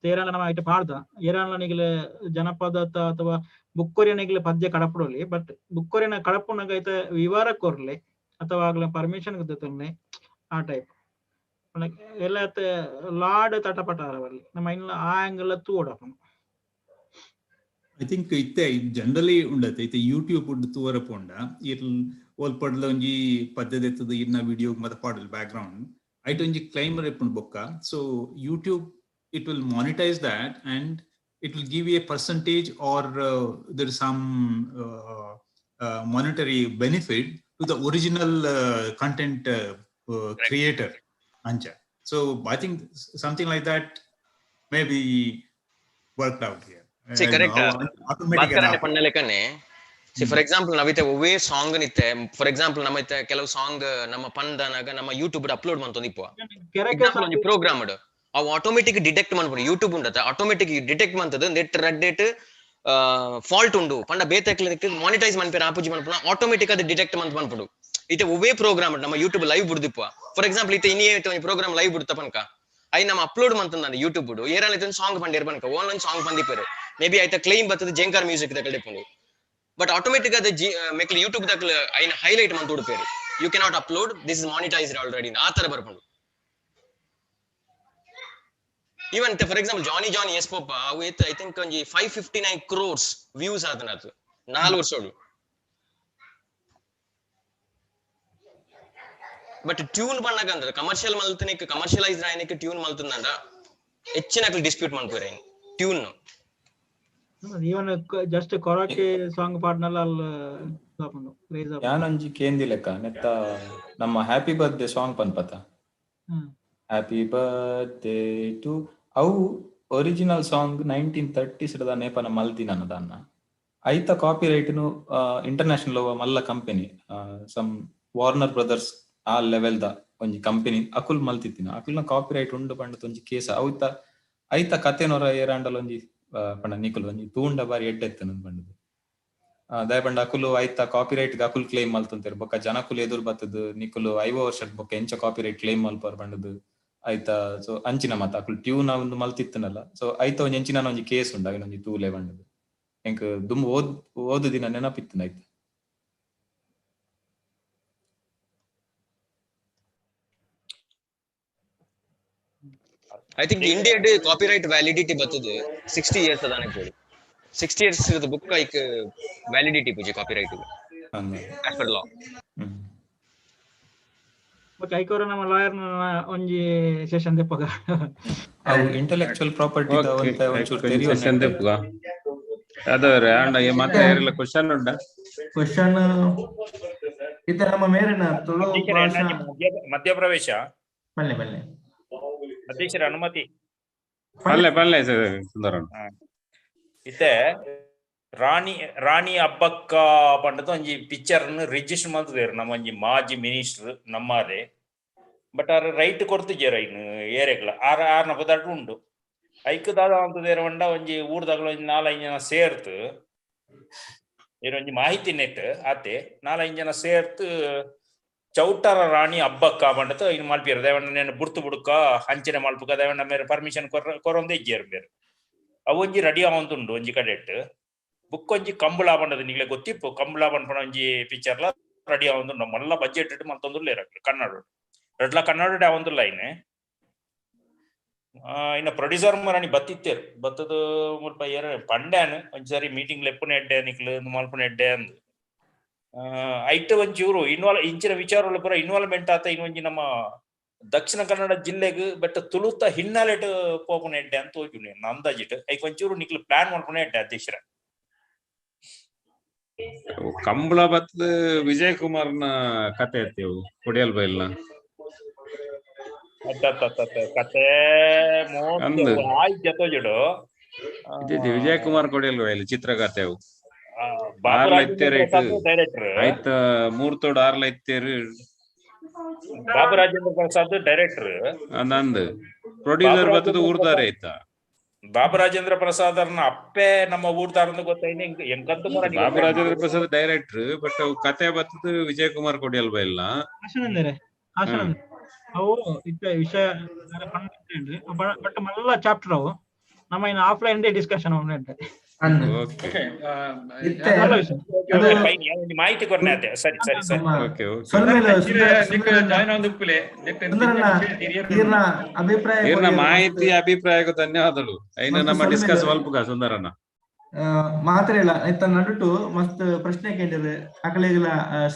ತೇರಾನ ನಮ್ಮ ಐಟ ಪಾಡ್ದ ಏರಾನ ನಿಗಲೆ ಜನಪದ ಅಥವಾ ಬುಕ್ಕೊರಿಯನಿಗಲೆ ಪದ್ಯ ಕಡಪಡೋಲಿ ಬಟ್ ಬುಕ್ಕೊರಿಯನ ಕಡಪುನಗ ಐತ ವಿವರ ಕೊರ್ಲಿ ಅಥವಾ ಆಗ್ಲ ಪರ್ಮಿಷನ್ ಗೊತ್ತೊನ್ನೆ ಆ ಟೈಪ್ ಎಲ್ಲ ಲಾಡ್ ತಟಪಟ ಬರ್ಲಿ ನಮ್ಮ ಇನ್ನ ಆ ಆಂಗಲ್ ತೂಡಪ್ಪ. I think ಇತ್ತೆ ಜನರಲಿ ಉಂಡತೆ ಇತ್ತೆ ಯೂಟ್ಯೂಬ್ ಉಂಡು ತೂವರ ಪೋಂಡ ಇರ್ ಓಲ್ಪಡ್ಲ ಒಂಜಿ ಪದ್ಯದ ಎತ್ತದ ಇರ್ನ ವಿಡಿಯೋ ಮತ್ತೆ ಪಾಡಲ್ ಬ್ಯಾಕ್ ಗ್ರೌಂಡ್ ಐಟ್ ಒಂಜಿ ಕ್ಲೈಮರ್ ಇಪ್ಪುಂಡು ಬೊಕ್ಕ. So YouTube it will monetize that and it will give you a percentage or there is some monetary benefit to the original content creator. Ancha. So I think something like that may be worked out here. See, correct. See, for example, navite ಒವ್ವೇ song ನಿತ್ತೆ for example ನಮ್ಮ ಕೆಲವು song ನಮ್ಮ ಪಂದನಾಗ ನಮ್ಮ YouTube upload ಮಂತೊಂದಿಪ್ಪ example ಒಂಜಿ program ಅವು ಆಟೋಮೆಟಿಕ್ ಡಿಟೆಕ್ಟ್ ಮನ್ಪುಂಡು ಯೂಟ್ಯೂಬ್ ಉಂಡತ ಆಟೋಮೆಟಿಕ್ ಡಿಟೆಕ್ಟ್ ಮಂತದ ನೆಟ್ ರಡ್ಡೇಟ್ ಫಾಲ್ಟ್ ಉಂಡು ಪಂಡ ಬೇತೆಕ್ಲಕ್ಕೆ ಮಾನಿಟೈಸ್ ಮನ್ಪೇರ ಆಪುಜಿ ಮನ್ಪುನ ಆಟೋಮೆಟಿಕ್ ಅದು ಡಿಟೆಕ್ಟ್ ಮಂತ್ ಮನ್ಪುಂಡು. ಇತ್ತೆ ಒವ್ವೇ ಪ್ರೋಗ್ರಾಮ್ ನಮ್ಮ ಯೂಟ್ಯೂಬ್ ಲೈವ್ ಬಿಡ್ದಿಪ್ಪ ಫಾರ್ ಎಕ್ಸಾಂಪಲ್ ಇತ್ತೆ ಇನ್ನೇ ಒಂಜಿ ಪ್ರೋಗ್ರಾಮ್ ಲೈವ್ ಬಿಡ್ತ ಪನ್ಕ I ನಮ್ಮ ಅಪ್ಲೋಡ್ ಮಂತಂದ ಯೂಟ್ಯೂಬ್ ಬಿಡು ಏರಾನ ಸಾಂಗ್ ಪಂಡೇರ್ ಪನ್ಕ ಓನ್ ಒಂಜಿ ಸಾಂಗ್ ಬಂದಿಪ್ಪೇರು ಮೇ ಬಿ ಐತ ಕ್ಲೈಮ್ ಬತ್ತದ ಜಂಕಾರ್ ಮ್ಯೂಸಿಕ್ ದಕಲ್ ಇಪ್ಪುಂಡು ಬಟ್ ಆಟೋಮೆಟಿಕ್ ಅದು ಜಿ ಮೆಕ್ಲು ಯೂಟ್ಯೂಬ್ ದಕಲ್ ಐನ ಹೈಲೈಟ್ ಮಂತ್ ಉಡುಪೇರು you cannot upload this is monetised already ಆ ತರ ಬರ್ಪುಂಡು. Even for example Johnny Johnny Yes Papa ಅವು I think ಒಂಜಿ 559 crores views ಆತನದು 4 ವರ್ಷೋಡು. ಬಟ್ ಟ್ಯೂನ್ ಪಣ್ಣಗ ಅಂದ್ರೆ ಕಮರ್ಷಿಯಲ್ ಮಲ್ತನಿಕ್ ಕಮರ್ಷಿಯಲೈಸ್ ಆಯ್ನಕ್ಕೆ ಟ್ಯೂನ್ ಮಲ್ತಂದ ಹೆಚ್ಚಿನ ಡಿಸ್ಪ್ಯೂಟ್ ಮನ್ಪುರೆ ಟ್ಯೂನ್. ಈವನ್ ಜಸ್ಟ್ ಕೊರಕೆ ಸಾಂಗ್ ಪಾಡ್ನಲ್ಲ ಅಲ್ಲ ರೇಸ್ ಅಪ್ ಯಾನೊಂಜಿ ಕೇಂದಿ ಲೆಕ್ಕ ನೆತ್ತ ನಮ್ಮ ಹ್ಯಾಪಿ ಬರ್ತ್ಡೇ ಸಾಂಗ್ ಪನ್ಪತ ಹ್ಯಾಪಿ ಬರ್ತ್ಡೇ ಟು ಅವು ಒರಿಜಿನಲ್ ಸಾಂಗ್ 1930s ದ ನೇಪನ ಮಲ್ದಿನ ದಾನ್ನ ಐತ ಕಾಪಿ ರೈಟ್ ನು ಇಂಟರ್ನ್ಯಾಷನಲ್ ಮಲ್ಲ ಕಂಪನಿ ಸಮ್ ವಾರ್ನರ್ ಬ್ರದರ್ಸ್ ಆ ಲೆವೆಲ್ the ಒಂಜಿ ಕಂಪನಿ ಅಕುಲ್ ಮಲ್ತಿತ್ತಿನ ಅಕುಲ್ನ ಕಾಪಿ ರೈಟ್ ಉಂಡು ಪಂಡ ಒಂಜಿ ಕೇಸ್ ಅವುತ ಐತ ಕತೆನೊರ ಏರಾಂಡಲ ಒಂಜಿ ಪಂಡ ನಿಕುಲು ಒಂಜಿ ತೂಂಡ ಬಾರಿ ಎಡ್ಡೆ ಇತ್ತುಂಡು ಪಂಡುದು. ದಾಯೆ ಪಂಡ ಅಕುಲು ಐತ ಕಾಪಿರೈಟ್ ಅಕುಲು ಕ್ಲೇಮ್ ಮಲ್ತೊಂತೆರ್ ಬೊಕ್ಕ ಜನಕುಲು ಎದುರು ಬತ್ತುದು ನಿಕುಲು 50 ವರ್ಷದ ಬೊಕ್ಕ ಎಂಚ ಕಾಪಿರೈಟ್ ಕ್ಲೇಮ್ ಮಲ್ಪರ್ ಪಂಡುದು ಐತ. ಸೊ ಅಂಚಿನ ಮಾತ ಅಕುಲು ಟ್ಯೂನ್ ಒಂದು ಮಲ್ತಿತ್ತನಲ್ಲ. ಸೊ ಐತ ಒಂಜಿ ಎಂಚಿನ ಒಂಜಿ ಕೇಸ್ ಉಂಡು ಅವಿನ ಒಂಜಿ ತೂಲೆ ಪಂಡುದು ಎಂಕ್ ದುಂಬು ಓದು ದಿನ ನೆನಪಿತ್ತುಂಡು ಐತ. I think ಇಂಡಿಯಾಡ್ ಕಾಪಿರೈಟ್ ವ್ಯಾಲಿಡಿಟಿ ಬತ್ತದು 60 ಇಯರ್ಸ್ ಅದಾನೆ ಪೋಡು. 60 ಇಯರ್ಸ್ ಇರೋದು ಬುಕ್ ಐಕ್ ವ್ಯಾಲಿಡಿಟಿ ಪೂಜೆ ಕಾಪಿರೈಟ್ ಆಸ್ ಪರ್ ಲಾ. ಬೊಕ್ಕ ಐಕೋರ ನಮ್ಮ ಲಾಯರ್ ಒಂಜಿ ಸೆಷನ್ ದೆಪ್ಪಗ. ಅವು ಇಂಟೆಲೆಕ್ಚುಯಲ್ ಪ್ರಾಪರ್ಟಿ ದ ಒಂತೆ ಒಂಚೂರು ತೆರಿಯೊನೆ ಸೆಷನ್ ದೆಪ್ಪುಗ ಅದವರೆ ಆಂಡ ಈ ಮತ್ತೆ ಏರೆಲ್ಲ ಕ್ವಶನ್ ಉಂಡ ಕ್ವಶನ್ ಇತ್ತೆ ನಮ್ಮ ಮೇರಿನ ತುಳು ಭಾಷಾ ಮಧ್ಯಪ್ರವೇಶ ಬಲ್ಲೆ ಬಲ್ಲೆ ಅಧ್ಯಕ್ಷರ ಅನುಮತಿ ಪಲ್ಲೆ ಪಲ್ಲೆ ಸುಂದರ. ಇತ್ತೆ ರಾಣಿ ರಾಣಿ ಅಬ್ಬಕ್ಕ ಪಂಡದು ಒಂಜಿ ಪಿಕ್ಚರ್ ರಿಜಿಸ್ಟರ್ ಮಲ್ತದೇರು ನಮ್ಮ ಒಂಜಿ ಮಾಜಿ ಮಿನಿಸ್ಟರ್ ನಮ್ಮಾರೆ. ಬಟ್ ಆರ್ ರೈಟ್ ಕೊರ್ತಿಜೆರ್ ಐನ್ ಏರೆಗ್ಲ ಆರ್ ಆರ್ನ ಪದಾರ್ಥ ಉಂಡು. ಐಕ್ ದಾದ ಅಂತದೇರು ಪಂಡ ಒಂಜಿ ಊರ್ದಾಗಲ ಒಂಜಿ 4-5 ಜನ ಸೇರ್ತು ಏರ್ ಒಂಜಿ ಮಾಹಿತಿ ನೆಟ್ ಆತೆ 4-5 ಜನ ಸೇರ್ತು ಚೌಟರ ರಾಣಿ ಅಬ್ಬಕ್ಕ ಪಂಡತ ಇನ್ ಮಲ್ಪಿಯರ್ ದೇವಣ್ಣ ನೇನು ಬುಡ್ತು ಬುಡುಕ ಅಂಚನೆ ಮಲ್ಪುಕ ದೇವಣ್ಣ ಮೇರೆ ಪರ್ಮಿಷನ್ ಕೊರೊಂದೇ ಇಜ್ಜೆರ್ ಬೇರೆ. ಅವು ಒಂಜಿ ರೆಡಿ ಆವೊಂದುಂಡು ಒಂಜಿ ಕಡೆಟ್ ಬುಕ್ ಒಂಜಿ ಕಂಬಳ ಪಂಡದು ನಿಗ್ಲೆ ಗೊತ್ತಿಪ್ಪು ಕಂಬಳ ಪನ್ಪುನ ಒಂಜಿ ಪಿಕ್ಚರ್ಲ ರೆಡಿ ಆವೊಂದುಂಡು ಮಲ್ಲ ಬಜೆಟ್ ಇಟ್ಟು ಮಲ್ತೊಂದುಲ್ಲೆರ್ ಅಕ್ಲು ಕನ್ನಡ ರಡ್ಲ ಕನ್ನಡ ಆವೊಂದುಲ್ಲ ಇನ್ ಇನ್ನ ಪ್ರೊಡ್ಯೂಸರ್ ಮರಾಣಿ ಬತ್ತಿತ್ತೇರ್ ಬತ್ತದ ಮುಲ್ಪ ಏರ್ ಪಂಡ್ಯಾನ್ ಒಂಜಿ ಸರಿ ಮೀಟಿಂಗ್ ಲೆಪ್ಪುನ ಎಡ್ಡೆ ನಿಕ್ಲು ಮಲ್ಪುನ ಎಡ್ಡೆ ಅಂದ್ ಐಟ್ ಒಂಚೂರು ಇನ್ವಾಲ್ವ್ ಇಂಚಿನ ವಿಚಾರ ಪೂರ ಇನ್ವಾಲ್ವ್ಮೆಂಟ್ ಆತ ಇನ್ನೊಂಜಿ ನಮ್ಮ ದಕ್ಷಿಣ ಕನ್ನಡ ಜಿಲ್ಲೆಗ್ ಬಟ್ ತುಳುತ ಹಿನ್ನೆಲೆಟ್ ಪೋಪುನ ಎಡ್ಡೆ ಅಂತ ತೋಜುಂಡು ಎನ್ನ ಅಂದಾಜಿಟ್ ಐಕ್ ಒಂಚೂರು ನಿಕ್ಲು ಪ್ಲಾನ್ ಮಲ್ಪುನ ಎಡ್ಡೆ ಅಧ್ಯಕ್ಷರ. ಕಂಬಳ ಬತ್ತದ ವಿಜಯ್ ಕುಮಾರ್ನ ಕತೆ ಐತಿ ಕೊಡಿಯಲ್ ಬೈಲ್ನ ಕತೆ ತೋಜುಡು ವಿಜಯ್ ಕುಮಾರ್ ಕೊಡಿಯಲ್ ಬೈಲ್ ಚಿತ್ರಕಥೆ ಅವು. ಆಯ್ತ ಮೂರ್ ತೋಡ್ ಆರ್ಲ ಇತ್ತೇರು ಬಾಬು ರಾಜೇಂದ್ರ ಪ್ರಸಾದ್ ಡೈರೆಕ್ಟರ್ ನಂದು ಪ್ರೊಡ್ಯೂಸರ್ ಬತ್ತದ ಊರ್ದಾರೆ ಆಯ್ತಾ ಬಾಬು ರಾಜೇಂದ್ರ ಪ್ರಸಾದ್ ಅವ್ರನ್ನ ಅಪ್ಪೆ ನಮ್ಮ ಊರ್ದಾರ ಅಂತ ಗೊತ್ತೈನಿ ಎಂಕಂತ ಬಾಬು ರಾಜೇಂದ್ರ ಪ್ರಸಾದ್ ಡೈರೆಕ್ಟರ್ ಬಟ್ ಕತೆ ಬತ್ತದ ವಿಜಯ್ ಕುಮಾರ್ ಕೊಡಿಯಲ್ ಬೈಲ್ನ ಅವು ಇತ್ತ ವಿಷಯ ಬಟ್ ಮಲ್ಲ ಚಾಪ್ಟರ್ ಅವು ನಮ್ಮ ಇನ್ನು ಆಫ್ಲೈನ್ ಡಿಸ್ಕಷನ್ ಮಾಹಿತಿ ಕೊರ್ನೆ ಸರಿ ಸರಿ ಸರಿ ಅಭಿಪ್ರಾಯ ಮಾಹಿತಿ ಅಭಿಪ್ರಾಯಕ್ಕೂ ಧನ್ಯವಾದಗಳು. ಐನ ನಮ್ಮ ಡಿಸ್ಕಸ್ ಮಲ್ಪುಗ ಸುಂದರಣ್ಣ ಮಾತ್ರ ಇಲ್ಲ ಇತ್ತ ನಡುಟು ಮಸ್ತ್ ಪ್ರಶ್ನೆ ಕೇಳಿದ್ರೆ ಅಕಲೆಗಳ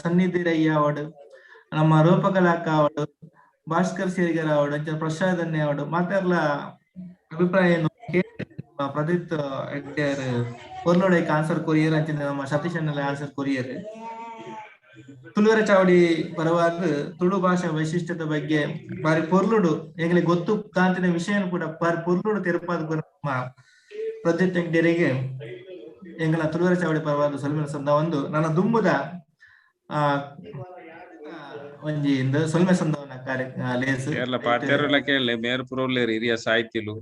ಸನ್ನಿಧಿ ರಯ್ಯ ಅವಾರ್ಡ್ ನಮ್ಮ ರೂಪಕಲಾಕ ಅವಾರ್ಡ್ ಭಾಸ್ಕರ್ ಸೇರಿಗರ್ ಅವಾರ್ಡ್ ಅಂಚ ಪ್ರಸಾದ್ ಅನ್ಯ ಅವಾರ್ಡ್ ಮಾತೆರ್ಲ ಅಭಿಪ್ರಾಯ ಪ್ರದೀಪ್ ಹೆಗ್ಡೆರ್ ಪೊರ್ಲುಡೈಕ್ ಆನ್ಸರ್ ಕೊರಿಯರ್ ಅಂಚಿನ ನಮ್ಮ ಸತೀಶ್ ಅಣ್ಣಲ ಆನ್ಸರ್ ಕೊರಿಯರ್. ತುಳುವರ ಚಾವಡಿ ಪರವಾದ ತುಳು ಭಾಷಾ ವೈಶಿಷ್ಟ್ಯದ ಬಗ್ಗೆ ಬಾರಿ ಪೊರ್ಲುಡು ಎಂಗ್ಲೆ ಗೊತ್ತು ಕಾಂತಿನ ವಿಷಯ ಕೂಡ ಬಾರಿ ಪೊರ್ಲುಡು ತೆರಪಾದ ನಮ್ಮ ಪ್ರದೀಪ್ ಹೆಗ್ಡೆರಿಗೆ ಎಂಗಲ ತುಳುವರ ಚಾವಡಿ ಪರವಾದ ಸೊಲ್ಮೆನ ಸಂದ ಒಂದು ನನ್ನ ದುಂಬುದ ಒಂಜಿ ಸೊಲ್ಮೆ ಸಂದವನ ಕಾರ್ಯ ಲೇಸ್ ಪಾತೆರ್ಲ ಕೇಳಿ ಮೇರ್ ಪುರೋಲ್ಲೇರು ಹಿರಿಯ ಸಾಹಿತಿಲು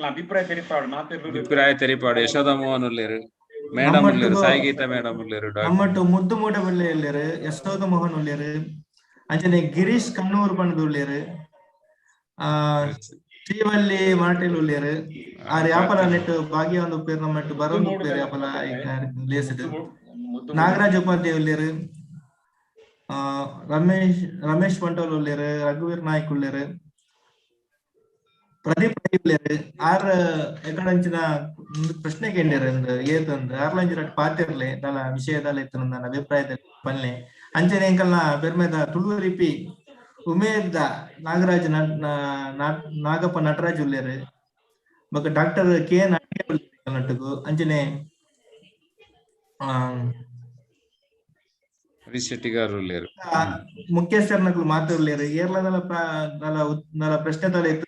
ಅಭಿಪ್ರಾಯ ತೆರಿಪಾಡು ಯಶೋಧ ಮೋಹನ್ ಉಲ್ಲೇರು ಮೇಡಮ್ ಉಲ್ಲೇರು ಸಾಯಿ ಗೀತಾ ಮೇಡಮ್ ಉಲ್ಲೇರು ನಮ್ಮಟ್ಟು ಮುದ್ದು ಮೂಡಬಳ್ಳಿ ಉಲ್ಲೇರು ಯಶೋಧ ಮೋಹನ್ ಉಲ್ಲೇರು ಅಂಚನೆ ಗಿರೀಶ್ ಕಣ್ಣೂರ್ ಬಣ್ಣದ ಉಲ್ಲೇರು ಶ್ರೀವಲ್ಲಿ ಮಾಟೇಲ್ ಉಲ್ಲೇರು ಆರ್ ಯಾಪಲ ನೆಟ್ಟು ಭಾಗ್ಯ ಒಂದು ಉಪ್ಪೇರು ನಮ್ಮಟ್ಟು ಬರೋದು ಉಪ್ಪೇರು ಯಾಪಲ ಲೇಸಿಡ್ ನಾಗರಾಜ್ ಉಪಾಧ್ಯಾಯ ಉಲ್ಲೇರು ರಮೇಶ್ ರಮೇಶ್ ಬಂಟೋಲ್ ಉಲ್ಲೇರು ರಘುವೀರ್ ನಾಯ್ಕ್ ಉಲ್ಲೇರು ಪ್ರದೀಪ್ ರೈ ಉಲ್ಲೇರು ಆರ್ ಎಕಡಂಚಿನ ಪ್ರಶ್ನೆ ಕೇಂದ್ರ ಏತಂದ್ ಆರ್ಲಂಚಿನ ಪಾತಿರ್ಲೆ ದಲ ವಿಷಯದಲ್ಲ ಇತ್ತು ನನ್ನ ಅಭಿಪ್ರಾಯದಲ್ಲಿ ಪಲ್ಲೆ ಅಂಚನೆ ಎಂಕಲ್ನ ಬೆರ್ಮೆದ ತುಳು ಲಿಪಿ ಉಮೇದ ನಾಗರಾಜ್ ನಾಗಪ್ಪ ನಟರಾಜ್ ಉಲ್ಲೇರು ಬೊಕ್ಕ ಡಾಕ್ಟರ್ ಕೆ ಎನ್ ನಟ್ಟುಗು ಅಂಚನೆ ಶೆಟ್ಟಿಗಾರ್ ಉಲ್ಲೇರು ಮುಖ್ಯಸ್ಥರ್ನಕುಲು ಮಾತಾಡ್ಲೇರು ಏರ್ಲದಲ ಪ್ರಶ್ನೆ ತಲೆ ಇತ್ತು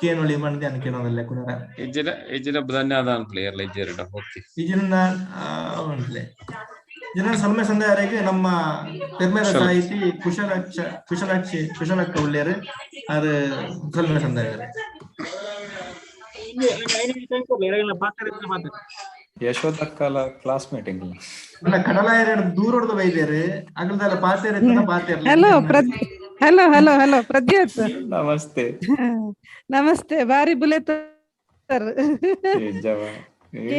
ಕೇನೊಳಿ ಮಂದಿ ಅನ್ಕೇನೋದಲ್ಲ ಕೂಡ ಇಜ್ಜಿನ ಇಜ್ಜಿನ ಧನ್ಯವಾದ ಅನ್ಪ್ಲೆ ಏರ್ಲ ಇಜ್ಜೆರಡ ಓಕೆ ಇಜಿನ ಅನ್ಪ್ಲೆ ಜನ ಸೊಲ್ಮೆ ಸಂದಯಾರಿಗೆ ನಮ್ಮ ಪೆರ್ಮೆದ ಸಾಹಿತಿ ಕುಶಲಾಕ್ಷ ಕುಶಲಾಕ್ಷಿ ಕುಶಲಕ್ಕ ಉಳ್ಳೇರು ಅದು ಸೊಲ್ಮೆ ಸಂದಯಾರೆ. ಯಶೋದಕ್ಕಲ ಕ್ಲಾಸ್ಮೇಟ್ ಎಂಕಲ್ನ. ಅಲ್ಲ ಕಡಲಾಯರ ದೂರೊಡ್ದು ಬೈದೇರು ಅಗಲ್ದಲ್ಲ ಪಾತೆರ ಪಾತೆರ್ಲ. Hello hello hello hello Pradyot. Namaste. Namaste, ಬಾರಿ ಬುಲೆತರ್. ಜವ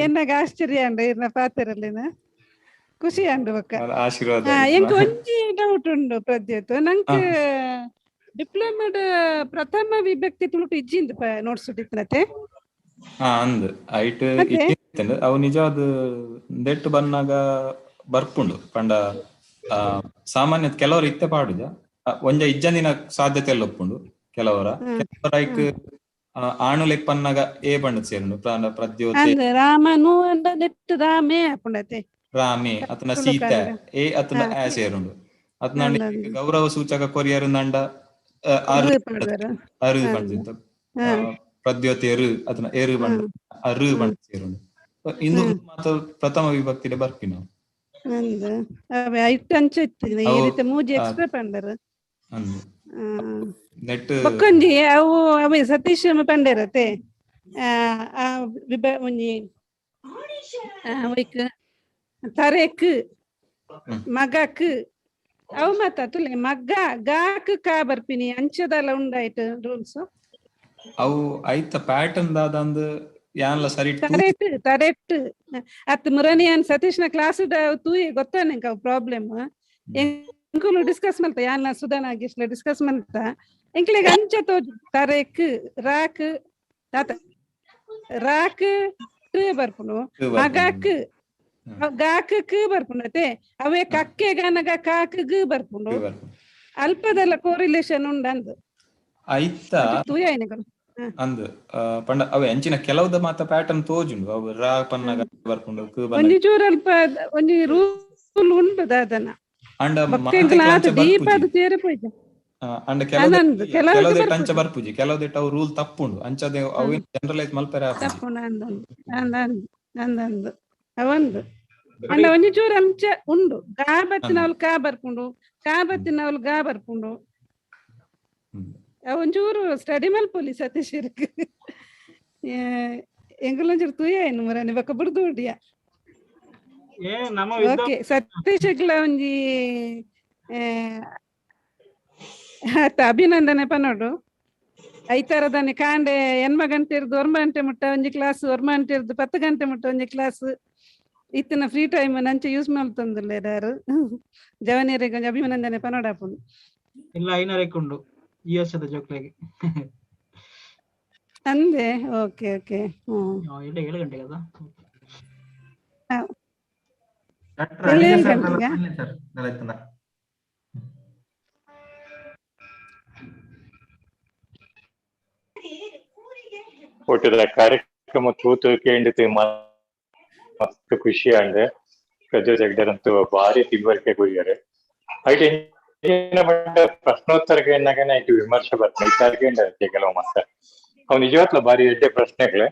ಏನಾಗ ಆಶ್ಚರ್ಯ ಅಂಡ ಇರ್ನ ಪಾತೆರಲ್ಲಿನ ಖುಷಿ ಅಂಡು ಬೊಕ್ಕ. ಆಶೀರ್ವಾದ. ಎಂಕ್ ಒಂಜಿ ಡೌಟ್ ಉಂಡು ಪ್ರದ್ಯೋತ್, ನಂಕ್ ಡಿಪ್ಲೊಮಾಡ್ ಪ್ರಥಮ ವಿಭಕ್ತಿ ತುಳುಟು ಇಜ್ಜಿಂದ್ ನೋಟ್ಸ್ ಇತ್ತಿನತೆ. ಹಾ ಅಂದ್ ಐಟ್ ಇತ್ತಿಂಡ್ ಅವು ನಿಜವಾದ ದೆಟ್ಟು ಬನ್ನಾಗ ಬರ್ಪುಂಡು ಪಂಡ ಸಾಮಾನ್ಯ ಕೆಲವರು ಇತ್ತೆ ಪಾಡುಜ, ಒಂಜ ಇಜ್ಜಂದಿನ ಸಾಧ್ಯತೆ ಎಲ್ಲ ಒಪ್ಪುಂಡು ಕೆಲವರ. ಕೆಲವರ ಐಕ್ ಆಣುಲೆಕ್ ಪನ್ನಾಗ ಏ ಪಂಡ ಸೇರುಂಡು ಪ್ರದ್ಯೋತೆ ರಾಮನು ಅಂಡ ನೆಟ್ಟು ರಾಮೇ ಆಪುಂಡತೆ ರಾಮೇ ಅತನ ಸೀತೆ ಏ ಅತನ ಆ ಸೇರುಂಡು ಅತನ ಗೌರವ ಸೂಚಕ ಕೊರಿಯರ್ ನಂಡ ಅರು ಅರು ಪಂಡ ಪ್ರದ್ಯೋತೆ ಎರು ಅತನ ಎರು ಪಂಡ ಅರು ಪಂಡ ಸೇರುಂಡು. ಇಂದು ಮಾತ ಪ್ರಥಮ ವಿಭಕ್ತಿಡೆ ಬರ್ಪಿನ ನೆಟ್ ಬೊಕ್ಕೊಂಜಿ ಅವು ಅವೆ ಸತೀಶ್ ಪಂಡೆರತೆ ಒಂಜಿ ಒಯ್ಕ್ ತರೆಕ್ ಮಗಕ್ ಅವು ಮಾತ ತುಲೆ ಮಗ್ಗ ಗಾಕ್ ಕಾ ಬರ್ಪಿನಿ ಅಂಚದಲ್ಲ ಉಂಡಾಯ್ತು ರೂಲ್ಸ್. ಅವು ಐತ ಪ್ಯಾಟರ್ನ್ ದಾದಂದು ಯಾನ್ಲ ಸರಿ ತರೆಟ್ ತರೆಟ್ ಅತ್ ಮುರನಿಯನ್ ಸತೀಶ್ನ ಕ್ಲಾಸ್ ತೂಯೆ ಗೊತ್ತಾನೆ ಅವು ಪ್ರಾಬ್ಲಮ್ ಎಂಕುಲು ಡಿಸ್ಕಸ್ ಮಲ್ತ ಯಾನ್ಲ ಸುಧಾನ ಗಿಸ್ಲ ಡಿಸ್ಕಸ್ ಮಲ್ತ ಎಂಕ್ಲೆಗ್ ಅಂಚ ತೋಜು ತರೆಕ್ ರಾಕ್ ತಾತ ರಾಕ್ ಟ್ ಬರ್ಪುನು ಮಗಕ್ ಗಾಕ್ ಕ್ ಬರ್ಪುಂಡತೆ ಅವೇ ಕಕ್ಕೆ ಗನಗ ಕಾಕ್ ಗ್ ಬರ್ಪುಂಡು ಅಲ್ಪದೆಲ್ಲ ಕೋರಿಲೇಷನ್ ಉಂಡಂದು ಐತ ಅಂದ್ ಪಂಡ ಅವೆ ಅಂಚಿನ ಕೆಲವುದ ಮಾತ ಪ್ಯಾಟರ್ನ್ ತೋಜುಂಡು ಅವು ರಾ ಪನ್ನಗ ಬರ್ಪುಂಡು ಕ್ ಬನ್ನಗ ಒಂಜಿ ಚೂರು ಅಲ್ಪ ಒಂಜಿ ರೂಲ್ ಉಂಡು ದಾದನ ಅಂಡ ಅಂಡ ಕೆಲವುದೆಟ್ ಅಂಚ ಬರ್ಪುಜಿ ಕೆಲವುದೆಟ್ ಅವು ರೂಲ್ ತಪ್ಪುಂಡು ಅಂಚದೆ ಅವು ಜನರಲೈಸ್ ಮಲ್ಪೆರೆ ತಪ್ಪುಂಡು ಅಂದಂದು ಅವಂದು ಅಂಡ ಒಂಜಿ ಚೂರು ಅಂಚ ಉಂಡು ಗಾ ಬತ್ತಿನವಳು ಕಾ ಬರ್ಪುಂಡು ಕಾ ಬತ್ತಿನವಳು ಗಾ ಬರ್ಪುಂಡು ಒಂಚೂರು ಸ್ಟಡಿ ಮಲ್ಪೊಲಿ ಸತೀಶರ್ಗ್ ಎಂಗುಲೊಂಚೂರು ತೂಯ ಮುರನಿ ಬೊಕ್ಕ ಬುಡ್ದು ಉಡಿಯ. ಓಕೆ ಸತೀಶಗ್ಲ ಒಂಜಿ ಆತ ಅಭಿನಂದನೆ ಪನೋಡು. ಐತಾರದಾನೆ ಕಾಂಡೆ 8 ಗಂಟೆ ಇರ್ದು 1 ಗಂಟೆ ಮುಟ್ಟ ಒಂಜಿ ಕ್ಲಾಸ್, 1 ಗಂಟೆ ಇರ್ದು 10 ಗಂಟೆ ಮುಟ್ಟ ಒಂಜಿ ಕ್ಲಾಸ್ ಇತ್ತಿನ ಫ್ರೀ ಟೈಮ್ ನಂಚ ಯೂಸ್ ಮಲ್ತೊಂದುಲ್ಲೆರ್ ಜವನಿಯರಿಗೆ ಒಂಜಿ ಅಭಿನಂದನೆ ಪನೋಡಾಪುಂಡು. ಇಲ್ಲ ಐನೂರಕ್ಕೆ ಈ ವರ್ಷದ ಜೋಕ್ಲೆಗೆ ಅಂದೆ. ಓಕೆ ಓಕೆ 7 ಗಂಟೆಗೆ ಅದ ಒಟ್ಟಿದ ಕಾರ್ಯಕ್ರಮ ತೂತು ಕೇಂಡಿತು ಮಸ್ತ್ ಖುಷಿ ಅಂಡೆ ಪ್ರಜ್ವಲ್ ಹೆಗ್ಡೆರಂತೂ ಭಾರಿ ತಿಳುವಳಿಕೆ ಕೊರಿಯಾರೆ. ಐಟ್ ಪ್ರಶ್ನೋತ್ತರ ಕೇಳಿನಾಗನೆ ಐಟ್ ವಿಮರ್ಶೆ ಬರ್ತದೆ ಇತ್ತಾರ್ಗೆ ಕೆಲವು ಮಸ್ತ ಅವ್ ನಿಜವಾಗ್ಲೂ ಭಾರಿ ಎಡ್ಡೆ ಪ್ರಶ್ನೆಗಳೇ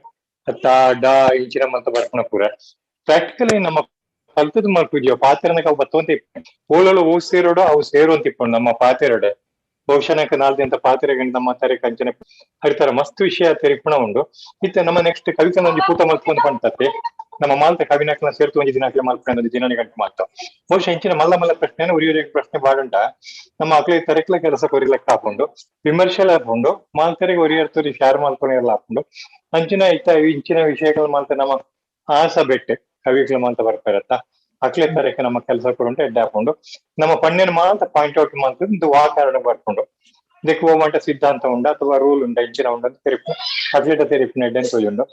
ತಾ ಡಾ ಇಂಚಿನ ಮಂತ ಬರ್ಪಣ ಪೂರ ಪ್ರಾಕ್ಟಿಕಲಿ ನಮ್ಮ ಕಲ್ತದ ಮಲ್ಪುಜಿಯೋ ಪಾತೆರನಕ ಅವು ಬತ್ತವಂತ ಓಳೋಳು ಓ ಸೇರೋಡು ಅವು ಸೇರುವಂತ ಇಪ್ಪುಂಡು ನಮ್ಮ ಪಾತೆರಡೆ ಬಹುಶಃ ನಾಲ್ದಂತ ಪಾತ್ರೆಗಂಡ ನಮ್ಮ ತಾರೆ ಕಂಚನೆ ಹರಿತರ ಮಸ್ತ್ ವಿಷಯ ತೆರಿಪುಣ ಉಂಡು. ಇತ್ತೆ ನಮ್ಮ ನೆಕ್ಸ್ಟ್ ಕವಿತೆ ಒಂಜಿ ಕೂಟ ಮಲ್ತ್ಕೊಂಡು ಪಂತತೆ ನಮ್ಮ ಮಾಲ್ತ ಕವಿನಕ್ಲ ಸೇರ್ತು ಒಂಜಿ ದಿನಕ್ಲೆ ಮಲ್ಪಂದು ದಿನ ಗಂಟೆ ಮಾತ ಬಹುಶಃ ಇಂಚಿನ ಮಲ್ಲ ಮಲ್ಲ ಪ್ರಶ್ನೆ ಉರಿಯುರಿಗೆ ಪ್ರಶ್ನೆ ಬಾಡುಂಟ ನಮ್ಮ ಅಕ್ಲೆ ತರೆಕ್ಲ ಕೆಲಸ ಕೊರಿಲಕ್ಕ ಹಾಕೊಂಡು ವಿಮರ್ಶೆಲ ಹಾಕೊಂಡು ಮಾಲ್ತರಿಗೆ ಒರಿಯರ್ತರಿ ಶೇರ್ ಮಲ್ಕೊಂಡು ಹಾಕೊಂಡು ಅಂಚಿನ ಇತ್ತ ಇಂಚಿನ ವಿಷಯಗಳು ಮಾಲ್ತ ನಮ್ಮ ಆಸ ಬೆಟ್ಟೆ ಕವಿಗಳ ಮಾಲ್ತ ಬರ್ತಾರತ್ತ ಅಕ್ಲೆ ತರಕ್ಕೆ ನಮ್ಮ ಕೆಲಸ ಕೊಡುಂಟು ಎಡ್ಡೆ ಹಾಕೊಂಡು ನಮ್ಮ ಪಣ್ಯನ ಮಾತ್ರ ಪಾಯಿಂಟ್ ಔಟ್ ಮಾಡ್ತದೆ ವಾ ಕಾರಣ ಬರ್ಕೊಂಡು ಇದಕ್ಕೆ ಹೋಮಂಟ ಸಿದ್ಧಾಂತ ಉಂಡ ಅಥವಾ ರೂಲ್ ಉಂಡ ಇಂಚಿನ ಉಂಡ ಅಂತ ತೆರಿಪು ಅತ್ಲೇಟ ತೆರಿಪಿನ ಎಡ್ಡೆ ತೋಜುಂಡು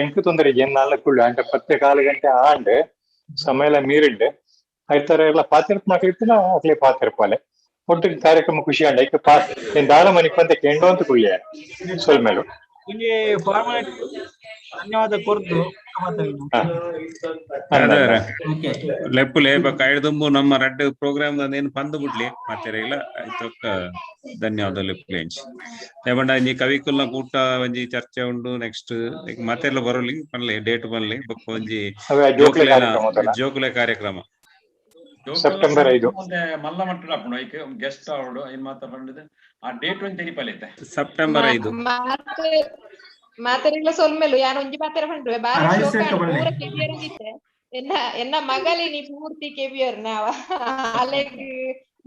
ಎಂಕ್ ತೊಂದರೆ ಏನ್ ನಾಲ್ಕು ಅಂಟ 10.15 ಗಂಟೆ ಆಂಡ್ ಸಮಯ ಎಲ್ಲ ಮೀರಿಂಡೆ ಐತರ ಎಲ್ಲ ಪಾತಿರ್ಪ ಮಕ್ಳಿತ್ತು ಅಕ್ಲೆ ಪಾತಿರ್ಪಾಲೆ ಒಟ್ಟು ಕಾರ್ಯಕ್ರಮ ಖುಷಿ ಅಂಡ ಐಕ ಪಾ ದಾಳ ಮನಿಕ್ ಅಂತ ಕೆಂಡು ಅಂತ ಕುಳ್ಳಿಯ ಸೊಲ್ಮೇಲು ಧನ್ಯವಾದ ಕೊರ್ದು ಲೆಪ್ಪುಲೆ ಬೊಕ್ಕ ಐಡ್ದುಂಬು ನಮ್ಮ ರಡ್ಡ್ ಪ್ರೋಗ್ರಾಮ್ ಏನು ಪಂದು ಬಿಡ್ಲಿ ಮಾತೆರೆಗ್ಲ ಐತೊಕ್ಕ ಧನ್ಯವಾದ ಲೆಪ್ಪುಲೆ ಅಂಚಿ ಲೇಪಂಡ ಒಂಜಿ ಕವಿಕುಲ್ನ ಕೂಟ ಒಂಜಿ ಚರ್ಚೆ ಉಂಡು ನೆಕ್ಸ್ಟ್ ಮಾತೆರ್ಲ ಬರೋಲಿ ಪನ್ಲೆ ಡೇಟ್ ಪನ್ಲೆ ಬೊಕ್ಕ ಒಂಜಿ ಜೋಕುಲೆ ಕಾರ್ಯಕ್ರಮ ಸೆಪ್ಟೆಂಬರ್ 5 ಮಲ್ಲ ಮಟ್ಟ ಆಪುಂಡು ಐಕ್ ಗೆಸ್ಟ್ ಆವಡು ಐನ್ ಮಾತ ಪಂಡುದು ಆ ಡೇಟ್ ಒಂಜಿ ತೆರಿಪಲೈತೆ ಸೆಪ್ಟೆಂಬರ್ 5 ಮಾತೆರೆಗ್ಲ ಸೊಲ್ಮೆಲು ಯಾನ್ ಒಂಜಿ ಪಾತೆರ ಪಂಡ್ರೆ ಬಾರಿ ರಾಜೇಶ್ ಶೋಕ ಅಕ್ಕ ಬನ್ನಿ. ಪೂರ ಕೆಬಿಯರಂದಿತ್ತೆ. ಎನ್ನ ಎನ್ನ ಮಗಲಿನಿ ಪೂರ್ತಿ ಕೆಬಿಯರ್ನ ಅವ ಅಲೆಗ್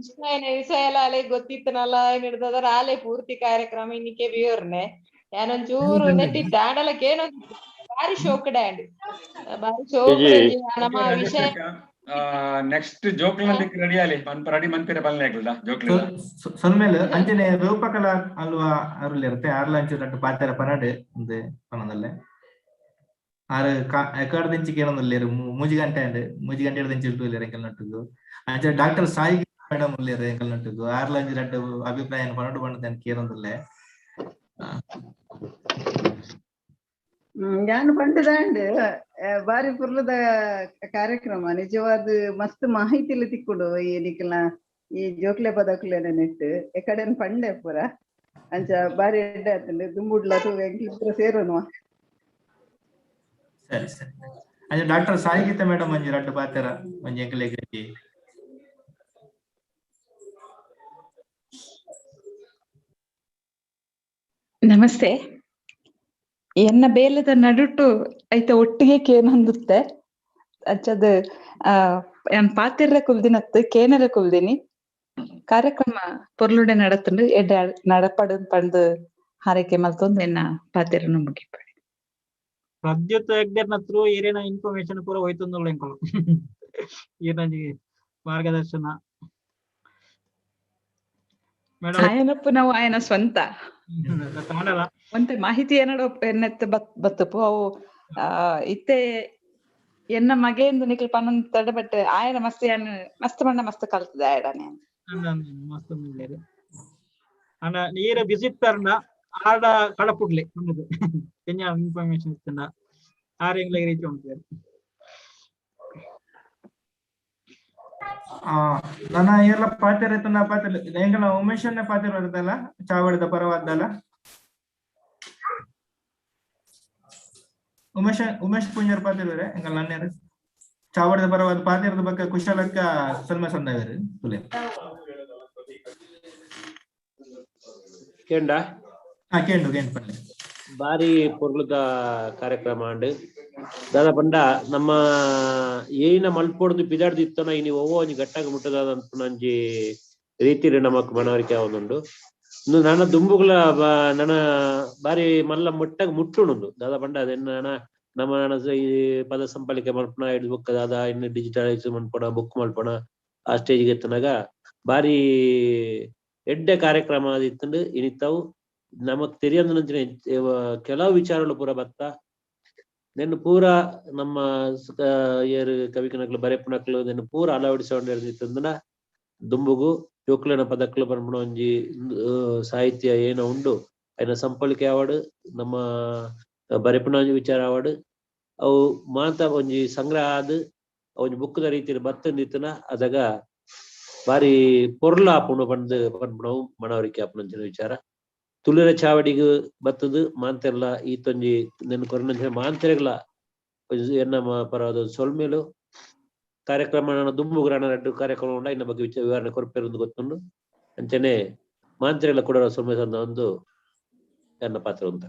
ಇಷ್ಟ ವಿಷಯ ಎಲ್ಲ ಅಲೆಗ್ ಗೊತ್ತಿತ್ತನಲ್ಲ ಹಿಡ್ದದ್ರ ಆಲೆ ಪೂರ್ತಿ ಕಾರ್ಯಕ್ರಮ ಇನಿ ಕೆಬಿಯರ್ನೆ. ಯಾನೊಂಚೂರು ನೆಟ್ಟಿತ್ತ ಆಂಡಲ ಕೇನೊಂದು ಬಾರಿ ಶೋಕ್ ಡ್ಯಾಂಡ್ ಬಾರಿ ಶೋಕ್ ನಮ್ಮ ವಿಷಯ. ನೆಕ್ಸ್ಟ್ ಜೋಕ್ಲಂದಿಕ್ ರೆಡಿ ಆಲಿ ಮನ್ಪ ರೆಡಿ ಮನ್ಪಿರ ಬಲ್ನೆ ಆಗ್ಲದ ಜೋಕ್ಲಿದ. ಸೊಲ್ಮೇಲ್ ಅಂಚನೆ ರೂಪಕಲಾ ಅಲ್ವಾ ಅರುಳಿರುತ್ತೆ ಆರ್ಲ ಅಂಚು ರಡ್ಡ್ ಪಾತೆರ ಪನಡ್ ಇಂದ್ ಪನೊಂದಲ್ಲೆ. ಆರ್ ಎಕಡ್ದಿಂಚಿ ಕೇನೊಂದುಲ್ಲೆರ್ ಮೂಜಿ ಗಂಟೆ ಆಂಡ್, 3 ಗಂಟೆ ದಿಂಚಿ ಉಲ್ಲೆರ್ ಎಂಕಲ್ನ ಒಟ್ಟುಗು. ಅಂಚನೆ ಡಾಕ್ಟರ್ ಸಾಯಿ ಮೇಡಮ್ ಉಲ್ಲೆರ್ ಎಂಕಲ್ನ ಒಟ್ಟುಗು. ಆರ್ಲ ಅಂಚಿ ರಡ್ಡ್ ಅಭಿಪ್ರಾಯ ಪನೊಡು ಪಂಡ್ದ್ ಯಾನ್ ಕೇನೊಂದುಲ್ಲೆ. ಯಾನ್ ಪಂಡುದಾಂಡ್ ಬಾರಿ ಪುರ್ಲದ ಕಾರ್ಯಕ್ರಮ, ನಿಜವಾದ ಮಸ್ತ್ ಮಾಹಿತಿಲು ತಿಕ್ಕುಂಡು ಈ ನಿಕ್ಲ್ನ ಈ ಜೋಕ್ಲೆ ಪದಕುಲೆನ ನೆಟ್ ಎಕಡೆನ್ ಪಂಡೆ ಪೂರ ಅಂಚ ಬಾರಿ ಎಡ್ಡೆ ಆತುಂಡು. ದುಂಬುಡ್ಲ ತೂವೆ ಎಂಕ್ಲು ಪೂರ ಸೇರುನುವ. ಸರಿ ಸರಿ. ಅಂಚ ಡಾಕ್ಟರ್ ಸಾಯಿ ಗೀತಾ ಮೇಡಮ್ ಒಂಜಿ ರಡ್ಡ್ ಪಾತೆರ ಒಂಜಿ ಎಂಕ್ಲೆಗ್. ನಮಸ್ತೆ. ಎನ್ನ ಬೇಲೆದ ನಡುಟು ಐತ ಒಟ್ಟಿಗೆ ಕೇನೊಂದುತ್ತೆ ಅಂಚದ ಯಾನ್ ಪಾತೆರ್ರೆ ಕುಲ್ದಿನತ್ ಕೇನರೆ ಕುಲ್ದಿನಿ. ಕಾರ್ಯಕ್ರಮ ಪೊರ್ಲುಡೆ ನಡತುಂಡು ಎಡ್ಡೆ ನಡಪಡು ಪಂದ್ ಹಾರೈಕೆ ಮಲ್ತೊಂದು ಎನ್ನ ಪಾತೆರನು ಮುಗಿಪೆ. ಪ್ರದ್ಯುತ್ ಹೆಗ್ಡೆರ್ನ ಥ್ರೂ ಏರೇನ ಇನ್ಫಾರ್ಮೇಶನ್ ಪೂರ ಹೋಯ್ತೊಂದುಲ್ಲ ಎಂಕುಲು ಈರ್ನಂಜಿ ಮಾರ್ಗದರ್ಶನ ಮೇಡಮ್. ಆಯನಪ್ಪು ನಾವು ಆಯನ ಸ್ವಂತ ಒಂತೆ ಮಾಹಿತಿ ಏನಡ ಎನ್ನೆತ್ತ ಬತ್ತಪ್ಪು ಅವು ಇತ್ತೆ ಎನ್ನ ಮಗೆಂದು ನಿಕ್ಲ್ ಪನೊಂದು ತಡೆ ಬಟ್ ಆಯನ ಮಸ್ತ್ ಯಾನ್ ಮಸ್ತ್ ಬಣ್ಣ ಮಸ್ತ್ ಕಲ್ತದೆ ಆಯಡನೆ. ಮಸ್ತ್ ಉಲ್ಲೆರ್. ಅಂಡ ನೀರ್ ಬಿಸಿ ಇತ್ತಾರ್ಂಡ ಆಡ ಕಡಪುಡ್ಲೆ ಪಂಡುದು ಎಂಜ ಇನ್ಫಾರ್ಮೇಶನ್ ಇತ್ತಂಡ ಆರ್ ಎಂಕ್ಲೆಗ್ ರೀಚ್ ಉಂಟು. ನನ ಏರ್ಲ ಪಾತೆರ ಇತ್ತಂಡ ಪಾತೆರ ಎಂಕಲ್ನ ಉಮೇಶನ್ನ ಪಾತೆರ ಇರ್ತಲ್ಲ ಚಾವಡಿದ ಪರವಾದ್ದಲ್ಲ. ಉಮೇಶ್ ಉಮೇಶ್ ಪೂಂಜಾರ್ ಪಾತೆರುವೆರೆ ಎಂಕಲ್ನ ಅಣ್ಣೆರ್ ಚಾವಡಿದ ಪರವಾದ ಪಾತೆರದ ಬೊಕ್ಕ ಕುಶಲಕ್ಕ ಸೊಲ್ಮೆ ಸಂದಾವೆರ್ ತುಲೆ. ಕೇಂಡ ಕೇಂಡು ಕೇಂಡು ಪನ್ಲೆ. ಬಾರಿ ಪೊರ್ಲುದ ಕಾರ್ಯಕ್ರಮ ಅಂಡ್ ದಾದ ಪಂಡ ನಮ್ಮ ಏನ ಮಲ್ಪೊಡ್ದು ಪಿದಾಡ್ದು ಇತ್ತನ ಇನಿ ಒವ್ವ ಒಂಜಿ ಗಟ್ಟಾಗ ಮುಟ್ಟದಾದ ಅನ್ಪುನ ಒಂಜಿ ರೀತಿಡ್ ನಮಕ್ ಮನವರಿಕೆ ಆವೊಂದುಂಡು. ಇಂದು ನನ ದುಂಬುಗುಲ ನನ ಬಾರಿ ಮಲ್ಲ ಮುಟ್ಟಗ್ ಮುಟ್ಟುಂಡು ದಾದ ಪಂಡ ಅದೆನ್ನ ನನ ನಮ್ಮ ನನ ಈ ಪದ ಸಂಪಲಿಕೆ ಮಲ್ಪುನ ಐಡ್ ಬೊಕ್ಕ ದಾದ ಇನ್ನು ಡಿಜಿಟಲೈಸ್ ಮನ್ಪುನ ಬುಕ್ ಮಲ್ಪುನ ಆ ಸ್ಟೇಜ್ ಗೆ ಎತ್ತುನಗ ಬಾರಿ ಎಡ್ಡೆ ಕಾರ್ಯಕ್ರಮ ಆದಿತ್ತುಂಡು. ಇನಿತವು ನಮಕ್ ತೆರಿಯೊಂದು ಕೆಲವು ವಿಚಾರಗಳು ಪೂರ ಬತ್ತ ನೆನ್ನು ಪೂರ ನಮ್ಮ ಏರು ಕವಿಕನಕ್ಲು ಬರೆಪುನಕ್ಲು ನೆನ್ನು ಪೂರ ಅಳವಡಿಸಿಕೊಂಡಿರ್ತಂದ್ರ ದುಂಬುಗು ಜೋಕ್ಲೆನ ಪದಕ್ಲು ಪನ್ಪುನ ಒಂಜಿ ಸಾಹಿತ್ಯ ಏನ ಉಂಡು ಐನ ಸಂಪಳಿಕೆ ಆವಡ್ ನಮ್ಮ ಬರೆಪುನ ಒಂಜಿ ವಿಚಾರ ಆವಡ್ ಅವು ಮಾತ ಒಂಜಿ ಸಂಗ್ರಹ ಆದ್ ಒಂಜಿ ಬುಕ್ದ ರೀತಿಯಲ್ಲಿ ಬತ್ತಂದಿತ್ತನ ಅದಗ ಬಾರಿ ಪೊರ್ಲ ಆಪುಂಡು ಪಂದ್ ಪನ್ಪುನವು ಮನವರಿಕೆ ಆಪುನಂಚಿನ ವಿಚಾರ. ತುಳುರ ಚಾವಡಿಗ್ ಬತ್ತದು ಮಾಂತೆರ್ಲ ಈತೊಂಜಿ ನೆನ್ ಕೊರ್ನಂಚಿನ ಮಾಂತೆರೆಗ್ಲ ಎನ್ನ ಪರವಾದ ಸೊಲ್ಮೆಲು. ಕಾರ್ಯಕ್ರಮ ದುಂಬುಗು ರಡ್ಡು ಕಾರ್ಯಕ್ರಮ ಉಂಡ ಇನ್ನ ಬಗ್ಗೆ ವಿವರಣೆ ಕೊರ್ಪೆರ್ ಗೊತ್ತುಂಡು. ಅಂಚನೆ ಮಾಂತೆರೆಗ್ಲ ಕೂಡ ಸೊಲ್ಮೆ ಸಂದ ಒಂದು ಎನ್ನ ಪಾತ್ರ ಉಂತ.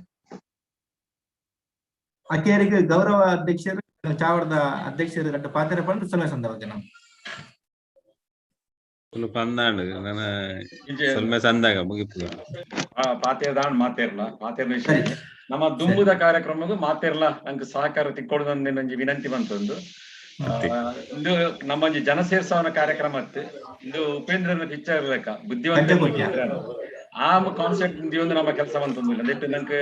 ಅಕೇರಿಗೆ ಗೌರವ ಅಧ್ಯಕ್ಷರು ಚಾವಡದ ಅಧ್ಯಕ್ಷರು ರಡ್ಡು ಪಾತ್ರ ಪಂದ್ ಸೊಲ್ಮೆ ಸಂದವಗೆ ನಾವು. ಪಂದಾಂಡ್ ನನ ಸೊಲ್ಮೆ ಸಂದಾಗ ಮುಗಿಪು. ಪಾತೆರ್ದಾಂಡ್ ಮಾತೇರ್ಲ ಪಾತೆರ್ನ ವಿಷಯ ನಮ್ಮ ದುಂಬುದ ಕಾರ್ಯಕ್ರಮಗೂ ಮಾತೇರ್ಲ ನಂಗೆ ಸಹಕಾರ ತಿಕ್ಕೊಡುದಂದು ಒಂಜಿ ವಿನಂತಿ ಬಂತೊಂದು. ಇಂದು ನಮ್ಮ ಒಂಜಿ ಜನ ಸೇರ್ಸಾವನ ಕಾರ್ಯಕ್ರಮ ಇತ್ತು. ಇಂದು ಉಪೇಂದ್ರನ ಪಿಕ್ಚರ್ ಲೆಕ್ಕ ಬುದ್ಧಿವಂತ ಆ ಕಾನ್ಸೆಪ್ಟ್ ಒಂದು ನಮ್ಮ ಕೆಲಸ ಬಂತೊಂದಿಲ್ಲ. ಅದಕ್ಕೆ ನಂಗೆ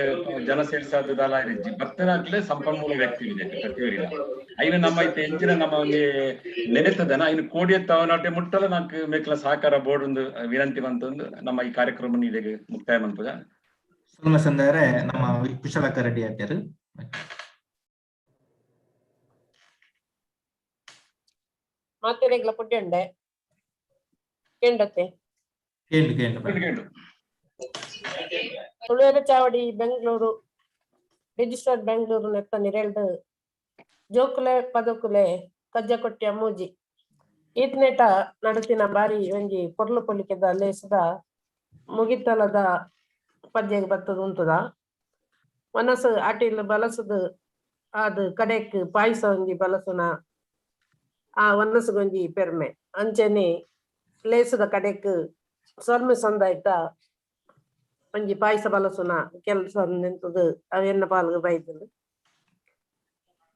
ಜನ ಸೇರ್ಸಾದಲ್ಲ ಇಜ್ಜಿ ಭಕ್ತನಾಗ್ಲೇ ಸಂಪನ್ಮೂಲ ವ್ಯಕ್ತಿ ಇದೆ ಪ್ರತಿಯೊರಿಲ್ಲ. ಐನು ನಮ್ಮ ಇತ್ತೆ ಎಂಚಿನ ನಮ್ಮ ಒಂದು ನೆನೆತದನ ಐನು ಕೋಡಿಯತ್ತವನಾಟೆ ಮುಟ್ಟಲ ನಂಗೆ ಮೇಕಲ ಸಹಕಾರ ಬೋರ್ಡ್ ಒಂದು ವಿನಂತಿ ಬಂತೊಂದು ನಮ್ಮ ಈ ಕಾರ್ಯಕ್ರಮ ಇದಕ್ಕೆ ಮುಕ್ತಾಯ ಮನ್ಪುದ. ಸೊಲ್ಮೆ ಸಂದಾರೆ ನಮ್ಮ ಕುಶಲಕ್ಕ ರೆಡ್ಡಿ ಆತೇರು. ಮಾತೆರೆಗ್ಲ ಪುಡ್ಯಂಡೆ ಕೇಂಡತೆ ಕೇಂಡು ಕೇಂಡು ಕೇಂಡು. ತುಳುವೆರ ಚಾವಡಿ ಬೆಂಗಳೂರು ರಿಜಿಸ್ಟರ್ಡ್ ಬೆಂಗಳೂರು ನೆತ್ತ ನಿರೆಲ್ಡ್ ಜೋಕುಲೆ ಪದಕುಲೆ ಕಜ್ಜಕೊಟ್ಯ ಮೂಜಿ ಈತ್ನೇಟ ನಡತಿನ ಬಾರಿ ಒಂಜಿ ಪೊರ್ಲು ಪೊಲಿಕೆದ ಲೇಸದ ಮುಗಿತಲದ ಪದ್ಯಗ್ ಬತ್ತದ ಉಂತುದ. ಮನಸ್ಸು ಅಟಿಲ್ ಬಲಸದು ಅದು ಕಡೆಕ್ ಪಾಯಸ ಒಂಜಿ ಬಲಸುನ ಆ ಒನಸುಗೊಂಜಿ ಪೆರ್ಮೆ. ಅಂಚನೆ ಲೇಸದ ಕಡೆಕ್ ಸೊಲ್ಮೆ ಸಂದಾಯ್ತ ಒಂಜಿ ಪಾಯಸ ಬಲಸುನ ಕೆಲಸ ನಿಂತದು ಅವೆನ್ನ ಪಾಲ್ಗ್ ಬೈದುಂಡು.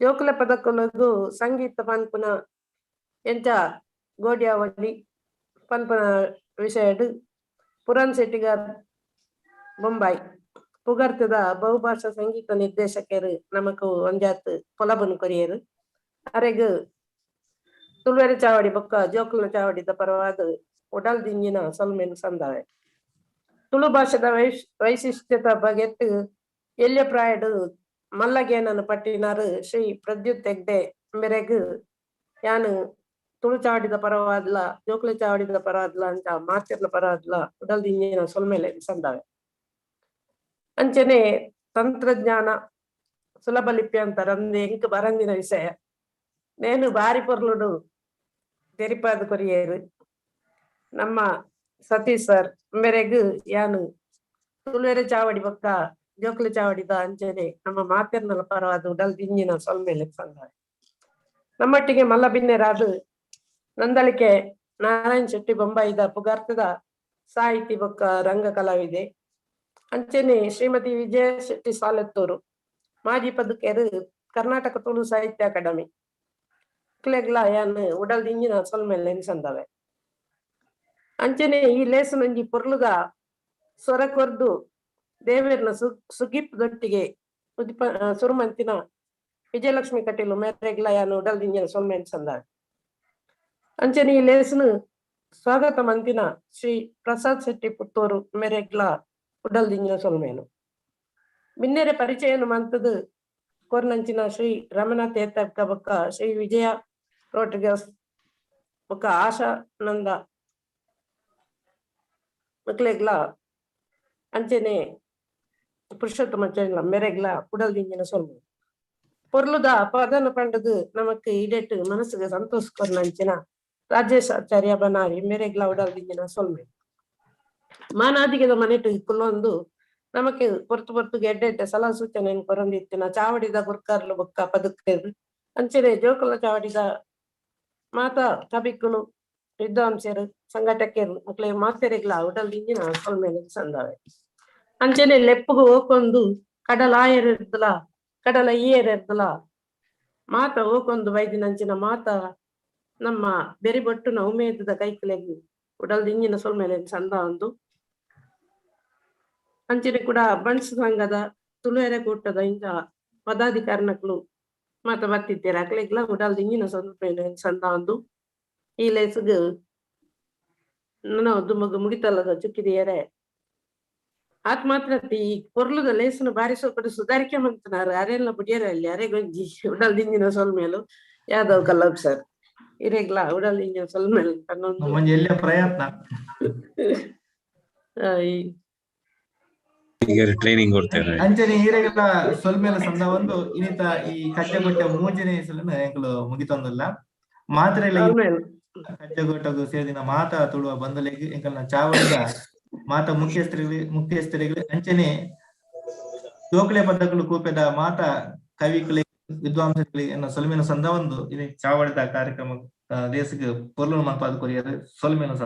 ಜೋಕುಲ ಪದಕುಲಗು ಸಂಗೀತ ಪನ್ಪುನ ಎಂಚ ಗೋಡ್ಯಾವಳಿ ಪನ್ಪುನ ವಿಷಯಡ್ ಪುರನ್ ಶೆಟ್ಟಿಗಾರ್ ಬೊಂಬಾಯಿ ಪುಗರ್ತದ ಬಹುಭಾಷಾ ಸಂಗೀತ ನಿರ್ದೇಶಕರು ನಮಕ್ ಒಂಜಾತ್ ಪೊಲಬನ್ ಕೊರಿಯರು. ಅರೆಗ್ ತುಳುವೆರೆ ಚಾವಡಿ ಬೊಕ್ಕ ಜೋಕುಲ್ನ ಚಾವಡಿದ ಪರವಾದ್ ಉಡಲ್ ದಿಂಜಿನ ಸೊಲ್ಮೆನ್ ಸಂದಾವೆ. ತುಳು ಭಾಷೆದ ವೈಶಿಷ್ಟ್ಯದ ಬಗೆಟ್ ಎಲ್ಯ ಪ್ರಾಯಡ್ ಮಲ್ಲಗೇನನ್ ಪಟ್ಟಿನಾರು ಶ್ರೀ ಪ್ರದ್ಯುತ್ ಹೆಗ್ಡೆ ಮೇರೆಗ್ ಯಾನ್ ತುಳು ಚಾವಡಿದ ಪರವಾದ್ಲ ಜೋಕುಲ ಚಾವಡಿದ ಪರವಾದ್ಲ ಅಂತ ಮಾತೆರ್ನ ಪರವಾದ್ಲ ಉಡಲ್ ದಿಂಜಿನ ಸೊಲ್ಮೆಲೆ ಸಂದಾವೆ. ಅಂಚನೆ ತಂತ್ರಜ್ಞಾನ ಸುಲಭ ಲಿಪ್ಯಾಂತರ ಅಂದ್ ಎಂಕ್ ಬರಂದಿನ ವಿಷಯ ನೇನು ಬಾರಿ ಪೊರ್ಲುಡು ತೆರಿಪಾದ ಕೊರಿಯೇರು ನಮ್ಮ ಸತೀಶ್ ಸರ್ ಮೇರೆಗ್ ಯಾನು ತುಳುವೆರೆ ಚಾವಡಿ ಬೊಕ್ಕ ಜೋಕುಲ ಚಾವಡಿದ ಅಂಚನೆ ನಮ್ಮ ಮಾತೆರ್ನಲ ಪರವಾದ ಉಡಲ್ ದಿಂಜಿನ ಸೊಲ್ಮೆಲೆ ಸಂದಾವೆ. ನಮ್ಮೊಟ್ಟಿಗೆ ಮಲ್ಲ ಬಿನ್ನೆರಾದ ನಂದಳಿಕೆ ನಾರಾಯಣ ಶೆಟ್ಟಿ ಬೊಂಬಾಯಿದ ಪುಗಾರ್ತದ ಸಾಹಿತಿ ಬೊಕ್ಕ ರಂಗ ಕಲಾವಿದೆ. ಅಂಚನೆ ಶ್ರೀಮತಿ ವಿಜಯ ಶೆಟ್ಟಿ ಸಾಲೆತ್ತೂರು ಮಾಜಿ ಪದುಕೆರು ಕರ್ನಾಟಕ ತುಳು ಸಾಹಿತ್ಯ ಅಕಾಡೆಮಿ ಕ್ಲೆಗ್ಲ ಯಾನ್ ಉಡಲ್ ದಿಂಜಿನ ಸೊಲ್ಮೆಲೆ ಸಂದವೆ. ಅಂಚನೆ ಈ ಲೇಸನೊಂಜಿ ಪೊರ್ಲುದ ಸ್ವರ ಕೊರ್ದು ದೇವೆರ್ನ ಸುಗಿಪ್ ದೊಟ್ಟಿಗೆ ಉದಿಪ ಸುರುಮಂತಿನ ವಿಜಯಲಕ್ಷ್ಮಿ ಕಟೀಲು ಮೇರೆಗ್ಲ ಯಾನ್ ಉಡಲ್ ದಿಂಜಿನ ಸೊಲ್ಮೆಲೆ ಸಂದವೆ. ಅಂಚನೆ ಈ ಲೇಸನು ಸ್ವಾಗತ ಮಂತಿನ ಶ್ರೀ ಪ್ರಸಾದ್ ಶೆಟ್ಟಿ ಪುತ್ತೂರು ಮೇರೆಗ್ಲ ಉಡಲ್ ದಿಂಜಿನ ಸೊಲ್ಮೇನು. ಬಿನ್ನೆರೆ ಪರಿಚಯನು ಮಂತದು ಕೊರ್ನಂಚಿನ ಶ್ರೀ ರಮಣಾಥ್ ಏತಕ್ಕ ಬೊಕ್ಕ ಶ್ರೀ ವಿಜಯ ರೋಟಗಸ್ ಬೊಕ್ಕ ಆಶಾನಂದ ಮಕ್ಲೆಗ್ಲ ಅಂಚನೆ ಪುರುಷೋತ್ತಮ ಚಂದ್ರ ಮೇರೆಗ್ಲ ಉಡಲ್ ದಿಂಜಿನ ಸೊಲ್ಮೆ. ಪೊರ್ಲುದ ಪದನ ಪಂಡದು ನಮಕ್ ಇಡೆಟ್ ಮನಸ್ಸಿಗೆ ಸಂತೋಷ ಕೊರ್ನಂಚಿನ ರಾಜೇಶ್ ಆಚಾರ್ಯ ಬನಾರಿ ಮೇರೆಗ್ಲ ಉಡಲ್ ದಿಂಜಿನ ಸೊಲ್ಮೆ. ಮಾನಾದಿಗೆದ ಮನೆಟು ಕುಲ್ಲೊಂದು ನಮಕ್ ಪೊರ್ತು ಪೊರ್ತು ಎಡ್ಡೆ ಎಡ್ಡೆ ಸಲಹಾ ಸೂಚನೆ ಕೊರೊಂದಿತ್ತಿನ ಚಾವಡಿದ ಗುರ್ಕಾರ್ಲು ಬೊಕ್ಕ ಪದುಕೆರ್ ಅಂಚನೆ ಜೋಕುಲ ಚಾವಡಿದ ಮಾತಾ ಕಬಿಕ್ಕುಲು ವಿದ್ವಾಂಸರು ಸಂಘಟಕರು ಮಕ್ಳ ಮಾತೆರೆಗ್ಲ ಉಡಲ್ ದಿಂಜಿನ ಸೊಲ್ಮೆಲೆ ಸಂದಾವೆ. ಅಂಚನೆ ಲೆಪ್ಪುಗು ಓಕೊಂದು ಕಡಲಾಯರೆರ್ದಲ ಕಡಲ ಈಯರೆರ್ದಲ ಮಾತ ಓಕೊಂದು ಬೈದಿನಂಚಿನ ಮಾತ ನಮ್ಮ ಬೆರಿಬೊಟ್ಟುನ ಉಮೇದದ ಕೈಕುಲೆಗ್ ಉಡಲ್ ದಿಂಜಿನ ಸೊಲ್ಮೆಲೆ ಸಂದ ಒಂದು. ಅಂಚನೆ ಕೂಡ ಬಂಟ್ಸ್ ಸಂಘದ ತುಳುವೆರೆ ಕೂಟದ ಇಂಚ ಪದಾಧಿಕಾರಿನಕ್ಲು ಮಾತ ಬತ್ತಿದ್ದೀರ ಅಕ್ಲೆಗ್ಲ ಉಡಲ್ ದಿಂಜಿನ ಸೊಲ್ಮೆಲೆ ಸಂದ ಒಂದು. ಈ ಲೇಸ್ಗ್ ನನ್ನ ದುಮಗ್ ಮುಗಿತಲ್ಲದ ಚುಕ್ಕಿದಿಯರೆ ಆತ್ ಮಾತ್ರ ಈ ಪೊರ್ಲುದ ಲೇಸನ ಬಾರಿಸೋ ಕಡೆ ಸುಧಾರಿಕೆ ಮಂತನಾರು ಅರೆಲ್ಲ ಬುಡಿಯರ ಅಲ್ಲಿ ಅರೆ ಗೊಂಜಿ ಉಡಲ್ ದಿಂಜಿನ ಸೊಲ್ಮೇಲು ಯಾದವ್ ಕಲ್ಲಬ್ ಸರ್ ಇರೆಗ್ಲ ಉಡಲ್ ದಿಂಜಿನ ಸೊಲ್ಮೇಲು ತನ್ನೊಂದು ಒಂಜಿ ಎಲ್ಯ ಪ್ರಯತ್ನ. ಟ್ರೈನಿಂಗ್ ಕೊಡ್ತೇವೆ. ಅಂಚನೆ ಈರೆಗೆಲ್ಲ ಸೊಲ್ಮೇಲ ಸಂದ ಒಂದು ಇನ್ನಿತ ಈ ಕಜ್ಜಗೊಟ್ಟೆ ಮೂಜನೇ ಸಲನ ಎಂಕುಲು ಮುಗಿತೊಂದುಲ್ಲ ಮಾತ್ರ ಇಲ್ಲ ಕಜ್ಜಗೊಟ್ಟಗು ಸೇರಿನ ಮಾತಾ ತುಳುವ ಬಂಧುಲೆಗ್ ಎಂಕಲ್ನ ಚಾವಡಿದ ಮಾತಾ ಮುಖ್ಯಸ್ಥರಿಗೆ ಅಂಚನೆ ಜೋಕುಲೆ ಪದಕುಲು ಕೂಪೆದ ಮಾತಾ ಕವಿಕುಲೆ ವಿದ್ವಾಂಸರಿಗೆ ಎನ್ನ ಸೊಲ್ಮೆನ ಸಂದ ಒಂದು ಇನಿ ಚಾವಡಿದ ಕಾರ್ಯಕ್ರಮ ದೇಶಕ್ಕೆ ಪೊರ್ಲು ಮನ್ಪಾದ ಕೊರಿಯರ್ ಸೊಲ್ಮೆನ ಸಂದ.